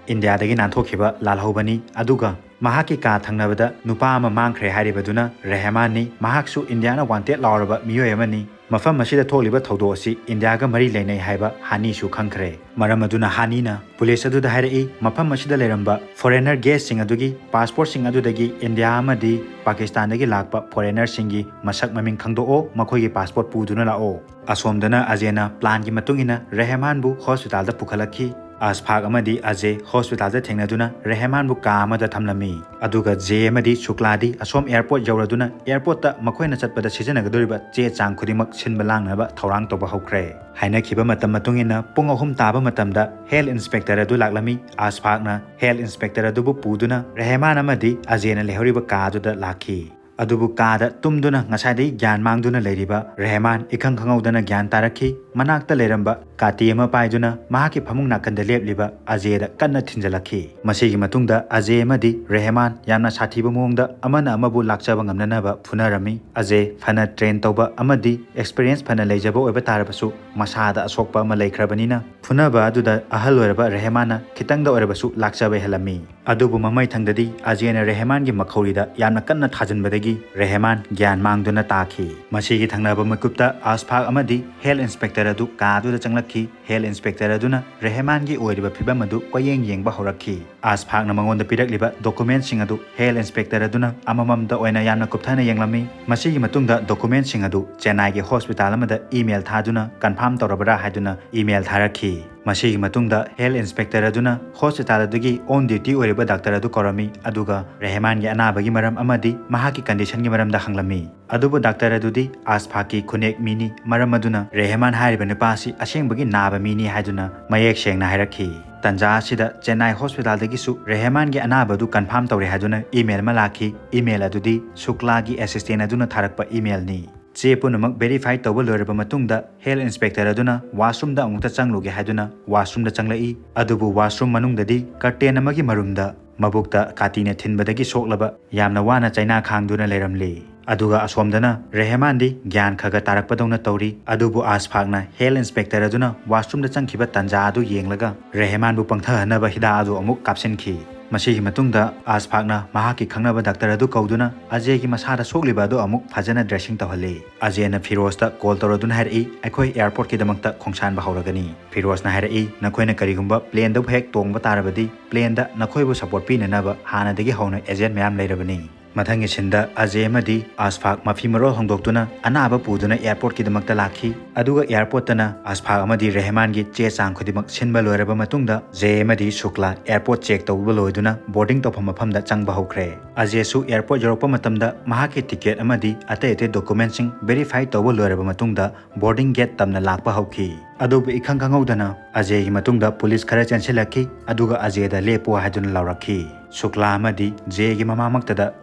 ꯏꯟꯗꯤꯌꯥꯗꯒꯤ ꯅꯥꯟꯊꯣꯛꯈꯤꯕ ꯂꯥꯜꯍꯧꯕꯅꯤ, ꯑꯗꯨꯒ ꯃꯍꯥꯛꯀꯤ ꯀꯥ ꯊꯪꯅꯕꯗ ꯅꯨꯄꯥ ꯑꯃ ꯃꯥꯡꯈ꯭ꯔꯦ ꯍꯥꯏꯔꯤꯕꯗꯨꯅ ꯔꯦꯍꯃꯥꯟꯅꯤ꯫ ꯃꯍꯥꯛꯁꯨ ꯏꯟꯗꯤꯌꯥꯅ ꯋꯥꯟꯇꯦꯠ ꯂꯥꯎꯔꯕ ꯃꯤꯑꯣꯏ ꯑꯃꯅꯤ꯫ ꯃꯐꯝ ꯑꯁꯤꯗ ꯊꯣꯛꯂꯤꯕ ꯊꯧꯗꯣꯛ ꯑꯁꯤ ꯏꯟꯗꯤꯌꯥꯒ ꯃꯔꯤ ꯂꯩꯅꯩ ꯍꯥꯏꯕ ꯍꯥꯅꯤꯁꯨ ꯈꯪꯈ꯭ꯔꯦ꯫ ꯃꯔꯝ ꯑꯗꯨꯅ ꯍꯥꯅꯤꯅ ꯄꯨꯂꯤꯁ ꯑꯗꯨꯗ ꯍꯥꯏꯔꯛꯏ, ꯃꯐꯝ ꯑꯁꯤꯗ ꯂꯩꯔꯝꯕ ꯐꯣꯔꯦꯅꯔ ꯒꯦꯁꯁꯤꯡ ꯑꯗꯨꯒꯤ ꯄꯥꯁꯄꯣꯔꯠꯁꯤꯡ ꯑꯗꯨꯗꯒꯤ ꯏꯟꯗꯤꯌꯥ ꯑꯃꯗꯤ ꯄꯥꯀꯤꯁꯇꯥꯟꯗꯒꯤ ꯂꯥꯛꯄ ꯐꯣꯔꯦꯅꯔꯁꯤꯡꯒꯤ ꯃꯁꯛ ꯃꯃꯤꯡ ꯈꯪꯗꯣꯛꯑꯣ, ꯃꯈꯣꯏꯒꯤ ꯄꯥꯁꯄꯣꯔꯠ ꯄꯨꯗꯨꯅ ꯂꯥꯛꯑꯣ꯫ ꯑꯁꯣꯝꯗꯅ ꯑꯖꯦꯅ ꯄ꯭ꯂꯥꯟꯒꯤ ꯃꯇꯨꯡ ꯏꯟꯅ ꯔꯦꯍꯃꯥꯟꯕꯨ ꯍꯣꯁꯄꯤꯇꯥꯜꯗ ꯄꯨꯈꯠꯂꯛꯈꯤ꯫ ꯑꯁꯐꯥꯛ ꯑꯃꯗꯤ ꯑꯖꯦ ꯍꯣꯁꯄꯤꯇꯥꯜꯗ ꯊꯦꯡꯅꯗꯨꯅ ꯔꯦꯍꯃꯥꯟꯕꯨ ꯀꯥ ꯑꯃꯗ ꯊꯝꯂꯝꯃꯤ꯫ ꯑꯗꯨꯒ ꯖꯦ ꯑꯃꯗꯤ ꯁꯨꯛꯂꯥꯗꯤ ꯑꯁꯣꯝ ꯑꯦꯌꯥꯔꯄꯣꯔꯠ ꯌꯧꯔꯗꯨꯅ ꯑꯦꯌꯥꯔꯄꯣꯔꯠꯇ ꯃꯈꯣꯏꯅ ꯆꯠꯄꯗ ꯁꯤꯖꯤꯟꯅꯒꯗꯧꯔꯤꯕ ꯆꯦ ꯆꯥꯡ ꯈꯨꯗꯤꯡꯃꯛ ꯁꯤꯟꯕ ꯂꯥꯡꯅꯕ ꯊꯧꯔꯥꯡ ꯇꯧꯕ ꯍꯧꯈ꯭ꯔꯦ꯫ ꯍꯥꯏꯅꯈꯤꯕ ꯃꯇꯝ ꯃꯇꯨꯡ ꯏꯟꯅ ꯄꯨꯡ ꯑꯍꯨꯝ ꯇꯥꯕ ꯃꯇꯝꯗ ꯍꯦꯜꯊ ꯏꯟꯁꯄꯦꯛꯇꯔ ꯑꯗꯨ ꯂꯥꯛꯂꯝꯃꯤ꯫ ꯑꯁꯐꯥꯛꯅ ꯍꯦꯜꯊ ꯏꯟꯁꯄꯦꯛꯇꯔ ꯑꯗꯨꯕꯨ ꯄꯨꯗꯨꯅ ꯔꯦꯍꯃꯥꯟ ꯑꯃꯗꯤ ꯑꯖꯦꯅ ꯂꯩꯍꯧꯔꯤꯕ ꯀꯥ ꯑꯗꯨꯗ ꯂꯥꯛꯈꯤ꯫ ꯑꯗꯨꯕꯨ ꯀꯥꯗ ꯇꯨꯝꯗꯨꯅ ꯉꯁꯥꯏꯗꯒꯤ ꯒ꯭ꯌꯥꯟ ꯃꯥꯡꯗꯨꯅ ꯂꯩꯔꯤꯕ ꯔꯦꯍꯃꯥꯟ ꯏꯈꯪ ꯈꯪꯍꯧꯗꯅ ꯒ꯭ꯌꯥꯟ ꯇꯥꯔꯛꯈꯤ꯫ ꯃꯅꯥꯛꯇ ꯂꯩꯔꯝꯕ ꯀꯥꯇꯤ ꯑꯃ ꯄꯥꯏꯗꯨꯅ ꯃꯍꯥꯛꯀꯤ ꯐꯃꯨꯡ ꯅꯥꯀꯟꯗ ꯂꯦꯞꯂꯤꯕ ꯑꯖꯦꯗ ꯀꯟꯅ ꯊꯤꯟꯖꯜꯂꯛꯈꯤ꯫ ꯃꯁꯤꯒꯤ ꯃꯇꯨꯡꯗ ꯑꯖꯦ ꯑꯃꯗꯤ ꯔꯦꯍꯃꯥꯟ ꯌꯥꯝꯅ ꯁꯥꯊꯤꯕ ꯃꯑꯣꯡꯗ ꯑꯃꯅ ꯑꯃꯕꯨ ꯂꯥꯛꯆꯕ ꯉꯝꯅꯅꯕ ꯐꯨꯅꯔꯝꯃꯤ꯫ ꯑꯖꯦ ꯐꯅ ꯇ꯭ꯔꯦꯟ ꯇꯧꯕ ꯑꯃꯗꯤ ꯑꯦꯛꯁꯄꯤꯔꯤꯌꯦꯟꯁ ꯐꯅ ꯂꯩꯖꯕ ꯑꯣꯏꯕ ꯇꯥꯔꯕꯁꯨ, ꯃꯁꯥꯗ ꯑꯁꯣꯛꯄ ꯑꯃ ꯂꯩꯈ꯭ꯔꯕꯅꯤꯅ, ꯐꯨꯅꯕ ꯑꯗꯨꯗ ꯑꯍꯜ ꯑꯣꯏꯔꯕ ꯔꯦꯍꯃꯥꯟꯅ ꯈꯤꯇꯪꯗ ꯑꯣꯏꯔꯕꯁꯨ ꯂꯥꯛꯆꯕ ꯍꯦꯜꯂꯝꯃꯤ꯫ ꯑꯗꯨꯕꯨ ꯃꯃꯩ ꯊꯪꯗꯗꯤ ꯑꯖꯦꯅ ꯔꯦꯍꯃꯥꯟꯒꯤ ꯃꯈꯧꯔꯤꯗ ꯌꯥꯝꯅ ꯀꯟꯅ ꯊꯥꯖꯤꯟꯕꯗꯒꯤ ꯔꯦꯍꯃꯥꯟ ꯒ꯭ꯌꯥꯟ ꯃꯥꯡꯗꯨꯅ ꯇꯥꯈꯤ꯫ ꯃꯁꯤꯒꯤ ꯊꯪꯅꯕ ꯃꯤꯀꯨꯞꯇ ꯑꯁꯐꯥꯛ ꯑꯃꯗꯤ ꯍꯦꯜꯊ ꯏꯟꯁꯄꯦꯛꯇꯔ ꯑꯗꯨ ꯀꯥ ꯑꯗꯨꯗ ꯆꯪꯂꯛꯈꯤ꯫ ꯍꯦꯜꯊ ꯏꯟꯁꯄꯦꯛꯇꯔ ꯑꯗꯨꯅ ꯔꯦꯍꯃꯥꯟꯒꯤ ꯑꯣꯏꯔꯤꯕ ꯐꯤꯚꯝ ꯑꯗꯨ ꯀꯣꯏꯌꯦꯡ ꯌꯦꯡꯕ ꯍꯧꯔꯛꯈꯤ꯫ ꯑꯁꯐꯥꯛꯅ ꯃꯉꯣꯟꯗ ꯄꯤꯔꯛꯂꯤꯕ ꯗꯣꯀꯨꯃꯦꯟꯁꯤꯡ ꯑꯗꯨ ꯍꯦꯜꯊ ꯏꯟꯁꯄꯦꯛꯇꯔ ꯑꯗꯨꯅ ꯑꯃꯃꯝꯇ ꯑꯣꯏꯅ ꯌꯥꯝꯅ ꯀꯨꯞꯊꯅ ꯌꯦꯡꯂꯝꯃꯤ꯫ ꯃꯁꯤꯒꯤ ꯃꯇꯨꯡꯗ ꯗꯣꯀꯨꯃꯦꯟꯁꯤꯡ ꯑꯗꯨ ꯆꯦꯟꯅꯥꯏꯒꯤ ꯍꯣꯁꯄꯤꯇꯥꯜ ꯑꯃꯗ ꯏꯃꯦꯜ ꯊꯥꯗꯨꯅ ꯀꯟꯐꯥꯔꯝ ꯇꯧꯔꯕ꯭ꯔꯥ ꯍꯥꯏꯗꯨꯅ ꯏꯃꯦꯜ ꯊꯥꯔꯛꯈꯤ꯫ ꯃꯁꯤꯒꯤ ꯃꯇꯨꯡꯗ ꯍꯦꯜꯊ ꯏꯟꯁꯄꯦꯛꯇꯔ ꯑꯗꯨꯅ ꯍꯣꯁꯄꯤꯇꯥꯜ ꯑꯗꯨꯒꯤ ꯑꯣꯟ ꯗ꯭ꯌꯨꯇꯤ ꯑꯣꯏꯔꯤꯕ ꯗꯥꯛꯇꯔ ꯑꯗꯨ ꯀꯧꯔꯝꯃꯤ, ꯑꯗꯨꯒ ꯔꯦꯍꯃꯥꯟꯒꯤ ꯑꯅꯥꯕꯒꯤ ꯃꯔꯝ ꯑꯃꯗꯤ ꯃꯍꯥꯛꯀꯤ ꯀꯟꯗꯤꯁꯟꯒꯤ ꯃꯔꯝꯗ ꯍꯪꯂꯝꯃꯤ꯫ ꯑꯗꯨꯕꯨ ꯗꯥꯛꯇꯔ ꯑꯗꯨꯗꯤ ꯑꯁꯐꯥꯛꯀꯤ ꯈꯨꯅꯦꯛ ꯃꯤꯅꯤ, ꯃꯔꯝ ꯑꯗꯨꯅ ꯔꯦꯍꯃꯥꯟ ꯍꯥꯏꯔꯤꯕ ꯅꯨꯄꯥ ꯑꯁꯤ ꯑꯁꯦꯡꯕꯒꯤ ꯅꯥꯕ ꯃꯤꯅꯤ ꯍꯥꯏꯗꯨꯅ ꯃꯌꯦꯛ ꯁꯦꯡꯅ ꯍꯥꯏꯔꯛꯈꯤ꯫ ꯇꯟꯖꯥ ꯑꯁꯤꯗ ꯆꯦꯟꯅꯥꯏ ꯍꯣꯁꯄꯤꯇꯥꯜꯗꯒꯤꯁꯨ ꯔꯦꯍꯃꯥꯟꯒꯤ ꯑꯅꯥꯕ ꯑꯗꯨ ꯀꯟꯐꯥꯔꯝ ꯇꯧꯔꯦ ꯍꯥꯏꯗꯨꯅ ꯏꯃꯦꯜ ꯑꯃ ꯂꯥꯛꯈꯤ꯫ ꯏꯃꯦꯜ ꯑꯗꯨꯗꯤ ꯁꯨꯛꯂꯥꯒꯤ ꯑꯦꯁꯤꯁꯇꯦꯟ ꯑꯗꯨꯅ ꯊꯥꯔꯛꯄ ꯏꯃꯦꯜꯅꯤ꯫ ꯆꯦ ꯄꯨꯝꯅꯃꯛ ꯚꯦꯔꯤꯐꯥꯏ ꯇꯧꯕ ꯂꯣꯏꯔꯕ ꯃꯇꯨꯡꯗ ꯍꯦꯜꯊ ꯏꯟꯁꯄꯦꯛꯇꯔ ꯑꯗꯨꯅ ꯋꯥꯁꯔꯨꯝꯗ ꯑꯃꯨꯛꯇ ꯆꯪꯂꯨꯒꯦ ꯍꯥꯏꯗꯨꯅ ꯋꯥꯁꯔꯨꯝꯗ ꯆꯪꯂꯛꯏ꯫ ꯑꯗꯨꯕꯨ ꯋꯥꯁꯔꯨꯝ ꯃꯅꯨꯡꯗꯗꯤ ꯀꯔꯇꯦꯟ ꯑꯃꯒꯤ ꯃꯔꯨꯝꯗ ꯃꯕꯨꯛꯇ ꯀꯥꯇꯤꯅ ꯊꯤꯟꯕꯗꯒꯤ ꯁꯣꯛꯂꯕ ꯌꯥꯝꯅ ꯋꯥꯅ ꯆꯩꯅꯥ ꯈꯥꯡꯗꯨꯅ ꯂꯩꯔꯝꯂꯤ꯫ ꯑꯗꯨꯒ ꯑꯁꯣꯝꯗꯅ ꯔꯦꯍꯃꯥꯟꯗꯤ ꯒ꯭ꯌꯥꯟ ꯈꯒ ꯇꯥꯔꯛꯄꯗꯧꯅ ꯇꯧꯔꯤ꯫ ꯑꯗꯨꯕꯨ ꯑꯁꯐꯥꯛꯅ ꯍꯦꯜꯊ ꯏꯟꯁꯄꯦꯛꯇꯔ ꯑꯗꯨꯅ ꯋꯥꯁꯔꯨꯝꯗ ꯆꯪꯈꯤꯕ ꯇꯟꯖꯥ ꯑꯗꯨ ꯌꯦꯡꯂꯒ ꯔꯦꯍꯃꯥꯟꯕꯨ ꯄꯪꯊꯍꯟꯅꯕ ꯍꯤꯗꯥꯛ ꯑꯗꯨ ꯑꯃꯨꯛ ꯀꯥꯞꯁꯤꯟꯈꯤ꯫ ꯃꯁꯤꯒꯤ ꯃꯇꯨꯡꯗ ꯑꯁꯐꯥꯛꯅ ꯃꯍꯥꯛꯀꯤ ꯈꯪꯅꯕ ꯗꯥꯛꯇꯔ ꯑꯗꯨ ꯀꯧꯗꯨꯅ ꯑꯖꯦꯒꯤ ꯃꯁꯥꯗ ꯁꯣꯛꯂꯤꯕ ꯑꯗꯨ ꯑꯃꯨꯛ ꯐꯖꯅ ꯗ꯭ꯔꯦꯁꯤꯡ ꯇꯧꯍꯜꯂꯤ꯫ ꯑꯖꯦꯅ ꯐꯤꯔꯣꯖꯇ ꯀꯣꯜ ꯇꯧꯔꯗꯨꯅ ꯍꯥꯏꯔꯛꯏ, "ꯑꯩꯈꯣꯏ ꯑꯦꯌꯥꯔꯄꯣꯔꯠꯀꯤꯗꯃꯛꯇ ꯈꯣꯡꯁꯥꯟꯕ ꯍꯧꯔꯒꯅꯤ꯫" ꯐꯤꯔꯣꯖꯅ ꯍꯥꯏꯔꯛꯏ, "ꯅꯈꯣꯏꯅ ꯀꯔꯤꯒꯨꯝꯕ ꯄ꯭ꯂꯦꯟꯗꯕꯨ ꯍꯦꯛ ꯇꯣꯡꯕ ꯇꯥꯔꯕꯗꯤ, ꯄ꯭ꯂꯦꯟꯗ ꯅꯈꯣꯏꯕꯨ ꯁꯄꯣꯔꯠ ꯄꯤꯅꯅꯕ ꯍꯥꯟꯅꯗꯒꯤ ꯍꯧꯅ ꯑꯦꯖꯦꯟ ꯃꯌꯥꯝ ꯂꯩꯔꯕꯅꯤ꯫ ꯃꯊꯪꯒꯤ ꯁꯤꯟꯗ ꯑꯖꯦ ꯑꯃꯗꯤ ꯑꯁꯐꯥꯛ ꯃꯐꯤ ꯃꯔꯣꯜ ꯍꯣꯡꯗꯣꯛꯇꯨꯅ ꯑꯅꯥꯕ ꯄꯨꯗꯨꯅ ꯑꯦꯌꯔꯄꯣꯔꯠꯀꯤꯗꯃꯛꯇ ꯂꯥꯛꯈꯤ꯫ ꯑꯗꯨꯒ ꯑꯦꯌꯔꯄꯣꯔꯠꯇꯅ ꯑꯁꯐꯥꯛ ꯑꯃꯗꯤ ꯔꯦꯍꯃꯥꯟꯒꯤ ꯆꯦ ꯆꯥꯡ ꯈꯨꯗꯤꯡꯃꯛ ꯁꯤꯟꯕ ꯂꯣꯏꯔꯕ ꯃꯇꯨꯡꯗ ꯖꯦ ꯑꯃꯗꯤ ꯁꯨꯛꯂꯥ ꯑꯦꯌꯔꯄꯣꯔꯠ ꯆꯦꯛ ꯇꯧꯕ ꯂꯣꯏꯗꯨꯅ ꯕꯣꯔꯗꯤꯡ ꯇꯧꯐꯝ ꯃꯐꯝꯗ ꯆꯪꯕ ꯍꯧꯈ꯭ꯔꯦ꯫ ꯑꯖꯦꯁꯨ ꯑꯦꯌꯔꯄꯣꯔꯠ ꯌꯧꯔꯛꯄ ꯃꯇꯝꯗ ꯃꯍꯥꯛꯀꯤ ꯇꯤꯀꯦꯠ ꯑꯃꯗꯤ ꯑꯇꯩ ꯑꯇꯩ ꯗꯣꯀꯨꯃꯦꯟꯁꯤꯡ ꯚꯦꯔꯤꯐꯥꯏ ꯇꯧꯕ ꯂꯣꯏꯔꯕ ꯃꯇꯨꯡꯗ ꯕꯣꯔꯗꯤꯡ ꯒꯦꯠ ꯇꯝꯅ ꯂꯥꯛꯄ ꯍꯧꯈꯤ꯫ ꯑꯗꯨꯕꯨ ꯏꯈꯪ ꯈꯪꯍꯧꯗꯅ ꯑꯖꯦꯒꯤ ꯃꯇꯨꯡꯗ ꯄꯨꯂꯤꯁ ꯈꯔ ꯆꯦꯟꯁꯤꯜꯂꯛꯈꯤ, ꯑꯗꯨꯒ ꯑꯖꯦꯗ ꯂꯦꯞꯄꯨ ꯍꯥꯏꯗꯨꯅ ꯂꯥꯎꯔꯛꯈꯤ꯫ ꯁꯨꯛꯂꯥ ꯑꯃꯗꯤ ꯖꯦꯒꯤ ꯃꯃꯥꯃꯛꯇꯗ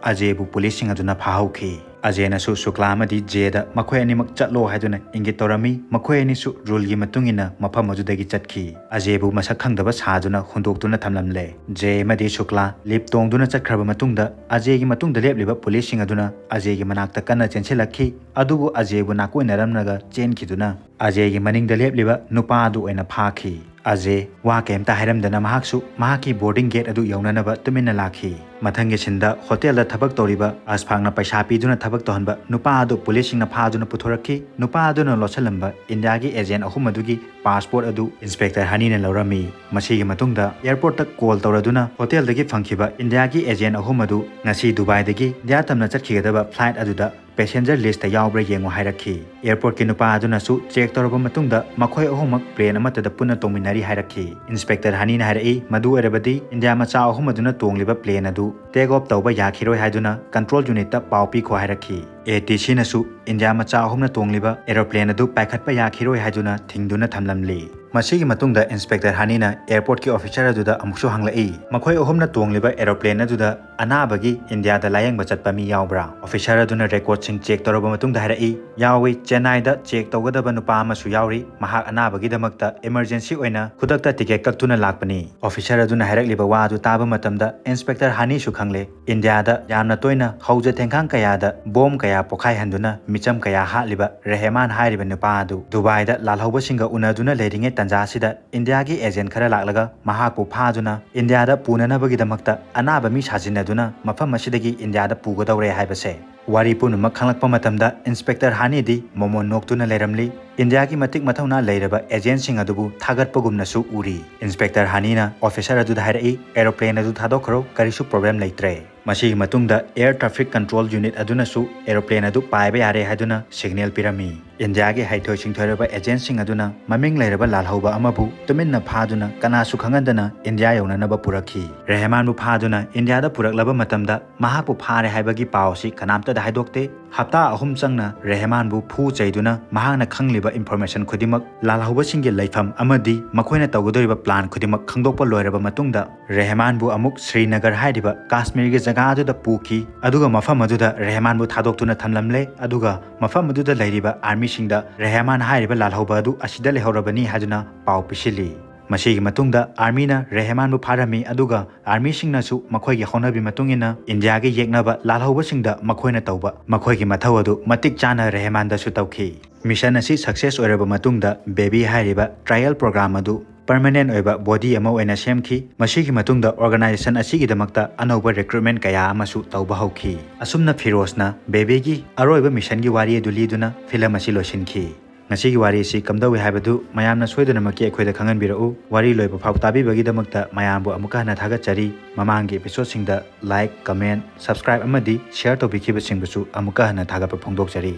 ꯑꯖꯦꯕꯨ ꯄꯨꯂꯤꯁꯁꯤꯡ ꯑꯗꯨꯅ ꯐꯥꯍꯧꯈꯤ꯫ ꯑꯖꯦꯅꯁꯨ ꯁꯨꯛꯂꯥ ꯑꯃꯗꯤ ꯖꯦꯗ ꯃꯈꯣꯏ ꯑꯅꯤꯃꯛ ꯆꯠꯂꯣ ꯍꯥꯏꯗꯨꯅ ꯏꯪꯒꯤꯠ ꯇꯧꯔꯝꯃꯤ꯫ ꯃꯈꯣꯏ ꯑꯅꯤꯁꯨ ꯔꯨꯜꯒꯤ ꯃꯇꯨꯡ ꯏꯟꯅ ꯃꯐꯝ ꯑꯗꯨꯗꯒꯤ ꯆꯠꯈꯤ꯫ ꯑꯖꯦꯕꯨ ꯃꯁꯛ ꯈꯪꯗꯕ ꯁꯥꯗꯨꯅ ꯍꯨꯟꯗꯣꯛꯇꯨꯅ ꯊꯝꯂꯝꯂꯦ꯫ ꯖꯦ ꯑꯃꯗꯤ ꯁꯨꯛꯂꯥ ꯂꯤꯞ ꯇꯣꯡꯗꯨꯅ ꯆꯠꯈ꯭ꯔꯕ ꯃꯇꯨꯡꯗ ꯑꯖꯦꯒꯤ ꯃꯇꯨꯡꯗ ꯂꯦꯞꯂꯤꯕ ꯄꯨꯂꯤꯁꯁꯤꯡ ꯑꯗꯨꯅ ꯑꯖꯦꯒꯤ ꯃꯅꯥꯛꯇ ꯀꯟꯅ ꯆꯦꯟꯁꯤꯜꯂꯛꯈꯤ, ꯑꯗꯨꯕꯨ ꯑꯖꯦꯕꯨ ꯅꯥꯀꯣꯏꯅꯔꯝꯂꯒ ꯆꯦꯟꯈꯤꯗꯨꯅ ꯑꯖꯦꯒꯤ ꯃꯅꯤꯡꯗ ꯂꯦꯞꯂꯤꯕ ꯅꯨꯄꯥ ꯑꯗꯨ ꯑꯣꯏꯅ ꯐꯥꯈꯤ꯫ ꯑꯖꯦ ꯋꯥ ꯀꯩꯝꯇ ꯍꯥꯏꯔꯝꯗꯅ ꯃꯍꯥꯛꯁꯨ ꯃꯍꯥꯛꯀꯤ ꯕꯣꯔꯗꯤꯡ ꯒꯦꯠ ꯑꯗꯨ ꯌꯧꯅꯅꯕ ꯇꯨꯃꯤꯟꯅ ꯂꯥꯛꯈꯤ꯫ ꯃꯊꯪꯒꯤ ꯁꯤꯟꯗ ꯍꯣꯇꯦꯜꯗ ꯊꯕꯛ ꯇꯧꯔꯤꯕ ꯑꯁꯐꯥꯛꯅ ꯄꯩꯁꯥ ꯄꯤꯗꯨꯅ ꯊꯕꯛ ꯇꯧꯍꯟꯕ ꯅꯨꯄꯥ ꯑꯗꯨ ꯄꯨꯂꯤꯁꯁꯤꯡꯅ ꯐꯥꯗꯨꯅ ꯄꯨꯊꯣꯔꯛꯈꯤ꯫ ꯅꯨꯄꯥ ꯑꯗꯨꯅ ꯂꯣꯠꯁꯤꯜꯂꯝꯕ ꯏꯟꯗꯤꯌꯥꯒꯤ ꯑꯦꯖꯦꯟ ꯑꯍꯨꯝ ꯑꯗꯨꯒꯤ ꯄꯥꯁꯄꯣꯔꯠ ꯑꯗꯨ ꯏꯟꯁꯄꯦꯛꯇꯔ ꯍꯅꯤꯅ ꯂꯧꯔꯝꯃꯤ꯫ ꯃꯁꯤꯒꯤ ꯃꯇꯨꯡꯗ ꯑꯦꯌꯔꯄꯣꯔꯠꯇ ꯀꯣꯜ ꯇꯧꯔꯗꯨꯅ ꯍꯣꯇꯦꯜꯗꯒꯤ ꯐꯪꯈꯤꯕ ꯏꯟꯗꯤꯌꯥꯒꯤ ꯑꯦꯖꯦꯟ ꯑꯍꯨꯝ ꯑꯗꯨ ꯉꯁꯤ ꯗꯨꯕꯥꯏꯗꯒꯤ ꯏꯟꯗꯤꯌꯥ ꯇꯝꯅ ꯆꯠꯈꯤꯒꯗꯕ ꯐ꯭ꯂꯥꯏꯠ ꯑꯗꯨꯗ ꯄꯦꯁꯦꯟꯖꯔ ꯂꯤꯁꯇ ꯌꯥꯎꯕ꯭ꯔꯥ ꯌꯦꯡꯉꯨ ꯍꯥꯏꯔꯛꯈꯤ꯫ ꯑꯦꯌꯔꯄꯣꯔꯠꯀꯤ ꯅꯨꯄꯥ ꯑꯗꯨꯅꯁꯨ ꯆꯦꯛ ꯇꯧꯔꯕ ꯃꯇꯨꯡꯗ ꯃꯈꯣꯏ ꯑꯍꯨꯝꯃꯛ ꯄ꯭ꯂꯦꯟ ꯑꯃꯠꯇꯗ ꯄꯨꯟꯅ ꯇꯣꯡꯃꯤꯟꯅꯔꯤ ꯍꯥꯏꯔꯛꯈꯤ꯫ ꯏꯟꯁꯄꯦꯛꯇꯔ ꯍꯅꯤꯅ ꯍꯥꯏꯔꯛꯏ, ꯃꯗꯨ ꯑꯣꯏꯔꯕꯗꯤ ꯏꯟꯗꯤꯌꯥ ꯃꯆꯥ ꯑꯍꯨꯝ ꯑꯗꯨꯅ ꯇꯣꯡꯂꯤꯕ ꯄ꯭ꯂꯦꯟ ꯑꯗꯨ ꯇꯦꯛ ꯑꯣꯐ ꯇꯧꯕ ꯌꯥꯈꯤꯔꯣꯏ ꯍꯥꯏꯗꯨꯅ ꯀꯟꯇ꯭ꯔꯣꯜ ꯌꯨꯅꯤꯠꯇ ꯄꯥꯎ ꯄꯤꯈꯣ ꯍꯥꯏꯔꯛꯈꯤ꯫ ꯑꯦ ꯇꯤ ꯁꯤꯅꯁꯨ ꯏꯟꯗꯤꯌꯥ ꯃꯆꯥ ꯑꯍꯨꯝꯅ ꯇꯣꯡꯂꯤꯕ ꯑꯦꯔꯣꯄ꯭ꯂꯦꯟ ꯑꯗꯨ ꯄꯥꯏꯈꯠꯄ ꯌꯥꯈꯤꯔꯣꯏ ꯍꯥꯏꯗꯨꯅ ꯊꯤꯡꯗꯨꯅ ꯊꯝꯂꯝꯂꯤ꯫ ꯃꯁꯤꯒꯤ ꯃꯇꯨꯡꯗ ꯏꯟꯁꯄꯦꯛꯇꯔ ꯍꯅꯤꯅ ꯑꯦꯌꯔꯄꯣꯔꯠꯀꯤ ꯑꯣꯐꯤꯁꯔ ꯑꯗꯨꯗ ꯑꯃꯨꯛꯁꯨ ꯍꯪꯂꯛꯏ, ꯃꯈꯣꯏ ꯑꯍꯨꯝꯅ ꯇꯣꯡꯂꯤꯕ ꯑꯦꯔꯣꯄ꯭ꯂꯦꯟ ꯑꯗꯨꯗ ꯑꯅꯥꯕꯒꯤ ꯏꯟꯗꯤꯌꯥꯗ ꯂꯥꯌꯦꯡꯕ ꯆꯠꯄ ꯃꯤ ꯌꯥꯎꯕ꯭ꯔꯥ? ꯑꯣꯐꯤꯁꯔ ꯑꯗꯨꯅ ꯔꯦꯀꯣꯔꯠꯁꯤꯡ ꯆꯦꯛ ꯇꯧꯔꯕ ꯃꯇꯨꯡꯗ ꯍꯥꯏꯔꯛꯏ, ꯌꯥꯎꯏ, ꯆꯦꯟꯅꯥꯏꯗ ꯆꯦꯛ ꯇꯧꯒꯗꯕ ꯅꯨꯄꯥ ꯑꯃꯁꯨ ꯌꯥꯎꯔꯤ, ꯃꯍꯥꯛ ꯑꯅꯥꯕꯒꯤꯗꯃꯛꯇ ꯏꯃꯔꯖꯦꯟꯁꯤ ꯑꯣꯏꯅ ꯈꯨꯗꯛꯇ ꯇꯤꯀꯦꯠ ꯀꯛꯇꯨꯅ ꯂꯥꯛꯄꯅꯤ꯫ ꯑꯣꯐꯤꯁꯔ ꯑꯗꯨꯅ ꯍꯥꯏꯔꯛꯂꯤꯕ ꯋꯥ ꯑꯗꯨ ꯇꯥꯕ ꯃꯇꯝꯗ ꯏꯟꯁꯄꯦꯛꯇꯔ ꯍꯅꯤꯁꯨ ꯈꯪꯂꯦ, ꯏꯟꯗꯤꯌꯥꯗ ꯌꯥꯝꯅ ꯇꯣꯏꯅ ꯍꯧꯖ ꯊꯦꯡꯈꯥꯡ ꯀꯌꯥꯗ ꯕꯣꯝ ꯀꯌꯥ ꯄꯣꯈꯥꯏꯍꯟꯗꯨꯅ ꯃꯤꯆꯝ ꯀꯌꯥ ꯍꯥꯠꯂꯤꯕ ꯔꯦꯍꯃꯥꯟ ꯍꯥꯏꯔꯤꯕ ꯅꯨꯄꯥ ꯑꯗꯨ ꯗꯨꯕꯥꯏꯗ ꯂꯥꯜꯍꯧꯕꯁꯤꯡꯒ ꯎꯅꯗꯨꯅ ꯂꯩꯔꯤꯉꯩ ꯇꯥꯟꯖꯥꯁꯤꯗ ꯏꯟꯗꯤꯌꯥꯒꯤ ꯑꯦꯖꯦꯟ ꯈꯔ ꯂꯥꯛꯂꯒ ꯃꯍꯥꯛꯄꯨ ꯐꯥꯗꯨꯅ ꯏꯟꯗꯤꯌꯥꯗ ꯄꯨꯅꯅꯕꯒꯤꯗꯃꯛꯇ ꯑꯅꯥꯕ ꯃꯤ ꯁꯥꯖꯤꯟꯅꯗꯨꯅ ꯃꯐꯝ ꯑꯁꯤꯗꯒꯤ ꯏꯟꯗꯤꯌꯥꯗ ꯄꯨꯒꯗꯧꯔꯦ ꯍꯥꯏꯕꯁꯦ꯫ ꯋꯥꯔꯤ ꯄꯨꯝꯅꯃꯛ ꯈꯪꯂꯛꯄ ꯃꯇꯝꯗ ꯏꯟꯁꯄꯦꯛꯇꯔ ꯍꯥꯅꯤꯗꯤ ꯃꯣꯃꯣꯟ ꯅꯣꯛꯇꯨꯅ ꯂꯩꯔꯝꯂꯤ꯫ ꯏꯟꯗꯤꯌꯥꯒꯤ ꯃꯇꯤꯛ ꯃꯊꯧꯅꯥ ꯂꯩꯔꯕ ꯑꯦꯖꯦꯟꯁꯤꯡ ꯑꯗꯨꯕꯨ ꯊꯥꯒꯠꯄꯒꯨꯝꯅꯁꯨ ꯎꯔꯤ꯫ ꯏꯟꯁꯄꯦꯛꯇꯔ ꯍꯥꯅꯤꯅ ꯑꯣꯐꯤꯁꯔ ꯑꯗꯨꯗ ꯍꯥꯏꯔꯛꯏ, "ꯑꯦꯔꯣꯄ꯭ꯂꯦꯟ ꯑꯗꯨ ꯊꯥꯗꯣꯛꯈ꯭ꯔꯣ, ꯀꯔꯤꯁꯨ ꯄ꯭ꯔꯣꯕ꯭ꯂꯦꯝ ꯂꯩꯇ꯭ꯔꯦ"꯫ ꯃꯁꯤꯒꯤ ꯃꯇꯨꯡꯗ Air Traffic Control Unit ꯑꯗꯨꯅꯁꯨ aeroplane ꯑꯗꯨ ꯄꯥꯏꯕ ꯌꯥꯔꯦ ꯍꯥꯏꯗꯨꯅ signal ꯄꯤꯔꯝꯃꯤ꯫ ꯏꯟꯗꯤꯌꯥꯒꯤ ꯍꯩꯊꯣꯏ ꯁꯤꯡꯊꯣꯏꯔꯕ agentꯁꯤꯡ ꯑꯗꯨꯅ ꯃꯃꯤꯡ ꯂꯩꯔꯕ ꯂꯥꯜꯍꯧꯕ ꯑꯃꯕꯨ ꯇꯨꯃꯤꯟꯅ ꯐꯥꯗꯨꯅ ꯀꯅꯥꯁꯨ ꯈꯪꯍꯟꯗꯅ ꯏꯟꯗꯤꯌꯥ ꯌꯧꯅꯅꯕ ꯄꯨꯔꯛꯈꯤ꯫ ꯔꯦꯍꯃꯥꯟꯕꯨ ꯐꯥꯗꯨꯅ ꯏꯟꯗꯤꯌꯥꯗ ꯄꯨꯔꯛꯂꯕ ꯃꯇꯝꯗ ꯃꯍꯥꯛꯄꯨ ꯐꯥꯔꯦ ꯍꯥꯏꯕꯒꯤ ꯄꯥꯎ ꯑꯁꯤ ꯀꯅꯥꯝꯇꯗ ꯍꯥꯏꯗꯣꯛꯇꯦ꯫ ꯍꯞꯇꯥ ꯑꯍꯨꯝ ꯆꯪꯅ ꯔꯦꯍꯃꯥꯟꯕꯨ ꯐꯨ ꯆꯩꯗꯨꯅ ꯃꯍꯥꯛꯅ ꯈꯪꯂꯤꯕ information ꯈꯨꯗꯤꯡꯃꯛ, ꯂꯥꯜꯍꯧꯕꯁꯤꯡꯒꯤ ꯂꯩꯐꯝ ꯑꯃꯗꯤ ꯃꯈꯣꯏꯅ ꯇꯧꯒꯗꯧꯔꯤꯕ plan ꯈꯨꯗꯤꯡꯃꯛ ꯈꯪꯗꯣꯛꯄ ꯂꯣꯏꯔꯕ ꯃꯇꯨꯡꯗ, ꯔꯦꯍꯃꯥꯟꯕꯨ ꯑꯃꯨꯛ ꯁ꯭ꯔꯤꯅꯒꯔ ꯍꯥꯏꯔꯤꯕ ꯀꯥꯁꯃꯤꯔꯒꯤ ꯖꯒꯥ ꯑꯗꯨꯗ ꯄꯨꯈꯤ꯫ ꯑꯗꯨꯒ ꯃꯐꯝ ꯑꯗꯨꯗ ꯔꯦꯍꯃꯥꯟꯕꯨ ꯊꯥꯗꯣꯛꯇꯨꯅ ꯊꯝꯂꯝꯂꯦ꯫ ꯑꯗꯨꯒ ꯃꯐꯝ ꯑꯗꯨꯗ ꯂꯩꯔꯤꯕ armyꯁꯤꯡꯗ ꯔꯦꯍꯃꯥꯟ ꯍꯥꯏꯔꯤꯕ ꯂꯥꯜꯍꯧꯕ ꯑꯗꯨ ꯑꯁꯤꯗ ꯂꯩꯍꯧꯔꯕꯅꯤ ꯍꯥꯏꯗꯨꯅ ꯄꯥꯎ ꯄꯤꯁꯤꯜꯂꯤ꯫ ꯃꯁꯤꯒꯤ ꯃꯇꯨꯡꯗ armyꯅ ꯔꯦꯍꯃꯥꯟꯕꯨ ꯐꯥꯔꯝꯃꯤ, ꯑꯗꯨꯒ armyꯁꯤꯡꯅꯁꯨ ꯃꯈꯣꯏꯒꯤ ꯍꯧꯅꯕꯤ ꯃꯇꯨꯡ ꯏꯟꯅ ꯏꯟꯗꯤꯌꯥꯒꯤ ꯌꯦꯛꯅꯕ ꯂꯥꯜꯍꯧꯕꯁꯤꯡꯗ ꯃꯈꯣꯏꯅ ꯇꯧꯕ ꯃꯈꯣꯏꯒꯤ ꯃꯊꯧ ꯑꯗꯨ ꯃꯇꯤꯛ ꯆꯥꯅ ꯔꯦꯍꯃꯥꯟꯗꯁꯨ ꯇꯧꯈꯤ꯫ Mission ꯑꯁꯤ success ꯑꯣꯏꯔꯕ ꯃꯇꯨꯡꯗ ꯕꯦꯕꯤ ꯍꯥꯏꯔꯤꯕ trial program ꯑꯗꯨ permanent ꯑꯣꯏꯕ body ꯑꯃ ꯑꯣꯏꯅ ꯁꯦꯝꯈꯤ꯫ ꯃꯁꯤꯒꯤ ꯃꯇꯨꯡꯗ organization ꯑꯁꯤꯒꯤꯗꯃꯛꯇ ꯑꯅꯧꯕ recruitment ꯀꯌꯥ ꯑꯃꯁꯨ ꯇꯧꯕ ꯍꯧꯈꯤ꯫ ꯑꯁꯨꯝꯅ ꯐꯤꯔꯣꯖꯅ ꯕꯦꯕꯤꯒꯤ ꯑꯔꯣꯏꯕ missionꯒꯤ ꯋꯥꯔꯤ ꯑꯗꯨ ꯂꯤꯗꯨꯅ film ꯑꯁꯤ ꯂꯣꯏꯁꯤꯟꯈꯤ꯫ ꯉꯁꯤꯒꯤ ꯋꯥꯔꯤ ꯑꯁꯤ ꯀꯝꯗꯧꯏ ꯍꯥꯏꯕꯗꯨ ꯃꯌꯥꯝꯅ ꯁꯣꯏꯗꯅꯃꯛꯀꯤ ꯑꯩꯈꯣꯏꯗ ꯈꯪꯍꯟꯕꯤꯔꯛꯎ꯫ ꯋꯥꯔꯤ ꯂꯣꯏꯕ ꯐꯥꯎ ꯇꯥꯕꯤꯕꯒꯤꯗꯃꯛꯇ ꯃꯌꯥꯝꯕꯨ ꯑꯃꯨꯛꯀ ꯍꯟꯅ ꯊꯥꯒꯠꯆꯔꯤ꯫ ꯃꯃꯥꯡꯒꯤ episodeꯁꯤꯡꯗ like, comment, subscribe ꯑꯃꯗꯤ share ꯇꯧꯕꯤꯈꯤꯕꯁꯤꯡꯕꯨꯁꯨ ꯑꯃꯨꯛꯀ ꯍꯟꯅ ꯊꯥꯒꯠꯄ ꯐꯣꯡꯗꯣꯛꯆꯔꯤ꯫